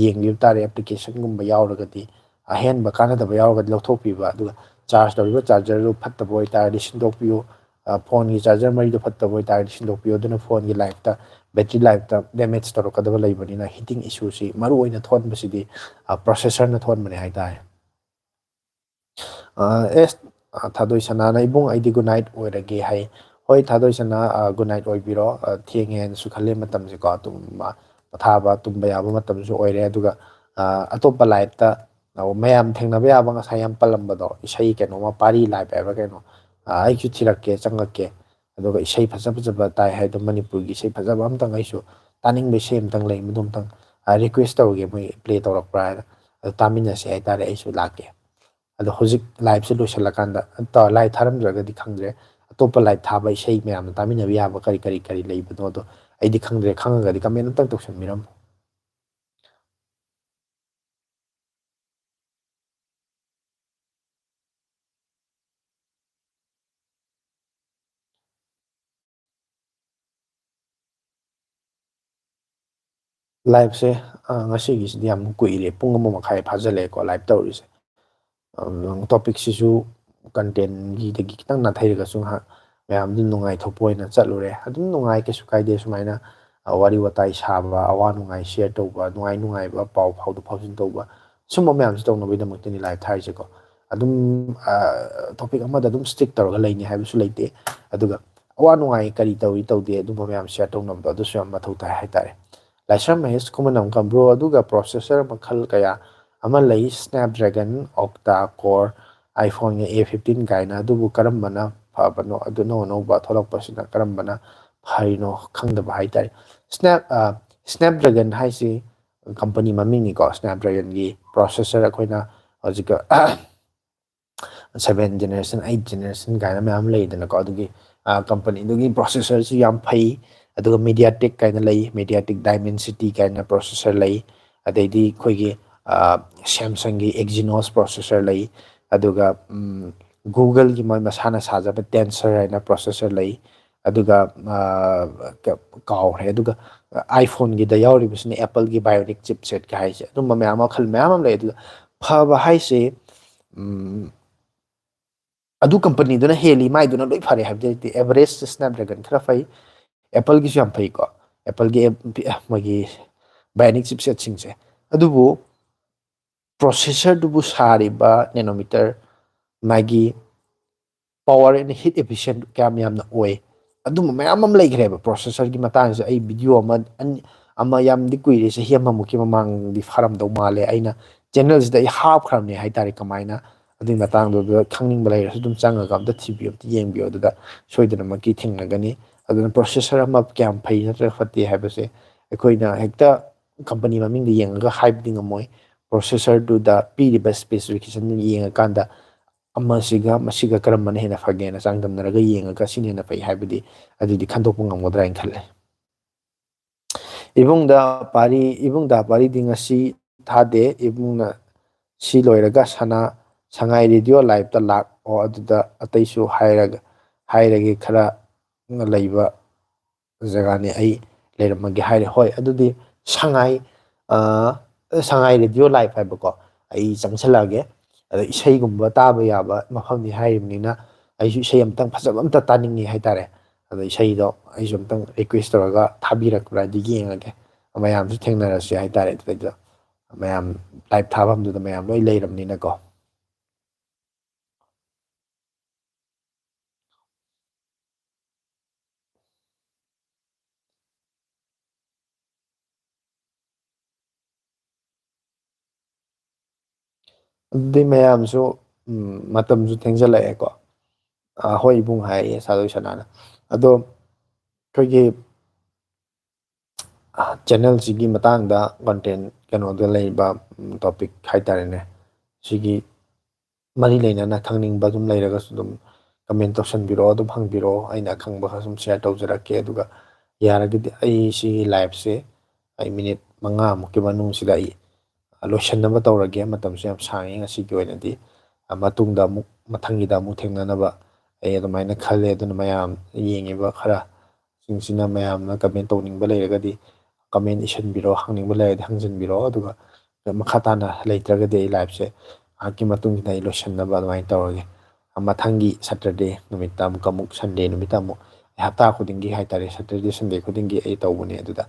ꯌꯦꯡꯕꯤꯕ ꯇꯥꯔꯦ꯫ ꯑꯦꯄ꯭ꯂꯤꯀꯦꯁꯟꯒꯨꯝꯕ ꯌꯥꯎꯔꯒꯗꯤ, ꯑꯍꯦꯟꯕ ꯀꯥꯟꯅꯗꯕ ꯌꯥꯎꯔꯒꯗꯤ ꯂꯧꯊꯣꯛꯄꯤꯕ, ꯑꯗꯨꯒ ꯆꯥꯔꯖ ꯇꯧꯔꯤꯕ ꯆꯥꯔꯖꯔꯗꯨ ꯐꯠꯇꯕ ꯑꯣꯏꯇꯥꯔꯒꯗꯤ ꯁꯤꯟꯗꯣꯛꯄꯤꯌꯨ꯫ ꯑ, ꯐꯣꯟꯒꯤ ꯆꯥꯔꯖꯔ ꯃꯔꯤꯗꯣ ꯐꯠꯇꯕ ꯑꯣꯏꯇꯥꯔꯒꯗꯤ ꯁꯤꯟꯗꯣꯛꯄꯤꯌꯨ꯫ ꯑꯗꯨꯅ ꯐꯣꯟꯒꯤ ꯂꯥꯏꯐꯇ, ꯕꯦꯇ꯭ꯔꯤ ꯂꯥꯏꯐꯇ ꯗꯦꯃꯦꯖ ꯇꯧꯔꯛꯀꯗꯕ ꯂꯩꯕꯅꯤꯅ ꯍꯤꯇꯤꯡ ꯏꯁꯨꯁꯤ ꯃꯔꯨ ꯑꯣꯏꯅ ꯊꯣꯛꯍꯟꯕꯁꯤꯗꯤ, ꯑ, ꯄ꯭ꯔꯣꯁꯦꯁꯔꯅ ꯊꯣꯛꯍꯟꯕꯅꯦ ꯍꯥꯏꯇꯥꯔꯦ꯫ ꯑ, ꯑꯦꯁ, ꯑ, ꯊꯥꯗꯣꯏ ꯁꯅꯥꯅ, "ꯏꯕꯨꯡ, ꯑꯩꯗꯤ ꯒꯨꯗ ꯅꯥꯏꯠ ꯑꯣꯏꯔꯒꯦ" ꯍꯥꯏ꯫ ꯍꯣꯏ, ꯊꯥꯗꯣꯏ ꯁꯅꯥ, ꯑ, ꯒꯨꯗ ꯅꯥꯏꯠ ꯑꯣꯏꯕꯤꯔꯣ꯫ ꯑ, ꯊꯦꯡꯉꯦꯅꯁꯨ ꯈꯜꯂꯦ ꯃꯇꯝꯁꯦꯀꯣ, ꯇꯨꯝꯕ ꯄꯣꯊꯥꯕ, ꯇꯨꯝꯕ ꯌꯥꯕ ꯃꯇꯝꯁꯨ ꯑꯣꯏꯔꯦ꯫ ꯑꯗꯨꯒ, ꯑ, ꯑꯇꯣꯞꯄ ꯂꯥꯏꯐꯇ, ꯑ, ꯃꯌꯥꯝ ꯊꯦꯡꯅꯕ ꯌꯥꯕ ꯉꯁꯥꯏ ꯌꯥꯝ ꯄꯜꯂꯝꯕꯗꯣ, ꯏꯁꯩ ꯀꯩꯅꯣꯃ, ꯄꯥꯔꯤ ꯂꯥꯏꯐ ꯍꯥꯏꯕ꯭ꯔꯥ ꯀꯩꯅꯣ, ꯑ, ꯑꯩꯁꯨ ꯊꯤꯔꯛꯀꯦ, ꯆꯪꯉꯛꯀꯦ꯫ ꯑꯗꯨꯒ ꯏꯁꯩ ꯐꯖ ꯐꯖꯕ ꯇꯥꯏ ꯍꯥꯏꯗꯣ, ꯃꯅꯤꯄꯨꯔꯒꯤ ꯏꯁꯩ ꯐꯖꯕ ꯑꯝꯇꯪ, ꯑꯩꯁꯨ ꯇꯥꯅꯤꯡꯕ ꯏꯁꯩ ꯑꯝꯇꯪ ꯂꯩ, ꯃꯗꯨ ꯑꯝꯇꯪ, ꯑ, ꯔꯤꯀ꯭ꯋꯦꯁ ꯇꯧꯔꯒꯦ, ꯃꯣꯏ ꯄ꯭ꯂꯦ ꯇꯧꯔꯛꯄ꯭ꯔꯥ ꯍꯥꯏꯅ꯫ ꯑꯗꯨ ꯇꯥꯃꯤꯟꯅꯁꯦ ꯍꯥꯏꯇꯥꯔꯦ, ꯑꯩꯁꯨ ꯂꯥꯛꯀꯦ꯫ ꯑꯗꯣ ꯍꯧꯖꯤꯛ ꯂꯥꯏꯐꯁꯦ ꯂꯣꯏꯁꯤꯜꯂꯀꯥꯟꯗ, ꯇ-, ꯂꯥꯏꯐ ꯊꯥꯔꯝꯗ꯭ꯔꯒꯗꯤ ꯈꯪꯗ꯭ꯔꯦ, ꯑꯇꯣꯞꯄ ꯂꯥꯏꯐ ꯊꯥꯕ ꯏꯁꯩ ꯃꯌꯥꯝꯅ ꯇꯥꯃꯤꯟꯅꯕ ꯌꯥꯕ ꯀꯔꯤ ꯀꯔꯤ ꯀꯔꯤ ꯂꯩꯕꯅꯣꯗꯣ ꯑꯩꯗꯤ ꯈꯪꯗ꯭ꯔꯦ꯫ ꯈꯪꯉꯒꯗꯤ ꯀꯃꯦꯟ ꯑꯝꯇꯪ ꯇꯧꯁꯟꯕꯤꯔꯝꯃꯣ꯫ ꯂꯥꯏꯐꯁꯦ, ꯑ, ꯉꯁꯤꯒꯤꯁꯤꯗꯤ ꯌꯥꯝ ꯀꯨꯏꯔꯦ, ꯄꯨꯡ ꯑꯃ ꯃꯈꯥꯏ ꯐꯥꯖꯤꯜꯂꯛꯑꯦꯀꯣ ꯂꯥꯏꯐ ꯇꯧꯔꯤꯁꯦ꯫ ꯑꯝ, ꯇꯣꯄꯤꯛꯁꯤꯁꯨ ꯀꯟꯇꯦꯟꯒꯤꯗꯒꯤ ꯈꯤꯇꯪ ꯅꯥꯊꯩꯔꯒꯁꯨ ꯉꯥꯏꯍꯥꯛ ꯃꯌꯥꯝꯗꯨ ꯅꯨꯡꯉꯥꯏꯊꯣꯛꯄ ꯑꯣꯏꯅ ꯆꯠꯂꯨꯔꯦ꯫ ꯑꯗꯨꯝ ꯅꯨꯡꯉꯥꯏ, ꯀꯩꯁꯨ ꯀꯥꯏꯗꯦ꯫ ꯁꯨꯃꯥꯏꯅ, ꯑ, ꯋꯥꯔꯤ ꯋꯥꯇꯥꯏ ꯁꯥꯕ, ꯑꯋꯥ ꯅꯨꯡꯉꯥꯏ ꯁꯤꯌꯔ ꯇꯧꯕ, ꯅꯨꯡꯉꯥꯏ ꯅꯨꯡꯉꯥꯏꯕ ꯄꯥꯎ ꯐꯥꯎꯗꯣꯛ ꯐꯥꯎꯖꯤꯟ ꯇꯧꯕ, ꯁꯨꯝꯕ ꯃꯌꯥꯝꯁꯤ ꯇꯧꯅꯕꯒꯤꯗꯃꯛꯇꯅꯤ ꯂꯥꯏꯐ ꯊꯥꯔꯤꯁꯦꯀꯣ꯫ ꯑꯗꯨꯝ, ꯑ, ꯇꯣꯄꯤꯛ ꯑꯃꯗ ꯑꯗꯨꯝ ꯁ꯭ꯇꯤꯛ ꯇꯧꯔꯒ ꯂꯩꯅꯤ ꯍꯥꯏꯕꯁꯨ ꯂꯩꯇꯦ꯫ ꯑꯗꯨꯒ ꯑꯋꯥ ꯅꯨꯡꯉꯥꯏ ꯀꯔꯤ ꯇꯧꯏ ꯇꯧꯗꯦ ꯑꯗꯨꯝꯕ ꯃꯌꯥꯝ ꯁꯤꯌꯔ ꯇꯧꯅꯕꯗꯣ ꯑꯗꯨꯁꯨ ꯌꯥꯝ ꯃꯊꯧ ꯇꯥꯏ ꯍꯥꯏꯇꯥꯔꯦ꯫ ꯂꯥꯏꯁ꯭ꯔꯝ ꯃꯍꯦꯁ ꯈꯨꯃꯟ ꯑꯃꯨꯛꯀ ꯕ꯭ꯔꯣ ꯑꯗꯨꯒ ꯄ꯭ꯔꯣꯁꯦꯁꯔ ꯃꯈꯜ ꯀꯌꯥ ꯑꯃ ꯂꯩ, ꯁ꯭ꯅꯦꯞꯗ꯭ꯔꯦꯒꯟ, ꯑꯣꯛꯇꯥ ꯀꯣꯔ, ꯑꯥꯏꯐꯣꯟꯒ ꯑꯦ ꯐꯤꯐꯇꯤꯟ ꯀꯥꯏꯅ, ꯑꯗꯨꯕꯨ ꯀꯔꯝꯕꯅ ꯐꯕꯅꯣ? ꯑꯗꯨ ꯑꯅꯧ ꯑꯅꯧꯕ ꯊꯣꯛꯂꯛꯄꯁꯤꯅ ꯀꯔꯝꯕꯅ ꯐꯔꯤꯅꯣ ꯈꯪꯗꯕ ꯍꯥꯏꯇꯥꯔꯦ꯫ ꯁ꯭ꯅꯦꯞ ꯁ꯭ꯅꯦꯞꯗ꯭ꯔꯦꯒꯟ ꯍꯥꯏꯁꯤ ꯀꯝꯄꯅꯤ ꯃꯃꯤꯡꯅꯤꯀꯣ꯫ ꯁ꯭ꯅꯦꯞꯗ꯭ꯔꯦꯒꯟꯒꯤ ꯄ꯭ꯔꯣꯁꯦꯁꯔ ꯑꯩꯈꯣꯏꯅ ꯍꯧꯖꯤꯛ ꯁꯚꯦꯟ ꯖꯦꯅꯦꯔꯦꯁꯟ, ꯑꯩꯠ ꯖꯦꯅꯦꯔꯦꯁꯟ ꯀꯥꯏꯅ ꯃꯌꯥꯝ ꯂꯩꯗꯅꯀꯣ꯫ ꯑꯗꯨꯒꯤ ꯀꯝꯄꯅꯤꯗꯨꯒꯤ ꯄ꯭ꯔꯣꯁꯦꯁꯔꯁꯨ ꯌꯥꯝ ꯐꯩ꯫ ꯑꯗꯨꯒ ꯃꯦꯗꯤꯌꯥꯇꯦꯛ ꯀꯥꯏꯅ ꯂꯩ, ꯃꯦꯗꯤꯌꯥꯇꯦꯛ ꯗꯥꯏꯃꯦꯟꯁꯤꯇꯤ ꯀꯥꯏꯅ ꯄ꯭ꯔꯣꯁꯦꯁꯔ ꯂꯩ꯫ ꯑꯗꯩꯗꯤ ꯑꯩꯈꯣꯏꯒꯤ ꯁꯦꯝꯁꯪꯒꯤ ꯑꯦꯛꯖꯤꯅꯣꯁ ꯄ꯭ꯔꯣꯁꯦꯁꯔ ꯂꯩ꯫ ꯑꯗꯨꯒ ꯒꯨꯒꯜꯒꯤ ꯃꯣꯏ ꯃꯁꯥꯅ ꯁꯥꯖꯕ ꯇꯦꯟꯁꯔ ꯍꯥꯏꯅ ꯄ꯭ꯔꯣꯁꯦꯁꯔ ꯂꯩ꯫ ꯑꯗꯨꯒ ꯀꯥꯎꯈ꯭ꯔꯦ꯫ ꯑꯗꯨꯒ ꯑꯥꯏꯐꯣꯟꯒꯤꯗ ꯌꯥꯎꯔꯤꯕꯁꯤꯅ ꯑꯦꯄꯜꯒꯤ ꯕꯥꯏꯑꯣꯅꯤꯛ ꯆꯤꯞꯁꯦꯠꯀ ꯍꯥꯏꯁꯦ꯫ ꯑꯗꯨꯝꯕ ꯃꯌꯥꯝ, ꯃꯈꯜ ꯃꯌꯥꯝ ꯑꯃ ꯂꯩ꯫ ꯑꯗꯨꯒ ꯐꯕ ꯍꯥꯏꯁꯦ ꯑꯗꯨ ꯀꯝꯄꯅꯤꯗꯨꯅ ꯍꯦꯜꯂꯤ, ꯃꯥꯏꯗꯨꯅ ꯂꯣꯏ ꯐꯔꯦ ꯍꯥꯏꯕꯗꯤ ꯅꯠꯇꯦ꯫ ꯑꯦꯚꯔꯦꯖ ꯁ꯭ꯅꯦꯞꯗ꯭ꯔꯦꯒꯟ ꯈꯔ ꯐꯩ꯫ ꯑꯦꯄꯜꯒꯤꯁꯨ ꯌꯥꯝ ꯐꯩꯀꯣ, ꯑꯦꯄꯜꯒꯤ ꯃꯣꯏꯒꯤ ꯕꯥꯏꯑꯣꯅꯤꯛ ꯆꯤꯞꯁꯦꯠꯁꯤꯡꯁꯦ꯫ ꯑꯗꯨꯕꯨ ꯄ꯭ꯔꯣꯁꯦꯁꯔꯗꯨꯕꯨ ꯁꯥꯔꯤꯕ ꯅꯦꯅꯣꯃꯤꯇꯔ, ꯃꯥꯒꯤ ꯄꯋꯥꯔ ꯑꯦꯟ ꯍꯤꯠ ꯑꯦꯐꯤꯁꯤꯌꯦꯟ ꯀꯌꯥꯝ ꯌꯥꯝꯅ ꯑꯣꯏ, ꯑꯗꯨꯝꯕ ꯃꯌꯥꯝ ꯑꯃ ꯂꯩꯈ꯭ꯔꯦꯕ꯫ ꯄ꯭ꯔꯣꯁꯦꯁꯔꯒꯤ ꯃꯇꯥꯡꯁꯦ ꯑꯩ ꯚꯤꯗꯤꯑꯣ ꯑꯃ ꯑꯃ ꯌꯥꯝꯗꯤ ꯀꯨꯏꯔꯦ, ꯆꯍꯤ ꯑꯃꯃꯨꯛꯀꯤ ꯃꯃꯥꯡꯗꯤ ꯐꯥꯔꯝꯗꯧ ꯃꯥꯜꯂꯦ꯫ ꯑꯩꯅ ꯆꯦꯅꯦꯜꯁꯤꯗ ꯑꯩ ꯍꯥꯞꯈ꯭ꯔꯕꯅꯦ ꯍꯥꯏꯇꯥꯔꯦ꯫ ꯀꯃꯥꯏꯅ ꯑꯗꯨꯒꯤ ꯃꯇꯥꯡꯗꯨꯗ ꯈꯪꯅꯤꯡꯕ ꯂꯩꯔꯁꯨ ꯑꯗꯨꯝ ꯆꯪꯉꯒ ꯑꯝꯇ ꯊꯤꯕꯤꯌꯨ, ꯑꯝꯇ ꯌꯦꯡꯕꯤꯌꯨ꯫ ꯑꯗꯨꯗ ꯁꯣꯏꯗꯅꯃꯛꯀꯤ ꯊꯦꯡꯅꯒꯅꯤ꯫ ꯑꯗꯨꯅ ꯄ꯭ꯔꯣꯁꯦꯁꯔ ꯑꯃ ꯀꯌꯥꯝ ꯐꯩ ꯅꯠꯇ꯭ꯔꯒ ꯐꯠꯇꯦ ꯍꯥꯏꯕꯁꯦ ꯑꯩꯈꯣꯏꯅ ꯍꯦꯛꯇ ꯀꯝꯄꯅꯤ ꯃꯃꯤꯡꯗ ꯌꯦꯡꯉꯒ ꯍꯥꯏꯕꯗꯤ ꯉꯝꯃꯣꯏ꯫ ꯄ꯭ꯔꯣꯁꯦꯁꯔꯗꯨꯗ ꯄꯤꯔꯤꯕ ꯁ꯭ꯄꯦꯁꯤꯐꯤꯀꯦꯁꯟꯗꯨ ꯌꯦꯡꯉꯀꯥꯟꯗ ꯑꯃꯁꯤꯒ ꯃꯁꯤꯒ ꯀꯔꯝꯕꯅ ꯍꯦꯟꯅ ꯐꯒꯦꯅ ꯆꯥꯡꯗꯝꯅꯔꯒ ꯌꯦꯡꯉꯒ ꯁꯤꯅ ꯍꯦꯟꯅ ꯐꯩ ꯍꯥꯏꯕꯗꯤ ꯑꯗꯨꯗꯤ ꯈꯟꯗꯣꯛꯄ ꯉꯝꯒꯗ꯭ꯔꯥ ꯍꯥꯏꯅ ꯈꯜꯂꯦ꯫ ꯏꯕꯨꯡꯗ ꯄꯥꯔꯤ, ꯏꯕꯨꯡꯗ ꯄꯥꯔꯤꯗꯤ ꯉꯁꯤ ꯊꯥꯗꯦ꯫ ꯏꯕꯨꯡꯅ ꯁꯤ ꯂꯣꯏꯔꯒ ꯁꯅꯥ ꯁꯉꯥꯏ ꯔꯦꯗꯤꯑꯣ ꯂꯥꯏꯞꯇ ꯂꯥꯛꯑꯣ, ꯑꯗꯨꯗ ꯑꯇꯩꯁꯨ ꯍꯥꯏꯔꯒ ꯍꯥꯏꯔꯒꯦ, ꯈꯔ ꯂꯩꯕ ꯖꯒꯥꯅꯤ, ꯑꯩ ꯂꯩꯔꯝꯃꯒꯦ ꯍꯥꯏꯔꯦ꯫ ꯍꯣꯏ, ꯑꯗꯨꯗꯤ ꯁꯉꯥꯏ ꯁꯉꯥꯏ ꯔꯦꯗꯤꯑꯣ ꯂꯥꯏꯞ ꯍꯥꯏꯕꯀꯣ, ꯑꯩ ꯆꯪꯁꯜꯂꯛꯑꯒꯦ꯫ ꯑꯗ ꯏꯁꯩꯒꯨꯝꯕ ꯇꯥꯕ ꯌꯥꯕ ꯃꯐꯝꯅꯤ ꯍꯥꯏꯔꯤꯕꯅꯤꯅ ꯑꯩꯁꯨ ꯏꯁꯩ ꯑꯝꯇꯪ ꯐꯖꯕ ꯑꯝꯇ ꯇꯥꯅꯤꯡꯉꯤ ꯍꯥꯏꯇꯥꯔꯦ꯫ ꯑꯗꯣ ꯏꯁꯩꯗꯣ ꯑꯩꯁꯨ ꯑꯝꯇꯪ ꯔꯤꯀ꯭ꯋꯦꯁ ꯇꯧꯔꯒ ꯊꯥꯕꯤꯔꯛꯄ꯭ꯔꯥ ꯑꯗꯨ ꯌꯦꯡꯉꯒꯦ꯫ ꯃꯌꯥꯝꯁꯨ ꯊꯦꯡꯅꯔꯁꯤ ꯍꯥꯏꯇꯥꯔꯦ꯫ ꯑꯗꯨꯗꯩꯗ ꯃꯌꯥꯝ ꯂꯥꯏꯞ ꯊꯥꯐꯝꯗꯨꯗ ꯃꯌꯥꯝ ꯂꯣꯏ ꯂꯩꯔꯕꯅꯤꯅꯀꯣ꯫ ꯑꯗꯨꯗꯤ ꯃꯌꯥꯝꯁꯨ, ꯎꯝ, ꯃꯇꯝꯁꯨ ꯊꯦꯡꯖꯜꯂꯛꯑꯦꯀꯣ꯫ ꯑ, ꯍꯣꯏ ꯏꯕꯨꯡ, ꯍꯥꯏꯌꯦ ꯁꯥꯗꯣꯏ ꯁꯅꯥꯅ꯫ ꯑꯗꯣ ꯑꯩꯈꯣꯏꯒꯤ, ꯑ, ꯆꯦꯅꯦꯜꯁꯤꯒꯤ ꯃꯇꯥꯡꯗ, ꯀꯣꯟꯇꯦꯟ ꯀꯩꯅꯣꯗ ꯂꯩꯕ, ꯎꯝ, ꯇꯣꯄꯤꯛ ꯍꯥꯏꯇꯥꯔꯦꯅꯦ, ꯁꯤꯒꯤ ꯃꯔꯤ ꯂꯩꯅꯅ ꯈꯪꯅꯤꯡꯕ ꯑꯗꯨꯝ ꯂꯩꯔꯒꯁꯨ ꯑꯗꯨꯝ ꯀꯃꯦꯟ ꯇꯧꯁꯟꯕꯤꯔꯛꯑꯣ, ꯑꯗꯨꯝ ꯍꯪꯕꯤꯔꯛꯑꯣ, ꯑꯩꯅ ꯑꯈꯪꯕ ꯈꯔ ꯁꯨꯝ ꯁꯤꯌꯔ ꯇꯧꯖꯔꯛꯀꯦ꯫ ꯑꯗꯨꯒ ꯌꯥꯔꯒꯗꯤ ꯑꯩ ꯁꯤꯒꯤ ꯂꯥꯏꯐꯁꯦ ꯑꯩ ꯃꯤꯅꯤꯠ ꯃꯉꯥꯃꯨꯛꯀꯤ ꯃꯅꯨꯡꯁꯤꯗ ꯑꯩ ꯂꯣꯏꯁꯤꯟꯅꯕ ꯇꯧꯔꯒꯦ꯫ ꯃꯇꯝꯁꯨ ꯌꯥꯝ ꯁꯥꯡꯉꯤ ꯉꯁꯤꯒꯤ ꯑꯣꯏꯅꯗꯤ꯫ ꯑ, ꯃꯇꯨꯡꯗ ꯑꯃꯨꯛ, ꯃꯊꯪꯒꯤꯗ ꯑꯃꯨꯛ ꯊꯦꯡꯅꯅꯕ ꯑꯩ ꯑꯗꯨꯃꯥꯏꯅ ꯈꯜꯂꯦ꯫ ꯑꯗꯨꯅ ꯃꯌꯥꯝ ꯌꯦꯡꯉꯤꯕ ꯈꯔ ꯁꯤꯡꯁꯤꯅ ꯃꯌꯥꯝꯅ ꯀꯃꯦꯟ ꯇꯧꯅꯤꯡꯕ ꯂꯩꯔꯒꯗꯤ ꯀꯃꯦꯟ ꯏꯁꯤꯟꯕꯤꯔꯣ, ꯍꯪꯅꯤꯡꯕ ꯂꯩꯔꯒꯗꯤ ꯍꯪꯖꯤꯟꯕꯤꯔꯣ꯫ ꯑꯗꯨꯒ ꯃꯈꯥ ꯇꯥꯅ ꯂꯩꯇ꯭ꯔꯒꯗꯤ ꯑꯩ ꯂꯥꯏꯐꯁꯦ ꯉꯥꯏꯍꯥꯛꯀꯤ ꯃꯇꯨꯡꯁꯤꯗ ꯑꯩ ꯂꯣꯏꯁꯤꯟꯅꯕ ꯑꯗꯨꯃꯥꯏꯅ ꯇꯧꯔꯒꯦ꯫ ꯃꯊꯪꯒꯤ ꯁꯇꯔꯗꯦ ꯅꯨꯃꯤꯠꯇ ꯑꯃꯨꯛꯀ, ꯑꯃꯨꯛ ꯁꯟꯗꯦ ꯅꯨꯃꯤꯠꯇ ꯑꯃꯨꯛ, ꯑꯩ ꯍꯞꯇꯥ ꯈꯨꯗꯤꯡꯒꯤ ꯍꯥꯏꯇꯥꯔꯦ, ꯁꯇꯔꯗꯦ ꯁꯟꯗꯦ ꯈꯨꯗꯤꯡꯒꯤ ꯑꯩ ꯇꯧꯕꯅꯦ꯫ ꯑꯗꯨꯗ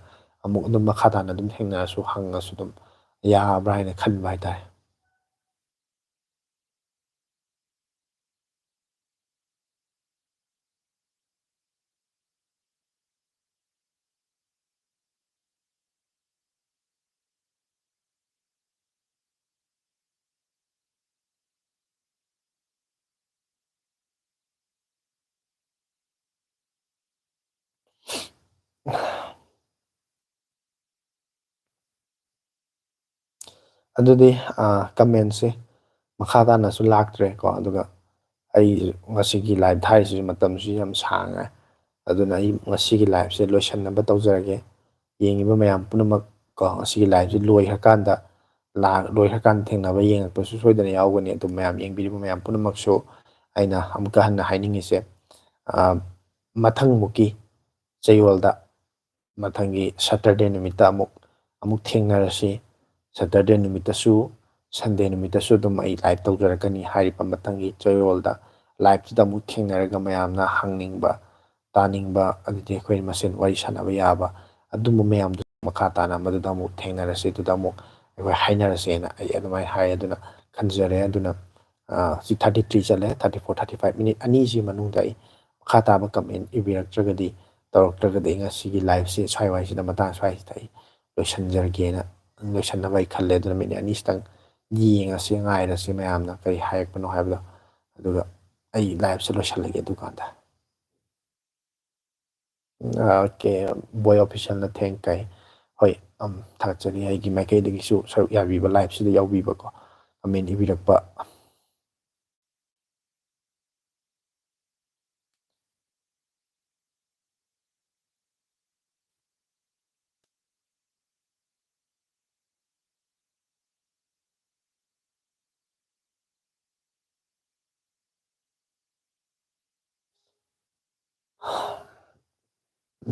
ꯑꯃꯨꯛ ꯑꯗꯨꯝ ꯃꯈꯥ ꯇꯥꯅ ꯑꯗꯨꯝ ꯊꯦꯡꯅꯔꯁꯨ, ꯍꯪꯉꯁꯨ ꯑꯗꯨꯝ ꯌꯥꯕ꯭ꯔꯥ ꯍꯥꯏꯅ ꯈꯟꯕ ꯍꯥꯏꯇꯥꯔꯦ꯫ ꯑꯗꯨꯗꯤ, ꯑ, ꯀꯃꯦꯟꯁꯦ ꯃꯈꯥ ꯇꯥꯅꯁꯨ ꯂꯥꯛꯇ꯭ꯔꯦꯀꯣ꯫ ꯑꯗꯨꯒ ꯑꯩ ꯉꯁꯤꯒꯤ ꯂꯥꯏꯚ ꯊꯥꯔꯤꯁꯤꯁꯨ ꯃꯇꯝꯁꯨ ꯌꯥꯝ ꯁꯥꯡꯉꯦ꯫ ꯑꯗꯨꯅ ꯑꯩ ꯉꯁꯤꯒꯤ ꯂꯥꯏꯚꯁꯦ ꯂꯣꯏꯁꯟꯅꯕ ꯇꯧꯖꯔꯒꯦ꯫ ꯌꯦꯡꯉꯤꯕ ꯃꯌꯥꯝ ꯄꯨꯝꯅꯃꯛ ꯀꯣ, ꯉꯁꯤꯒꯤ ꯂꯥꯏꯚꯁꯤ ꯂꯣꯏꯈ꯭ꯔꯀꯥꯟꯗ, ꯂꯥ-, ꯂꯣꯏꯈ꯭ꯔꯀꯥꯟꯗ ꯊꯦꯡꯅꯕ ꯌꯦꯡꯉꯛꯄꯁꯨ ꯁꯣꯏꯗꯅ ꯌꯥꯎꯒꯅꯤ꯫ ꯑꯗꯨ ꯃꯌꯥꯝ ꯌꯦꯡꯕꯤꯔꯤꯕ ꯃꯌꯥꯝ ꯄꯨꯝꯅꯃꯛꯁꯨ ꯑꯩꯅ ꯑꯃꯨꯛꯀ ꯍꯟꯅ ꯍꯥꯏꯅꯤꯡꯉꯤꯁꯦ, ꯑ, ꯃꯊꯪꯃꯨꯛꯀꯤ ꯆꯌꯣꯜꯗ, ꯃꯊꯪꯒꯤ ꯁꯇꯔꯗꯦ ꯅꯨꯃꯤꯠꯇ ꯑꯃꯨꯛ, ꯑꯃꯨꯛ ꯊꯦꯡꯅꯔꯁꯤ꯫ ꯁꯇꯔꯗꯦ ꯅꯨꯃꯤꯠꯇꯁꯨ, ꯁꯟꯗꯦ ꯅꯨꯃꯤꯠꯇꯁꯨ ꯑꯗꯨꯝ ꯑꯩ ꯂꯥꯏꯚ ꯇꯧꯖꯔꯛꯀꯅꯤ꯫ ꯍꯥꯏꯔꯤꯕ ꯃꯊꯪꯒꯤ ꯆꯌꯣꯜꯗ ꯂꯥꯏꯚꯁꯤꯗ ꯑꯃꯨꯛ ꯊꯦꯡꯅꯔꯒ ꯃꯌꯥꯝꯅ ꯍꯪꯅꯤꯡꯕ, ꯇꯥꯅꯤꯡꯕ, ꯑꯗꯨꯗꯤ ꯑꯩꯈꯣꯏ ꯃꯁꯦꯟ ꯋꯥꯔꯤ ꯁꯥꯟꯅꯕ ꯌꯥꯕ ꯑꯗꯨꯝꯕ ꯃꯌꯥꯝꯗꯨ ꯃꯈꯥ ꯇꯥꯅ ꯃꯗꯨꯗ ꯑꯃꯨꯛ ꯊꯦꯡꯅꯔꯁꯤ, ꯑꯗꯨꯗ ꯑꯃꯨꯛ ꯑꯩꯈꯣꯏ ꯍꯥꯏꯅꯔꯁꯦꯅ ꯑꯩ ꯑꯗꯨꯃꯥꯏꯅ ꯍꯥꯏ꯫ ꯑꯗꯨꯅ ꯈꯟꯖꯔꯦ꯫ ꯑꯗꯨꯅ, ꯑ, ꯍꯧꯖꯤꯛ ꯊꯥꯔꯇꯤ ꯊ꯭ꯔꯤ ꯆꯠꯂꯦ, thirty four, thirty five, minute ꯑꯅꯤꯁꯤ ꯃꯅꯨꯡꯗ ꯑꯩ ꯃꯈꯥ ꯇꯥꯕ ꯀꯃꯦꯟ ꯏꯕꯤꯔꯛꯇ꯭ꯔꯒꯗꯤ, ꯇꯧꯔꯛꯇ꯭ꯔꯒꯗꯤ, ꯑꯩ ꯉꯁꯤꯒꯤ ꯂꯥꯏꯚꯁꯤ ꯁ꯭ꯋꯥꯏ ꯋꯥꯏꯁꯤꯗ, ꯃꯇꯥꯡ ꯁ꯭ꯋꯥꯏꯁꯤꯗ ꯑꯩ ꯂꯣꯏꯁꯤꯟꯖꯔꯒꯦꯅ, ꯂꯣꯏꯁꯤꯟꯅꯕ ꯑꯩ ꯈꯜꯂꯦ꯫ ꯑꯗꯨꯅ ꯃꯤꯅꯤꯠ ꯑꯅꯤꯁꯤꯇꯪ ꯌꯦꯡꯉꯁꯤ, ꯉꯥꯏꯔꯁꯤ ꯃꯌꯥꯝꯅ ꯀꯔꯤ ꯍꯥꯏꯔꯛꯄꯅꯣ ꯍꯥꯏꯕꯗꯣ꯫ ꯑꯗꯨꯒ ꯑꯩ live ꯁꯦ ꯂꯣꯏꯁꯤꯜꯂꯒꯦ ꯑꯗꯨꯀꯥꯟꯗ꯫ ꯑꯣꯀꯦ, ꯕꯣꯏ ꯑꯣꯐꯤꯁꯦꯜꯅ ꯊꯦꯡ ꯀꯥꯏ꯫ ꯍꯣꯏ, ꯑꯝ, ꯊꯥꯒꯠꯆꯔꯤ ꯑꯩꯒꯤ ꯃꯥꯏꯀꯩꯗꯒꯤꯁꯨ ꯁꯔꯨꯛ ꯌꯥꯕꯤꯕ live ꯁꯤꯗ ꯌꯥꯎꯕꯤꯕꯀꯣ, comment ꯏꯕꯤꯔꯛꯄ꯫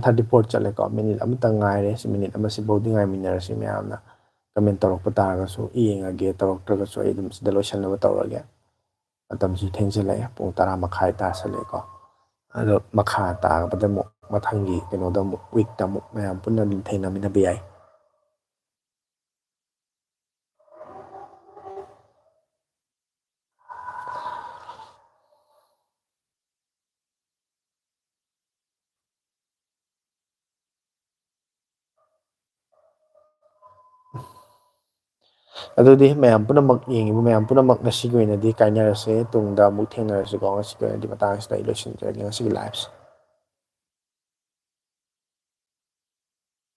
Thirty four ꯆꯠꯂꯦꯀꯣ, minute ꯑꯃꯇꯪ ꯉꯥꯏꯔꯦ꯫ ꯁꯤ minute ꯑꯃꯁꯤꯐꯥꯎꯗꯤ ꯉꯥꯏꯃꯤꯟꯅꯔꯁꯤ ꯃꯌꯥꯝꯅ꯫ Comment ꯇꯧꯔꯛꯄ ꯇꯥꯔꯒꯁꯨ ꯌꯦꯡꯉꯒꯦ, ꯇꯧꯔꯛꯇ꯭ꯔꯒꯁꯨ ꯑꯩ ꯑꯗꯨꯝ ꯁꯤꯗ ꯂꯣꯏꯁꯤꯟꯅꯕ ꯇꯧꯔꯒꯦ꯫ ꯃꯇꯝꯁꯨ ꯊꯦꯡꯖꯤꯜꯂꯛꯑꯦ, ꯄꯨꯡ ꯇꯔꯥ ꯃꯈꯥꯏ ꯇꯥꯁꯜꯂꯛꯑꯦꯀꯣ꯫ ꯑꯗꯣ ꯃꯈꯥ ꯇꯥꯕꯗ ꯑꯃꯨꯛ, ꯃꯊꯪꯒꯤ ꯀꯩꯅꯣꯗ ꯑꯃꯨꯛ, week ꯇ ꯑꯃꯨꯛ ꯃꯌꯥꯝ ꯄꯨꯟꯅ ꯑꯗꯨꯝ ꯊꯦꯡꯅꯃꯤꯟꯅꯕ ꯌꯥꯏ꯫ ꯑꯗꯨꯗꯤ ꯃꯌꯥꯝ ꯄꯨꯝꯅꯃꯛ, ꯌꯦꯡꯉꯤꯕ ꯃꯌꯥꯝ ꯄꯨꯝꯅꯃꯛ, ꯉꯁꯤꯒꯤ ꯑꯣꯏꯅꯗꯤ ꯀꯥꯏꯅꯔꯁꯦ, ꯇꯨꯡꯗ ꯑꯃꯨꯛ ꯊꯦꯡꯅꯔꯁꯤꯀꯣ꯫ ꯉꯁꯤꯒꯤ ꯑꯣꯏꯅꯗꯤ ꯃꯇꯥꯡꯁꯤꯗ ꯑꯩ ꯂꯣꯏꯁꯤꯟꯖꯔꯒꯦ ꯉꯁꯤꯒꯤ live ꯁꯦ꯫